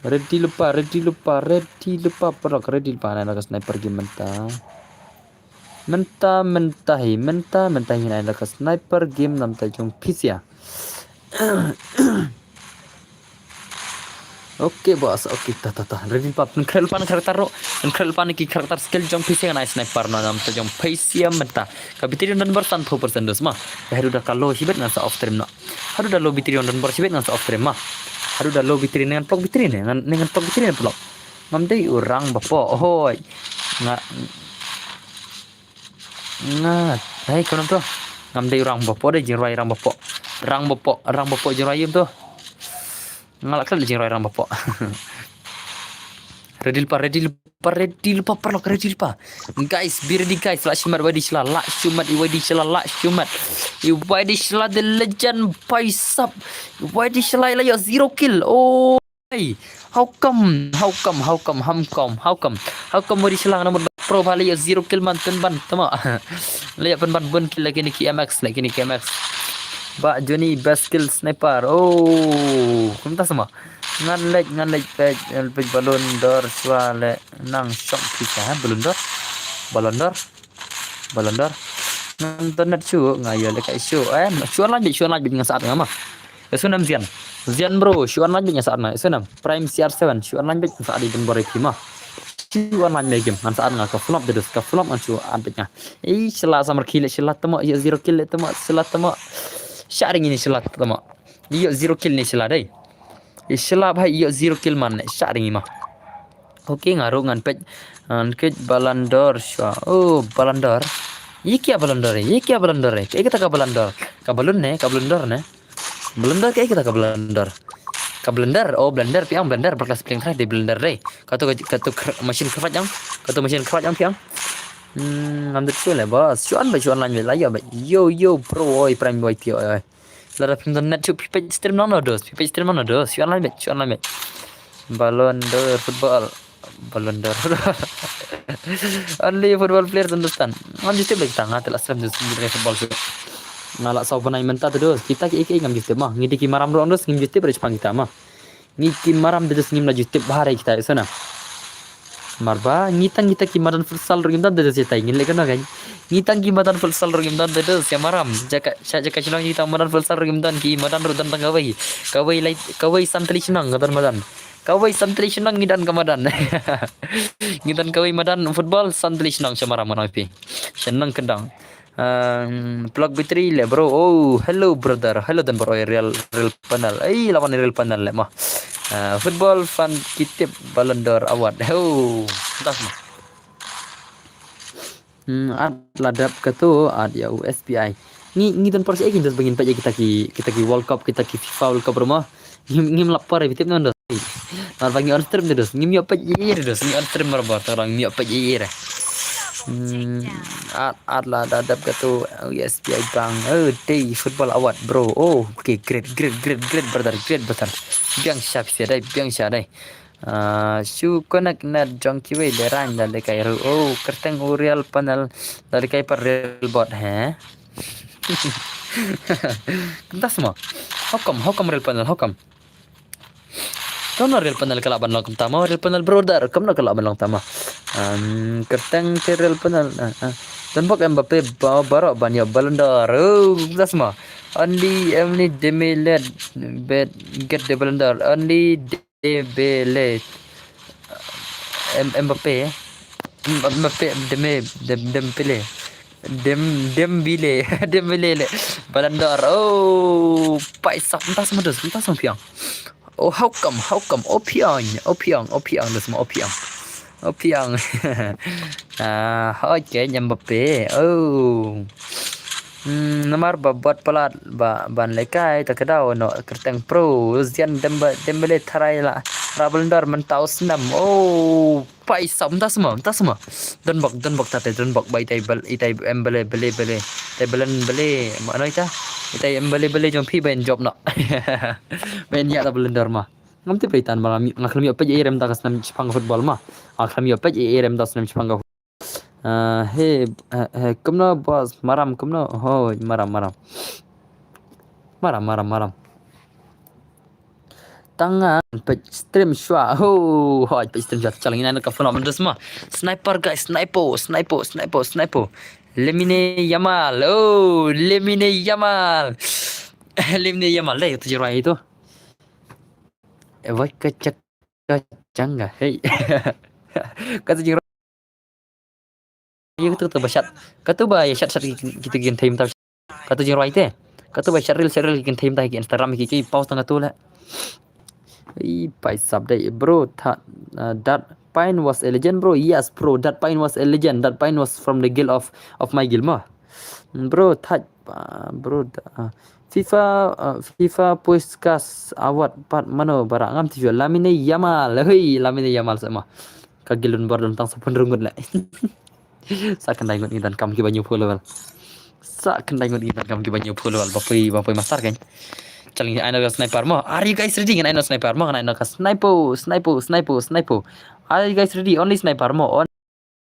Ready lypa, ready lypa, ready lypa, paralok, ready lypa. Nai la ka sniper game mynta. Mynta, mynta hi, mynta, mynta hi nai la ka sniper game namar jong phi sha. Okay boss, okay, ta, ta, ta. Ready lypa, pynkhreh lypa na character ruh. Pynkhreh lypa na ki character skill jong phi sha, ngan ai sniper noh namar jong phi sha mynta. Ka battery don bor san phew percent dos ma. Ka haduh da ka low shibit ngan sa off stream noh. Haduh da low battery don bor shibit ngan sa off stream ma. Haduh da low battery ne ngan pok battery ne, ngan, ne ngan pok battery ne paralok. Ngam dei u rang bapoh. Hoi. Nga. Nga. Hei, kumno to? Ngam dei u rang bapoh, dei jingrwai rang bapoh. Rang bapoh, rang bapoh jingrwai ym to. Nga lah klet jingrwai rang bapoh. Ready lypa, ready lypa, ready lypa, paralok, ready lypa. Guys, be ready guys, lah shimet Wai Dishla, lah shimet Wai Dishla, lah shimet Wai Dishla, the legend, bhai sahab. Wai Dishla la ïoh zero kill. Oh. Hey, how come, how come, how come, how come, how come, how come Wai Dishla na mut pro ba la ïoh zero kill man, pynban tama. La ïoh pynban bun kill lagi ni ki M X, lagi ni ki M X. Bah Johnny best kill sniper. Oh, kumta sama. Ngan leit, ngan leit peit, peit Ballon d'Or shuwa leh nang shong pisa, ha, Ballon d'Or. Ballon d'Or. Ballon d'Or. Ngan internet shu, nga ïa leh kai shu. Eh, shu online beit, shu online beit ngan sat nga ma. Ïa shu nam Zian. Zian bro, shu online beit ngan sat nga. Ïa shu nam Prime C R seven, shu online beit ngan sat di den bore phi ma. Shu online beit game ngan sat nga ka flop de dus, ka flop ngan shu an beit nga. Ei, shala samar kill, shala tama, ïa zero kill tama, shala tama. Sharing ini shala tama. Ïa zero kill ni shala dei. Ïa shala bhai ïa zero kill man ne sharing ma. Okay, nga ruh ngan peit, ngan peit Ballon d'Or shuwa. Oh, Ballon d'Or. Ye kya Ballon d'Or? Ye kya Ballon d'Or? Kaei kata ka Ballon d'Or? Ka balloon ne, ka Ballon d'Or ne? Ballon d'Or kaei kata ka Ballon d'Or? Ka blender, oh blender, phi ong blender, ba klas pling trai de blender de. Kato, kato kr-, machine khrwat ong. Kato machine khrwat ong phi ong. Hmm, ngam dei shu le boss. Shu an ba, shu online ba, la ïa ba. Yo, yo, bro, oi, Prime boy, phi oi, oi. Lada phim don net shu phi peit stream nang no dos, phi peit stream nang no dos, shu online beit, shu online beit. Ballon d'Or football. Ballon d'Or football. Only football players understand. Ngam ju tip lagi tang, nga te la stream dos ngi football shu. Nga la saw bnai mynta te dos, kita ki ek ek ngam ju tip ma. Ngi te ki maram ruh dos, ngim ju tip ruh shipang kita ma. Ngi ki maram te dos ngim la ju tip bha re kita, ïa shu na. Mar ba ngi tang kita ki madan futsal ruh ngim don te dos ïa tai, ngin leh kano kan. Ngi tang ki madan futsal ruh ngim don te dos ïa maram. Jaka, sha jaka shnong ngi tang madan futsal ruh ngim don, ki madan ruh don tang kawei. Kawei lai, kawei san tylli shnong ka don madan. Kawei san tylli shnong ngi don ka madan. Ngi don kawei madan football san tylli shnong sha maram ngan ong ïa phi. Sha nang kendang. Um, Block B three le bro. Oh, hello brother. Hello dan bro, real, real panel. Ei, lawan real panel le mah. Uh, football fan ki tip Ballon d'Or award. Oh, dah mah. Hmm, at la dep katu, at ïa u S P I. Ngi, ngi don por sha ei ki dos ba ngin peit ïa kita ki, kita ki World Cup, kita ki FIFA World Cup ruh ma. Ngim, ngim lap por ïa phi tip non dos. Mar ba ngi on stream de dos. Ngim ïoh peit ïa ei de dos. Ngi on stream mar ba tang ngi ïoh peit ïa ei de. Hmm, at, at la da dep katu, oh, S P I bang. Oh, day football award, bro. Oh, okay, great, great, great, great, brother, great, brother. Biang sha phi dei, biang sha dei. Ah, shu connect net jong kiwei de rang da le kai ru. Oh, kyrteng u real panel da le kai par real bot, he? Kumta sma. How come, how come real panel? How come? Kumno real panel ka lah ban long kumta mo? Real panel brother, kumno ka lah ban long kumta mo? Um, kyrteng te real panel. Ah, ah. Don bok Mbappe ba-, baroh ban ïoh Ballon d'Or. Oh, kumta sma. Only, only Dembele bet get the Ballon d'Or. Only Dembele. Em-, Mbappe. Mbappe, Deme-, Dem-, Dembele. Dem-, Dembele. Dembele le. Ballon d'Or. Oh, paisa. Entah sama dus. Entah sama phi ong. Oh, how come? How come? Oh, phi ong. Oh, phi ong. Oh, phi ong. Dus ma, oh, phi ong. Oh, phi ong. Ah, okay, Mbappe. Oh. Hmm, namar ba bot palat ba ban lehkai ta ka daw noh kyrteng pro. Zian Dembe-, Dembele tharai la ra Ballon d'Or mynta u snem. Oh, paisa, mynta sma, mynta sma. Don bok, don bok ta te, don bok ba itai Bal-, itai Mbele, Bele, Bele. Itai Belen, Bele, ma ano ita? Itai Mbele, Bele jong phi ba in jop noh. Ba in ïa ta Ballon d'Or ma. Ngam tip ba itan ba nga khlem ïoh peit ei rem ta ka snem shipang football ma. Nga khlem ïoh peit ei rem ta snem shipang ka Ah, he, he, he, kumno boss, maram kumno? Hoi, maram, maram. Maram, maram, maram. Tang ngan peit stream shuwa. Ho, hoi, peit stream shuwa. Chal ngin ka phone am dus ma. Sniper guys, sniper, sniper, sniper, sniper. Lamine Yamal. Oh, Lamine Yamal. Lamine Yamal dei tu jingrai tu. Eh, wai ka chak ka changa. Hey. Ka tu jingrai. Ïa katu, katu ba shat. Katu ba ïa shat shat ki, ki, ki, ki kynthei mynta. Katu jingrwai te. Katu ba shat reel, shat reel ki kynthei mynta ki Instagram ki, ki post tang katu la. Ih, paisa dei bro, tha, uh, dat Pine was a legend, bro. Yes, bro. That Pine was a legend. That Pine was from the guild of, of my guild, ma. Bro, that, uh, bro, the, uh, FIFA, uh, FIFA Puskas Award part mano ba rah ngam tip. Lamine Yamal. Hei, Lamine Yamal sama. Ka guild bor dam tang sapun rungut le. Sa khyndai ngut ngi donkam kiba ñiew phuh level. Sa khyndai ngut ngi donkam kiba ñiew phuh level. Ba poi, ba poi master kan. Challenge, ai noh ka sniper mo. Are you guys ready? Ngan ai noh sniper mo. Ngan ai noh ka sniper, sniper, sniper, sniper. Are you guys ready? Only sniper mo. On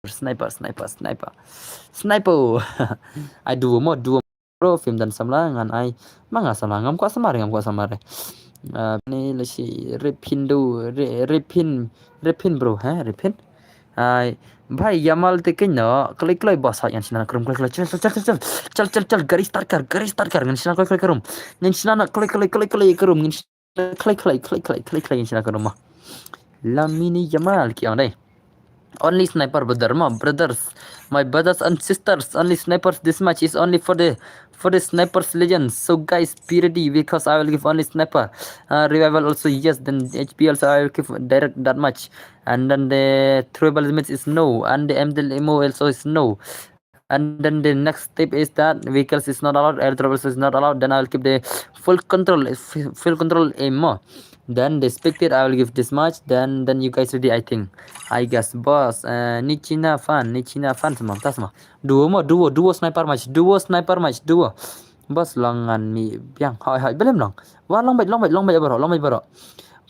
sniper, sniper, sniper. Sniper. Ai duo mo, duo. Bro, phim don samla ngan ai. Ma nga samla, ngam kwah samla re, ngam kwah samla re. Ah, ni la shi Repin do, Re-, Repin, Repin bro, ha, Repin. Ai, bhai, Yamal te kynno, kloi kloi boss, hoi, ngan shna krum, kloi kloi, chal, chal, chal, chal, chal, chal, chal, gari start kar, gari start kar, ngan shna kloi kloi krum. Ngan shna na kloi kloi, kloi kloi krum, ngan shna kloi kloi, kloi kloi, kloi kloi, ngan shna krum ma. Lamine Yamal ki ong dei. Only sniper, brother, ma, brothers, my brothers and sisters, only snipers. This match is only for the, for the snipers legends. So guys, be ready because I will give only sniper. Uh, revival also, yes. Then H P also I will give direct that much. And then the throwable limits is no. And the M D L M O also is no. And then the next step is that vehicles is not allowed, airdrop is not allowed. Then I will keep the full control, f-, full control aim mo. Then the spectate I will give this much. Then, then you guys ready, I think. I guess, boss. Uh, Nichina fan, Nichina fan sama, tas ma. Duo mo, duo, duo sniper match, duo sniper match, duo. Boss, long ngan mi biang. Hoi, hoi, belum long. Wan long bait, long bait, long bait baro, long bait baro.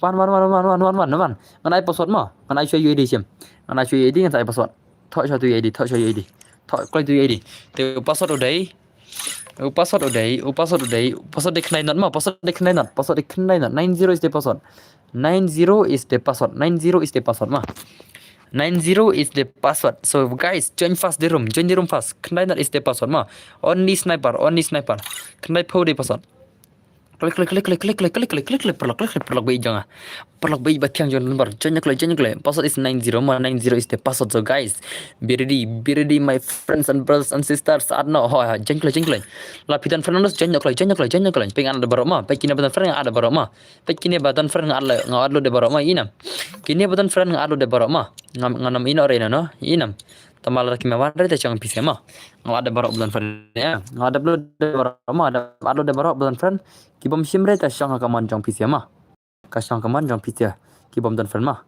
Wan, wan, wan. Ngan ai password mo. Ngan ai shuwa U I D shim. Ngan ai shuwa U I D, ngan ai password. Thoh shuwa tu U I D, thoh shuwa U I D. Thoh kloi tu U I D. Te u password u dei. U password u dei, u password u dei, u password dei khyndai not ma, password dei khyndai not, password dei khyndai not. Nine zero is the password. Nine zero is the password. Nine zero is the password ma. Nine zero is the password. So guys, join fast the room, join the room fast. Khyndai not is the password ma. Only sniper, only sniper. Khyndai phew the password. Klik, klik, klik, paralok, klik, klik, paralok, ba ïeit jong nga. Paralok ba ïeit ba thiang jong nga. Join ïa khlem, join ïa khlem. Password is nine zero ma, nine zero is the password. So guys, be ready, be ready, my friends and brothers and sisters. Add noh, hoi, hoi, join ïa khlem, join ïa khlem. La phi don friend, join ïa khlem, join ïa khlem, join ïa khlem. Phi nga add baroh ma, phi kine ba don friend nga add baroh ma. Phi kine ba don friend nga add, nga add de baroh ma, ïa nam. Kine ba don friend nga add de baroh ma. Nga, nga nam ïa noh re noh, ïa nam. Tang ma lada ki ma wan re te shong phi sha ma. Nga add de baroh ba don friend, ïa. Nga add de baroh ma, add de baroh ba don friend. Ki bym shim re te shong ha ka mon jong phi sha ma. Ka shong ha ka mon jong phi sha. Ki bym don friend ma.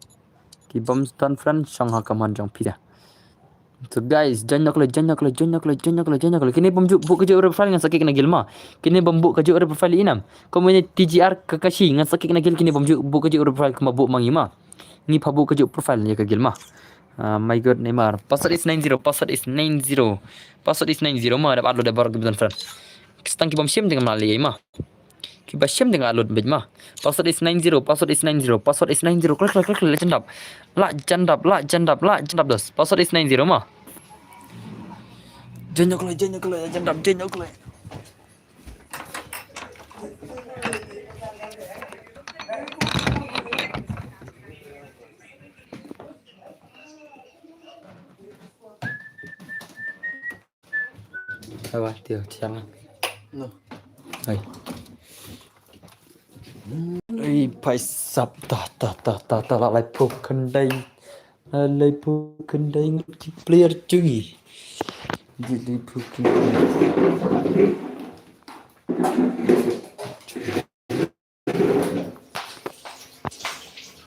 Ki bym don friend shong ha ka mon jong phi sha. So guys, join ïa khlem, join ïa khlem, join ïa khlem, join ïa khlem, join ïa khlem. Kine bym ju buh kajuh profile ngan sa kick na guild ma. Kine bym buh kajuh profile ïa nam. Kumne T G R Kakashi ngan sa kick na guild, kine bym ju buh kajuh profile kumba buh ma ngi ma. Ngi pha buh kajuh profile ïa ka guild ma. Ah, my God, Neymar. Password is nine zero, password is nine zero. Password is nine zero ma, dap add de baroh ki ba don friend. Ki stang ki bym shim te ngam lah leh ma. Ki ba shim te nga add beit ma. Password is nine zero, password is nine zero, password is nine zero. Klik, klik, klik, klik, la jan dap. La jan dap, la jan dap, la jan dap dos. Password is nine zero ma. Join ïa khlem, join ïa khlem, la jan dap, join ïa khlem. Awa, tio, chiang. No. Hai. Ei, phaisap, ta, ta, ta, ta, ta, la laiphew khyndai. La laiphew khyndai ngut ki player jong ngi. Ji laiphew khyndai.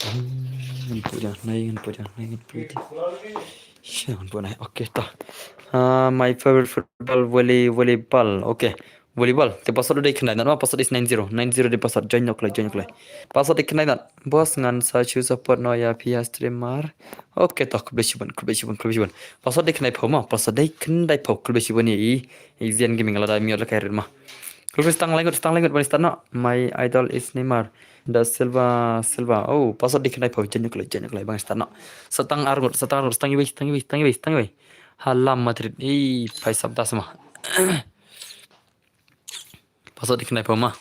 Hmm, ngan put ïa nai, ngan put ïa nai, ngan put ïa nai. Sha, ngan put nai. Okay, ta. Ah, my favorite football, volley, volleyball. Okay. Volleyball. Te password u dei khyndai not ma, password is nine zero. Nine zero dei password. Join ïa khlem, join ïa khlem. Password dei khyndai not. Boss ngan sa shu support noh ïa phi ha stream mar. Okay, ta, khublei shibun, khublei shibun, khublei shibun. Password dei khyndai phew ma, password dei khyndai phew, khublei shibun ïa i. Exian Gaming lada mute la kai rit ma. Khublei, stang lai ngut, stang lai ngut ban start noh. My idol is Neymar da Silva, Silva. Oh, password dei khyndai phew, join ïa khlem, join ïa khlem ban start noh. Sa tang ar ngut, sa tang ar ngut, stang iwei, stang iwei, stang iwei, stang iwei. Hala Madrid. Ei, phaisap das ma. Password dei khyndai phew ma.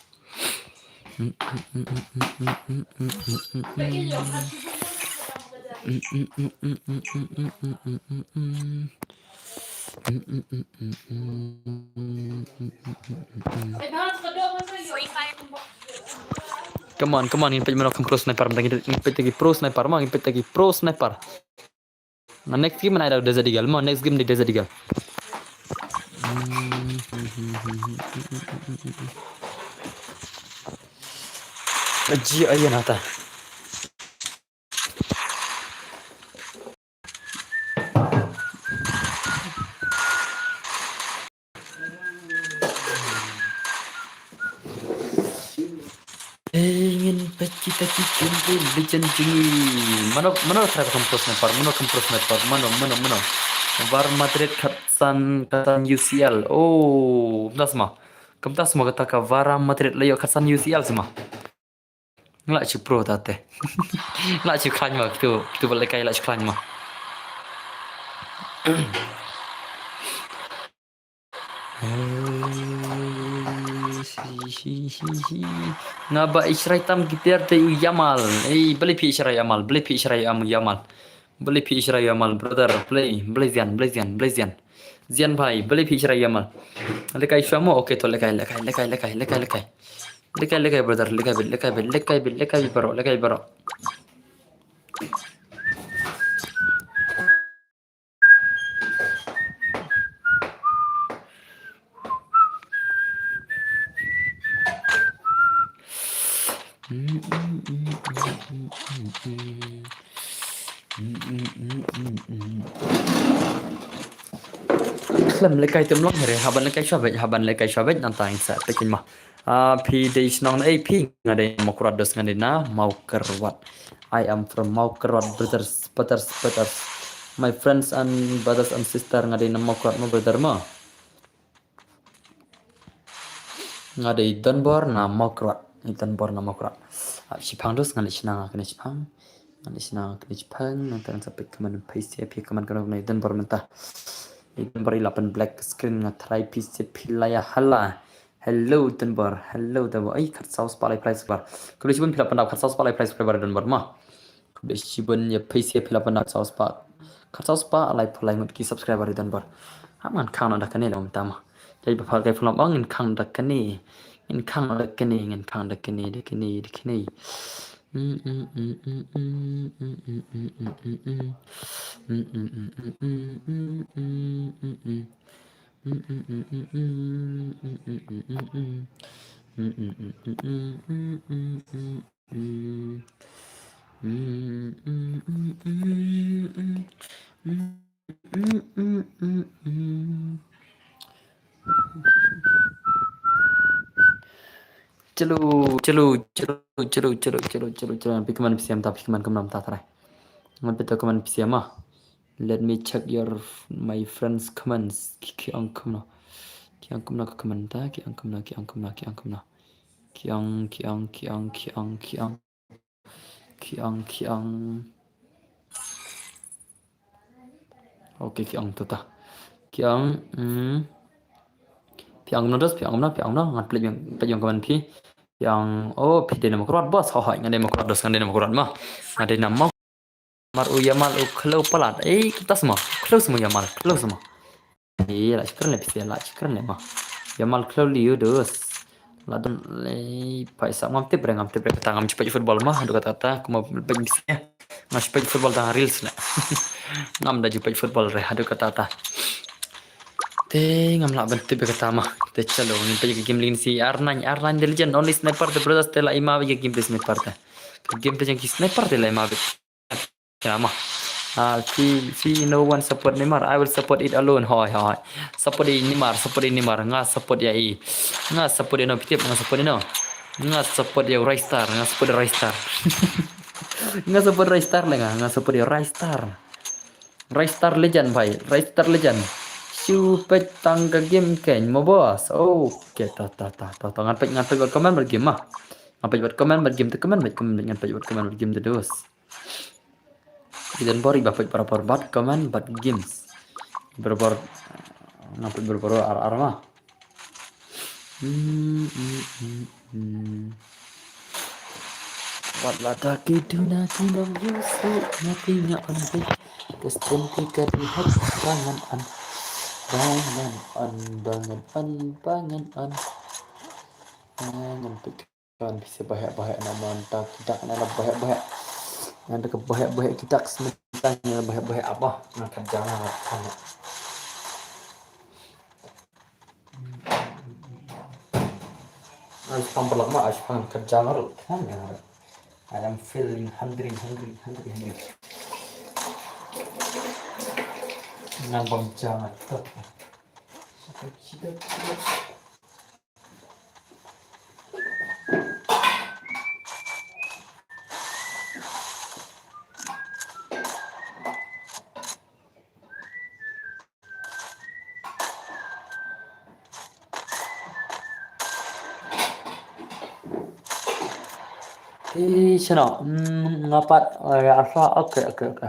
Come on, come on, ngin peit mano kham pro sniper, ngin peit tang ki pro sniper, ma, ngin peit tang ki pro sniper. Na next game na ida Desert Eagle, ma, next game dei Desert Eagle. Aji ayan ata. Eh, ngin peit kita ki game dei Legend jong ngi. Mano, mano try kham pro sniper, mano kham pro sniper, mano, mano, mano. Var Madrid khatsan, khatsan U C L. Oh, kumta sma. Kumta sma kata ka Var Madrid la ïoh khatsan U C L sma. Nga la shu pro ta te. Nga la shu khlaiñ ma, kitu, kitu ba lehkai la shu khlaiñ ma. Nga ba i shrai tam ki tiar te u Yamal. Ei, balei phi i shrai Yamal, balei phi i shrai Yam-, Yamal. Balei phi i shrai Yamal, brother, balei, balei Zian, balei Zian, balei Zian. Zian bhai, balei phi i shrai Yamal. Lehkai shuwa mo, okay, to lehkai, lehkai, lehkai, lehkai, lehkai, lehkai. Lehkai, lehkai, brother, lehkai bit, lehkai bit, lehkai bit, lehkai bit baroh, lehkai bit baroh. Khlem lehkai te ym long hi re, hap ban lehkai shwa beit, hap ban lehkai shwa beit, nangta ngin sa peit ma. Ah, phi dei shnong na ei phi? Nga dei Mawkyrwat dos, nga dei na Mawkyrwat. I am from Mawkyrwat, brothers, brothers, brothers. My friends and brothers and sister, nga dei na Mawkyrwat, my brother ma. Nga dei Donbor na Mawkyrwat. I Donbor na Mawkyrwat. Ah, shipang dos, nga dei shnong, nga dei shipang. Nga dei shnong, nga dei shipang, nangta ngan sa peit comment phi sha, phi comment kano kano i Donbor mynta. I Donbor i la pyn black screen, nga try phi sha phi la ïa hala. Hello Donbor, hello Donbor. Ai, khatsaw spah lai phi lai subscriber. Khublei shibun phi la pyndap khatsaw spah lai phi lai subscriber Donbor ma. Khublei shibun ïa phi sha phi la pyndap khatsaw spah. Khatsaw spah lai phi lai ngut ki subscriber Donbor. Hap ngan khang noh da kane la mynta ma. Jai ba pha kai phi la ong ngin khang da kane. Ngin khang da kane, ngin khang da kane, da kane, da kane. Chalo, chalo, chalo. Phi comment phi sha mynta, phi comment kumno mynta trai. Ngan peit comment phi sha ma. Let me check your, my friends comments. Ki, ki ong kumno. Ki ong kumno ka comment ta, ki ong kumno, ki ong kumno, ki ong kumno. Ki ong, ki ong, ki ong, ki ong, ki ong. Ki ong, ki ong. Okay, ki ong tu ta. Ki ong, hmm. Phi ong kumno dos, phi ong kumno, phi ong kumno. Ngan peit ïa, peit ïa comment phi. Phi ong, oh, phi dei na Mawkyrwat bos. Hooid, nga dei Mawkyrwat dos, nga dei na Mawkyrwat ma. Nga dei na Maw- Mar u Yamal u khlem palat. Ei, kumta sma. Khlem sma Yamal, khlem sma. Ei, la shikren le phi sha, la shikren le ma. Yamal khlem liu dos. La don le paisa, ngam tip re, ngam tip re kata, ngam shu peit football ma, haduh katta katta, kumba peit phi sha. Ngam shu peit football tang reels ne. Ngam da ju peit football re, haduh katta katta. Te ngam lah ban tip kata ma. Te chalo, ngin peit ka game lane shi R nine, R nine The Legend, only sniper te brothers te la i ma beit ka game te sniper te. Ka game te jong ki sniper te la i ma beit. Ya ma. Ah, phi, phi no one support Neymar. I will support it alone. Hoi, hoi. Support i Neymar, support i Neymar. Nga support ïa i. Nga support ïa no, phi tip nga support ïa no. Nga support ïa Ristar, nga support ïa Ristar. Nga support Ristar le nga, nga support ïa Ristar. Ristar Legend bhai, Ristar Legend. Shu peit tang ka game kein mo bos. Okay, ta, ta, ta, ta, ta. Ngan peit, ngan peit bad comment bad game ma. Ngan peit bad comment bad game te, comment bad comment, ngan peit bad comment bad game te dos. I Donbor i ba peit barabor bad comment bad games. Barabor, ngan peit barabor ar ar ma. Hmm, hmm, hmm, hmm. Wat la da ki duna ki nongïasyllok, nga pynïaid ban peit. Ka stem ki ka dei hok ba ngan on. Ba ngan on, ba ngan on, ba ngan on. Ba ngan peit. Kan pisa bahek-bahek na man ta kitak na la bahek-bahek. Ngan da ka bahek-bahek kitak sementang na bahek-bahek apa? Ngan kerja na kan. Ai pang pelak ma, ai pang kerja ngarut kan ya. I am feeling hungry, hungry, hungry, hungry. Ngan bam jang atat. Ih, sino. Hmm, ngapat. Oh, ya, asa. Oke, oke, oke.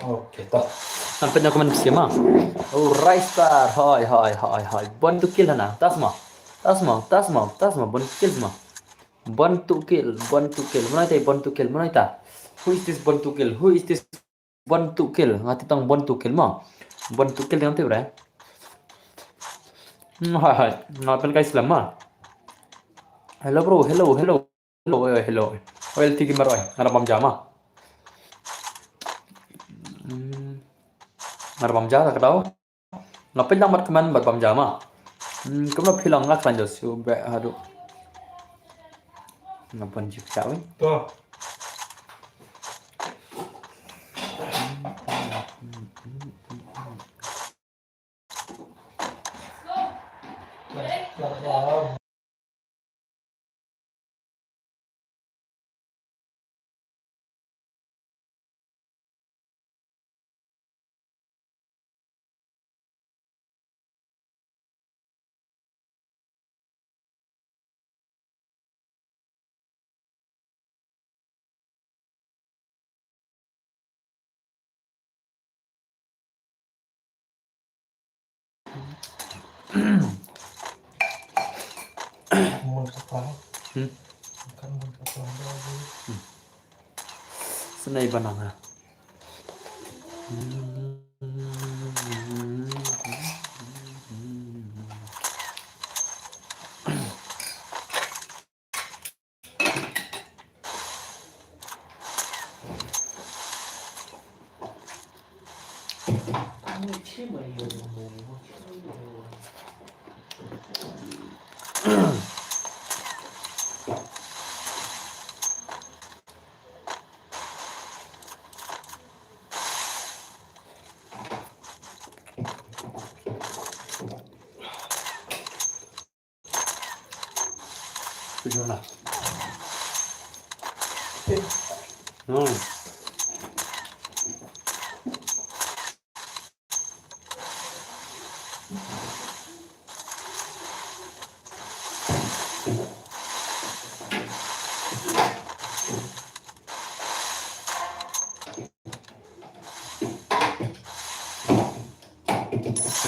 Okay, to. Sampai na komen pisa ma. Oh, Rai Star. Hoi, hoi, hoi, hoi. Born to kill na. Tas ma. Tas ma, tas ma, tas ma. Born to kill ma. Born to kill, born to kill. Mano ita born to kill? Mano ita? Who is this born to kill? Who is this born to kill? Nga tip tang born to kill ma. Born to kill tang tip re. Hmm, hai, hai. Nga pen kai slam ma. Hello, bro. Hello, hello. Hello, eh, hello. Oil tiki maroi. Nga da bam jama. Hmm. Nga da bam jama ka dau. Nga pynlang mat kmen bad bam jama. Hmm, kumno phi long nga klan jo su be hadu. Nga pon jik cha wi. To. Mun ka pang. Hmm. Kan mun ka pang dah. Hmm. Senai banana.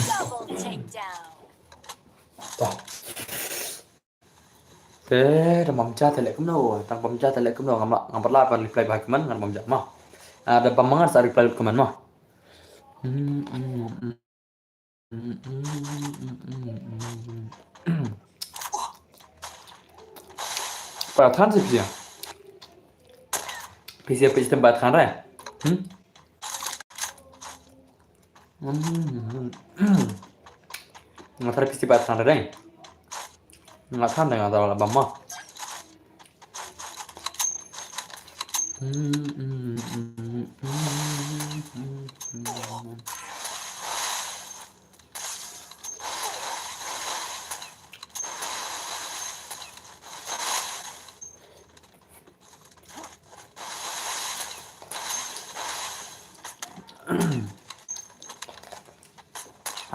Double takedown. Te da bam ja te leh kumno, da bam ja te leh kumno, ngam la, ngam pat lah ban reply bha kumne, ngan bam ja ma. Ah, da bam ma ngan sa reply kumne ma. Hmm, hmm, hmm. Hmm, hmm, hmm, hmm, hmm, hmm. Para than si pia. Phi sa phi sa tang ba than re. Hmm? Hmm. Nga thar phi sa ba than re. Nga than re nga thar ba ma. Hmm, hmm, hmm, hmm, hmm, hmm, hmm.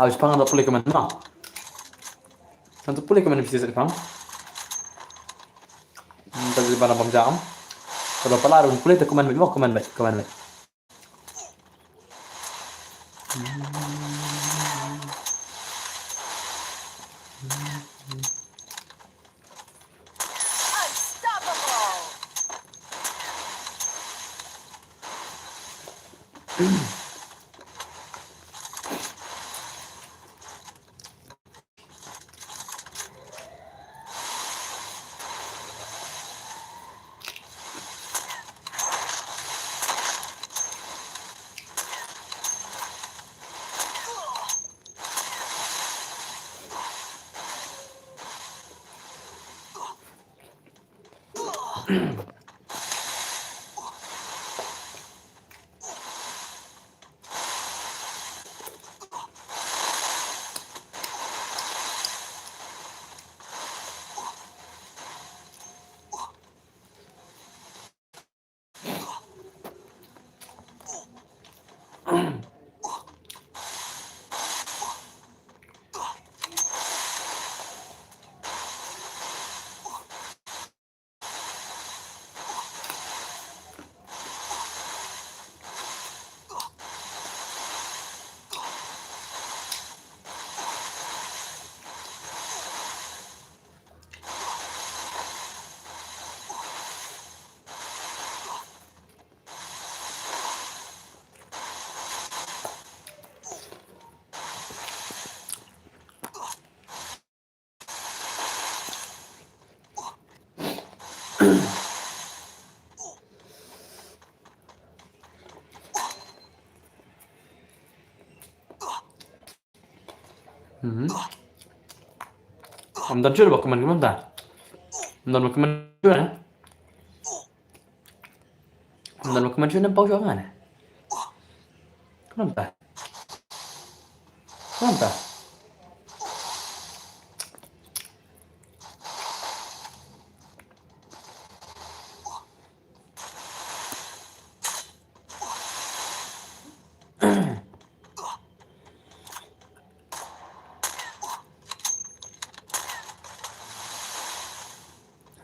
Hau, Jepang ada pulih ke mana? Ada pulih ke mana bisnis Jepang? Hmm, tadi mana bang jam. Kalau pala ada pulih tu ke mana, ke mana, ke mana? Unstoppable. Hmm. Am dan jul ba kmen kmen ta. Am dan ba kmen jul, eh? Am dan ba kmen jul nem pau jul ngan, eh? Kmen ta. Kmen ta.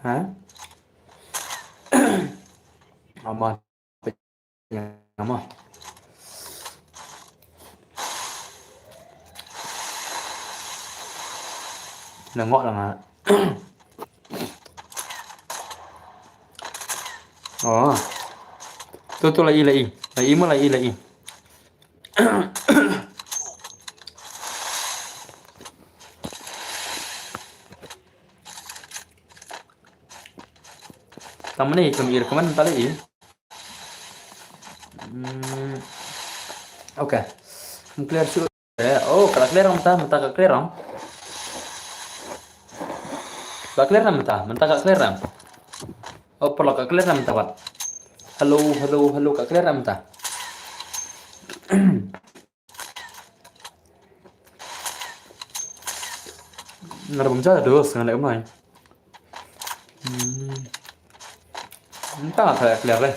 Ha? Ama. Ama. Na ngok la nga. Oh. Tu, tu, la i, la i. La i mo, la i, la i. Tang mane i kum i recommend tali i. Hmm. Okay. Kum clear shuh. Eh, oh, ka la clear mynta, mynta ka clear. Ka clear na mynta, mynta ka clear na. Oh, paralok ka clear na mynta pat. Hello, hello, hello, ka clear na mynta. Nga da bam ja da dos, nga leh mai. Hmm. Mynta nga try clear leh.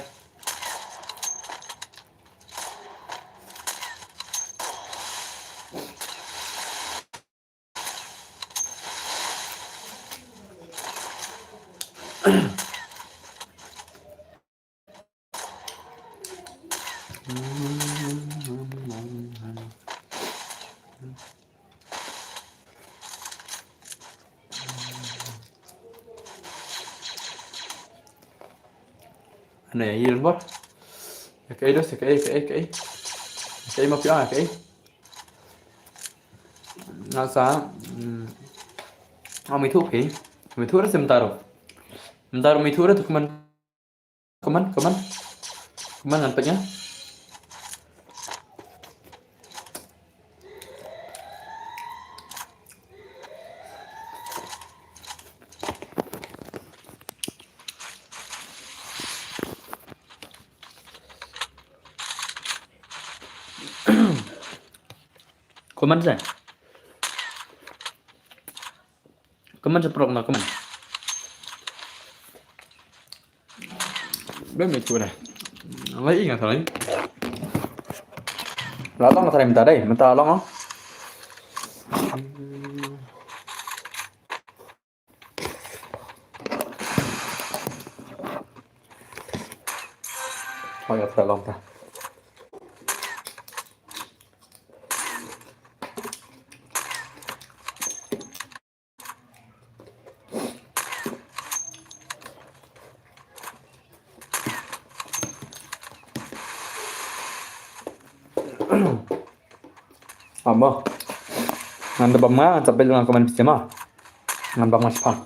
Ane, ïa, ïa, bor. Ïa kaei dos, ïa kaei, ïa kaei, ïa kaei. Ïa kaei ma phi ong, ïa kaei. Nga sa, mm, ong me thuh phi. Me thuh re sim taruh. Me taruh me thuh re tu kmen. Kmen, kmen. Kumne ngan peit ïa. Kumne sa. Kumne sa prok na kumne. Dei me tu dei. Lai ing asal ni. La long asal mynta dei, mynta long. Oh ya, ta long ta. Amo. Ngan da bam nga, ngan sa peit lang kumne pisa ma. Ngan bam nga shipang.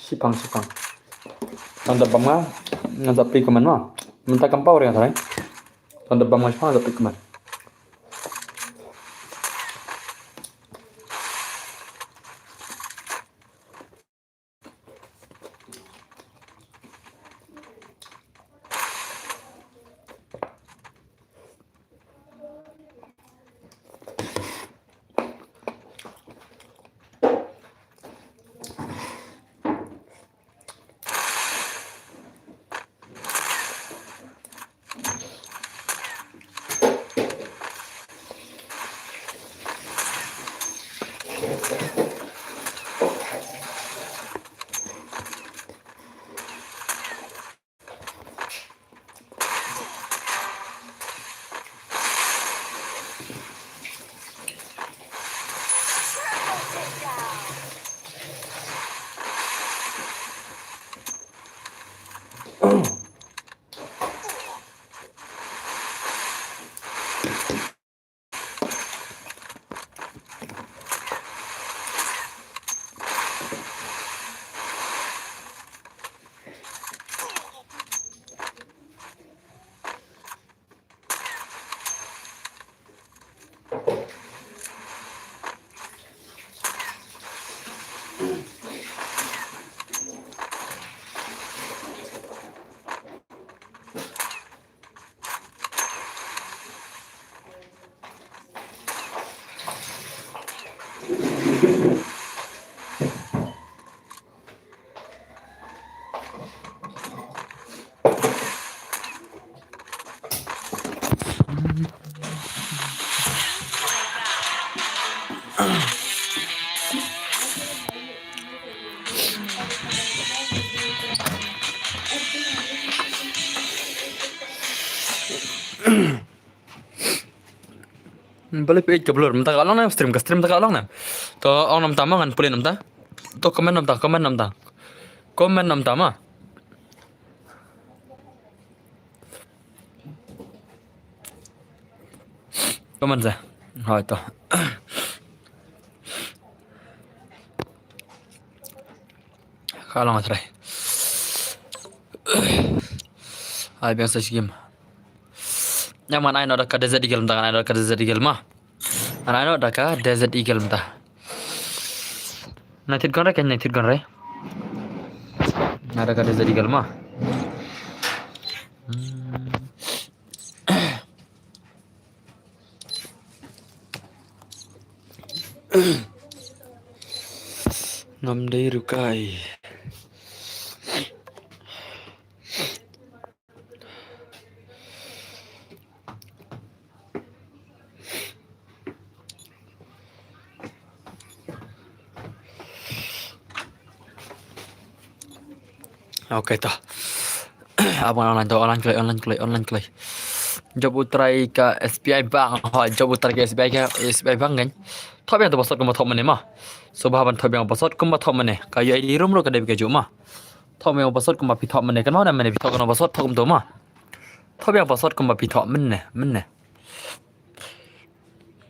Shipang, shipang. Tang da bam nga, ngan sa peit kumne ma. Mynta kam pau ring asal ni. Tang da bam nga shipang, sa peit kumne. Balei phi ïeit ka blur? Mynta ka long ne stream, ka stream mynta ka long ne? To ong na mynta ma, ngan pule na mynta. To comment na mynta, comment na mynta. Comment na mynta ma. Comment sa. Hooid to. Ka long trai. Ai biang sa shi game. Ngan ai noh da ka Desert Eagle mynta, ngan ai noh da ka Desert Eagle ma. Ngan ai noh da ka Desert Eagle mynta. Nai thied gun re, kan nai thied gun re. Ngan ai da ka Desert Eagle ma. Hmm. Ngam dei ruh kai. Okay to. Abang online to, online kloi, online kloi, online kloi. Jop u trai ka S B I Bank, ho, jop u trai ka S B I ka, S B I Bank kan. Thop biang to password kumba thop mynne ma. So ba ban thop biang password kumba thop mynne. Ka U I D room ruh ka dei kajuh ma. Thop biang password kumba phi thop mynne. Kan ma na mynne phi thop kumba password thop kumto ma. Thop biang password kumba phi thop mynne, mynne.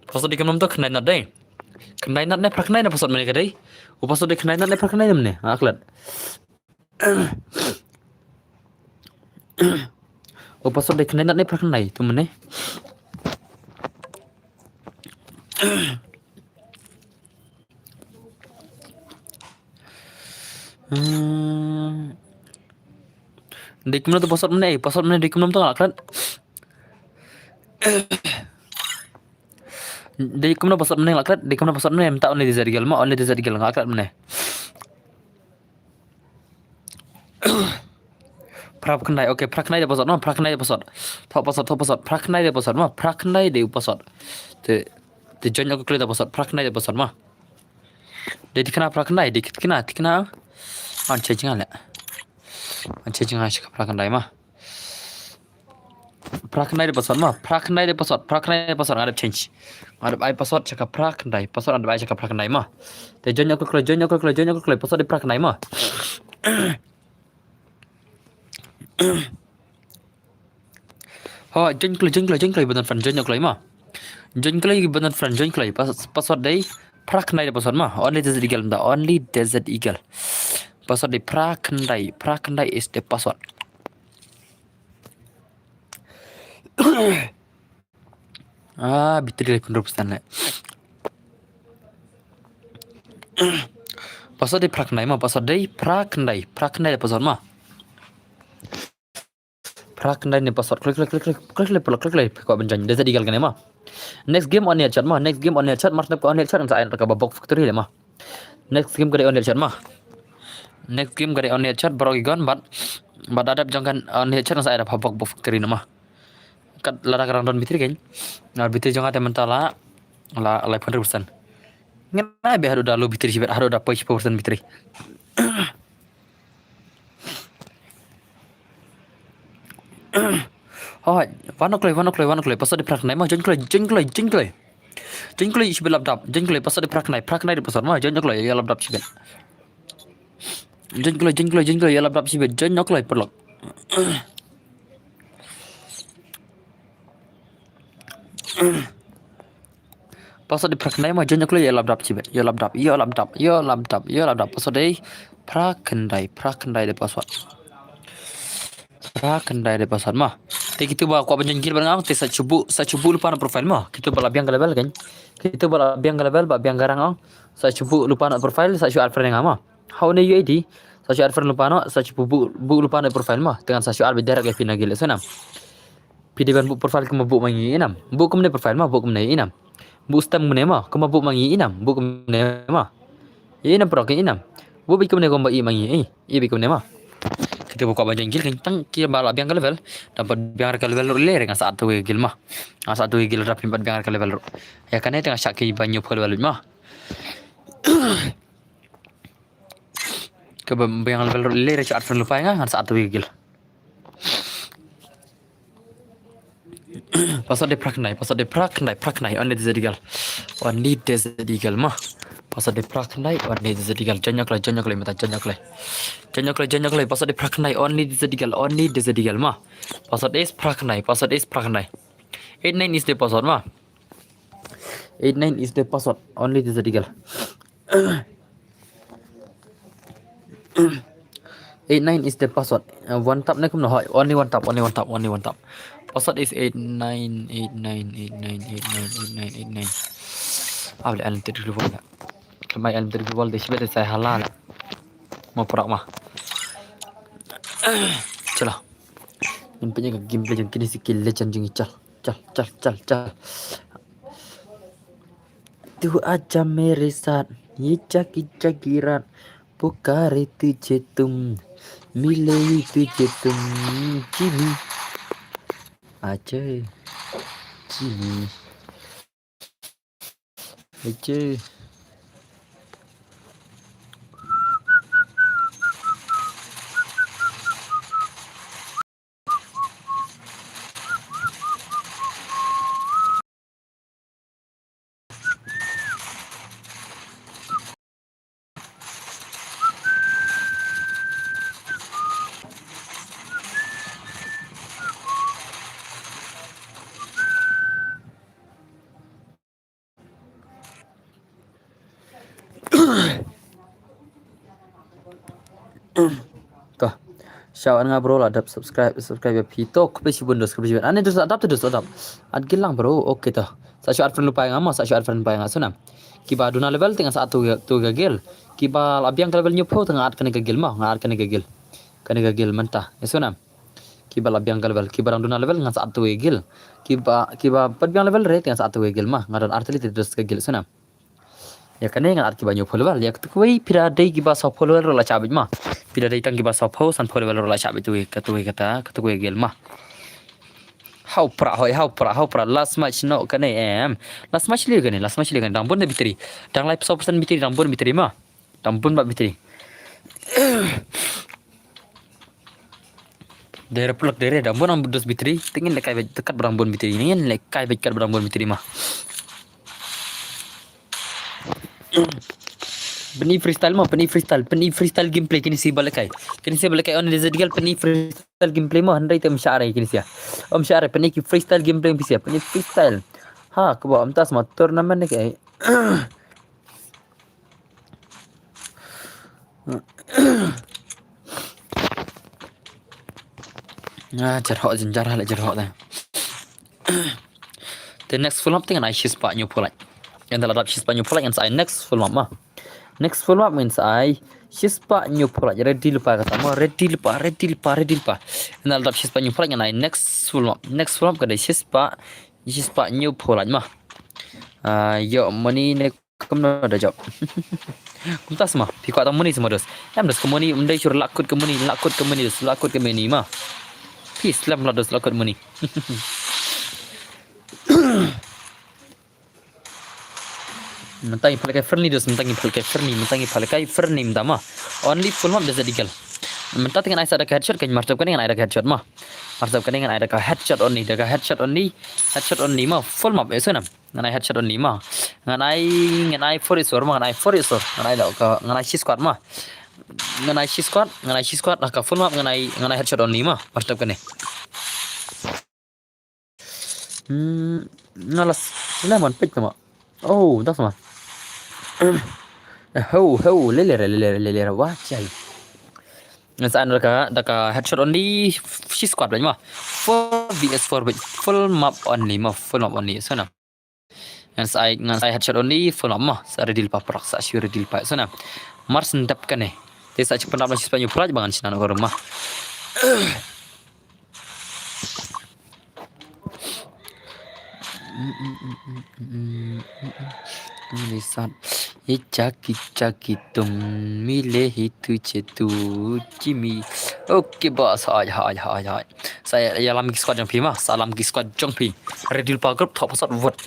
Password dei kumno to, khyndai nat dei. Khyndai nat ne phra khyndai ne password mynne ka dei. U password dei khyndai nat ne phra khyndai ne mynne. Nga klet. U password dei khyndai nat ne phra khyndai to mynne. Hmm. Dei kumno to password mynne, password mynne dei kumno to nga klet. Dei kumno password mynne nga klet, dei kumno password mynne mynta only dei zat eagle ma, only dei zat eagle nga klet mynne. Phra khyndai, okay, phra khyndai dei password ma, phra khyndai dei password. Thop password, thop password, phra khyndai dei password ma, phra khyndai dei u password. Te, te join ko kloi da password, phra khyndai dei password ma. Dei tikna phra khyndai, dei tikna, tikna. An change nga le. An change nga sha phra khyndai ma. Phra khyndai dei password ma, phra khyndai dei password, phra khyndai dei password, nga dep change. Nga dep ai password sha ka phra khyndai, password nga dep ai sha ka phra khyndai ma. Te join ko kloi, join ko kloi, join ko kloi, password dei phra khyndai ma. Ho, join kloi, join kloi, join kloi, ba don friend, join kloi ma. Join kloi, ba don friend, join kloi, pas-, password dei phra khyndai dei password ma, only dei zat eagle mynta, only dei zat eagle. Password dei phra khyndai, phra khyndai is the password. Ah, battery lai pynruk stan lai. Password dei phra khyndai ma, password dei phra khyndai, phra khyndai dei password ma. Phra khyndai ne password, klik, klik, klik, klik, klik, klik, klik, klik, kwah ban join, dei zat eagle kane ma. Next game only headshot ma, next game only headshot, mar sngap ka only headshot, ngan sa ai ka ba bok factory le ma. Next game ka dei only headshot ma. Next game ka dei only headshot, baroh ki gun, bad, bad adep jong ka only headshot, ngan sa ai da ba bok bok factory na ma. Kat lada ka rang don battery kan. Na battery jong nga te mynta la, la, la pynruk persen. Ngan ai be haduh da low battery shibit, haduh da poi shiphew persen battery. Hoi, wan kloi, wan kloi, wan kloi. Password dei phra khyndai ma, join kloi, join kloi, join kloi. Join kloi shibit lap dap, join kloi, password dei phra khyndai, phra khyndai dei password ma, join kloi, ïa lap dap shibit. Join kloi, join kloi, join kloi, ïa lap dap shibit, join kloi, paralok. Password dei phra khyndai ma, join kloi, ïa lap dap shibit, ïa lap dap, ïa lap dap, ïa lap dap, ïa lap dap. Password dei phra khyndai, phra khyndai dei password. Phra khyndai dei password ma. Te kito ba kwah ban join guild bad nga, te sa shu buh, sa shu buh lypa na profile ma. Kito ba la biang ka level kan. Kito ba la biang ka level, ba biang ka rank ong. Sa shu buh lypa na profile, sa shu add friend nga ma. Ha une U I D, sa shu add friend lypa noh, sa shu buh, buh lypa na profile ma. Te ngan sa shu add beit direct ïa phi na guild, sa nam. Phi dei ban buh profile kumba buh ma ngi, i nam. Buh kumne profile ma, buh kumne, i nam. Buh stem kumne ma, kumba buh ma ngi, i nam. Buh kumne ma. I nam, paralok, i nam. Buh beit kumne kumba i ma ngi, i, i beit kumne ma. Kito ba kwah ban join guild kan, tang ki ba la biang ka level. Dang pat biang ka level ruh lei re, ngan sa add ïa ki guild ma. Ngan sa add ïa ki guild lada phim pat biang ka level ruh. Ïa kane te ngan shah ki ba hynñiewphew level ma. Ki ba biang level ruh lei re, shu add friend lypa ïa nga, ngan sa add ïa ki guild. Password dei phra khyndai, password dei phra khyndai, phra khyndai, only dei zat eagle. Only dei zat eagle ma. Password dei phra khyndai, only dei zat eagle. Join kloi, join kloi, mynta join kloi. Join kloi, join kloi, password dei phra khyndai, only dei zat eagle, only dei zat eagle ma. Password is phra khyndai, password is phra khyndai. Eight nine is the password ma. Eight nine is the password, only dei zat eagle. Eight nine is the password. Uh, one tap ne kumno, hoi, only one tap, only one tap, only one tap. Password is eight nine, eight nine, eight nine, eight nine, eight nine, eight nine. Ab le unlimited global la. Khlem ai unlimited global de shibit de sai halal. Mo prak ma. Chalo. Ngin pynjah ka gameplay jong kine ki legend jong ngi, chal. Chal, chal, chal, chal. तू आजा मेरे साथ, ये जागी जागी रात, पुकारे तुझे तुम, मिले ही तुझे तुम, जीनी। आजा, जीनी। आजा। To. Shout out nga bro, la dap subscribe, subscribe ïa phi. To, khublei shibun dos, khublei shibun. Ani dos, adapt dos, adapt. At gilang bro, okay to. Sa shout out friend lupa nga ma, sa shout out friend lupa nga suna. Kiba duna level teng sa tu tu ga gil. Kiba la biang ka level nyupo teng at kane ga gil ma, nga at kane ga gil. Kane ga gil menta. Ya suna. Kiba la biang ka level, kiba dang duna level nga sa tu ga gil. Kiba kiba pat biang level re teng sa tu ga gil ma, nga don arteli te dos ga gil suna. Ya kane ngan at kiba nyupo level. Ya katu kawei phi da dei kiba saw pho level ruh la chabit ma. Phi da dei tang kiba saw pho san pho level ruh la chabit tu katu kata katu kawei gel ma. Hau pra hoi hau pra hau pra last match no kane em. Last match liu kane last match liu kane dang bun da bitri. Dang lai saw percent bitri dang bun bitri ma. Dang bun ba bitri. Dere plak dere da bon am dos bitri, tengin lekai bet tekat barang bon bitri, tengin lekai bet kat barang bon bitri ma. Peni freestyle ma, peni freestyle, peni freestyle gameplay kini si balekai. Kini si balekai on dizedigal peni freestyle gameplay ma, handai tem syare kini sia. Om syare peni ki freestyle gameplay pisia, peni freestyle. Ha, keba om tas ma tournament ni kai. Ah, jerhok jin jarah leh jerhok dah. The next full up teng ngan ai shispah nyupo lait. Ngan da la dap shispah nyupo lait ngan sa ai next full up ma. Next full up ngan sa ai shispah nyupo lait. Ready lypa kata ma. Ready lypa, ready lypa, ready lypa. Ngan da la dap shispah nyupo lait ngan ai next full up. Next full up ka dei shispah, shispah nyupo lait ma. Ah, ïoh money ne Kumno da jop. Kumta sma, phi kwah tang muni sma dos. Em dos ka muni, um dei sure lakut ka muni, lakut ka muni dos, lakut ka muni ma. Phi slem la dos lakut muni. Mentang phalkai friendly dos, mentang phalkai friendly, mentang phalkai friendly menta ma. Only full map da za digal. Menta tengan ai sa da ka headshot kan martap kan ngan ai da ka headshot ma. Martap kan ngan ai da ka headshot only, da ka headshot only, headshot only ma full map eso nam. Ngan ai headshot only ma. Ngan ai, ngan ai four is four ma, ngan ai four is four. Ngan ai da ka, ngan ai shi squad ma. Ngan ai shi squad, ngan ai shi squad, da ka full map ngan ai, ngan ai headshot only ma. Pas tap kane. Hmm, ngalas, lemon pik ma. Oh, das ma. Ho, ho, lele, lele, lele, wah, cai. Ngan sa da ka, da ka headshot only shi squad bad ma. Four V S four bad full map only ma, full map only. So na. Ngan sa ai, ngan sa ai headshot only, full map ma. Sa ready lypa prak, sa shi ready lypa. So na. Mars ndap kane. Te sa chipan dap na shi span yu prak, bangan sinan ko rumah. Ni sat. Ye chaki chaki tum mile hi tu che tu chimi. Okay boss, hai hai hai hai. Sa ïalam ki squad jong phi ma, sa ïalam ki squad jong phi. Ready lypa group thok pasot vote.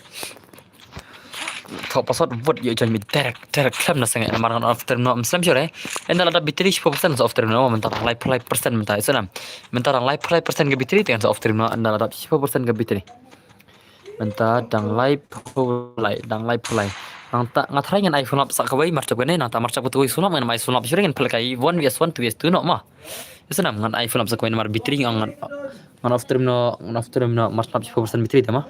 Thok pasot vote ïoh join mi direct direct khlem na seng namar ngan off term no slem sure. Ynda la da bitri shiphew percent off term no mynta lai phlai percent mynta islam. Mynta lai phlai percent ka bitri te ngan off term no ynda la da shiphew percent ka bitri. Mynta dang lai phlai, dang lai phlai. Nangta nga tharai ngan ai full map sa kawei, marchap kane, nangta marchap katu kawei full map, ngan ai full map sure, ngan phlai kai one V S one, two V S two no ma. Isnam ngan ai full map sa kawei namar bitri ngan, ngan off term no, ngan off term no, marchap shiphew percent bitri te ma.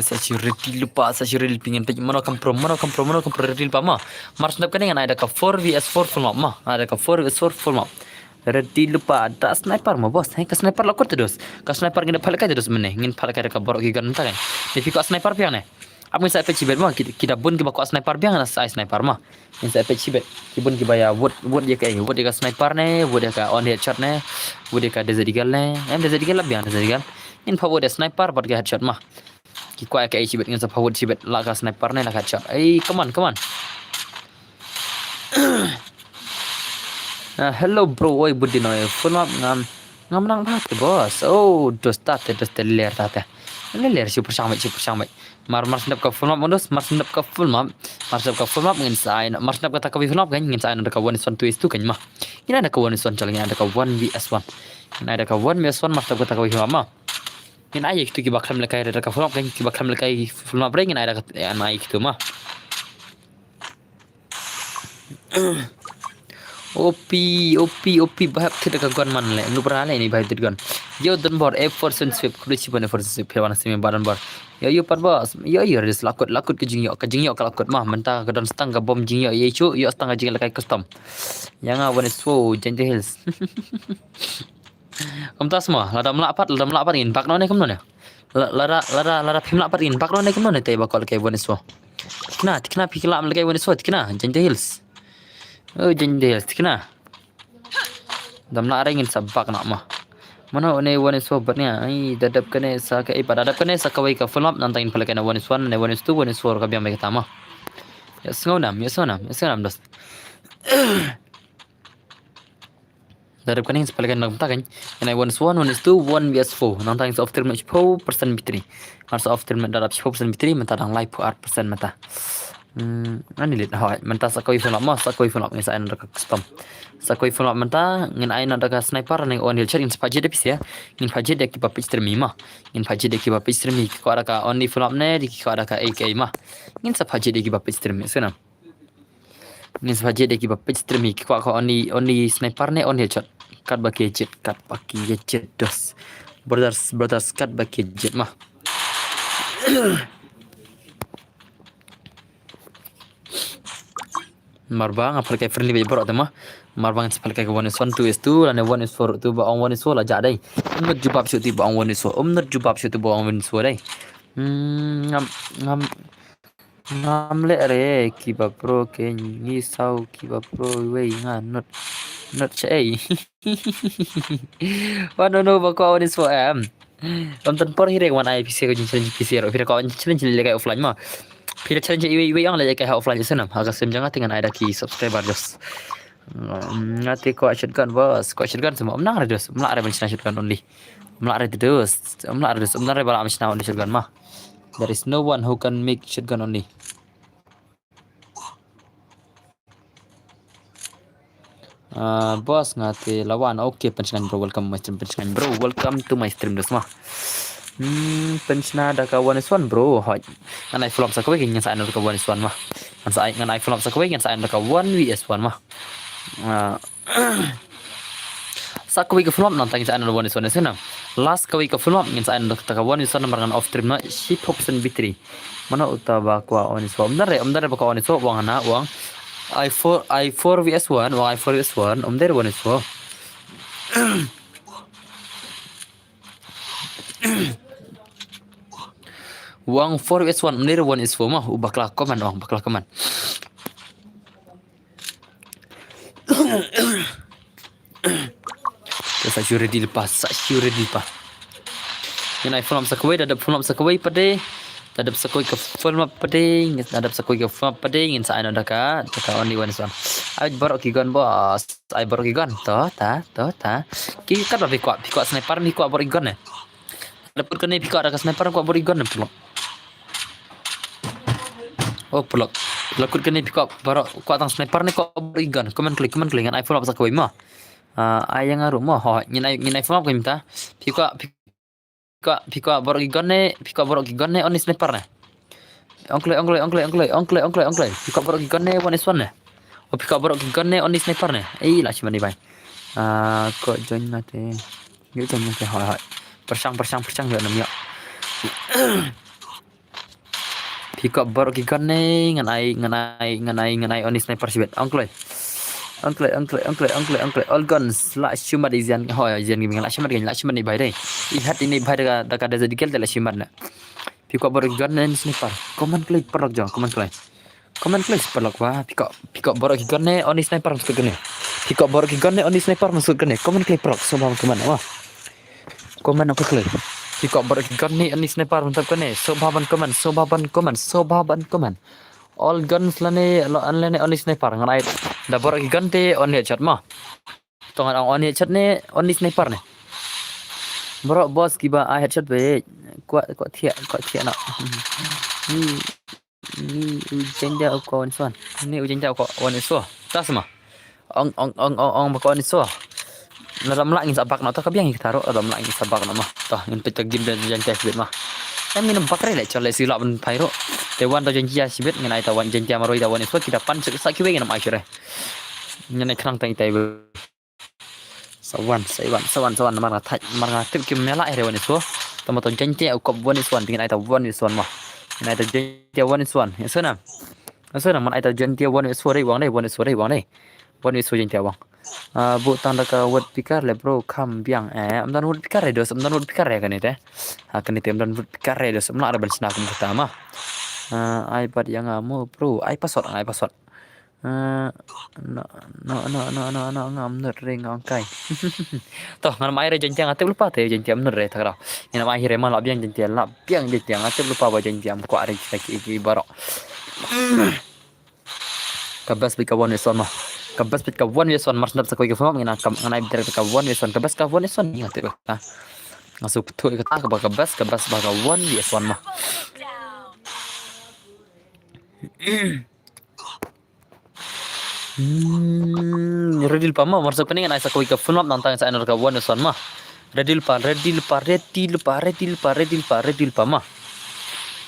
Sa shi ready lypa, sa shi ready pyngen pek mano kam pro, mano kam pro, mano kam pro ready lypa ma. March nap kane ngan ai da ka four V S four full map ma. Ngan ai da ka four V S four full map. Ready lypa da sniper ma boss. Hei ka sniper la kot dos. Ka sniper ngin phalkai dos mene. Ngin phalkai da ka borok ki gun ta kan. Ni phi ko sniper piang ne. Ap ngin sa pek chibet ma. Ki, ki da bun ki ba ko sniper piang na sa ai sniper ma. Ngin sa pek chibet. Ki bun ki ba ya vote, vote ïa ka, vote ïa ka sniper ne, vote ïa ka on headshot ne, vote ïa ka desert eagle ne. Em desert eagle la biang desert eagle. Ngin pha vote ïa sniper bad ka headshot ma. Ki kwah ka ai chibet ngin sa pha vote chibet la ka sniper ne la ka headshot. Ei, come on, come on. Ah, hello bro, oi budin oi. Full map ngam ngam nang pha te boss. Oh, dos ta te, dos te ler ta te. Ler ler super sang mai, super sang mai. Mar, mar sendap ka full map, mondos, mar sendap ka full map. Mar sendap ka full map ngin sa ai, mar sendap ka ta ka full map kan ngin sa ai da ka one is one two is two kan ma. Ngin ai da ka one is one chal ngin ai da ka one V S one. Ngin ai da ka one V S one mar sendap ka ta ka full map ma. Ngin ai kitu ki ba khlem lekai da ka full map kan ki ba khlem lekai full map re ngin ai da ka, eh, ngin ai kitu ma. O P, O P, O P, ba hap thied ka gun man le. Nubra le ni ba hap thied gun. Yo, Donbor, F four Sunsweep, khublei shibun F four Sunsweep, phi wan stream ba Donbor. Yo, yo, pat ba, yo, yo, ris lakut, lakut ka jingyo, ka jingyo ka lakut ma, mynta ka don stang ka bom jingyo, ye chu, yo stang ka jingyo la kai custom. Ïa nga Waniswo, Jaintia Hills. Kumta sma, lada mlah pat, lada mlah pat ngin bak noh ne kumno ne. La-, lada, lada, lada phim lah pat ngin bak noh ne kumno ne te ba call kai Waniswo. Tikna, tikna phi lah kai Waniswo, tikna, Jaintia Hills. Oh, Jaintia Hills, tikna. Dam lah ring in sa bak na ma. Mano ne Waniswo bat ne, ai, da dep kane sa ka, eh, pa da dep kane sa kawei ka full map, nangta ngin pala kane Waniswan, ne Wanis two, Waniswo ka biang mai kata ma. Ya sngew nam, ya sngew nam, ya sngew nam dos. Da dep kane sa pala kane nangta kan. Ngin ai Waniswan, Wanis two, one V S four. Nangta ngin sa off stream shiphew percent battery. Ngan sa off stream da dap shiphew percent battery, mynta dang laiphew ar percent mynta. Hmm, ani lit hoi. Mynta sa kawei full map ma, sa kawei full map ngin sa ai na da ka custom. Sa kawei full map mynta, ngin ai na da ka sniper, ne one hill shot, ngin sa pha jied da phi sha. Ngin pha jied da kiba peit stream hi ma. Ngin pha jied da kiba peit stream hi, ki kwah da ka only full map ne, da ki kwah da ka A K ma. Ngin sa pha jied da kiba peit stream hi, sngewna. Ngin sa pha jied da kiba peit stream hi, ki kwah ka only, only sniper ne, one hill shot. Katba ki jied, katba ki jied dos. Brothers, brothers, katba ki jied ma. Marba nga pha kai friendly ba baroh te ma. Marba nga pha kai ka Waniswan two is two, lane Waniswo two ba ong Waniswo la jah dei. Um not jubab shuh ti ba ong Waniswo. Um not jubab shuh ti ba ong Waniswo dei. Hmm, ngam, ngam, ngam leh re kiba pro ke ngi saw kiba pro wei nga not, not che ei. Wa no no ba ko Waniswo em. Lam tan por hi re wan ai P C ko jin challenge P C ro. Phi da ko challenge le kai offline ma. Phi da challenge iwei iwei ang le kai ha offline sngewna. Ha ka sem jong nga te ngan ai da ki subscriber just. Mm, nga te ko shotgun boss, ko shotgun sma. Ym nang re dos. Ym lah re ban shna shotgun only. Ym lah re dos. Ym lah re dos. Ym lah re ba la shna only shotgun ma. There is no one who can make shotgun only. Ah, boss nga te lawan. Okay, Penshngaiñ bro, welcome my stream, Penshngaiñ bro, welcome to my stream dos ma. Hmm, Penshna da ka Waniswan bro, hoi. Ngan ai full map sa kawei, ngan sa ai na da ka Waniswan ma. Ngan sa ai, ngan ai full map sa kawei, ngan sa ai na da ka one V S one ma. Ah, sa kawei ka full map nangta ngin sa ai na da Waniswan sngewna. Last kawei ka full map ngin sa ai na da ka Waniswan namar ngan off stream na shiphew percent battery. Mano uta ba kwah Waniswo. Ym dei re, ym dei re ba kwah Waniswo, wang hana, wang. I four, I four V S one, wang I four V S one, ym dei re Waniswo. Wang four V S one, ym dei re Waniswo ma, u bakla comment, wang bakla comment. Sa shu ready lypa, sa shu ready lypa. Ngin ai full map sa kawei, da dep full map sa kawei pat de. Da dep sa kawei ka full map pat de, da dep sa kawei ka full map pat de, ngin sa ai na da ka, da ka only Waniswan. Ai baroh ki gun boss, ai baroh ki gun. To, ta, to, ta. Ki kat ba phi kwah, phi kwah sniper, phi kwah baroh ki gun ne. Da kut kane phi kwah da ka sniper, kwah baroh ki gun ne, paralok. Oh, paralok. Da kut kane phi kwah baroh, kwah tang sniper ne kwah baroh ki gun. Comment kloi, comment kloi, ngan ai full map sa kawei ma. Ah, ai ïa nga ruh ma, ho, ngin ai, ngin ai full map kawei mynta. Phi kwah, phi kwah, phi kwah baroh ki gun ne, phi kwah baroh ki gun ne, only sniper ne. Ong kloi, ong kloi, ong kloi. Phi kwah baroh ki gun ne, Waniswan ne. Oh, phi kwah baroh ki gun ne, only sniper ne. Ei, la shi mani bai. Ah, ko join nga te. Yo join nga te, hoi, hoi. Pyrshang, pyrshang, pyrshang, yo nam yo. Phi kwah baroh ki gun ne, ngan ai, ngan ai, ngan ai, ngan ai only sniper shibit. Ong kloi. Ong kloi, ong kloi, ong kloi, ong kloi, ong kloi. All guns, la shi mat i zian, hoi, zian gaming, la shi mat, la shi mat ni bai dei. I hat ini bai da ka, da ka Desert Eagle te la shi mat na. Phi kwah baroh ki gun ne sniper. Comment kloi paralok jong, comment kloi. Comment kloi paralok wa. Phi kwah, phi kwah baroh ki gun ne, only sniper maksud kane. Phi kwah baroh ki gun ne, only sniper maksud kane. Comment kloi paralok, sngewbha comment wa. Comment ong kloi. Phi kwah baroh ki gun ne, only sniper maksud kane. Sngewbha ban comment, sngewbha ban comment, sngewbha ban comment. All guns lane, lo-, lane only sniper. Ngan ai da baroh ki gun te only headshot ma. To ngan ong only headshot ne, only sniper ne. Baroh boss kiba ai headshot be. Kwah, kwah thiah, kwah thiah na. Ni, ni u jeng dia u kwah Waniswan. Ni u jeng dia u kwah Waniswan. Ta sma. Ong, ong, ong, ong, ong, ba kwah Waniswan. Lada mlah ngin sa bak na, to ka biang ïa kata ruh, lada mlah ngin sa bak na ma. To, ngin peit ka game da Jaintia shibit ma. Em ngin bak re le, chale si lah ban phai ruh. Te wan da Jaintia shibit, ngin ai ta wan Jaintia marwei da Waniswan, kita pan sa kiwei ngin ai shuh re. Ngan ai khnang tang itai. Sa wan, sa wan, sa wan, sa wan, namar nga thait, namar nga tip kim ïaleh re one is four. Tang ba to Jaiñtia u kop one is one, te ngin ai ta one is one mo. Ngin ai ta Jaiñtia one is one. Ïa sngewbha. Ïa sngewbha, man ai ta Jaiñtia one is four re wang re, one is four re wang re. One is four Jaiñtia wang. Ah, buh tang da ka word picker le bro, kham biang. Eh, ym don word picker re dos, ym don word picker re kane te. Ha kane te ym don word picker re dos, ym lah re ban shna kum kata mo. Ah, ai pat ïa nga mo bro, ai password, ai password. Eh, no, no, no, no, no, no, ngam nud re ngam kai. To, ngan mai re Jaiñtia nga tip lypa te Jaiñtia ym nud re ta ka daw. Ngin mai hi re ma lah biang Jaiñtia, lah biang Jaiñtia nga tip lypa ba Jaiñtia ym kwah re kita ki, ki baroh. Ka best bit ka one is one mo. Ka best bit ka one is one, mar sngewdep sa kawei ka form ngin ai kam, ngin ai direct ka one is one, ka best ka one is one, nga tip lypa. Nga shu pynthut kata kaba ka best, ka best ba ka one is one mo. Hmm, ready lypa mo, mar shu kane ngan ai sa kawei ka full map nangta sa ai noh ka one is one mo. Ready lypa, ready lypa, ready lypa, ready lypa, ready lypa, ready lypa mo.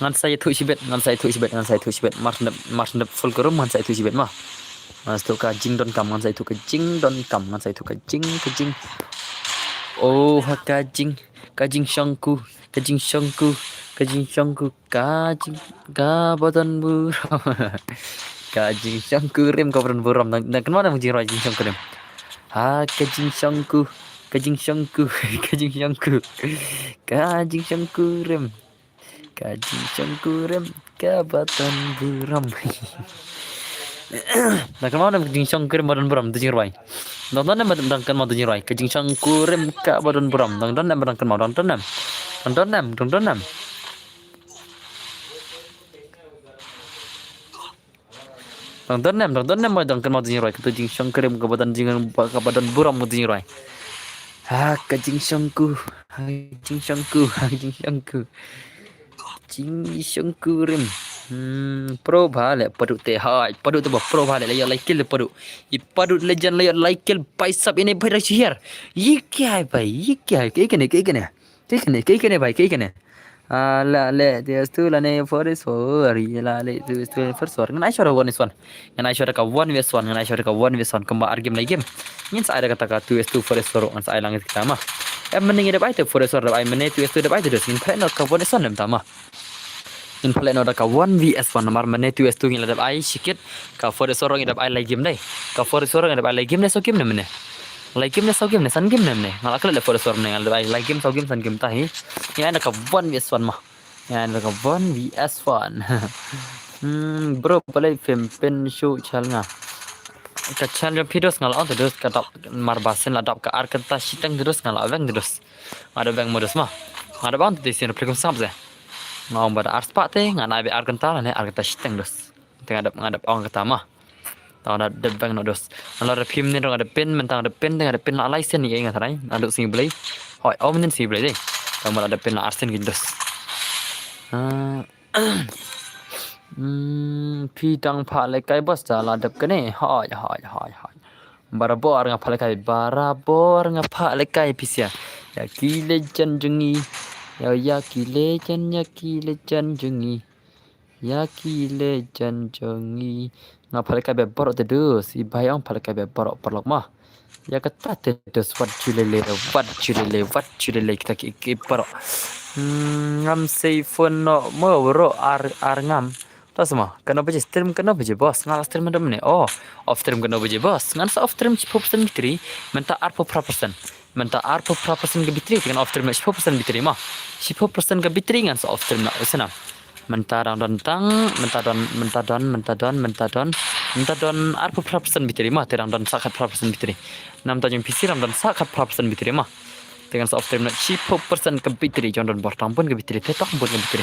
Ngan sa ïathuh shibit, ngan sa ïathuh shibit, ngan sa ïathuh shibit. Mar sngewdep, mar sngewdep full ka room ngan sa ïathuh shibit mo. Ngan sa ïathuh ka jingdonkam, ngan sa ïathuh ka jingdonkam, ngan sa ïathuh ka jing, ka jing. Oh, ha ka jing, ka jingshongku, ka jingshongku, ka jingshongku. Ka jing, kaba don burom. Ka jingshongkurim kaba don burom. Dang, dang kynmaw na jingïarap jingshongkurim. Ha ka jingshongku, ka jingshongku, ka jingshongku. Ka jingshongkurim. Ka jingshongkurim kaba don burom. Dang kynmaw na jingshongkurim ba don burom, tu jingrwai. Dang don na dang kynmaw tu jingrwai. Ka jingshongkurim kaba don burom. Dang don na dang kynmaw, dang don na. Dang don na, dang don na. Dang don nem, dang don nem, dang kynmaw tu jingrwai, kata jingshongkurim kaba don jing, kaba don burom tu jingrwai. Ha ka jingshongku, ha ka jingshongku, ha ka jingshongku. Jingshongkurim. Hmm, pro bha le, padu te hai, padu te ba pro bha le, le ïa lai kill padu. I padu legend le ïa lai kill, bhai sab ine bhai da shihar. Ye kya hai bhai, ye kya hai, kaei kane, kaei kane. Kaei kane, kaei kane bhai, kaei kane. Ah, la le, tu S two lane four S four, la le, tu S two four S four. Ngan ai shot one S one. Ngan ai shot ka one S one, ngan ai shot ka one S one. Kumba ar game lai game. Ngin sa ai da kata ka two S two four S four, ngan sa ai lang kita mo. Em mynne ngi dep ai te four S four dep ai mynne two S two dep ai te dos. Ngin pynlong ka one S one dem ta mo. Ngin pynlong da ka one V S one namar mynne two S two ngi la dep ai shikit. Ka four S four ngi dep ai lai game dei. Ka four S four ngi dep ai lai game dei, saw game ne mynne. Lai game ne saw game ne, san game ne mynne. Nga la klet le four S four mynne, nga la dep ai lai game, saw game, san game ta hi. Ngi ai da ka one V S one mo. Ngi ai da ka one V S one. Hmm, bro, balei phim pyn shuh channel nga? Ka channel jong phi dos nga la on te dos, ka dap mar ba sien la dap ka ar kynta shiteng te dos, nga la weng te dos. Nga da weng mo dos mo. Nga da ba on te sien reply kum sngap ze. Nga ong ba da ar spah te, ngan ai beit ar kynta lane ar kynta shiteng dos. Te nga dep, nga dep ong kata mo. Te nga dep weng noh dos. Nga la da pin ne, nga da pin, mynta nga da pin, te nga da pin la lai sien ïa nga tharai. Naduh sngi Blei. Hoi, ong mynnin sngi Blei dei. Te nga la da pin la ar sien ki dos. Ah. Hmm, phi dang phah lehkai boss, da la dep kane. Hoi, hoi, hoi, hoi. Barabor nga phah lehkai, barabor nga phah lehkai phi sia. Ïa ki legend jong ngi. Ïa, ïa ki legend, ïa ki legend jong ngi. Ïa ki legend jong ngi. Nga phah lehkai bad baroh te dus. I bhai ong phah lehkai bad baroh paralok mo. Ïa kata te dus, wat ju lei lei, wat ju lei lei, wat ju lei lei kita ki, ki baroh. Hmm, ngam sei phone noh mo baroh ar, ar ngam. Te sa mo, katno baje stream, katno baje boss? Nga la stream mynta mynne. Oh, off stream katno baje boss? Ngan sa off stream shiphew percent battery. Mynta arphew phra percent. Mynta arphew phra percent ka battery, te ngan off stream noh shiphew percent battery mo. Shiphew percent ka battery ngan sa off stream noh, u sngewbha. Mynta dang don tang, mynta don, mynta don, mynta don, mynta don. Mynta don arphew phra percent battery mo, te dang don sa khatphra percent battery. Namar jong P C dang don sa khatphra percent battery mo. Te ngan sa off stream noh shiphew percent ka battery, jong don bor tang bun ka battery, te tang bun ka battery.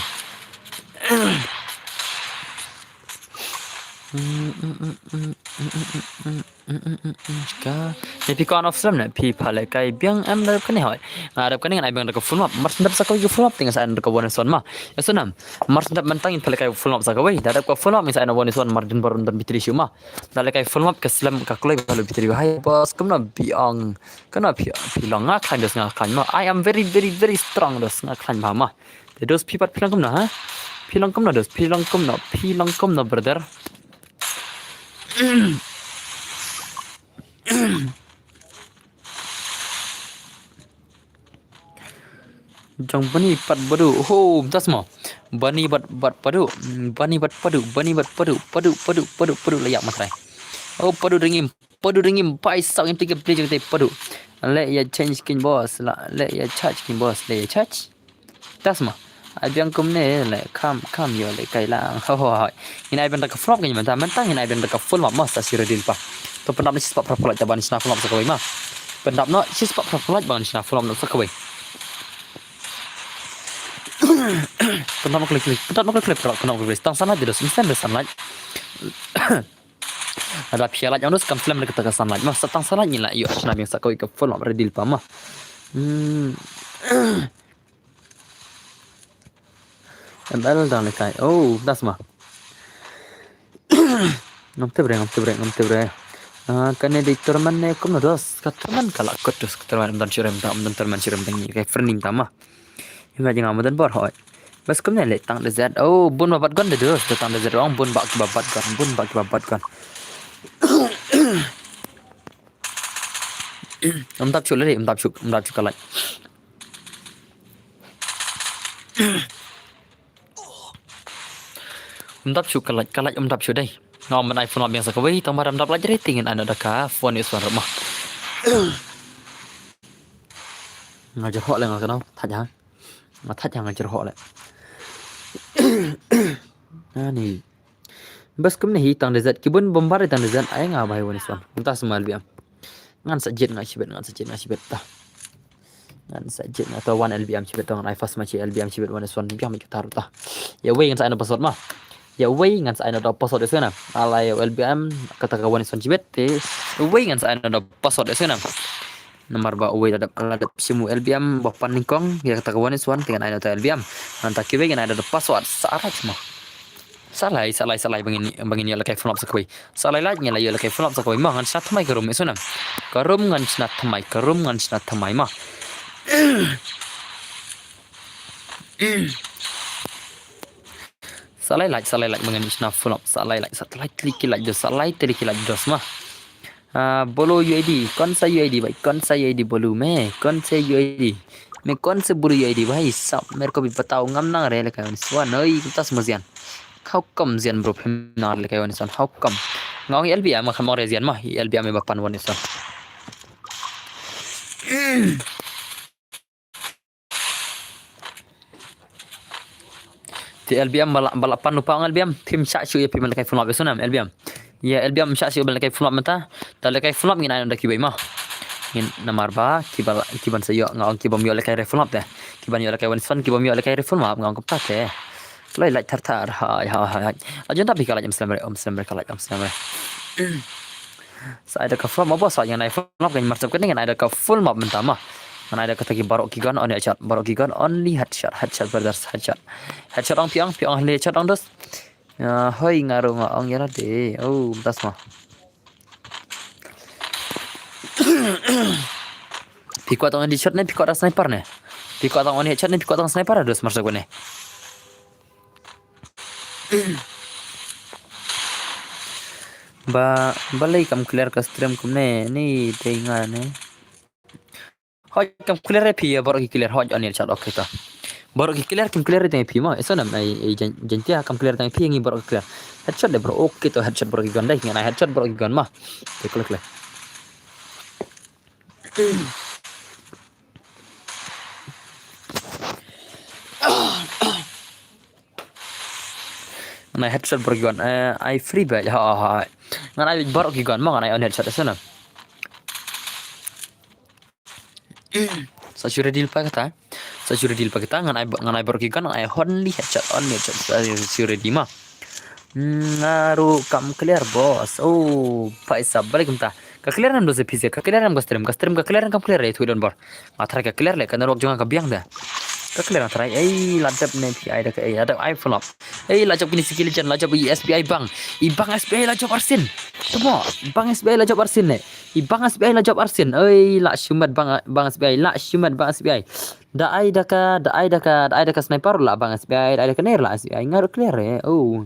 Ka, ne phi kwah off stream ne, phi phah lehkai biang em, la dep kane hoi. Nga dep kane ngan ai biang da ka full map, mar shu dep sa kawei ka full map te ngan sa ai da ka one S one mo. Ïa sngewbha, mar shu dep mynta ngin phah lehkai full map sa kawei, da dep ka full map ngin sa ai da one S one mar dang bor don battery shuh mo. Da lehkai full map ka slem ka kloi ba la battery. Hai boss, kumno phi ong, kumno phi, phi long? Nga khlaiñ dos, nga khlaiñ mo. I am very, very, very strong dos, nga khlaiñ bha mo. Te dos phi pat phi long kumno ha? Phi long kumno dos, phi long kumno, phi long kumno brother? Jong bani pat badu. Ho, das mo. Bani bat, bat padu. Bani bat padu. Bani bat padu. Padu, padu, padu, padu la yak matrai. Oh, padu ringim. Padu ringim. Pai sau yang tiga beli jong te padu. Le ya change kin boss. La, le ya charge kin boss. Le ya charge. Das mo. Ai biang kumne le kam, kam yo le kai lang. Ho, ho, ho. Ina ai biang da ka flop kan mynta. Mynta ina ai biang da ka full map mo sa sira dil pa. To pyndap ne shi spah phra phew lait ta ban shna full map sa kawei ma. Pyndap noh shi spah phra phew lait ban shna full map sa kawei. Pyndap noh klik klik. Pyndap noh klik klik. Pyndap noh klik klik. Tang san lait dos. Instant dos san lait. Ada phi lait yang dos kam flem da kata ka san lait ma. Sa tang san lait ngi la ïoh shna biang sa kawei ka full map ready pa ma. Hmm. Em el dang le kai. Oh, das ma. Ngam tip re, ngam tip re, ngam tip re. Ah, kane dei tournament ne kumno dos. Ka tournament ka la kut dos, ka tournament ym don shuh re, ym don, ym don tournament shuh re, ym don ngi kai friending ta ma. Ym don jingam, ym don bor hoi. Bas kumne le tang de zet. Oh, bun ba bat gon de dos, de tang de zet ong, bun ba ki ba bat gon, bun ba ki ba bat gon. Ym dap shuh le, ym dap shuh, ym dap shuh ka lait. Ym dap shuh ka lait, ka lait ym dap shuh dei. Nga ym ban ai phone map biang sa kawei, tang ba ym dap lait re te ngin ai noh da ka phone ïa suan ruh ma. Nga jyrhoh le nga ka nau, thait ha. Nga thait ha nga jyrhoh le. Ani. Bas kumne hi tang de zet, ki bun bombar tang de zet, ai nga bai wan suan. Mynta sma L B M. Ngan sa jied nga shibit, ngan sa jied nga shibit ta. Ngan sa jied nga ta wan L B M shibit ta, ngan ai fast ma shi L B M shibit wan suan biang mi kata ruh ta. Ïa wei ngan sa ai noh password ma. Ïa wei ngan sa ai noh da password ïa sngewna. Ala ïa L B M kata ka wan suan shibit te. Ïa wei ngan sa ai noh da password ïa sngewna. Namar ba uwei la dep, la dep shim u L B M ba pan nyngkong, ïa kata ka wan suan te ngan ai noh ta L B M. Ngan ta kiwei ngan ai noh da password sa rai ma. Sa lai, sa lai, sa lai ba ngin, ba ngin ïoh lehkai phone map sa kawei. Sa lai lait ngin la ïoh lehkai phone map sa kawei ma, ngan shna thymmai ka room ïa sngewna. Ka room ngan shna thymmai, ka room ngan shna thymmai ma. Sa lai lait, sa lai lait ba ngin shna phone map, sa lai lait, sa lai tylli ki lait dos, sa lai tylli ki lait dos ma. Ah, bolo U I D, कौन सा U I D भाई, कौन सा U I D बोलूं मैं, कौन से U I D, मैं कौन से बोलूं U I D भाई साहब, मेरे को भी बताओ, ngam nang re lehkai wan suan, oi, kumta sma zian. How come zian bro, phim nang re lehkai wan suan, how come? Nga ong L B M, nga kham ong re zian ma, L B M ba pan wan suan. Te L B M ba la, ba la pan u pa ong L B M, phim shah shuh ïa phi ban lehkai phone map ïa sngewna L B M. Ïa L B M shah shuh ban lehkai phone map mynta. Ta lehkai phone map ngin ai noh da kiwei ma. Ngin namar ba, ki ba la, ki ban sa ïoh, nga ong ki bym ïoh lehkai re phone map te. Ki ban ïoh lehkai wan suan, ki bym ïoh lehkai re phone map, nga ong kumta te. Kloi lait thar thar, hai, hai, hai, hai. La jon ta phi ka lait, ym slem re, ym slem re ka lait, ym slem re. Sa ai da ka full map boss, ngan ai full map kan mar sep kane ngan ai da ka full map mynta ma. Ngan ai da kata ki baroh ki gun on headshot, baroh ki gun only headshot, headshot brothers, headshot. Headshot ong phi ong, phi ong only headshot ong dos. Ya, hoi nga ruh nga ong ïa lade. Oh, mynta sma. Phi kwah tang only headshot ne, phi kwah tang sniper ne? Phi kwah tang only headshot ne, phi kwah tang sniper dos mar sep kane. Ba, balei kam clear ka stream kumne, ni te nga ne. Hoi kam clear re phi, baroh ki clear, hoi on headshot, okay to. Baroh ki clear, kim clear tang phi ma, eso nam ai, ai jan, jan tia kam clear tang phi ngi baroh ki clear. Headshot de bro, okay to, headshot baroh ki gun dai, ngan ai headshot baroh ki gun ma. Te clear, clear. Ngan ai headshot baroh ki gun, eh, ai free ba, ha, ha, ha. Ngan ai baroh ki gun ma, ngan ai on headshot, eso nam. Sa shu ready lypa kata. Sa shu ready lypa kata, ngan ai, ngan ai baroh ki gun, ngan ai only headshot, only headshot. Sa shu ready ma. Hmm, nga ruh kam clear boss. Oh, paisa balik mynta. Ka clear nam dos phi se, ka clear nam ka stream, ka stream ka clear nam kam clear re, thui don bor. Nga tharai ka clear le, ka network jong nga ka biang da. Ka clear nga tharai, ei, la dep ne phi ai da ka, ei, la dep ai full map. Ei, la jop kine si ki legend, la jop i S P I bang. I bang S P I la jop arsien. Temo, bang S P I la jop arsien ne. I bang S P I la jop arsien. Ei, la shimet bang, bang S P I, la shimet bang S P I. Da ai da ka, da ai da ka, da ai da ka sniper la bang S P I, da ai da ka ner la S P I. Nga ruh clear re. Oh.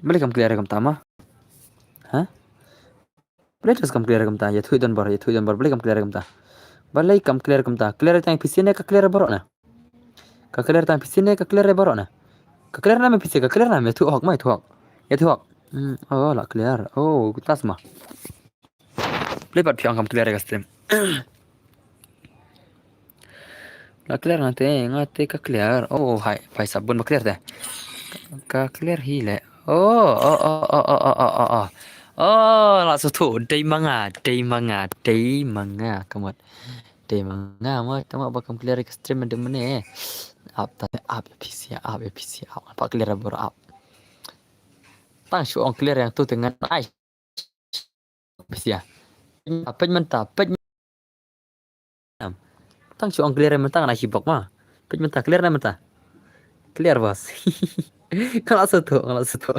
Balei kam clear re kumta ma. Ha? Balei te kam clear kumta? Ïathuh don baroh, ïathuh don baroh. Balei kam clear kumta? Balei kam clear kumta? Clear tang phi sien ne ka clear baroh na? Ka clear tang phi sien ne ka clear baroh na? Ka clear na me phi sien, ka clear na me, ïathuh hok ma, ïathuh hok. Ïathuh hok. Hmm, oh, la clear. Oh, tas ma. Balei pat phi ong kam clear ka stream? La clear nga te, nga te ka clear. Oh, hai, phai sabun ba clear te. Ka clear hi le. Oh, oh, oh, oh, oh, oh, oh, oh. Oh, la suthu, dei ma nga, dei ma nga, dei ma nga, ka mut. Dei ma nga, mut, ka mut ba kam clear ka stream de mane. Ap ta, ap, P C, ap, P C, ap. Apa clear baroh ap. Tang shu ong clear ïa tu te ngan ai. P C. Peit mynta, peit mynta. Tang shu ong clear mynta ngan ai shi bok ma. Peit mynta clear ne mynta. Clear boss. Ka la suthu, ka la suthu.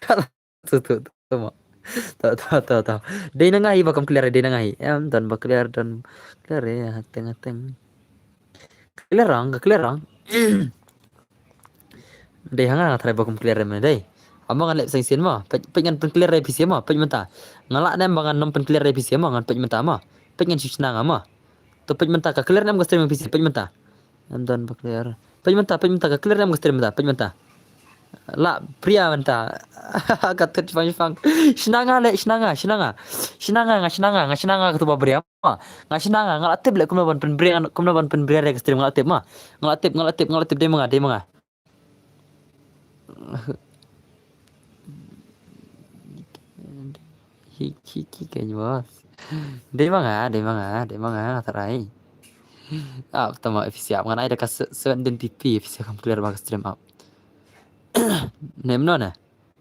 Ka la suthu tu ma. To, to, to, to. Dei na nga hi ba kam clear, dei na nga hi. Em, don ba clear, don clear, eh, hateng, hateng. Ka clear rang, ka clear rang. Dei ha nga, nga tharai ba kum clear em dei. Ama ngan leh seng sien ma, peit, peit ngan pyn clear ïa phi sien ma, peit mynta. Nga lah ne em ba ngan nym pyn clear ïa phi sien ma, ngan peit mynta ma. Peit ngan shu shna nga ma. To peit mynta ka clear ne em ka stream ïa phi sien, peit mynta. Em don ba clear. Peit mynta, peit mynta ka clear ne em ka stream mynta, peit mynta. La pria mynta. Ka tut shipang shipang. Shna nga leh, shna nga, shna nga. Shna nga, nga shna nga, nga shna nga ka tu ba bria ma. Nga shna nga, nga la tip leh kumno ban pynbria, kumno ban pynbria ïa ka stream nga la tip ma. Nga la tip, nga la tip, nga la tip dei ma nga, dei ma nga. Hi, hi, hi, kan boss. Dei ma nga, dei ma nga, dei ma nga, tharai. Ap, tama official, ngan ai da ka se-, seven D P, official kam clear ba ka stream ap. Nem no na.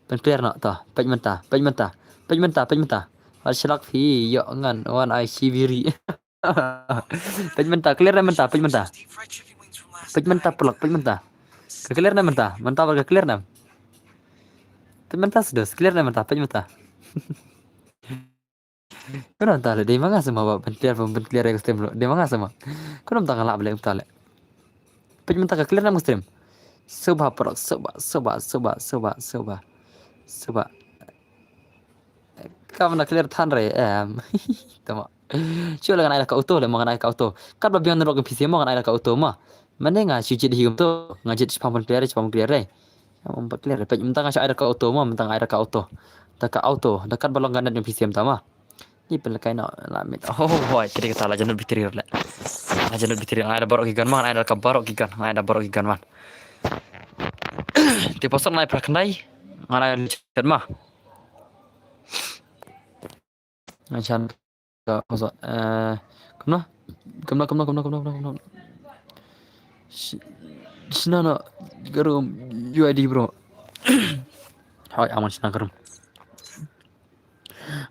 Pyn clear noh to. Peit mynta, peit mynta. Peit mynta, peit mynta. Wat shlak phi ïoh ngan wan ai shibiri. Peit mynta, clear ne mynta, peit mynta. Peit mynta, paralok, peit mynta. Ka clear ne mynta, mynta ba ka clear ne. Peit mynta sdus, clear ne mynta, peit mynta. Kumno mynta le, dei ma nga seh ma ba pyn clear, ba pyn clear ïa ka stream lo. Dei ma nga seh ma. Kumno mynta nga lah ba leh mynta le. Peit mynta ka clear ne em ka stream. Sngewbha paralok, sngewbha, sngewbha, sngewbha, sngewbha, sngewbha. Sngewbha. Kam na clear than re em. Tama. Shu le ngan ai la ka auto le ma ngan ai la ka auto. Katba biang na rok P C ma ngan ai la ka auto ma. Mane nga shu jied hi kumto. Nga jied shipang pyn clear, shipang pyn clear re. Shipang pyn clear. Peit mynta nga shu ai la ka auto ma, mynta nga ai la ka auto. Da ka auto, da katba long ka net P C mynta ma. Ni pynlehkai noh la mit. Oh, hoi, tadi kata la janut bitri le. La janut bitri, ngan ai da baroh ki gun ma, ngan ai da ka baroh ki gun, ngan ai da baroh ki gun ma. Te password ngan ai phra khyndai, ngan ai chat ma. Ngan chat ka password, eh, kumno? Kumno, kumno, kumno, kumno, kumno, kumno? Shi-, shna na ka room U I D bro. Hoi, aman shna ka room.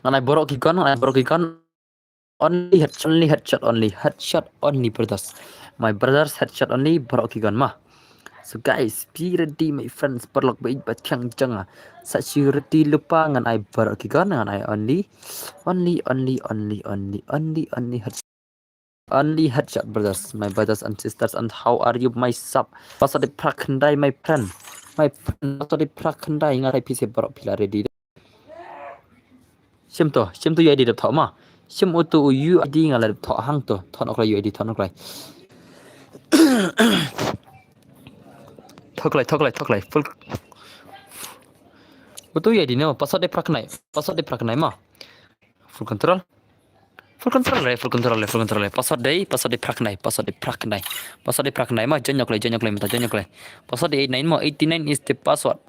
Ngan ai baroh ki gun, ngan ai baroh ki gun. Only headshot, only headshot, only headshot, only brothers. My brothers, headshot only, baroh ki gun ma. So guys, be ready my friends, paralok ba ïeit ba thiang jong nga. Sa shu ready lypa ngan ai baroh ki gun, ngan ai only, only, only headshot. Only headshot brothers, my brothers and sisters, and how are you my sub? Password dei phra khyndai my friend. My friend, password dei phra khyndai, nga tharai phi seh baroh phi la ready. Shim to, shim to U I D dep thoh ma. Shim uto U I D nga la dep thoh hang to. Thoh noh kloi U I D, thoh noh kloi. Thoh kloi, thoh kloi, thoh kloi. Full. Uto U I D no, password dei phra khyndai. Password dei phra khyndai ma. Full control. Full control re, full control re, full control re. Password dei, password dei phra khyndai, password dei phra khyndai. Password dei phra khyndai ma, join noh kloi, join noh kloi mynta, join noh kloi. Password dei eight nine ma, eighty nine is the password.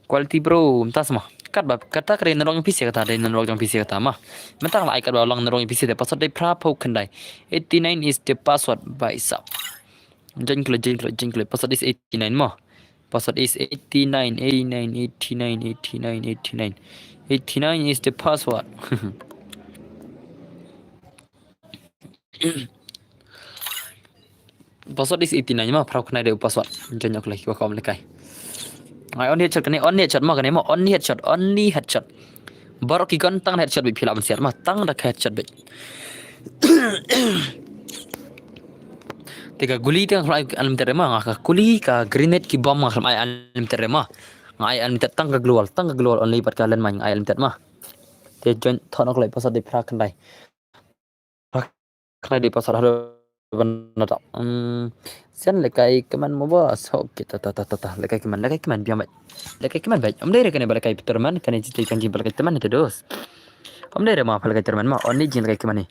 Quality bro, mynta sma. Katba, kata ka dei na rok jong P C kata, dei na rok jong P C kata ma. Mynta nga ai katba long na rok jong P C te password dei phra phew khyndai. Eighty nine is the password, bhai sahab. Join kloi, join kloi, join kloi. Password is eighty nine ma. Password is eighty nine, eighty nine, eighty nine, eighty nine, eighty nine. Eighty nine is the password. Password is eighty nine ma, phra khyndai dei u password. Join noh kloi, kiba kham lehkai. Ai, only headshot kane, only headshot ma kane ma, only headshot, only headshot. Baroh ki gun tang headshot beit phi lah ban siat ma, tang da ka headshot beit. Te ka guli te nga khlem ai unlimited re ma, nga ka guli ka grenade ki bomb nga khlem ai unlimited re ma. Nga ai unlimited tang ka global, tang ka global only bad ka landmine nga ai unlimited ma. Te join thon ok lai password dei phra khyndai. Phra khyndai dei password hado ban nada. Hmm. Sian lekai keman mo ba so kita ta ta ta ta lekai keman lekai keman biang bai. Lekai keman bai. Om dei re kane ba lekai peterman kane jiti kan jim ba lekai teman te dos. Om dei re ma phra lekai teman ma only jin lekai keman ni.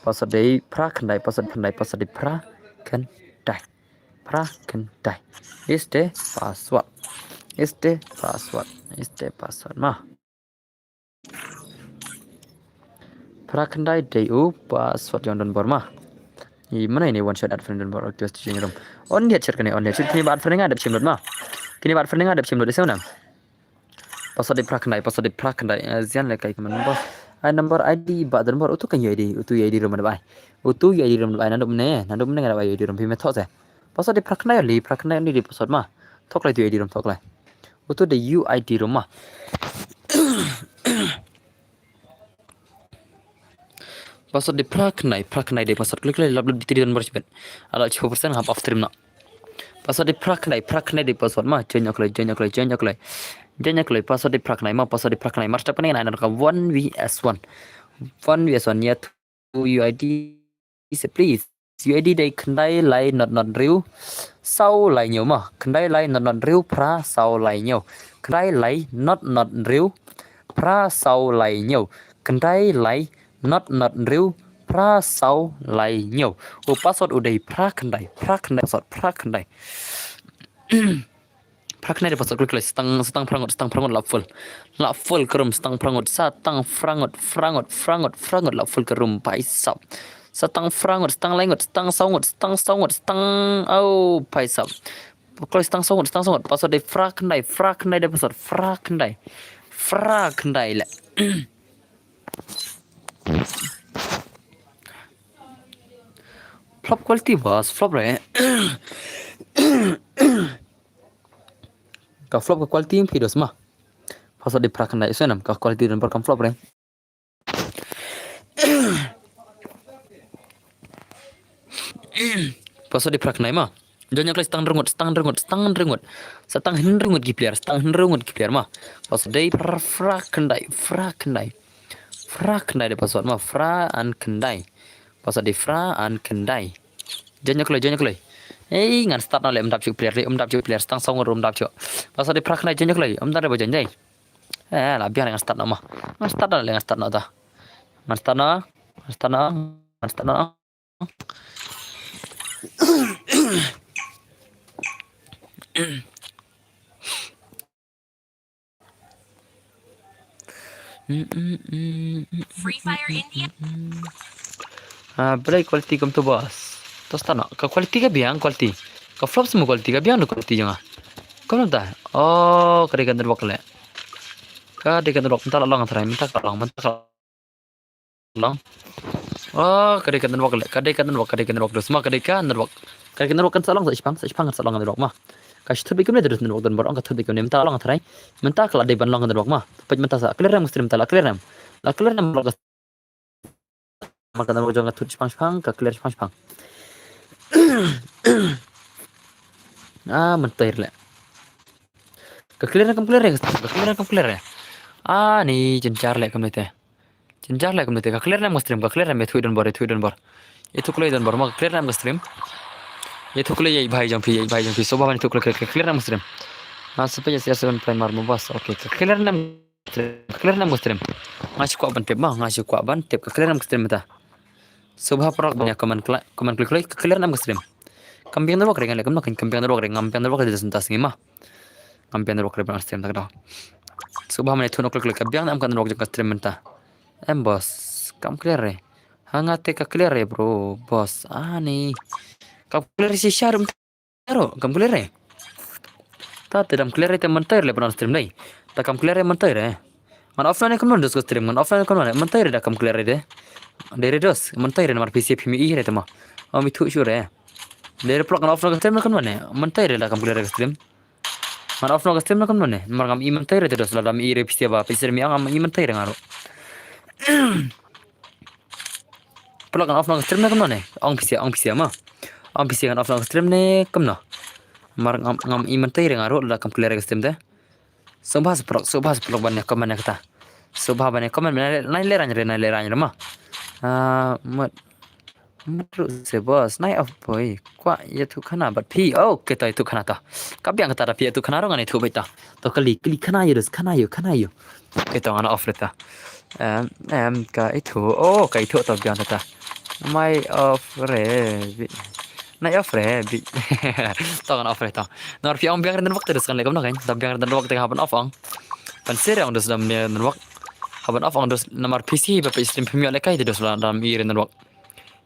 Password dei phra khyndai password khyndai password dei phra khyndai. Phra khyndai. Is the password. Is the password. Is the password ma. Phra khyndai dei u password jong Don Bor ma. I mana ini one shot ad friend Don Bor request jing rum. On dia shot kane on dia shot kini ba ad friend nga dep shim lut ma. Kini ba ad friend nga dep shim lut dei sewnam. Password dei phra khyndai password dei phra khyndai. Eh, zian lekai keman number. Ai number I D ba Don Bor utu kan U I D utu U I D rum dep ai. Utu U I D rum dep ai nandup ne nandup ne nga dep ai U I D rum phi me thok se. Password dei phra khyndai li phra khyndai ni dei password ma. Thok lai tu U I D rum thok lai. Utu dei U I D rum ma. Password dei phra khyndai phra khyndai dei password klik klik lap lap dei Don Bor shibet. Ala chho persen hap off stream na. Password dei phra khyndai phra khyndai dei password ma join ok lai join ok lai join ok lai. Join ok lai password dei phra khyndai ma password dei phra khyndai mar step kane na ka one V S one. One V S one ya U I D se please. U I D dei khyndai lai not not riu saw lai hynñiew ma. Khyndai lai not not riu phra saw lai hynñiew. Khyndai lai not not riu phra saw lai hynñiew. Khyndai lai not not riu phra saw lai hynñiew. U password u dei phra khyndai phra khyndai password phra khyndai. Phra khyndai dei password klik klik stang stang phra ngut stang phra ngut lap full. Lap full kerum stang phra ngut satang phra ngut phra ngut phra ngut phra ngut lap full kerum paisap. Satang phra ngut stang lai ngut stang saw ngut stang saw ngut stang au paisap. Klik stang saw ngut stang saw ngut password dei phra khyndai phra khyndai dei password phra khyndai. Phra khyndai le. Flop quality bas flop re. Ka flop ka quality phi dos ma. Password dei phra khyndai sewnam ka quality Don Bor kam flop re. Password dei phra khyndai ma. Join ya kloi stang hynriew ngut stang hynriew ngut stang hynriew ngut. Satang hynriew ngut ki player stang hynriew ngut ki player ma. Password dei phra khyndai phra khyndai. Phra khyndai dei password ma phra an khyndai. Password dei phra an khyndai. Join ya kloi join ya kloi. Ei ngan start noh le ym dap shuh player le ym dap shuh player stang saw ngut ym dap shuh. Password dei phra khyndai join ya kloi ym dap dei ba join dei. Eh la biang ngan start noh ma. Ngan start noh le ngan start noh ta. Ngan start noh. Ngan start noh. Ngan start noh. Free Fire India. Ah, balei quality kam tu bas. To start noh. Ka quality ka biang quality. Ka flop semua quality ka biang da quality jong nga. Kam ta. Oh, ka dei ka network le. Ka dei ka network mynta la long trai mynta ka long mynta ka long. Oh, ka dei ka network le. Ka dei ka network ka dei ka network dos ma ka dei ka network. Ka dei ka network kan sa long sa shipang sa shipang kan sa long network ma. Ka shi thut bik kumne dos network Don Bor ong ka thut bik kumne mynta la long trai. Mynta ka la dei ban long network ma. Pek mynta sa clear nem stream ta la clear nem. La clear nem long. Mar ka network jong ka thut shipang shipang ka clear shipang shipang. Ah, mynta le. Ka clear kam clear ka clear kam clear. Ah, ni jynjar le kumne te. Jynjar le kumne te ka clear nem ka stream ka clear nem ïathuh Don Bor ïathuh Don Bor. Ïathuh kloi Don Bor ma ka clear nem ka stream. Ïathuh kloi ïa i bhai jong phi ïa i bhai jong phi so ba ban ïathuh kloi ka clear nem ka stream. Nga sepe ïa seven primar mo bas okay ka clear nem. Ka clear nem ka stream. Nga shu kwah ban tip ma nga shu kwah ban tip ka clear nem ka stream mynta. Subha paralok ban ïa comment kloi comment kloi kloi ka clear nem ka stream. Kam biang network re ngan leh kumno kam biang network re ngam biang network re da synta sngi ma. Ngam biang network re ban stream ta ka daw. Subha mane thun kloi kloi ka biang nem ka network jong ka stream mynta. Em boss kam clear re. Ha nga te ka clear re bro boss ani. Kam clear re shisha rum. Ero, kam clear re. Ta te dam clear re te mynta le ban stream dei. Ta kam clear re mynta re. Ngan offline kam non dos ko stream ngan offline kam non mynta re da kam clear re de. De re dos mynta re namar P C phim i re te ma. Am i thu shu re. De re plok ngan offline kam stream kam non mynta re da kam clear re stream. Ngan offline kam stream kam non namar ngam i mynta re te dos la dam i re P C ba P C mi ang am i mynta re ngaro. Paralok ngan off noh ka stream ne kumno ne? Ong phi sha, ong phi sha ma. Ong phi sha ngan off noh ka stream ne kumno? Mar ngam, ngam i mynta re nga ruh lada kam clear ka stream te. Sngewbha sa paralok, sngewbha sa paralok ban ïa comment ïa kata. Sngewbha ban ïa comment, nai leh, nai leh rang re, nai leh rang re ma. Ah, mut. Mut ruh se boss, nai off boi. Kwah ïathuh khana bad phi. Oh, kito ïathuh khana to. Ka biang kata da phi ïathuh khana ruh ngan ïathuh beit to. To kali, kali khana ïa dus, khana ïa, khana ïa. Kito ngan off re to. Em, em, ka ithuh. Oh, ka ithuh to biang kata. Mai off re. Bi-, nai off re. Bi-, to ngan off re to. Namar phi ong biang re network te dus kan leh kumno kan. To biang re network te hap ban off ong. Pynsyriem dus da biang re network. Hap ban off ong dus namar P C ba phi stream phim ïoh lehkai te dus la da biang re network.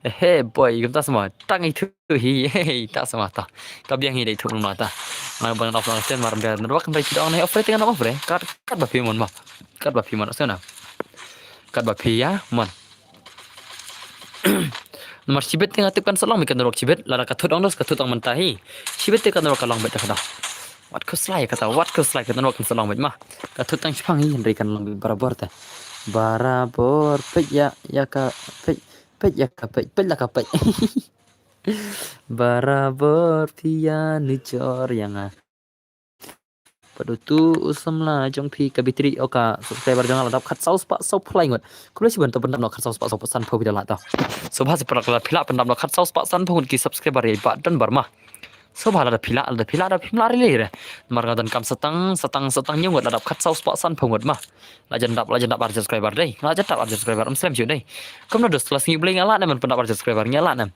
He boy, kumta sma. Tang ithuh hi. He, ta sma ta. Ka biang hi da ithuh ma ta. Ngan ban off lang ten mar biang re network, ngan ïa ong nai off re te ngan off re. Kat, kat ba phi mon ma. Kat ba phi mon sngewna. Kat ba phi ïa mon. Namar shibit te nga tip kan sa long beit ka network shibit, lada ka thut ong dus ka thut ong mynta hi. Shibit te ka network ka long beit da ka da. Wat khuslai kata, wat khuslai ka network kan sa long beit ma. Ka thut tang shipang hi hynrei kan long beit barabor te. Barabor peit ïa, ïa ka peit, peit ïa ka peit, peit la ka peit. Barabor phi ïa nujor ïa nga. Pat utu u samla jong phi ka battery, oh ka subscriber jong nga la dap khatsaw spah saw phew lai ngut. Khublei shibun to pyndap noh khatsaw spah saw sanphew phi da lah to. Sngewbha sa paralok lada phi lah pyndap noh khatsaw spah sanphew ngut ki subscriber ïa i Bah Donbor ma. Sngewbha lada phi lah, lada phi lah, lada phim lah re lei re. Namar nga donkam sa tang, sa tang, sa tang hynñiew ngut la dap khatsaw spah sanphew ngut ma. La jan dap, la jan dap ar subscriber dei. La jan dap ar subscriber, ym slem shuh dei. Kumno dus la sngi Blei nga lah ne em ban pyndap ar subscriber, nga lah ne em.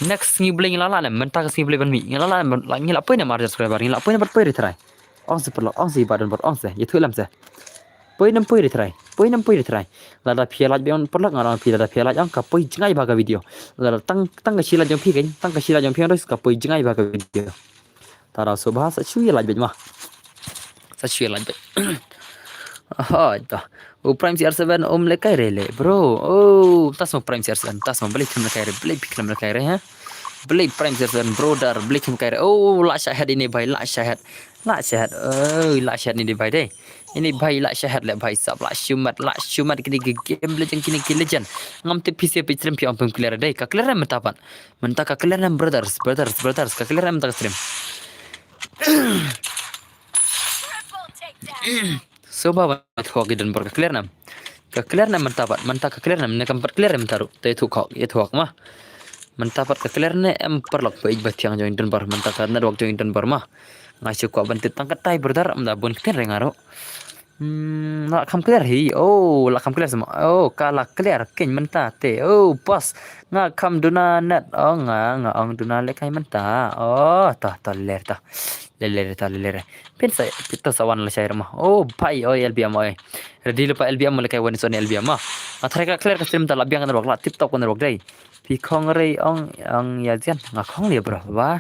Next sngi Blei ngi la lah ne em, mynta ka sngi Blei ban mih ngi la lah ne em, ngi la poi ne em ar subscriber, ngi la poi ne em bad poi re trai. Ong se paralok, ong se i Bah Donbor, ong se, ïathuh lem se. Poi ne em poi re trai, poi ne em poi re trai. Lada phi ïa like beit ong paralok, nga ong phi lada phi ïa like ong ka poi jngai bha ka video. Lada tang, tang ka shi like jong phi kein, tang ka shi like jong phi ong ka poi jngai bha ka video. Tara sngewbha sa shu ïa like beit ma. Sa shu ïa like beit. Hoi to. U Prime C R seven um lehkai re leh bro. Oh, ta sma Prime C R seven, ta sma balei phim lehkai re, balei phi khlem lehkai re ha. Balei Prime C R seven brother, balei phim lehkai re. Oh, la shah head ine bhai, la shah head. La shah head. Oh, la shah head ine bhai dei. Ine bhai la shah head leh bhai sab, la shimet, la shimet kine ki game legend, kine ki legend. Ngam tip phi se phi stream phi ong phim clear dei. Ka clear ne em mynta pat. Mynta ka clear ne em brothers, brothers, brothers, ka clear ne em mynta ka stream. Sngewbha ban ïathuh ki Donbor ka clear ne em. Ka clear ne em mynta pat, mynta ka clear ne em, ne kam pat clear ne em mynta ruh. Te ïathuh khok, ïathuh khok ma. Mynta pat ka clear ne em paralok ba ïeit ba thiang jong i Donbor, mynta ka network jong i Donbor ma. Nga shu kwah ban tip tang katai brother, ym da bun ktien re nga ruh. Hmm, la kham clear hi. Oh, la kham clear sma. Oh, ka la clear kein mynta te. Oh, boss. Nga kham duna net. Oh, nga, nga ong duna lehkai mynta. Oh, ta, ta ler ta. Ler, ler ta, ler, ler. Phin sa, phin sa wan lashai re ma. Oh, bhai, oi, L B M, oi. Ready lypa L B M, lehkai wan son L B M ma. Nga tharai ka clear ka stream ta la biang ka network, la tip top ka network dei. Phi khong re ong, ong ïa Zian. Nga khong ïa bro. Wah.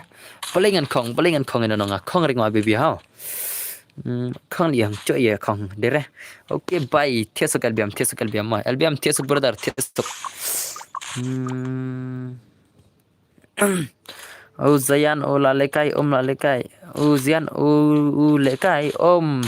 Balei ngan khong, balei ngan khong ïa no nga khong re nga baby hau. Hmm, khong liang, choi ïa khong, dei re. Okay, bye. Thiah suk L B M, thiah suk L B M ma. L B M, thiah suk brother, thiah suk. Hmm. U Zian, u la lehkai, um la lehkai. U Zian, u, u lehkai, um,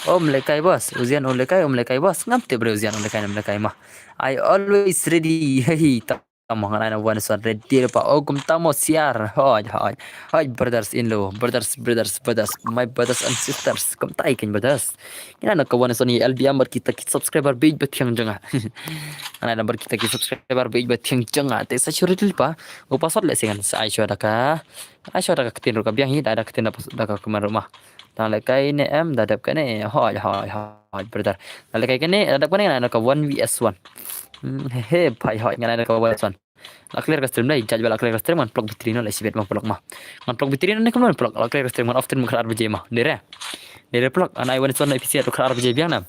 um lehkai boss. U Zian, u lehkai, um lehkai boss. Ngam tip bre u Zian, u lehkai, um lehkai ma. I always ready. Hey, ta Tamo ngan ai na wan son ready pa, oh, kum tamo siar. Hoi, hoi. Hoi, brothers in law, brothers, brothers, brothers, my brothers and sisters. Kum tai kin brothers. Ngan ai na ka wan son i L B M bad kita ki subscriber big ba thiang jong nga. Ngan ai na bad kita ki subscriber big ba thiang jong nga. Te sa shu ready pa. U password leh sngan sa ai shu da ka. Ai shu da ka ktien ruh ka biang hi, da da ktien da pas-, da ka kumar ruh ma. Tang lehkai ne em, da dep kane. Hoi, hoi, hoi, brother. Da lehkai kane, da dep kane, ngan ai na ka one V S one. Hmm, he, he, bhai, hoi, ngan ai na ka one V S one. La clear ka stream dei, judge ba la clear ka stream ngan plug battery noh leh shibit ma plug ma. Ngan plug battery noh ne kumno plug, la clear ka stream ngan off stream khat ar baje ma. Dei re. Dei re plug, ngan ai one is one na P C at khat ar baje biang na.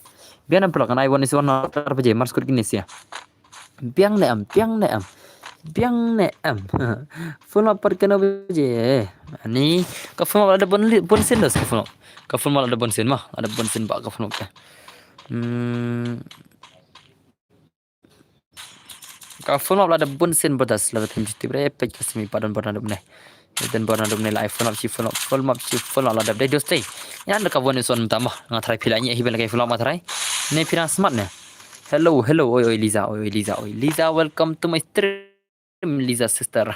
Biang na plug, ngan ai one is one na khat ar baje, mar skut kine sia. Biang ne em, biang ne em. Biang ne em. Full up pat kano baje. Ani, ka full up la da bun li-, bun sin dos ka full up. Ka full up la da bun sin ma, la da bun sin ba ka full up ka. Hmm. Ka full map la da bun sien brothers, la da phim ju tip re, peit ka simi pa don bor na dum ne. Don bor na dum ne la ai full map shi full map, full map shi full map la da dei dos tei. Ïa nda ka wan son mynta ma, nga tharai phi la ngi hi ben la kai full map ma tharai. Ne phi nang smat ne. Hello, hello, oi, oi, Liza, oi, oi, Liza, oi, Liza, welcome to my stream, Liza sister.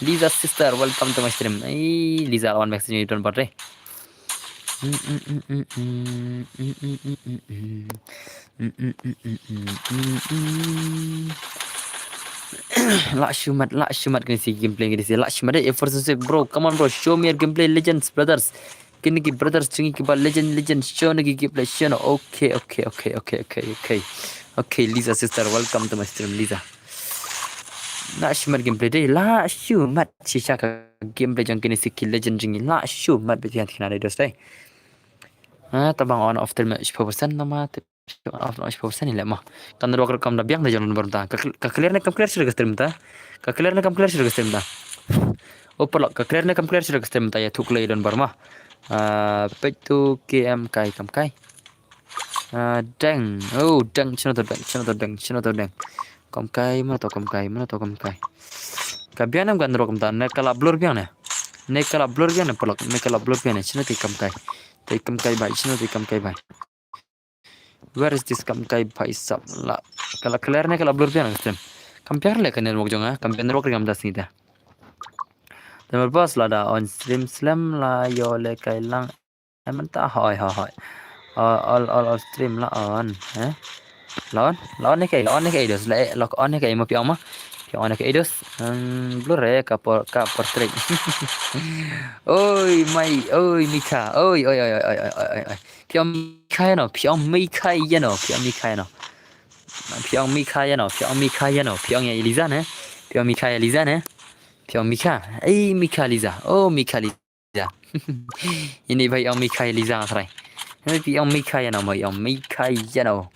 Liza sister, welcome to my stream. Ai, Liza la wan back sini don bor re. La shumat, la shumat kine si gameplay kine si la shumat. Eh, for sake, bro, come on, bro, show me your gameplay, legends, brothers. Kine ki brothers jong ngi kiba legend, legend, show na ki gameplay, show na. Okay, okay, okay, okay, okay, okay. Okay, Lisa sister, welcome to my stream, Lisa. La shumat gameplay dei, la shumat shisha ka gameplay jong kine si ki legend jong ngi, la shumat bad ïa kine dei dos dei. Ah, tabang on off stream shiphew percent nama, on off shiphew percent ni leh ma. Kan ruh kam da biang da jong bar mynta. Ka cl-, ka clear ne kam clear shuh ka stream ta. Ka clear ne kam clear shuh ka stream ta. Oh, paralok, ka clear ne kam clear shuh ka stream ta, ïathuh khlei don bar ma. Ah, peit tu K M kai kam kai. Ah, deng. Oh, deng, shano to deng, shano to deng, shano to deng. Kam kai, mano to kam kai, mano to kam kai. Ka biang ne kan ruh kam ta, ne ka la blur biang ne. Ne ka la blur biang ne, paralok, ne ka la blur biang ne, shano te kam kai. Te kam kai bai, shano te kam kai bai. Where is this kam kai bai sap la. Ka la clear ne ka la blur biang ne stream. Kam biang leh ka network jong nga, kam biang network ri ngam da sngi ta. Te mar bos lada on stream slem la ïoh leh kai lang. Ai mynta hoi, hoi, hoi. Uh, all, all, all stream la on, eh? La on, la on ne kai, la on ne kai dos, la, la on ne kai ma phi ong ma. Phi ong ne kai dos. Hmm, blur eh ka por, ka por stream. Oi, mai, oi, Mika. Oi, oi, oi, oi. Phi ong Mika ïa no, phi ong Mika ïa no, phi ong Mika ïa no. Phi ong Mika ïa no, phi ong Mika ïa no, phi ong ïa Eliza ne. Phi ong Mika ïa Eliza ne. Phi ong Mika. Ei, Mika Eliza. Oh, Mika Eliza. Ini bai ong Mika Eliza trai. Ini bai ong Mika ïa no, bai ong Mika ïa no.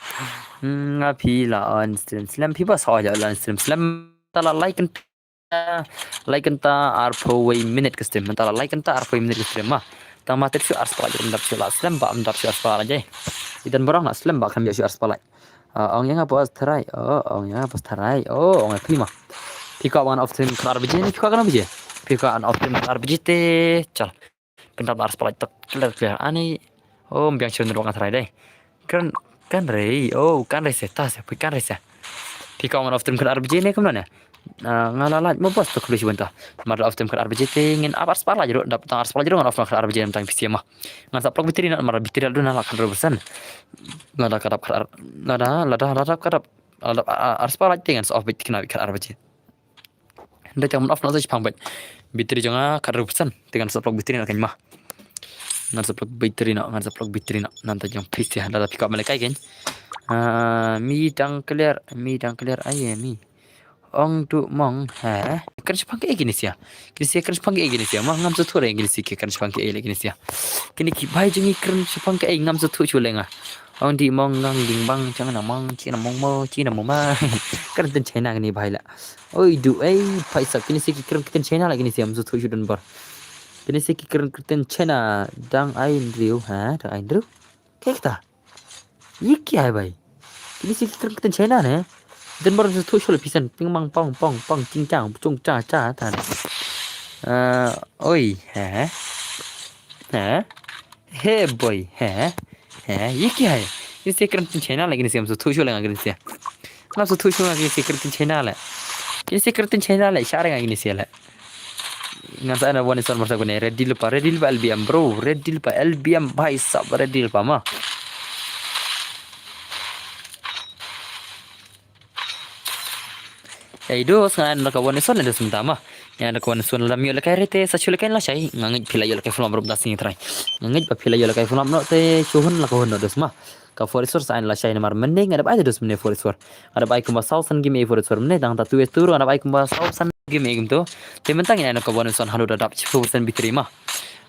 Hmm, nga phi la on stream slem, phi ba sa la on stream slem. Ta la like kan ta, like kan ta arphew wei minute ka stream. Ta la like kan ta arphew wei minute ka stream ma. Tang ma tip shu arspah la jai, mdap shu la slem ba, mdap shu arspah la jai. Idan barang la slem ba kam shu arspah la. Ah, ong ïa nga bos tharai. Oh, ong ïa nga bos tharai. Oh, ong ïa phi ma. Phi kwah wan off stream khatar baje ne phi kwah khatar baje? Phi kwah wan off stream khatar baje te. Chal. Pyndap arspah la tak clear clear. Ani. Oh, biang chun ruang tharai dei. Kan, kan rei. Oh, kan rei se ta se. Phi kan rei se. Phi kwah wan off stream khatar baje ne kumno ne? Ah, nga la lait mo bos to khlei shi bynta. Mar off stream khatar baje te ngin ap arspah la jruk, dap tang arspah la jruk ngan off khatar baje tang P C ma. Ngan sa plug battery na mar battery la duna la khatar percent. Lada ka dap khatar, lada, lada, lada ka dap, lada, ah, ah, arspah la te ngan sa off battery khatar baje. Nda tang off na sa chipang bat. Battery jong nga khatar percent. Te ngan sa plug battery na kan ma. Ngan sa plug battery na, ngan sa plug battery na. Nanta jong P C lada phi kwah melekai kan. Ah, mi dang clear, mi dang clear ai mi. Ong tu mong, ha? Kan shipang ke kine sia. Kine sia kan shipang ke kine sia. Ma ngam suthu re kine sia kan shipang ke kine sia. Kine ki bai jong ngi kan shipang ke ngam suthu shu lenga. Ong di mong ngang ding bang chang na mong chi na mong mo chi na mo ma. Kan ten China kine bai la. Oi du ei pai sap kine sia ki kan ten China la kine sia ngam suthu shu don bar. Kine sia ki kan ten China dang ai ndriu, ha? Dang ai ndriu. Kek ta. Yik ki hai bai. Kini si ki kren kten China ne. Den bar su thu shul pisan ping mang pong pong pong ching chang chung cha cha ta ne. Ah, oi, he. He. He boy, he. He, yik ki hai. Kini si kren kten China le kini si am su thu shul le kini si. Ngam su thu shul kini si kren kten China le. Kini si kren kten China le, sha re kini si le. Ngan sa na wan ison marsa kune red deal pa, red deal pa L B M bro, red deal pa L B M bhai sab, red deal pa ma. Ei dos ngan na ka wan ison dos mynta ma. Ngan na ka wan ison la mi le kai rete sa chule kai la shai. Ngan ngit phi la yo le kai full up bro da sing try. Ngan ngit pa phi la yo le kai full up no te chuhun la ka hun no dos ma. Ka four score sa ai la shai namar mynne nga dap ai dos mynne four score. Nga dap ai kumba saw san game ei four score mynne dang ta tu es tu nga dap ai kumba saw san game ei kumto. Te mynta ngin ai na ka wan ison haduh da dap chiphew percent battery ma.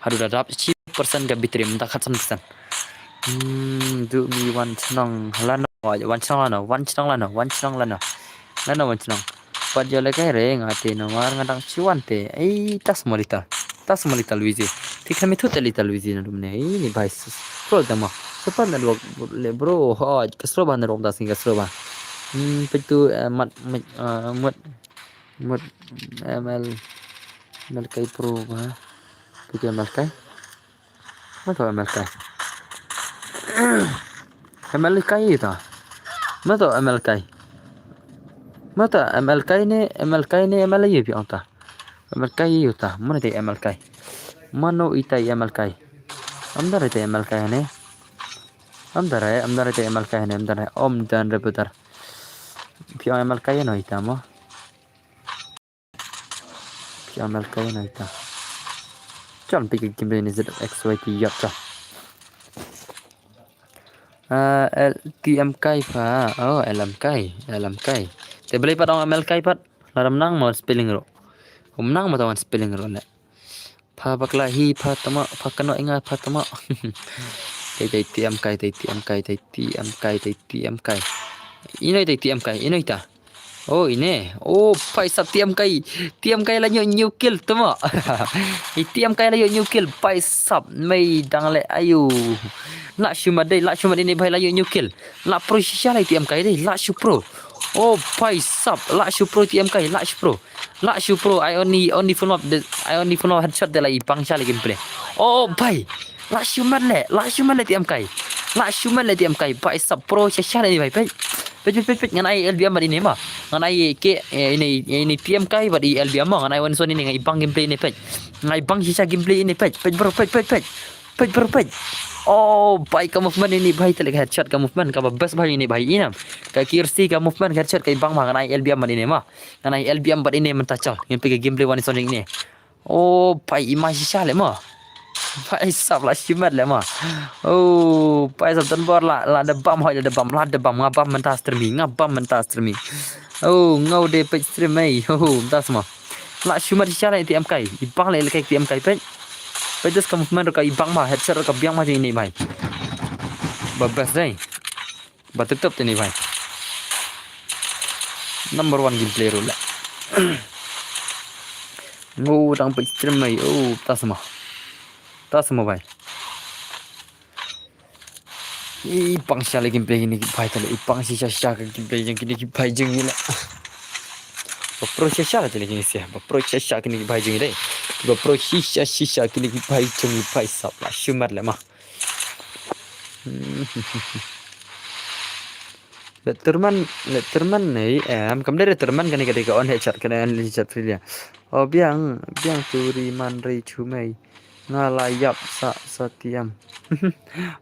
Haduh da dap chiphew percent ka battery mynta khat san percent. Hmm, du mi wan chnong lano, wan chnong lano, wan chnong lano, wan chnong lano. Lano wan chnong. Pat yo le kai re nga te namar nga dang chiwan te. Ei tas mo lita. Tas mo lita Luigi. Thik na mi thut te lita Luigi na dumne. Ei ni bai s-, scroll te mo. Sepat na dua le bro. Ho, kasro ba na rom das ni kasro ba. Hmm, petu, eh, mat, mat, eh, mut, mut, M L, M L kai pro ba. Petu M L kai. Mano M L kai? M L kai ita. Mano M L kai? Mano M L kai ne, M L kai ne, M L ye pi anta. M L kai ita. Mano te M L kai? Mano ita M L kai? Am dare te M L K ne. Am dare, am dare te M L K ne, am dare, am dare putar. Phi ong M L K no ita mo. Phi ong M L K no ita. Chal phi ki game ni Z X Y T yap cha. Ah, L T M K pha. Oh, L M K, L M K. Te balei pat ong M L K pat. Lada ym nang mo spelling ruh. Ym nang mo tang wan spelling ruh ne. Pha bakla hi pha tama, pha kano inga pha tama. Tei tei T M K, tei T M K, tei T M K, tei T M K. Ino tei T M K, ino ita. Oh, ine. Oh, phaisap T M K. T M K la ïoh new kill tama. I T M K la ïoh new kill, phaisap mei dang le ayu. La shu mat dei, la shu mat ine bhai la ïoh new kill. La pro shisha la T M K dei, la shu pro. Oh, phaisap, la shu pro T M K, la shu pro. La shu pro, I only, only full map, the, I only full map headshot de la i bang sha le gameplay. Oh, bhai. La shu mat le, la shu mat le T M K. La shu mat le T M K, phaisap pro shisha le bhai, bhai. Peit, peit, peit, peit, ngan ai L B M bad ine ma. Ngan ai ke, eh, ine, ine T M K bad i L B M ma. Ngan ai wan son ine, ngan i bang gameplay ine, peit. Ngan i bang shisha gameplay ine, peit. Peit, bro, peit, peit, peit. Peit, bro, peit. Oh, bhai, ka movement ine, bhai, te le ka headshot ka movement, kaba best, bhai, ine, bhai, ine. Ka accuracy ka movement ka headshot ka i bang ma, ngan ai L B M bad ine ma. Ngan ai L B M bad ine mynta chal. Ngin peit ka gameplay wan son ine. Oh, bhai, i ma shisha le ma. Phaisap la shimet le ma. Oh, phaisap don bor la, la da bam hoi, la da bam, la da bam, nga bam mynta stream i, nga bam mynta stream i. Oh, nga u de peit stream ei. Oh, mynta sma. La shimet shisha le T M K. I bang le le T M K peit. Peit just ka movement ka i bang ma, headshot ka biang ma jing ine bhai. Ba best dei. Ba tip top te ine bhai. Number one gameplay ruh le. Ngo dang peit stream ei. Oh, ta sma. Ta sma bhai. I pang sha le gameplay kine ki bhai te le. I pang shisha sha ka gameplay jong kine ki bhai jong ngi le. Ba pro shisha sha le te le kine sia. Ba pro shisha sha kine ki bhai jong ngi dei. Ba pro shisha shisha kine ki bhai jong ngi, phaisap la shimet le ma. Letterman, Letterman nei em, kam dei Letterman kane ka dei ka on headshot, kane on headshot free ya. Oh, biang, biang turi man rei chumei. Nga la yap sa, sa T M.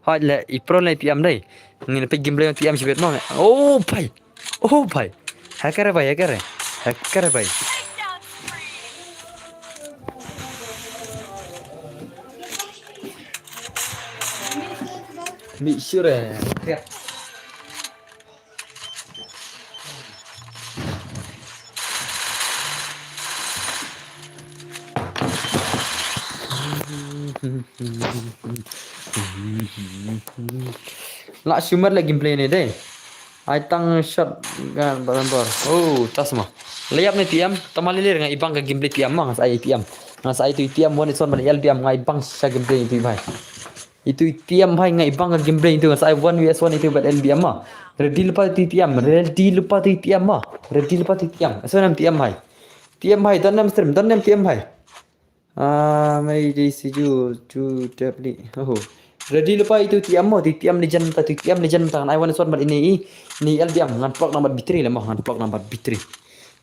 Hoi le, i pro le T M dei. Ngin peit gameplay T M shibit mo. Oh, bhai. Oh, bhai. Hacker bhai, hacker. Hacker bhai. Make sure. La shimet le gameplay ne dei. Ai tang shot gan barambor. Oh, ta sma. Layap ne T M, tama lilir nga i bang ka gameplay T M ma, nga sa ai T M. Nga sa ai tu T M one is one ban L B M nga i bang sha gameplay tu bhai. Itu i T M bhai nga i bang ka gameplay itu, nga sa ai one V S one itu bad L B M ma. Ready lypa tu i T M, ready lypa tu i T M ma. Ready lypa tu i T M. So nam T M bhai. T M bhai, don nam stream, don nam T M bhai. Ah, mai dei si ju, ju dep li. Oh. Ready lypa itu T M mo, tu i T M legend ta, tu i T M legend ta, ngan ai one is one bad ine i, ine i L B M, ngan plug number B three le mo, ngan plug number B three.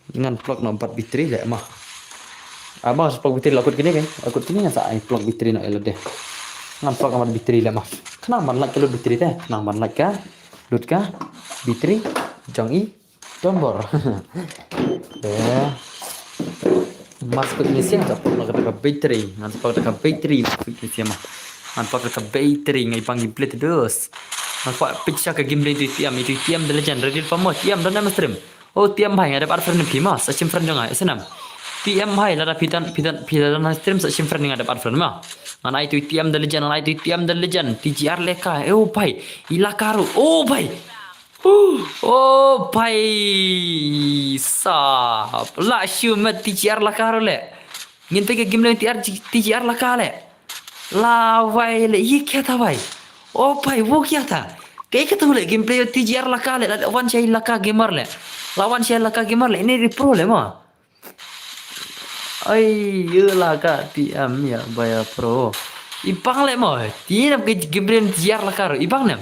Ngan plug number B three le mo. Ah, mo plug B three la kut kine ke, la kut kine ngan sa ai plug B three no elo de. Ngan plug number B three le mo. Khnang ban like ka lut B three te, khnang ban like ka, lut ka, B three, jong i, Tombor. Eh. Mas pek ni siang, sa pek ka battery. Ngan sa pek ka battery, mas pek ni siang mah. Ngan pek ka battery, ngai pang gameplay terus. Ngan pek picture ka gameplay tu T M, itu T M the legend, ready pa mo, T M don nama stream. Oh, T M bhai, nga dep add friend phi ma, sa shim friend jong nga, S N M. T M bhai, lada phi don, phi don, phi don stream, sa shim friend nga dep add friend ma. Ngan ai tu T M the legend, ngan ai tu T M the legend, T G R leka, eh, oh bhai, i laka ruh, oh bhai. Oh, bhai sab. La shu met T G R laka ruh le. Ngin peit ka game le T R, T G R laka le. La wai le, ye kya tha bhai? Oh bhai, wo kya tha? Kaei katu le gameplay T G R laka le, la wan shai laka gamer le. La wan shai laka gamer le, ine ri pro le ma. Ai, ye laka T M ya, bhai ya pro. I bang le mo, ti nam ke gameplay T G R laka ruh, i bang nam.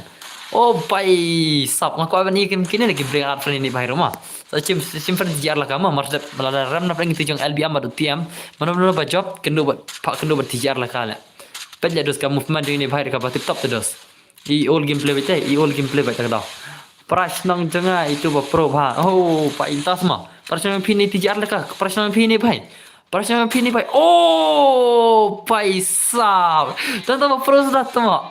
Oh, bhai sab, nga kwah ban i kem kine le gameplay at friend ini bhai ruh ma. Sa shim, shim friend T G R laka ma, mar dep, lada ram na friend itu jong L B M bad T M. Mano mano ba job, kynduh bad, pha kynduh bad T G R laka le. Peit ïa dos ka movement jong ine bhai, kaba tip top te dos. I all gameplay beit te, i all gameplay beit te ka dau. Para shnong jong nga itu ba pro bha. Oh, pa intas ma. Para shnong phi ne ti jar leka. Para shnong phi ne bhai. Para shnong phi ne bhai. Oh, paisa. Tang tang ba pro sudah tu ma.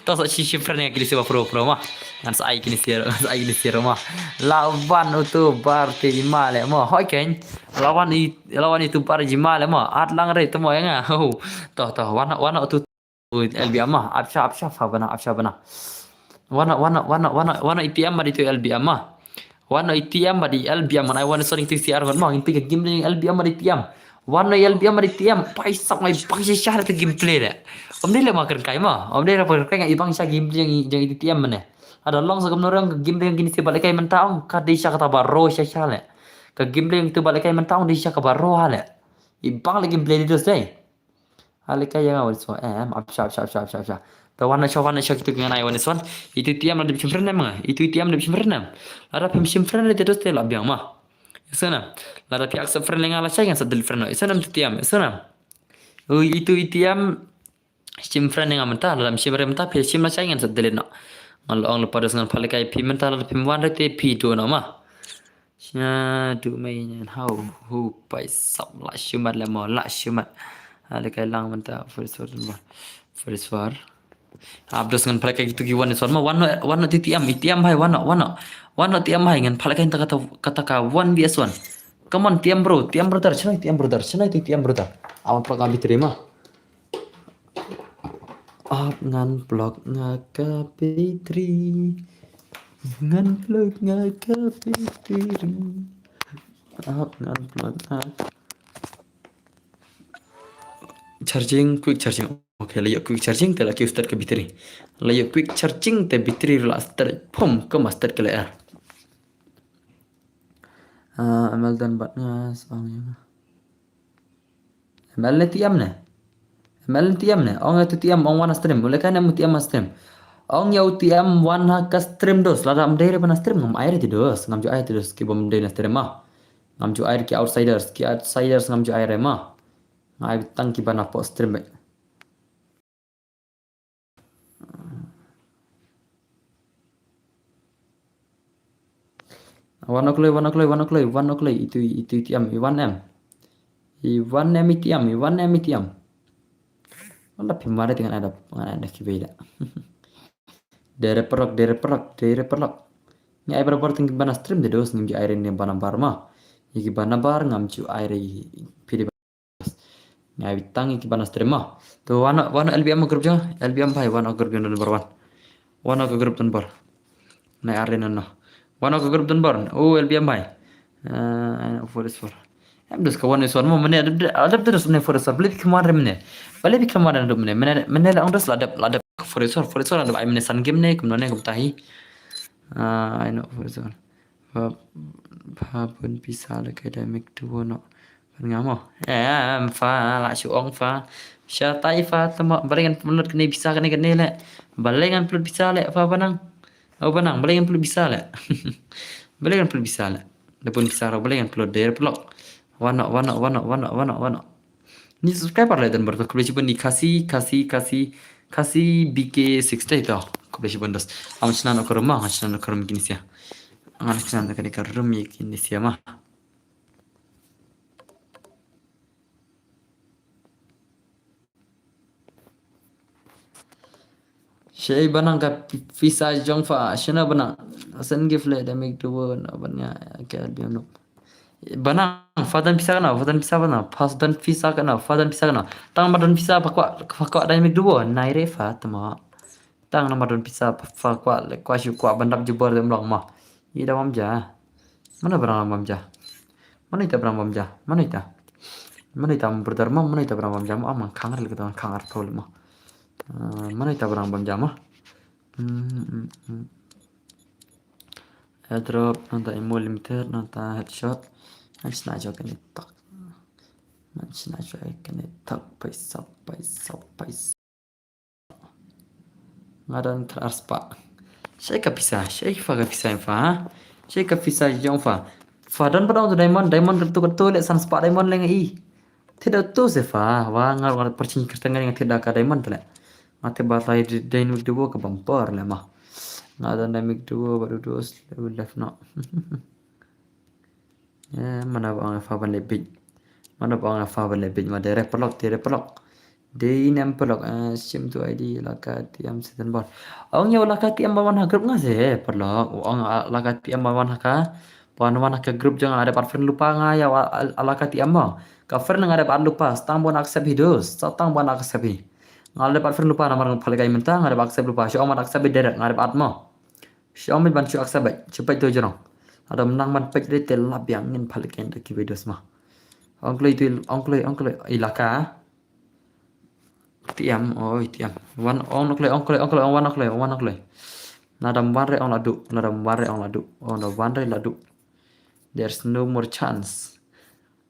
Tang sa shi shi friend nga kini si ba pro pro ma. Ngan sa ai kini si, ngan sa ai kini si ma. Lawan utu bar te i ma le ma. Hoi ken. Lawan i, lawan itu bar i ma le ma. At lang re tu ma ïa nga. Oh. Toh toh. Wana wana utu Ui, L B M ma, apsha, apsha, fa bana, apsha bana. Wana, wana, wana, wana, wana E T M ma di tu L B M ma. Wana E T M ma di L B M ma, ai wana soning T C R ma, ngin pika game di L B M ma di T M. Wana L B M ma di T M, paisa ngai bang sha shah tu gameplay de. Om dei le ma kren kai ma, om dei le ma kren kai ngai bang sha gameplay jong, jong E T M ma ne. Ada long sa kam norang gameplay jong kini si balik kai mentang, ka dei sha kata baro sha sha le. Ka gameplay jong tu balik kai mentang, dei sha ka baro ha le. I bang le gameplay di dos dei. Hale ka ïa nga wan swan. Em, ap sha, ap sha, ap sha, ap sha, ap sha. Ta wan na sha, wan na sha kitu ki ngan ai wan swan. Itu tiam la dep shim friend em nga. Itu tiam la dep shim friend em. Lada phim shim friend te dos te la biang ma. Isana. Lada phi accept friend le nga la shai ngan sa delete friend no. Isana tu tiam. Isana. Ui, itu i tiam shim friend nga mynta. Lada shim friend mynta phi shim la shai ngan sa delete no. Ngan la ong lepa dos ngan phah le kai phi mynta lada phim wan re te phi do no ma. Sha du mei nyan hau hu pai sap la shimat le mo la shimat. Ha le kai lang mynta first war ba. First war. Abdos ngan phalak kai kitu ki wan is wan ma wan no wan no ti tiam i tiam hai wan no wan no. Wan no tiam hai ngan phalak kai kata kata ka wan bi as wan. Come on tiam bro tiam brother chana tiam brother chana ti tiam brother. Awan phalak ngan bitri ma. Ap ngan phalak nga ka bitri. Ngan phalak nga ka bitri. Ap ngan phalak nga. Charging, quick charging. Okay, la ïoh quick charging te la kiew start ka bitri. La ïoh quick charging te bitri la start pum ka ma start ka la er. Ah, M L dan bat nga sang ya. M L ne tiam ne. M L ne tiam ne. Ong ya tu tiam ong wan stream. Ule kan em tiam stream. Ong ya u tiam wan ha ka stream dos. Lada am dei re ban stream ngam ai re ti dos. Ngam ju ai ti dos ki bom dei na stream ma. Ngam ju ai re ki outsiders. Ki outsiders ngam ju ai re ma. Ngai tang ki ban apo stream be. Wan ok lei, wan ok lei, wan ok lei, wan ok lei. Itu, itu, itu am, iwan em. Iwan em itu am, iwan em itu am. Wala phi mare dengan ada, dengan ada kibeda. Dere perok, dere perok, dere perok. Ni ai barabar ting bana stream de dos ngam ju ai re ni bana bar ma. Iki bana bar ngam ju ai re pide. Ngai bitang iki bana stream ma. Tu wana wana L B M group jo, L B M bhai wana group jo number one. Wana group number. Nai are na no. Wana group number. Oh L B M bhai. Uh, four is four. Em dus ka wana is one mo mene adap adap dus mene four is four. Beli kemar mene. Beli kemar adap mene. Mene mene la ong dus la adap la adap four is four. Four is four adap ai mene san game ne kum no ne kum tahi. Uh, I know four is four. Pha pha pun pisa la kai dai mik tu no. Phan nga mo. Em pha la shu ong pha. Sha tai pha tama balengan plut kene pisa kene kene le. Balengan plut pisa le pha banang. Au banang balengan plut pisa le. Balengan plut pisa le. Da pun pisa ro balengan plut der plok. Wano wano wano wano wano wano. Ni subscriber le dan bar to khublei shibun ni Khasi Khasi Khasi Khasi B K sixty to. Khublei shibun dos. Am chna no kurma, am chna no kurma kini sia. Ngan ksan da kani ka rum ïa kini sia ma. Shei banang ka pisa jong pha shena banang. Sen gift le da mik tu na ban nga ka biam no. Banang pha dan pisa kana pha dan pisa kana pha dan pisa kana pha dan pisa kana. Tang ma dan pisa pha kwa pha kwa da mik tu nai re pha tama. Tang namar don pisa pha kwah le kwah shu kwah ban dap jubor dem long ma. I da bam ja. Mana barang bam ja. Mana ita barang bam ja. Mana ita. Mana ita brother ma mana ita barang bam ja ma amang khangar le kata khangar thol ma. Ah, mana ita barang bam ja ma. Hmm, hmm, hmm. Airdrop nanta emo limiter nanta headshot. Ngan sna jok kane tak. Ngan sna jok kane tak paisa paisa paisa. Nga don kar spah. Shei ka pisa, shei pha ka pisa pha. Shei ka pisa jong pha. Pha don ba dong tu diamond, diamond ka tu ka tu le san spah diamond le nga i. Thied da uto Sefa, wa nga, nga pyrshing kyrteng nga thied da ka diamond te leh. Nga thied ba lai dynamic duo ka bumper leh ma. Nga don dynamic duo, ba duo, duo, left no. Eh, mana ba ong F ban leh bit. Mana ba ong F ban leh bit ma dei re paralok, dei re paralok. Dei nem paralok, eh, shim tu I D la ka T M Satan bor. Ong ïa la ka T M ba wan ha group nga se, eh, paralok. Ong, ah, la ka T M ba wan ha ka. Ba wan ha ka group jong nga dep add friend lypa nga ïa, ah, ah, la ka T M ba. Ka friend nga dep add lypa, sa tang ban accept hi dus, sa tang ban accept hi. Nga dep add friend lypa namar nga pha lehkai mynta, nga dep accept lypa. Shu ong ban accept hi direct, nga dep add mo. Shu ong ban shu accept beit, shu peit tu jrong. Lada ym nang ban peit re te la biang ngin pha lehkai da ki videos ma. Ong kloi tu, ong kloi, ong kloi, i la ka. T M, oi, T M. Wan, ong no kloi, ong kloi, ong kloi, ong wan no kloi, ong wan no kloi. Lada ym wan re ong la duh, lada ym wan re ong la duh, ong lada ym wan re la duh. There's no more chance.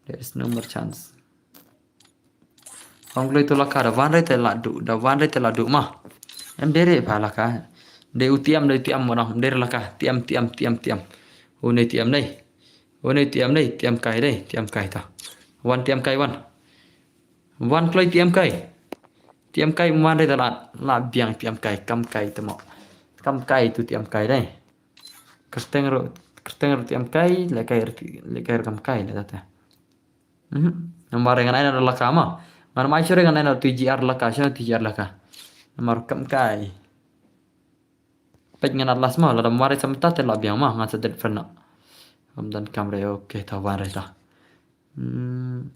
There's no more chance. Ong kloi tu la ka, da wan re te la duh, da wan re te la duh ma. Em dei re pha la ka. Dei u T M, dei u T M mo nang, em dei re la ka. T M, T M, T M, T M. Une T M dei. Une T M dei, T M kai dei, T M kai ta. Wan T M kai wan. Wan kloi T M kai. T M kai ym wan re te la, la biang T M kai, kam kai te mo. Kam kai tu T M kai dei. Kyrteng ruh, kyrteng ruh T M kai, lehkai ruh, lehkai ruh kam kai leh ta te. Mhm. Namar ngan ai na la ka ma. Ngan mai shuh re ngan ai na T G R la ka, shuh T G R la ka. Namar kam kai. Peit ngan atlas ma, lada ym wan re sa mynta te la biang ma, ngan sa delete friend na. Ym donkam re, okay, ta wan re ta. Hmm.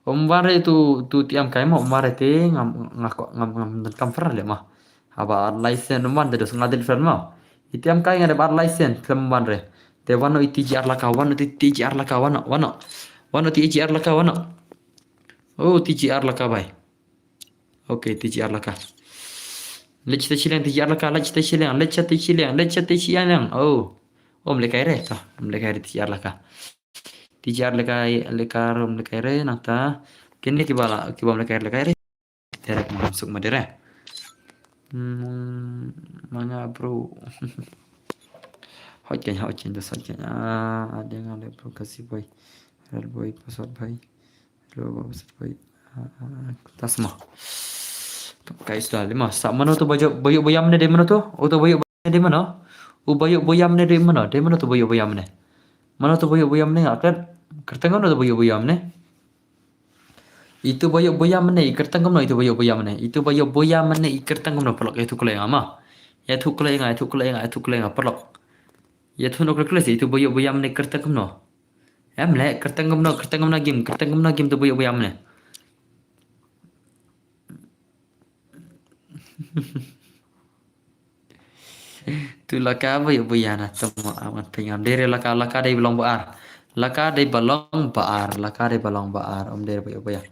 Ym wan re tu, tu T M kai ma, ym wan re te, ngam, ngam, ngam, ngam donkam friend leh ma. Haba add license ym wan te dus nga delete friend ma. I T M kai nga dep add license, khlem ym wan re. Te wan no i T G R la ka, wan no i T G R la ka, wan no, wan no. Wan no i T G R la ka, wan no. Oh, T G R la ka bai. Okay, T G R la ka. Leit sha te shiliang T G R la ka, leit sha te shiliang, leit sha te shiliang, leit sha te shiliang. Oh. Oh, ym lehkai re, ta. Ym lehkai re T G R la ka. T G R lehkai, lehkai re, ym lehkai re, nangta. Kine kiba la, kiba ym lehkai re, lehkai re. Direct ma suk ma dei re. Hmm, mana bro. Hot kan, hot kan, das hot kan. Ah, ada yang ada bro kasih boy. Real boy, password boy. Hello, Baba Sir Boy. Ah, ah, ah, tas mo. Guys, dah lima. Sa mano tu bayu, bayu bayam ne dei mano tu? Oh, tu bayu bayam ne dei mano? Oh, bayu bayam ne dei mano? Dei mano tu bayu bayam ne? Mano tu bayu bayam ne? Akan kerteng mano tu bayu bayam ne? Itu bayu bayam ne, kerteng mano itu bayu bayam ne? Itu bayu bayam ne, kerteng mano pelok itu kelai ngama? Ya tu kelai nga, itu kelai nga, itu kelai nga pelok. Ya tu no kelai kelai itu bayu bayam ne kerteng mano? Em leh, kyrteng kumno, kyrteng kumno game, kyrteng kumno game tu bayu bayam ne. Tu laka bayu bayam na tu mo awan pingam. Dei re laka, laka dei balong ba ar. Laka dei balong ba ar, laka dei balong ba ar. Om dei re bayu bayam.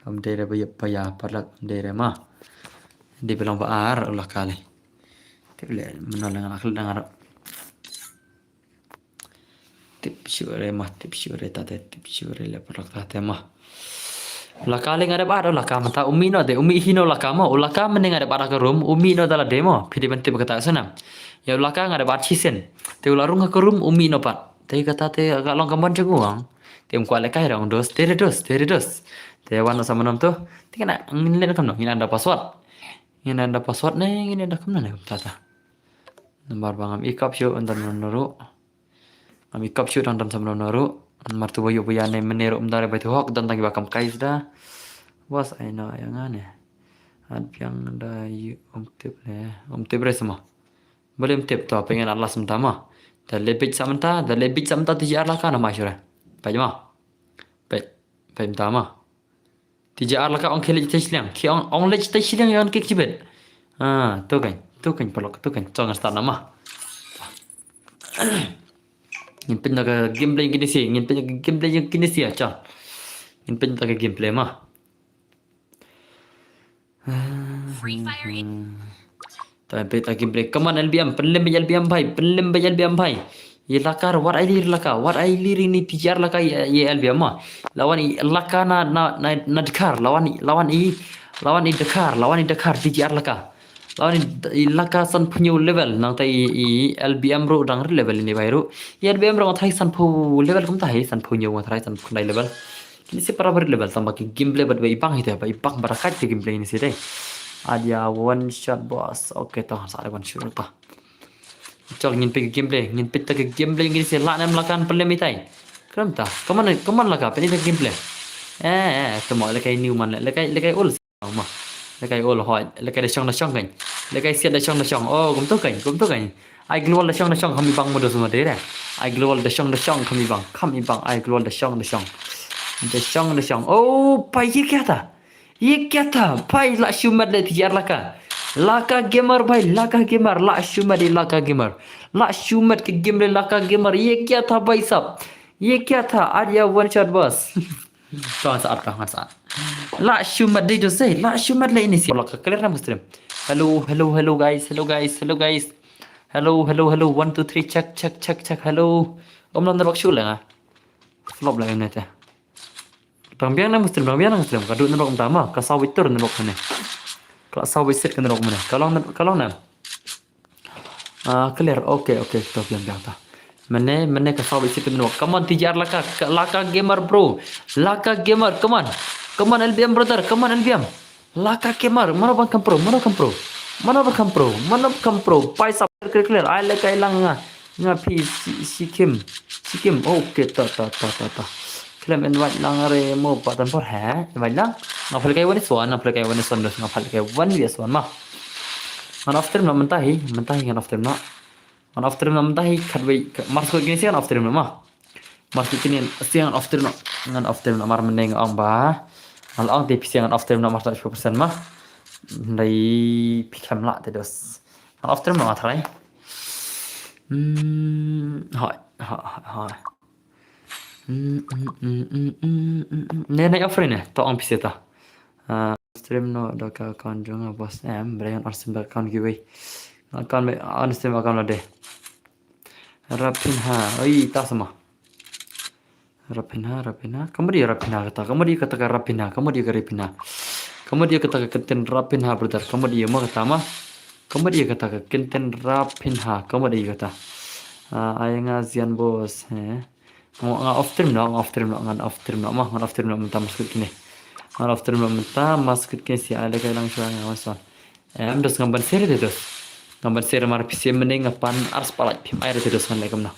Om dei re bayu bayam, paralok dei re ma. Dei balong ba ar, laka le. Tu le, mano lengan akal lengan. Tip shuh re ma, tip shuh re tate, tip shuh re le paralok tate ma. Laka le nga dep add, laka mynta u mih no de, u mih hi no laka ma, u laka mynne nga dep add ha ka room, u mih no da lade mo, phi dei ban tip kata sana. Ya u laka nga dep add shisien. Te u la rung ha ka room, u mih no pat. Te kata te ka long ka mon jong u ang. Te um kwah lehkai re ong dos, te re dos, te re dos. Te wan no sa manom to. Te kane ngin leh kumno, ngin ai da password. Ngin ai da password ne, ngin ai da kumno ne kumta ta. Namar ba ngam i kap shuh, ynda nuru. Ngam i kap shuh, dang dang sa mano nuru. Namar tu bayu bayam ne, mene ru ym dang re bai tu hok, dang dang ba kam kai sda. Was ai no ya nga ne. At biang da yu um tip le, um tip re sama. Bale um tip to, pengen atlas mynta ma. Da le bit sa mynta, da le bit sa mynta T G R laka na ma shuh re. Peit ma. Peit, peit mynta ma. T G R laka ong khie leit sha te shiliang. Khie ong, ong leit sha te shiliang ïa ong khie khie bet. Ah, to kan, to kan paralok, to kan. Chong start na ma. Ngin pynlong ka gameplay kine shi, ngin pynlong ka gameplay kine shi ah, chong. Ngin pynlong ka gameplay ma. Free Fire. Ta peit ta gameplay. Come on, L B M, pynlem beit L B M bhai, pynlem beit L B M bhai. Ïa laka, wat ai lir laka, wat ai lir ini T G R laka ïa, ïa L B M ma. Lawan i laka na, na, na, na dkhar, lawan i, lawan i, lawan i dkhar, lawan i dkhar T G R laka. Lada i laka sanphew hynñiew level, nangta i, i L B M ruh dang rit level ini bai ruh. I L B M ruh nga tharai sanphew level kumta hi, sanphew hynñiew nga tharai sanphew khyndai level. Kine sa para ba rit level tang ba ki gameplay bad ba i bang hi te, ba i bang ba rakat ki gameplay ini sa dei. Adia one shot boss. Okay, to sa one shot to. Chok ngin peit ki gameplay, ngin peit ta ki gameplay ngin sa lah nem lakan pelem itai. Kram ta. Kaman kaman laka peit ita gameplay. Eh, eh, to mo lekai new man lekai lekai ul. Ma. Lekai ol hoi, lekai da shong da shong kan. Lekai siat da shong da shong. Oh, kumto kan, kumto kan. Ai global da shong da shong kami bang modo semua deh. Ai global da shong da shong kami bang, kami bang ai global da shong da shong. Da shong da shong. Oh, pai ye kya tha? Ye kya tha? Pai la shumat le tijar laka. Laka gamer bai, laka gamer, la shumat di laka gamer. La shumat ke game le laka gamer. Ye kya tha bai sab? Ye kya tha? Adia one shot boss. Tuan saat, tuan saat. La shumat dei tu sei, la shumat le ini si. Laka clear nam stream. Hello, hello, hello guys, hello guys, hello guys. Hello, hello, hello. One, two, three, check, check, check, check. Hello. Om lam network shu lenga. Flop la ini te. Tang biang nam stream, tang biang nam stream. Kadu network mta ma, ka sawi tur network ne. Ka sawi sit ka network ne. Kalong, kalong nam. Ah, clear. Okay, okay, to biang biang ta. Mene, mene ka sawi sit ka network. Come on, T J R laka, laka gamer bro. Laka gamer, come on. Come on, L B M brother, come on, L B M. Laka gamer, mano bang kam pro, mano kam pro. Mano bang kam pro, mano kam pro. Pai sap clear, clear. Ai lekai lang nga. Nga phi si, si kim. Si kim. Okay, ta, ta, ta, ta, ta. Khlem invite lang re mo pa tan por he. Invite lang. Nga phal kai one is one, nga phal kai one is one, nga phal kai one is one ma. Ngan off stream na mynta hi, mynta hi ngan off stream na. Ngan off stream na mynta hi khat wei, mar sukut kini si ngan off stream na ma. Mar sukut kini si ngan off stream na. Ngan off stream na mar mending ong ba. Ngan ong te phi si ngan off stream na mar sukut persen ma. Ndai phi khlem la te dos. Ngan off stream na ma tharai. Hmm, hoi, hoi, hoi, hoi. Ne na offering ne to ang pisa ta. Ah, stream no da ka account jong nga boss em, bre ngan stream da account kiwi. Account be, ngan stream account la de. Rapinha, oi ta sama. Rapinha, Rapinha. Kamu dia Rapinha kata, kamu dia kata ka Rapinha, kamu dia ka Rapinha. Kamu dia kata ka kenten Rapinha brother, kamu dia ma kata ma. Kamu dia kata ka kenten Rapinha, kamu dia kata. Ah, ai nga zian boss, he. Nga, nga off stream no, nga off stream no, ngan off stream no, ma, ngan off stream no, mynta ma skut kine. Ngan off stream no, mynta ma skut kine si, ai lekai lang shwa nga wan son. Em, dos ngan ban share de dos. Ngan ban share mar pisa mene nga pan ar spalak phim ai de dos ngan lekai mna.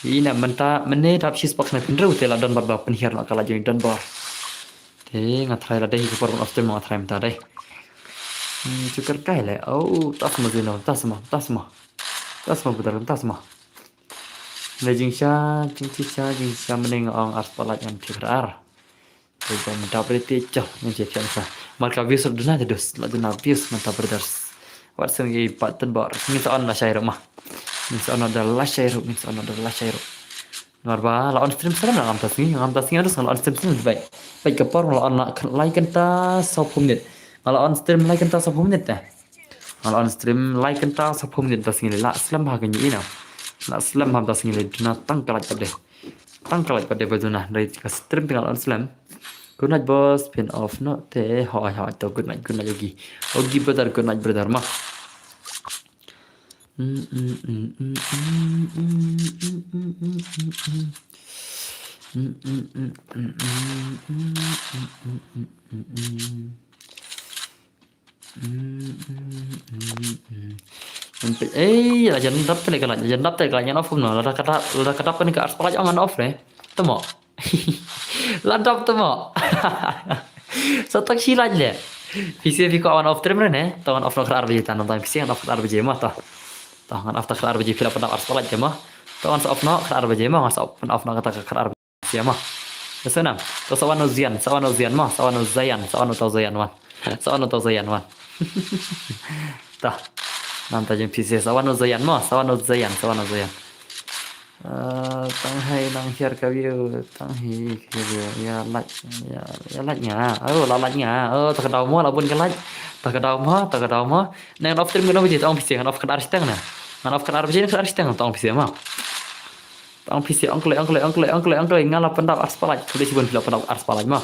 Ina mynta mene dap shi spak na pynru te la don bar ba pynhiar no ka la jeng don bar. Te nga tharai la dei hi ka por ngan off stream no nga tharai mynta dei. Hmm, chukar kai le, oh, tas ma zino, tas ma, tas ma. Tas ma budar, tas ma. Na jingsha, jingsha, jingsha mene nga ong ar spalak ngan phikar ar. Te bom dap rete cha, ngan che fian sa. Marka views duna te dos, la duna views mynta brothers. Wat seng i pat ten bor, ngin sa on la shai ruk ma. Ngin sa on da la shai ruk, ngin sa on da la shai ruk. Mar ba la on stream srem la ngam ta sngi, ngam ta sngi dos la on stream srem bai. Bai ka por la on la lai kynta saw pum nit. La on stream lai kynta saw pum nit te. Ngal on stream lai kynta saw pum nit ta sngi le la slem ha kani ina. La slem ha ta sngi le duna tang ka lait pat de. Tang ka lait pat de ba duna dei ka stream te ngal on slem. Good night boss, pin off no te hoi hoi to good night, good night Ogi. Ogi brother, good night brother ma. Ei, la jan dap te le ka la, la jan dap te le ka la, ngan off kumno, la da ka dap, la da ka dap kane ka ar spalak ong ngan off re. Temo. La dap temo. Sa tak shi lait le. Pisa phi ko ngan off stream re ne. To ngan off no khat ar baje ta, ngan off no khat ar baje ma to. To ngan off no khat ar baje phi la pynap ar spalak te ma. To ngan sa off no khat ar baje ma, ngan sa off no kata khat ar baje. Sia ma. Sa nam. To sa wan u Zian, sa wan u Zian ma, sa wan u Zayan, sa wan u tau Zayan wan. Sa wan u tau Zayan wan. Ta. Nam ta jing pisa sa wan u Zayan ma, sa wan u Zayan, sa wan u Zayan. Eh, tang hai nang hiar ka view, tang hi ka view. Ya like, ya, ya like nga. Oh, la like nga. Oh, ta ka dau mo la bun ka like. Ta ka dau mo, ta ka dau mo. Ngan off stream kano baje, ta ong pisa, ngan off khat ar shiteng na. Ngan off khat ar baje, khat ar shiteng, ta ong pisa ma. Tang pisa ong kloi, ong kloi, ong kloi, ong kloi, ong kloi, nga la pyndap ar spalak, khlem shibun phi la pyndap ar spalak ma.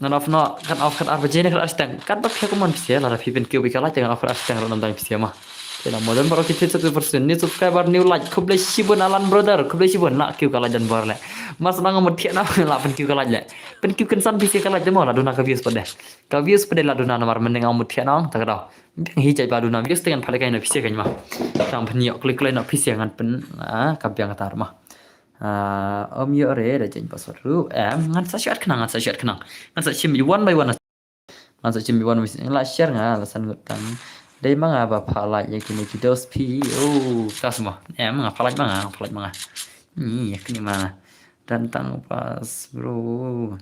Ngan off noh, kan off khatar baje ne khatar shiteng. Katba phi ïa kumno phi sha, lada phi pynkiew bad ka light te ngan off khatar shiteng ruh namar phi sha ma. Te na modern baroh ki thit sat percent. New subscriber, new like. Khublei shibun Alan brother, khublei shibun. La kiew ka light don bor leh. Mas nang mut thiah na la pynkiew ka light leh. Pynkiew kynsan phi sha ka light te mo, la duna ka views pat de. Ka views pat de la duna namar mynne nga mut thiah na ta ka daw. Biang hi jait ba duna views te ngan pha leh kai na phi sha kan ma. Tang phin ïoh klik klik na phi sha ngan pyn, ah, ka biang kata ma. Ah, ym ïoh re da jaiñ password ruh. Em, ngan sa shuh khnang, ngan sa shuh khnang. Ngan sa shim one by one. Ngan sa shim one by one. La share nga, la san ngut tang. Dei ma nga ba pha light ïa kine ki dos phi. Oh, tas mo. Em, nga pha light ma nga, nga pha light ma nga. Ni, ïa kine ma nga. Dan tang pas, bro.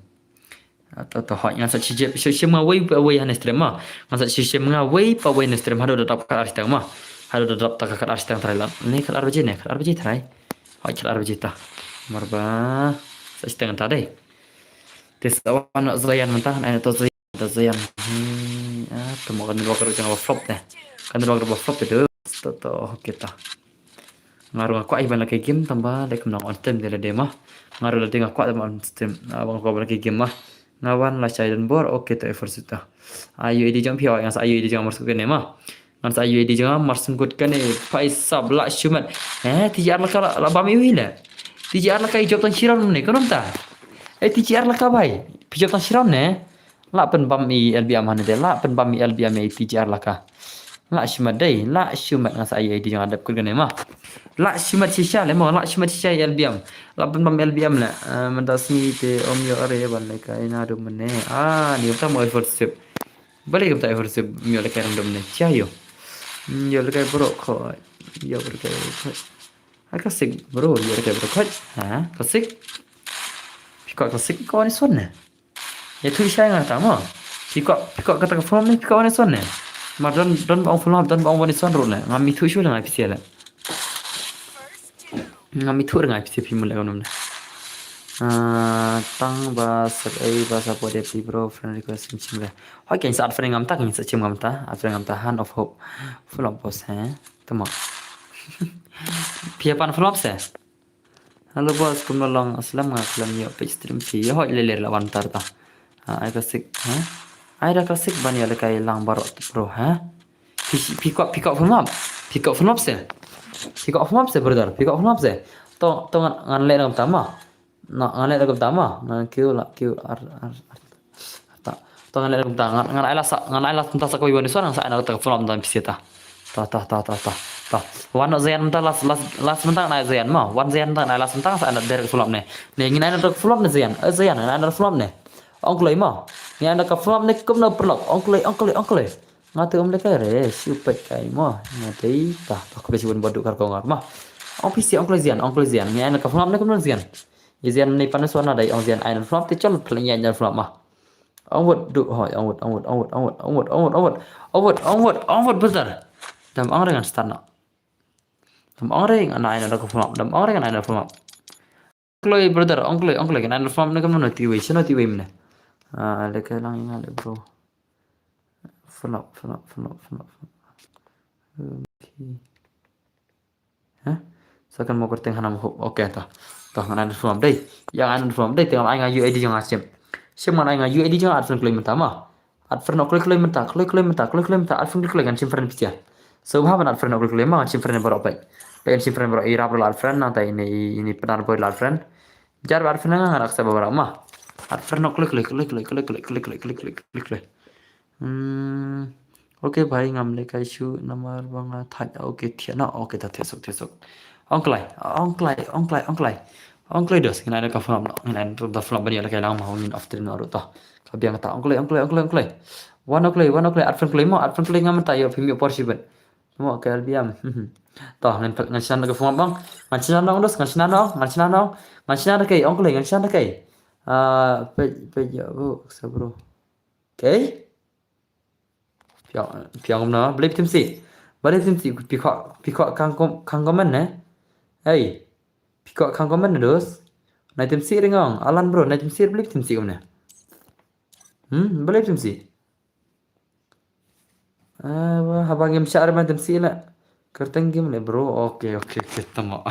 Ah, to, to, hoi, ngan sa shim, shim, shim nga wei pa wei ha ne stream ma. Ngan sa shim, shim nga wei pa wei ne stream haduh da dap khatar shiteng ma. Haduh da dap ta ka khatar shiteng trai la. Ne khatar baje ne, khatar baje trai. Hoi khatar baje ta. Mar ba sa shiteng ta dei. Te sa wan noh Zayan mynta, ai to Zayan, to Zayan. Hmm, ah, to mo kan network ruh jong nga ba flop te. Kan network ruh ba flop te. To, to, okay ta. Nga ruh nga kwah ban leh kai game tangba dei kumno on stream dei la dei ma. Nga ruh la dei nga kwah tangba on stream. Ah, ba nga kwah ban leh kai game ma. Nga wan la shai don bor, okay to, effort sita. Ah, U A D jong phi, nga sa U A D jong mar suk kane ma. Ngan sa U A D jong mar suk kane, phi sab la shumat. Eh, T G R la ka la, la bam iwi la. T G R la ka i jop tang shiram ne, konom ta. Eh, T G R la ka bai. Phi jop tang shiram ne. La pynbam i L B M hane de, la pynbam i L B M i T G R la ka. La shimat dei, la shimat nga sa ai di jong adep kut kane ma. La shimat shisha le mo, la shimat shisha i L B M. La pynbam L B M le. Eh, mynta sngi te ym ïoh re ban leh kai na dum ne. Ah, ni ta mo effort sip. Bale kumta effort sip, ym ïoh leh kai na dum ne. Cha ïoh. Ym ïoh leh kai bro ko. Ïoh leh kai bro ko. Ha ka sik bro, ïoh leh kai bro ko. Ha, ka sik. Phi kwah ka sik ko ni son ne. Ïathuh shai nga ta mo. Phi kwah, phi kwah kata ka form ne, phi kwah wan ïason ne. Mar don, don ba ong form, don ba ong wan ïason ruh ne. Ngam ithuh shuh leh nga phi sha leh. Ngam ithuh leh nga phi sha phi mun leh ka nom ne. Ah, tang ba sep ei ba sa pode phi bro, friend request sim sim leh. Hoi, ken sa add friend ngam ta, ken sa chim ngam ta, add friend ngam ta, Hand of Hope. Full of boss, he. Tama. Phi ïa pan full of se. Hello boss, kumno long? Aslam nga khlem ïoh peit stream phi. Ïa hoi, le le la wan tar ta. Ha, ai ka sik, ha? Ai da ka sik ban ïa leh kai lang baroh tu bro, ha? Phi, phi kwah, phi kwah phone up. Phi kwah phone up se. Phi kwah phone up se brother. Phi kwah phone up se. To, to ngan, ngan leh na kumta ma. Na, ngan leh na kumta ma. Ngan kiew la, kiew ar, ar, ar. Ta, to ngan leh kumta, ngan, ngan ai la sa, ngan ai la kumta sa kawei wan ïason, ngan sa ai na kata ka phone up dan phi sha ta. Ta, ta, ta, ta, ta, ta. Wan noh Zayan mynta last, last, last mynta ngan ai Zayan ma. Wan Zayan mynta ngan ai last mynta ngan sa ai na direct phone up ne. Ne ngin ai na direct phone up ne Zayan. Eh, Zayan, ngin ai na direct phone up ne. Ong kloi ma. Ngin ai na ka phone up ne kumno pyrlok. Ong kloi, ong kloi, ong kloi. Nga te ym leh kai re, shu peit kai ma. Nga te ta, ta khublei shibun ba duh kar ko ngar ma. Ong phi sha ong kloi Zayan, ong kloi Zayan. Ngin ai na ka phone up ne kumno Zayan. Ïa Zayan ne pan ne sona dei, ong Zayan ai na phone up te chol phleng ïa na phone up ma. Onward, duh, hoi, onward, onward, onward, brother. Dam ong re ngan start noh. Dam ong re ngan ai na ka phone up, dam ong re ngan ai na phone up. Kloi, brother, ong kloi, ong kloi, ngan ai na phone up ne ka mano ti wei, shano ti wei mane. Ah, le ka lang ïa nga le bro. Phone up, phone up, phone up, phone up, phone up. Okay. Ha? Sa kan mo kyrteng hanam hop. Okay, ta. Ta ngan ai na phone up dei. Ïa ngan ai na phone up dei, te ngan ai nga U I D jong nga shim. Shim ngan ai nga U I D jong nga, add friend kloi mynta ma. Add friend kloi kloi mynta, kloi kloi mynta, kloi kloi mynta, add friend kloi kloi ngan shim friend phi sha. So ba ban add friend kloi kloi ma, ngan shim friend baroh peit. Peit ngan shim friend baroh, i Rap ruh la add friend, nangta ine, ine Pnar Boy la add friend. Jar ba add friend nga ngan accept baroh ma. Add friend kloi kloi, kloi kloi, kloi kloi. Hmm. Okay bhai, ngam leh kai shuh namar ba nga thait. Okay, thiah noh. Okay, ta thiah suk, thiah suk. Ong kloi, ong kloi, ong kloi, ong kloi. Ong kloi dos, ngin ai da ka phone up noh. Ngin ai da phone up ban ïa leh kai lang ma, ngin off stream noh ruh to. Ka biang ta, ong kloi, ong kloi, ong kloi, ong kloi. Wan ong kloi, wan ong kloi, add friend kloi mo, add friend kloi ngam mynta ïoh phim ïoh por shibit. Mo ka L B M. To, ngan, ngan shna da ka phone up bang. Ngan shna noh dos, ngan shna noh, ngan shna noh. Ngan shna da kai, ong kloi, ngan shna da kai. Ah, peit, peit ïa bro, sa bro. Okay. Phi ong, phi ong kumno? Balei phim sih? Balei phim sih? Phi kwah, phi kwah khang kom-, khang comment ne? Hey. Phi kwah khang comment ne, dos? Nai phim sih ring ong. Alan bro, nai phim sih, balei phim sih kumne? Hmm, balei phim sih? Ah, haba ngim shah re ban phim sih la. Kyrteng game le bro. Okay, okay, okay, tama.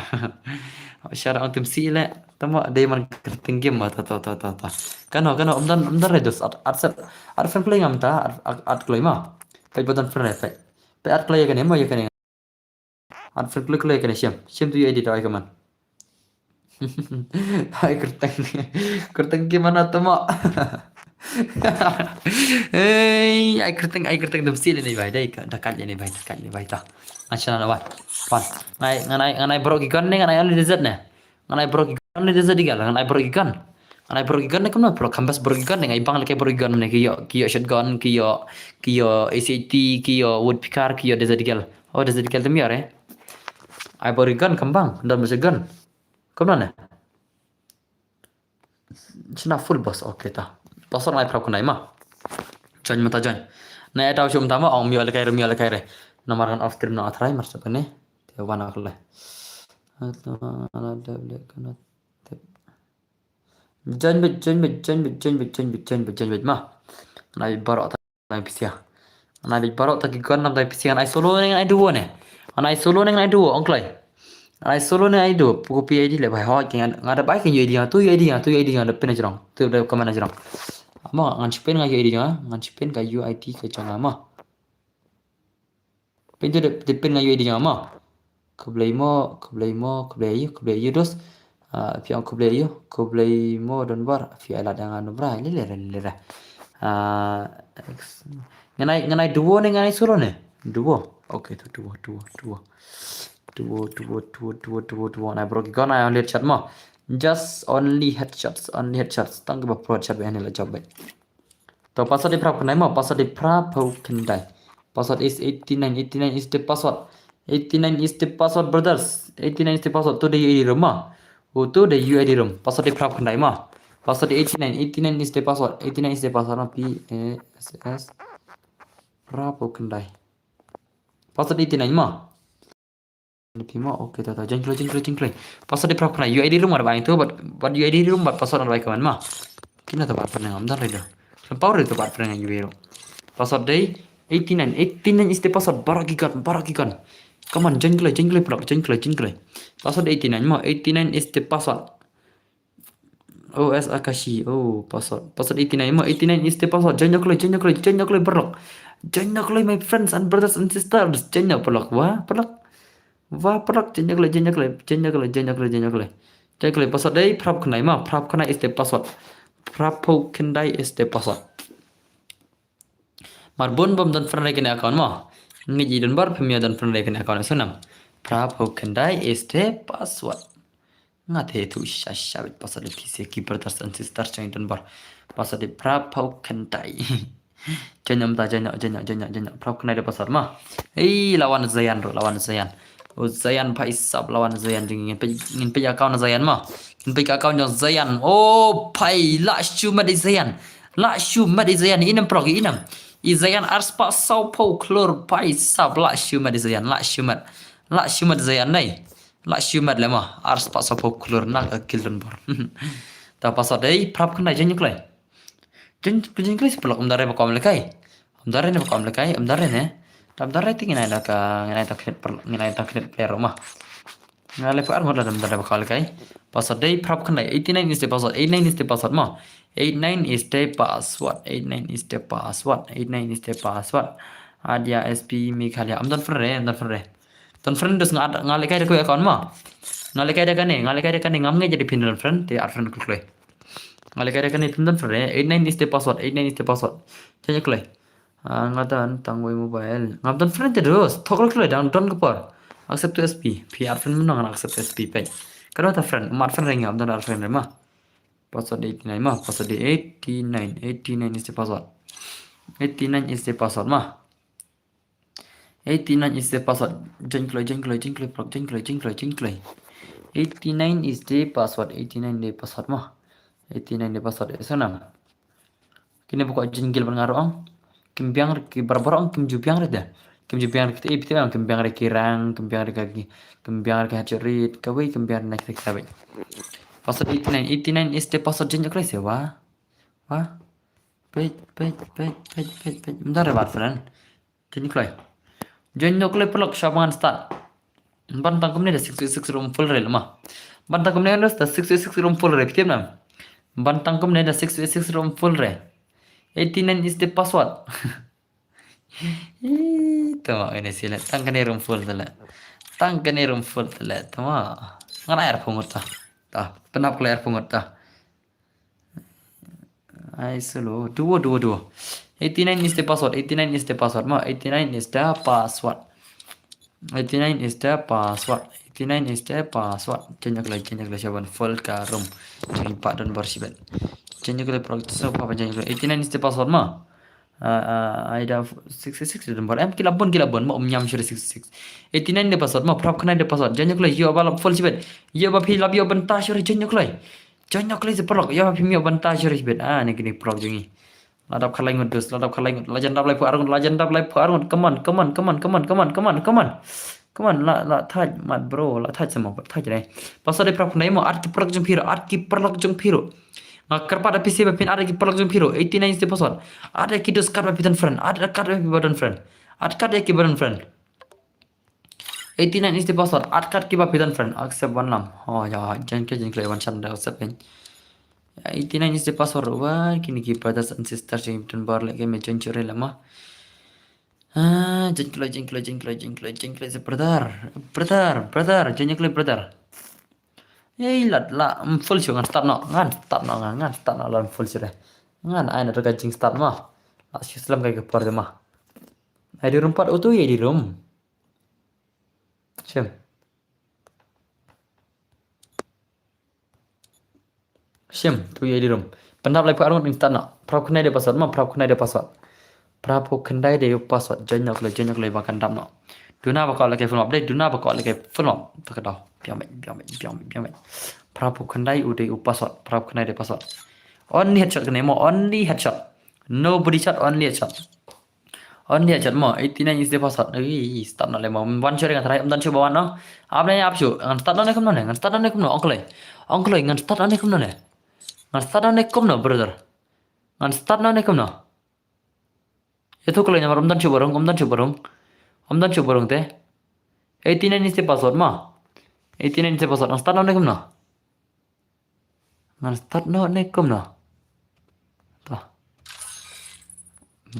Shara ang tim si le. Tama dei man kyrteng game ma ta ta ta ta ta. Kano kano ym don ym don re dos at at set at friend kloi ngam ta at at at kloi ma. Peit ba don friend re peit. Peit at kloi ïa kane ma ïa kane. At friend kloi kloi ïa kane shem. Shem tu ïa edit ai ka man. Ai kyrteng kyrteng game mana tama. Hey, ai kyrteng ai kyrteng dem si le ni bai dei ka da kat le ni bai kat le bai ta. Ngan shana na bai. Pan. Ngai ngan ai ngan ai bro ki gun ne ngan ai only desert ne. Ngan ai bro ki gun ne desert digal ngan ai bro ki gun. Ngan ai bro ki gun ne kumno bro kambas bro ki gun ne ngai bang le kai bro ki gun ne ki yo ki yo shotgun ki yo ki yo A C T ki yo woodpecker ki yo desert digal. Oh desert digal tem yo re. Ai bro ki gun kambang dan masa gun. Kumno ne. Shna full boss okay ta. Boss ngai prap khnai ma. Join mata join. Na eta shum tama ong mio le kai re mio le kai re. Namar kan off stream na atrai mar sepene. Te wana kle. Join bit join bit join bit join bit join bit join bit join bit join bit ma. Nai barok ta nai pisia. Nai bit barok ta ki gun nam tai pisia nai solo ne nai duo ne. Nai solo ne nai duo ong klai. Nai solo ne ai duo puko pi ai di le bai hot ki ngan ngada bai ki yoi di tu yoi di tu yoi di da pina jrong. Tu da kamana jrong. Ama ngan chipin nga yoi di ngan chipin ka U I T ka jong ama. Pin tu de pin nga yoi di jong ama. Khublei mo khublei mo khublei ayu khublei ayu dos. Ah, phi ong khublei ayu khublei mo don bar phi ai lad nga no bra le le le le. Ah, ngan ai ngan ai duo ne ngan ai solo ne. Duo. Okay tu duo duo duo. Duo duo duo duo duo duo. Nai bro ki gun ai only headshot mo. Just only headshots only headshots. Tang ba pro headshot ba ne la job ba. To password di prap khnai mo, password di prap pau khyndai. Password is eighty nine, eighty nine is the password. Eighty nine is the password brothers. Eighty nine is the password. Today U I D room ma. Oh today U I D room. Password di prap khyndai ma. Password di eighty nine, eighty nine is the password. Eighty nine is the password ma P A S S. Prap pau khyndai. Password eighty nine ma. Ni pima okay ta ta jeng kloi jeng kloi jeng kloi. Password di prap khnai U I D room ar bai tu but but U I D room but password ar bai kaman ma. Kina ta bat pernah ngam dar reda. Lempau reda ta bat pernah U I D room. Password dei eighty nine eighty nine is the password barak ikan barak ikan. Kaman jeng kloi jeng kloi prak jeng kloi jeng kloi. Password eighty nine ma eighty nine is the password. O S Akashi. Oh, password. Password eighty nine ma. Eighty nine is the password. Join nyokloi, join nyokloi, join nyokloi berlok. Join nyokloi my friends and brothers and sisters. Join nyokloi. Wah, berlok. Wah, berlok. Join nyokloi, join nyokloi, join nyokloi, join nyokloi, join nyokloi. Join nyokloi. Password dei prap khnai ma. Prap khnai is the password. Prap pau khyndai is the password. Mar bun bym don friend re kane account mo. Ngi ji don bar phi mia don friend re kane account sunam. Prap pau khyndai is the password. Nga the tu sha sha bit password di phi se ki brothers and sisters jong don bar. Password di prap pau khyndai. Janyam ta janyam janyam janyam janyam prap khyndai di password ma. Ei lawan Zayan ro lawan Zayan. Oh Zayan phai sap lawan Zayan jing ngin pe ngin pe account Zayan ma. Ngin pe account jong Zayan. Oh phai la shu mat di Zayan. La shu mat di Zayan inam prok inam. I Zayan arspah saw pau klur phai sap la shu mat di Zayan la shu mat. La shu mat Zayan nei. La shu mat le ma arspah saw pau klur nak akil don bor. Ta password dei prap khyndai jeng klai. Jeng jeng klai si pelok um dare ba kom lekai. Um dare ne ba kom lekai um dare ne. Tam dare ti nginai da ka nginai ta khnit per nginai ta khnit player ma. Ngai le par ngot la dam dam ka le kai. Password dei prap khnai eighty nine is the password. Eighty nine is the password ma. Eighty nine is the password. Eighty nine is the password. Eighty nine is the password. Adia S P Meghalaya. Am don friend re, am don friend re. Don friend dus nga nga le kai da ko account ma. Nga le kai da kane, nga le kai da kane ngam ngai jadi pin don friend te ar friend kul kloi. Nga le kai da kane pin don friend re. Eighty nine is the password. Eighty nine is the password. Change kloi. Ah, nga don tang wei mobile. Ngam don friend te dos. Thok lok lok dang don ka por. Accept to S P. Phi add friend mano ngan accept S P page. Kado ta friend. Mat friend ring ngam don add friend ma. Password eighty nine ma. Password eighty nine. Eighty nine is the password. Eighty nine is the password ma. Eighty nine is the password. Join kloi, join kloi, join kloi, prok, join kloi, join kloi, join kloi. Eighty nine is the password. Eighty nine the password ma. Eighty nine the password. Esa nama. Kine ba kwah jingil ban nga ruh ong. Kim biang ki barbar ong kim ju biang rit da. Kim ju biang rit ki te ong kim biang rit ki rang kim biang rit ki kim biang rit ki hachurit kawei kim biang rit na kita kita bai. Password eighty nine eighty nine is the password jeng kloi se wa. Wa. Peit peit peit peit peit peit. Mendar rebad friend. Join kloi. Join no kloi pelok shabangan start. Ban tang kumne da six six room full rel ma. Ban tang kumne da six eight six room full re, phi tip nam? Ban tang kumne da six eight six room full re. Eighty-nine is the password. Ih, tama ini sila tang kane room full tala. Tang kane room full tala, tama. Ngan air pungut ta. Ta, penap kala air pungut ta. Ai solo, duo, duo, duo. Eighty-nine is the password. Eighty-nine is the password. Ma, eighty-nine is the password. Eighty-nine is the password. Eighty-nine is the password. Change kala, change kala shaban full ka room. Change pa don bar shibet. Change kala product so pa change kala. Eighty-nine is the password ma. Uh, uh, I have sixty-six number. Em kila bun, kila bun ma um nyam shuri sixty-six. Eighty-nine the password ma. Prap khnai the password. Change kala yo ba lap full shibet. Yo ba phi lap yo benta shuri change kala. Change kala se prok. Yo ba phi mi benta shuri shibet. Ah, ni kini prok jongi. Ladap khalai ngut dus, ladap khalai ngut. Lajan dap lai phu arngut, lajan dap lai phu arngut. Come on, come on, come on, come on, come on, come on, come on. Come on, la, la thaj, mat bro, la thaj sama, thaj re. Password de prap khnai mo, at ki prlok jong phi ro, at ki prlok jong phi ro. Nga kyrpad da phi se ba phin at ki prlok jong phi ro, eighty-nine is the password. At ki dus kat ba phi don friend, at kat ba phi ba don friend. At kat ki ba don friend. Eighty-nine is the password, at kat ki ba phi don friend, accept one lam. Oh ya, jen ke jen ke one chan da accept pen. Eighty-nine is the password, wa kini ki brothers and sisters jong phi don bar le ke me jen chore lama. Ah, jen kloi, jen kloi, jen kloi, jen kloi, jen kloi se brother, brother, brother, jen kloi brother. Ei, lat la, mm, full shu ngan start no, ngan start no, ngan, ngan start no la full shu de. Ngan ai na rega jing start ma. La shu slem kai ke por de ma. Ai di room pat utu ye di room. Shem. Shem, tu ye di room. Pyndap lai phu arngut ning start no. Prap khnai de password ma, prap khnai de password. Prap khnai de password. Join nok le, join nok le ba kan dap no. Duna ba ko le ke full map de, duna ba ko le ke full map. Ta ka do. Biang biang biang biang biang. Prap khnai u de u password. Prap khnai de password. Only headshot kane mo, only headshot. Nobody shot, only headshot. Only headshot mo, eighty-nine is the password. Ui, start no le mo. Wan shu re ngan try, um don shu ba wan no. Ap ne ap shu, ngan start no ne kumno ne, ngan start no ne kumno, ong kloi. Ong kloi, ngan start no ne kumno ne. Ngan start no ne kumno, brother. Ngan start no ne kumno. Ïathuh kloi namar um don shu ba rung, um don shu ba rung. Um don shu ba rung te. Eighty-nine is the password mo. Eighty-nine is the password, ngan start no ne kumno. Ngan start no ne kumno. Ta.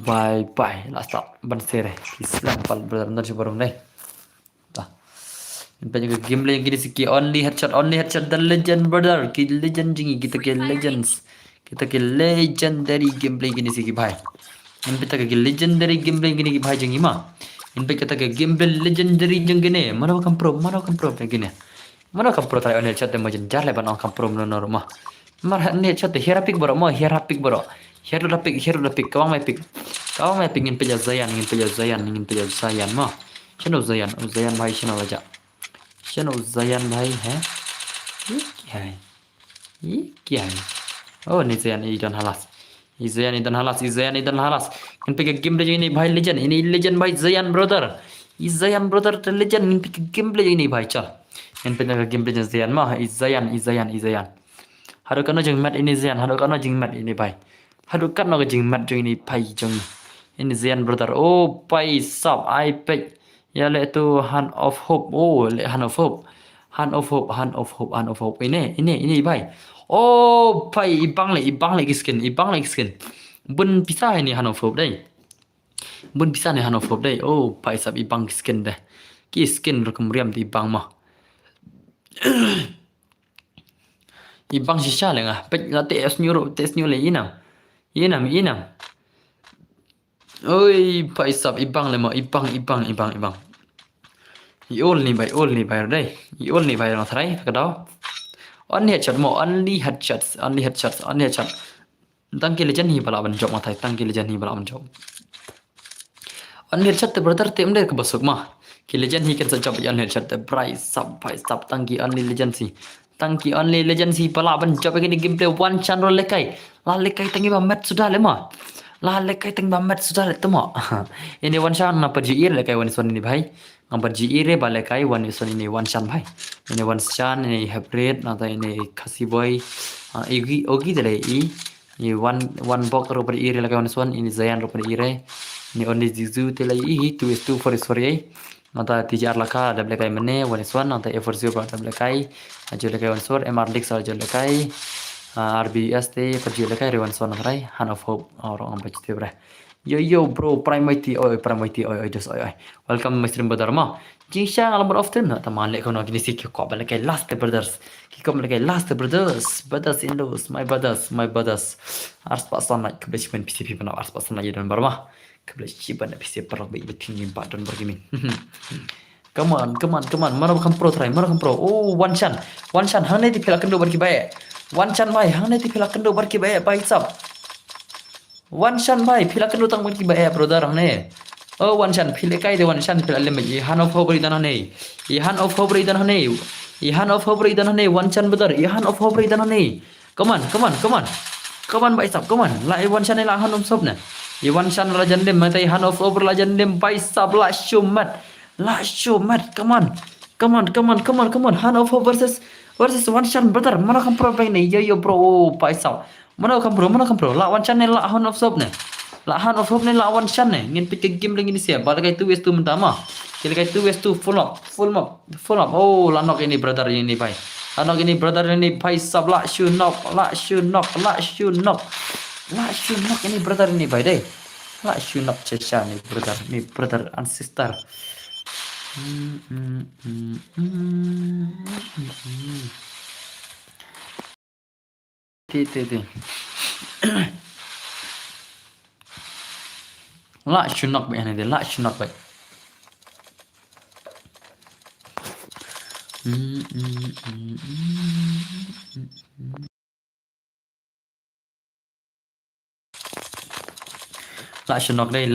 Bye bye, la start ban sere. Ki slem pal brother, ngan shu ba rung dei. Ta. Ngin peit ka gameplay kine si ki only headshot, only headshot, the legend brother. Ki legend jong ngi, kita ki legends. Kita ki legendary gameplay kine si ki bhai. Ngin peit ka ki legendary gameplay kine ki bhai jong ngi ma. Ngin peit kita ki gameplay legendary jong kine. Mano kam pro, mano kam pro kine. Mano kam pro trai on headshot de mo, jen jar le ban ong kam pro mano no ma. Mar headshot de hera pick bro mo, hera pick bro. Hera da pick, hera da pick, kawang mai pick. Kawang mai pick, ngin peit ïa Zayan, ngin peit ïa Zayan, ngin peit ïa Zayan mo. Shano Zayan, oh Zayan bhai shano la ja. Shano Zayan bhai, he? Ye kya hai? Ye kya hai? Oh, ni Zayan i don halas. I Zayan i don halas, i Zayan i don halas. Ngin peit ka gameplay jong ini bhai legend, ini legend bhai Zayan brother. I Zayan brother te legend, ngin peit ka gameplay jong ini bhai chal. Ngin peit ka gameplay jong Zayan ma, i Zayan, i Zayan, i Zayan. Haduh katno jingmat ini Zayan, haduh katno jingmat ini bhai. Haduh katno ka jingmat jong ini bhai jong ini Zayan brother. Oh, bhai sab, ai peit. Ïa le tu Hand of Hope. Oh, le Hand of Hope. Hand of Hope, Hand of Hope, Hand of Hope. Ine, ine, ine bhai. Oh, bhai, i bang le, i bang le ki skin, i bang le ki skin. Bun pisa ini Hand of Hope dei. Bun pisa ini Hand of Hope dei. Oh, bhai sab i bang ki skin dei. Ki skin rukom riam te i bang ma. I bang shisha le nga. Peit la te snyu ro, te snyu le inam. Inam, inam. Oi, bhai sab, i bang le mo, i bang, i bang, i bang, i bang. I ol ni bhai, ol ni bhai dei. I ol ni bhai dei, try ka daw. Only headshot mo, only headshots, only headshots, only headshot. Tang ki legend hi ba lah ban jop ma thai, tang ki legend hi ba lah ban jop. Only headshot te brother te um dei ka basuk ma. Ki legend hi kan sa jop ïa only headshot te bhai sab, bhai sab, tang ki only legend hi. Tang ki only legend hi ba lah ban jop ïa kine gameplay one chan ro lekai. La lekai tang i ba met suda le ma. La lekai tang i ba met suda le te ma. Ini one chan na pa ji ir lekai one son ini bhai. Nga pa ji ir ba lekai one son ini one chan bhai. Ini one chan, ini hybrid, na ta ini khasi boy. Ah, igi, ogi de le i. Ini one, one bok ro pa ir lekai one son, ini Zayan ro pa ir. Ini only Jizu te le i, two is two, four is four i. Nangta T J R Laka, da lehkai mynne, one is one, nangta A four zero, da lehkai, ju lehkai one is one, M R Leaks, ju lehkai, ah, R B S te, pat ju lehkai, re one is one, nangta, Hand of Hope, oh, wrong, am pach te bre. Yo, yo, bro, Prime Mighty, oi, Prime Mighty, oi, oi, just, oi, oi. Welcome, my stream brother, ma. Jingshisha nga la mut often, na, tama leh kono kine si ki kwah ban lehkai last, eh, brothers. Ki kwah ban lehkai last, eh, brothers. Brothers in laws, my brothers, my brothers. Arspah san like, khublei shibun phi sa phi ban arspah san like ïa don bar ma. Khublei shibun phi sa paralok ba ïa thing ïa ba don bar ki min. Come on, come on, come on. Mano kham pro try, mano kham pro. Oh, Wanshan. Wanshan, hangne te phi la kynduh bar ki ba eh. Wanshan bhai, hangne te phi la kynduh bar ki ba eh, bhai sab. Wanshan bhai, phi la kynduh tang bar ki ba eh, brother hangne. Oh, Wanshan, phi lehkai de Wanshan, phi la lem i Hand of Hope i don hangne. I Hand of Hope i don hangne. I Hand of Hope i don hangne, Wanshan brother, i Hand of Hope i don hangne. Come on, come on, come on. Come on, bhai sab, come on. La i Wanshan la Hand of Hope ne. I Wanshan la jan lem, mata i Hand of Hope la jan lem, bhai sab la shumat. La shumat, come on. Come on, come on, come on, come on. Hand of Hope versus, versus Wanshan brother. Mano kham pro bang ne. Yo, yo, bro, bhai sab. Mano kham pro, mano kham pro. La Wanshan ne, la Hand of Hope ne. La Hand of Hope ne, la Wanshan ne. Ngin peit ka game leh ngin ïa. Ba lehkai two versus two mynta ma. Ki lehkai two versus two, full up, full up, full up. Oh, la knock ïa ini brother ïa ini bhai. La knock ïa ini brother ïa ini bhai sab, la shu knock, la shu knock, la shu knock. La shu knock ïa ini brother ïa ini bhai dei. La shu knock shisha ini brother, ini brother and sister. Hmm, hmm, hmm, hmm, hmm, hmm. Ti, ti, ti. La shu knock bha hangne de, la shu knock bha. La shu knock de,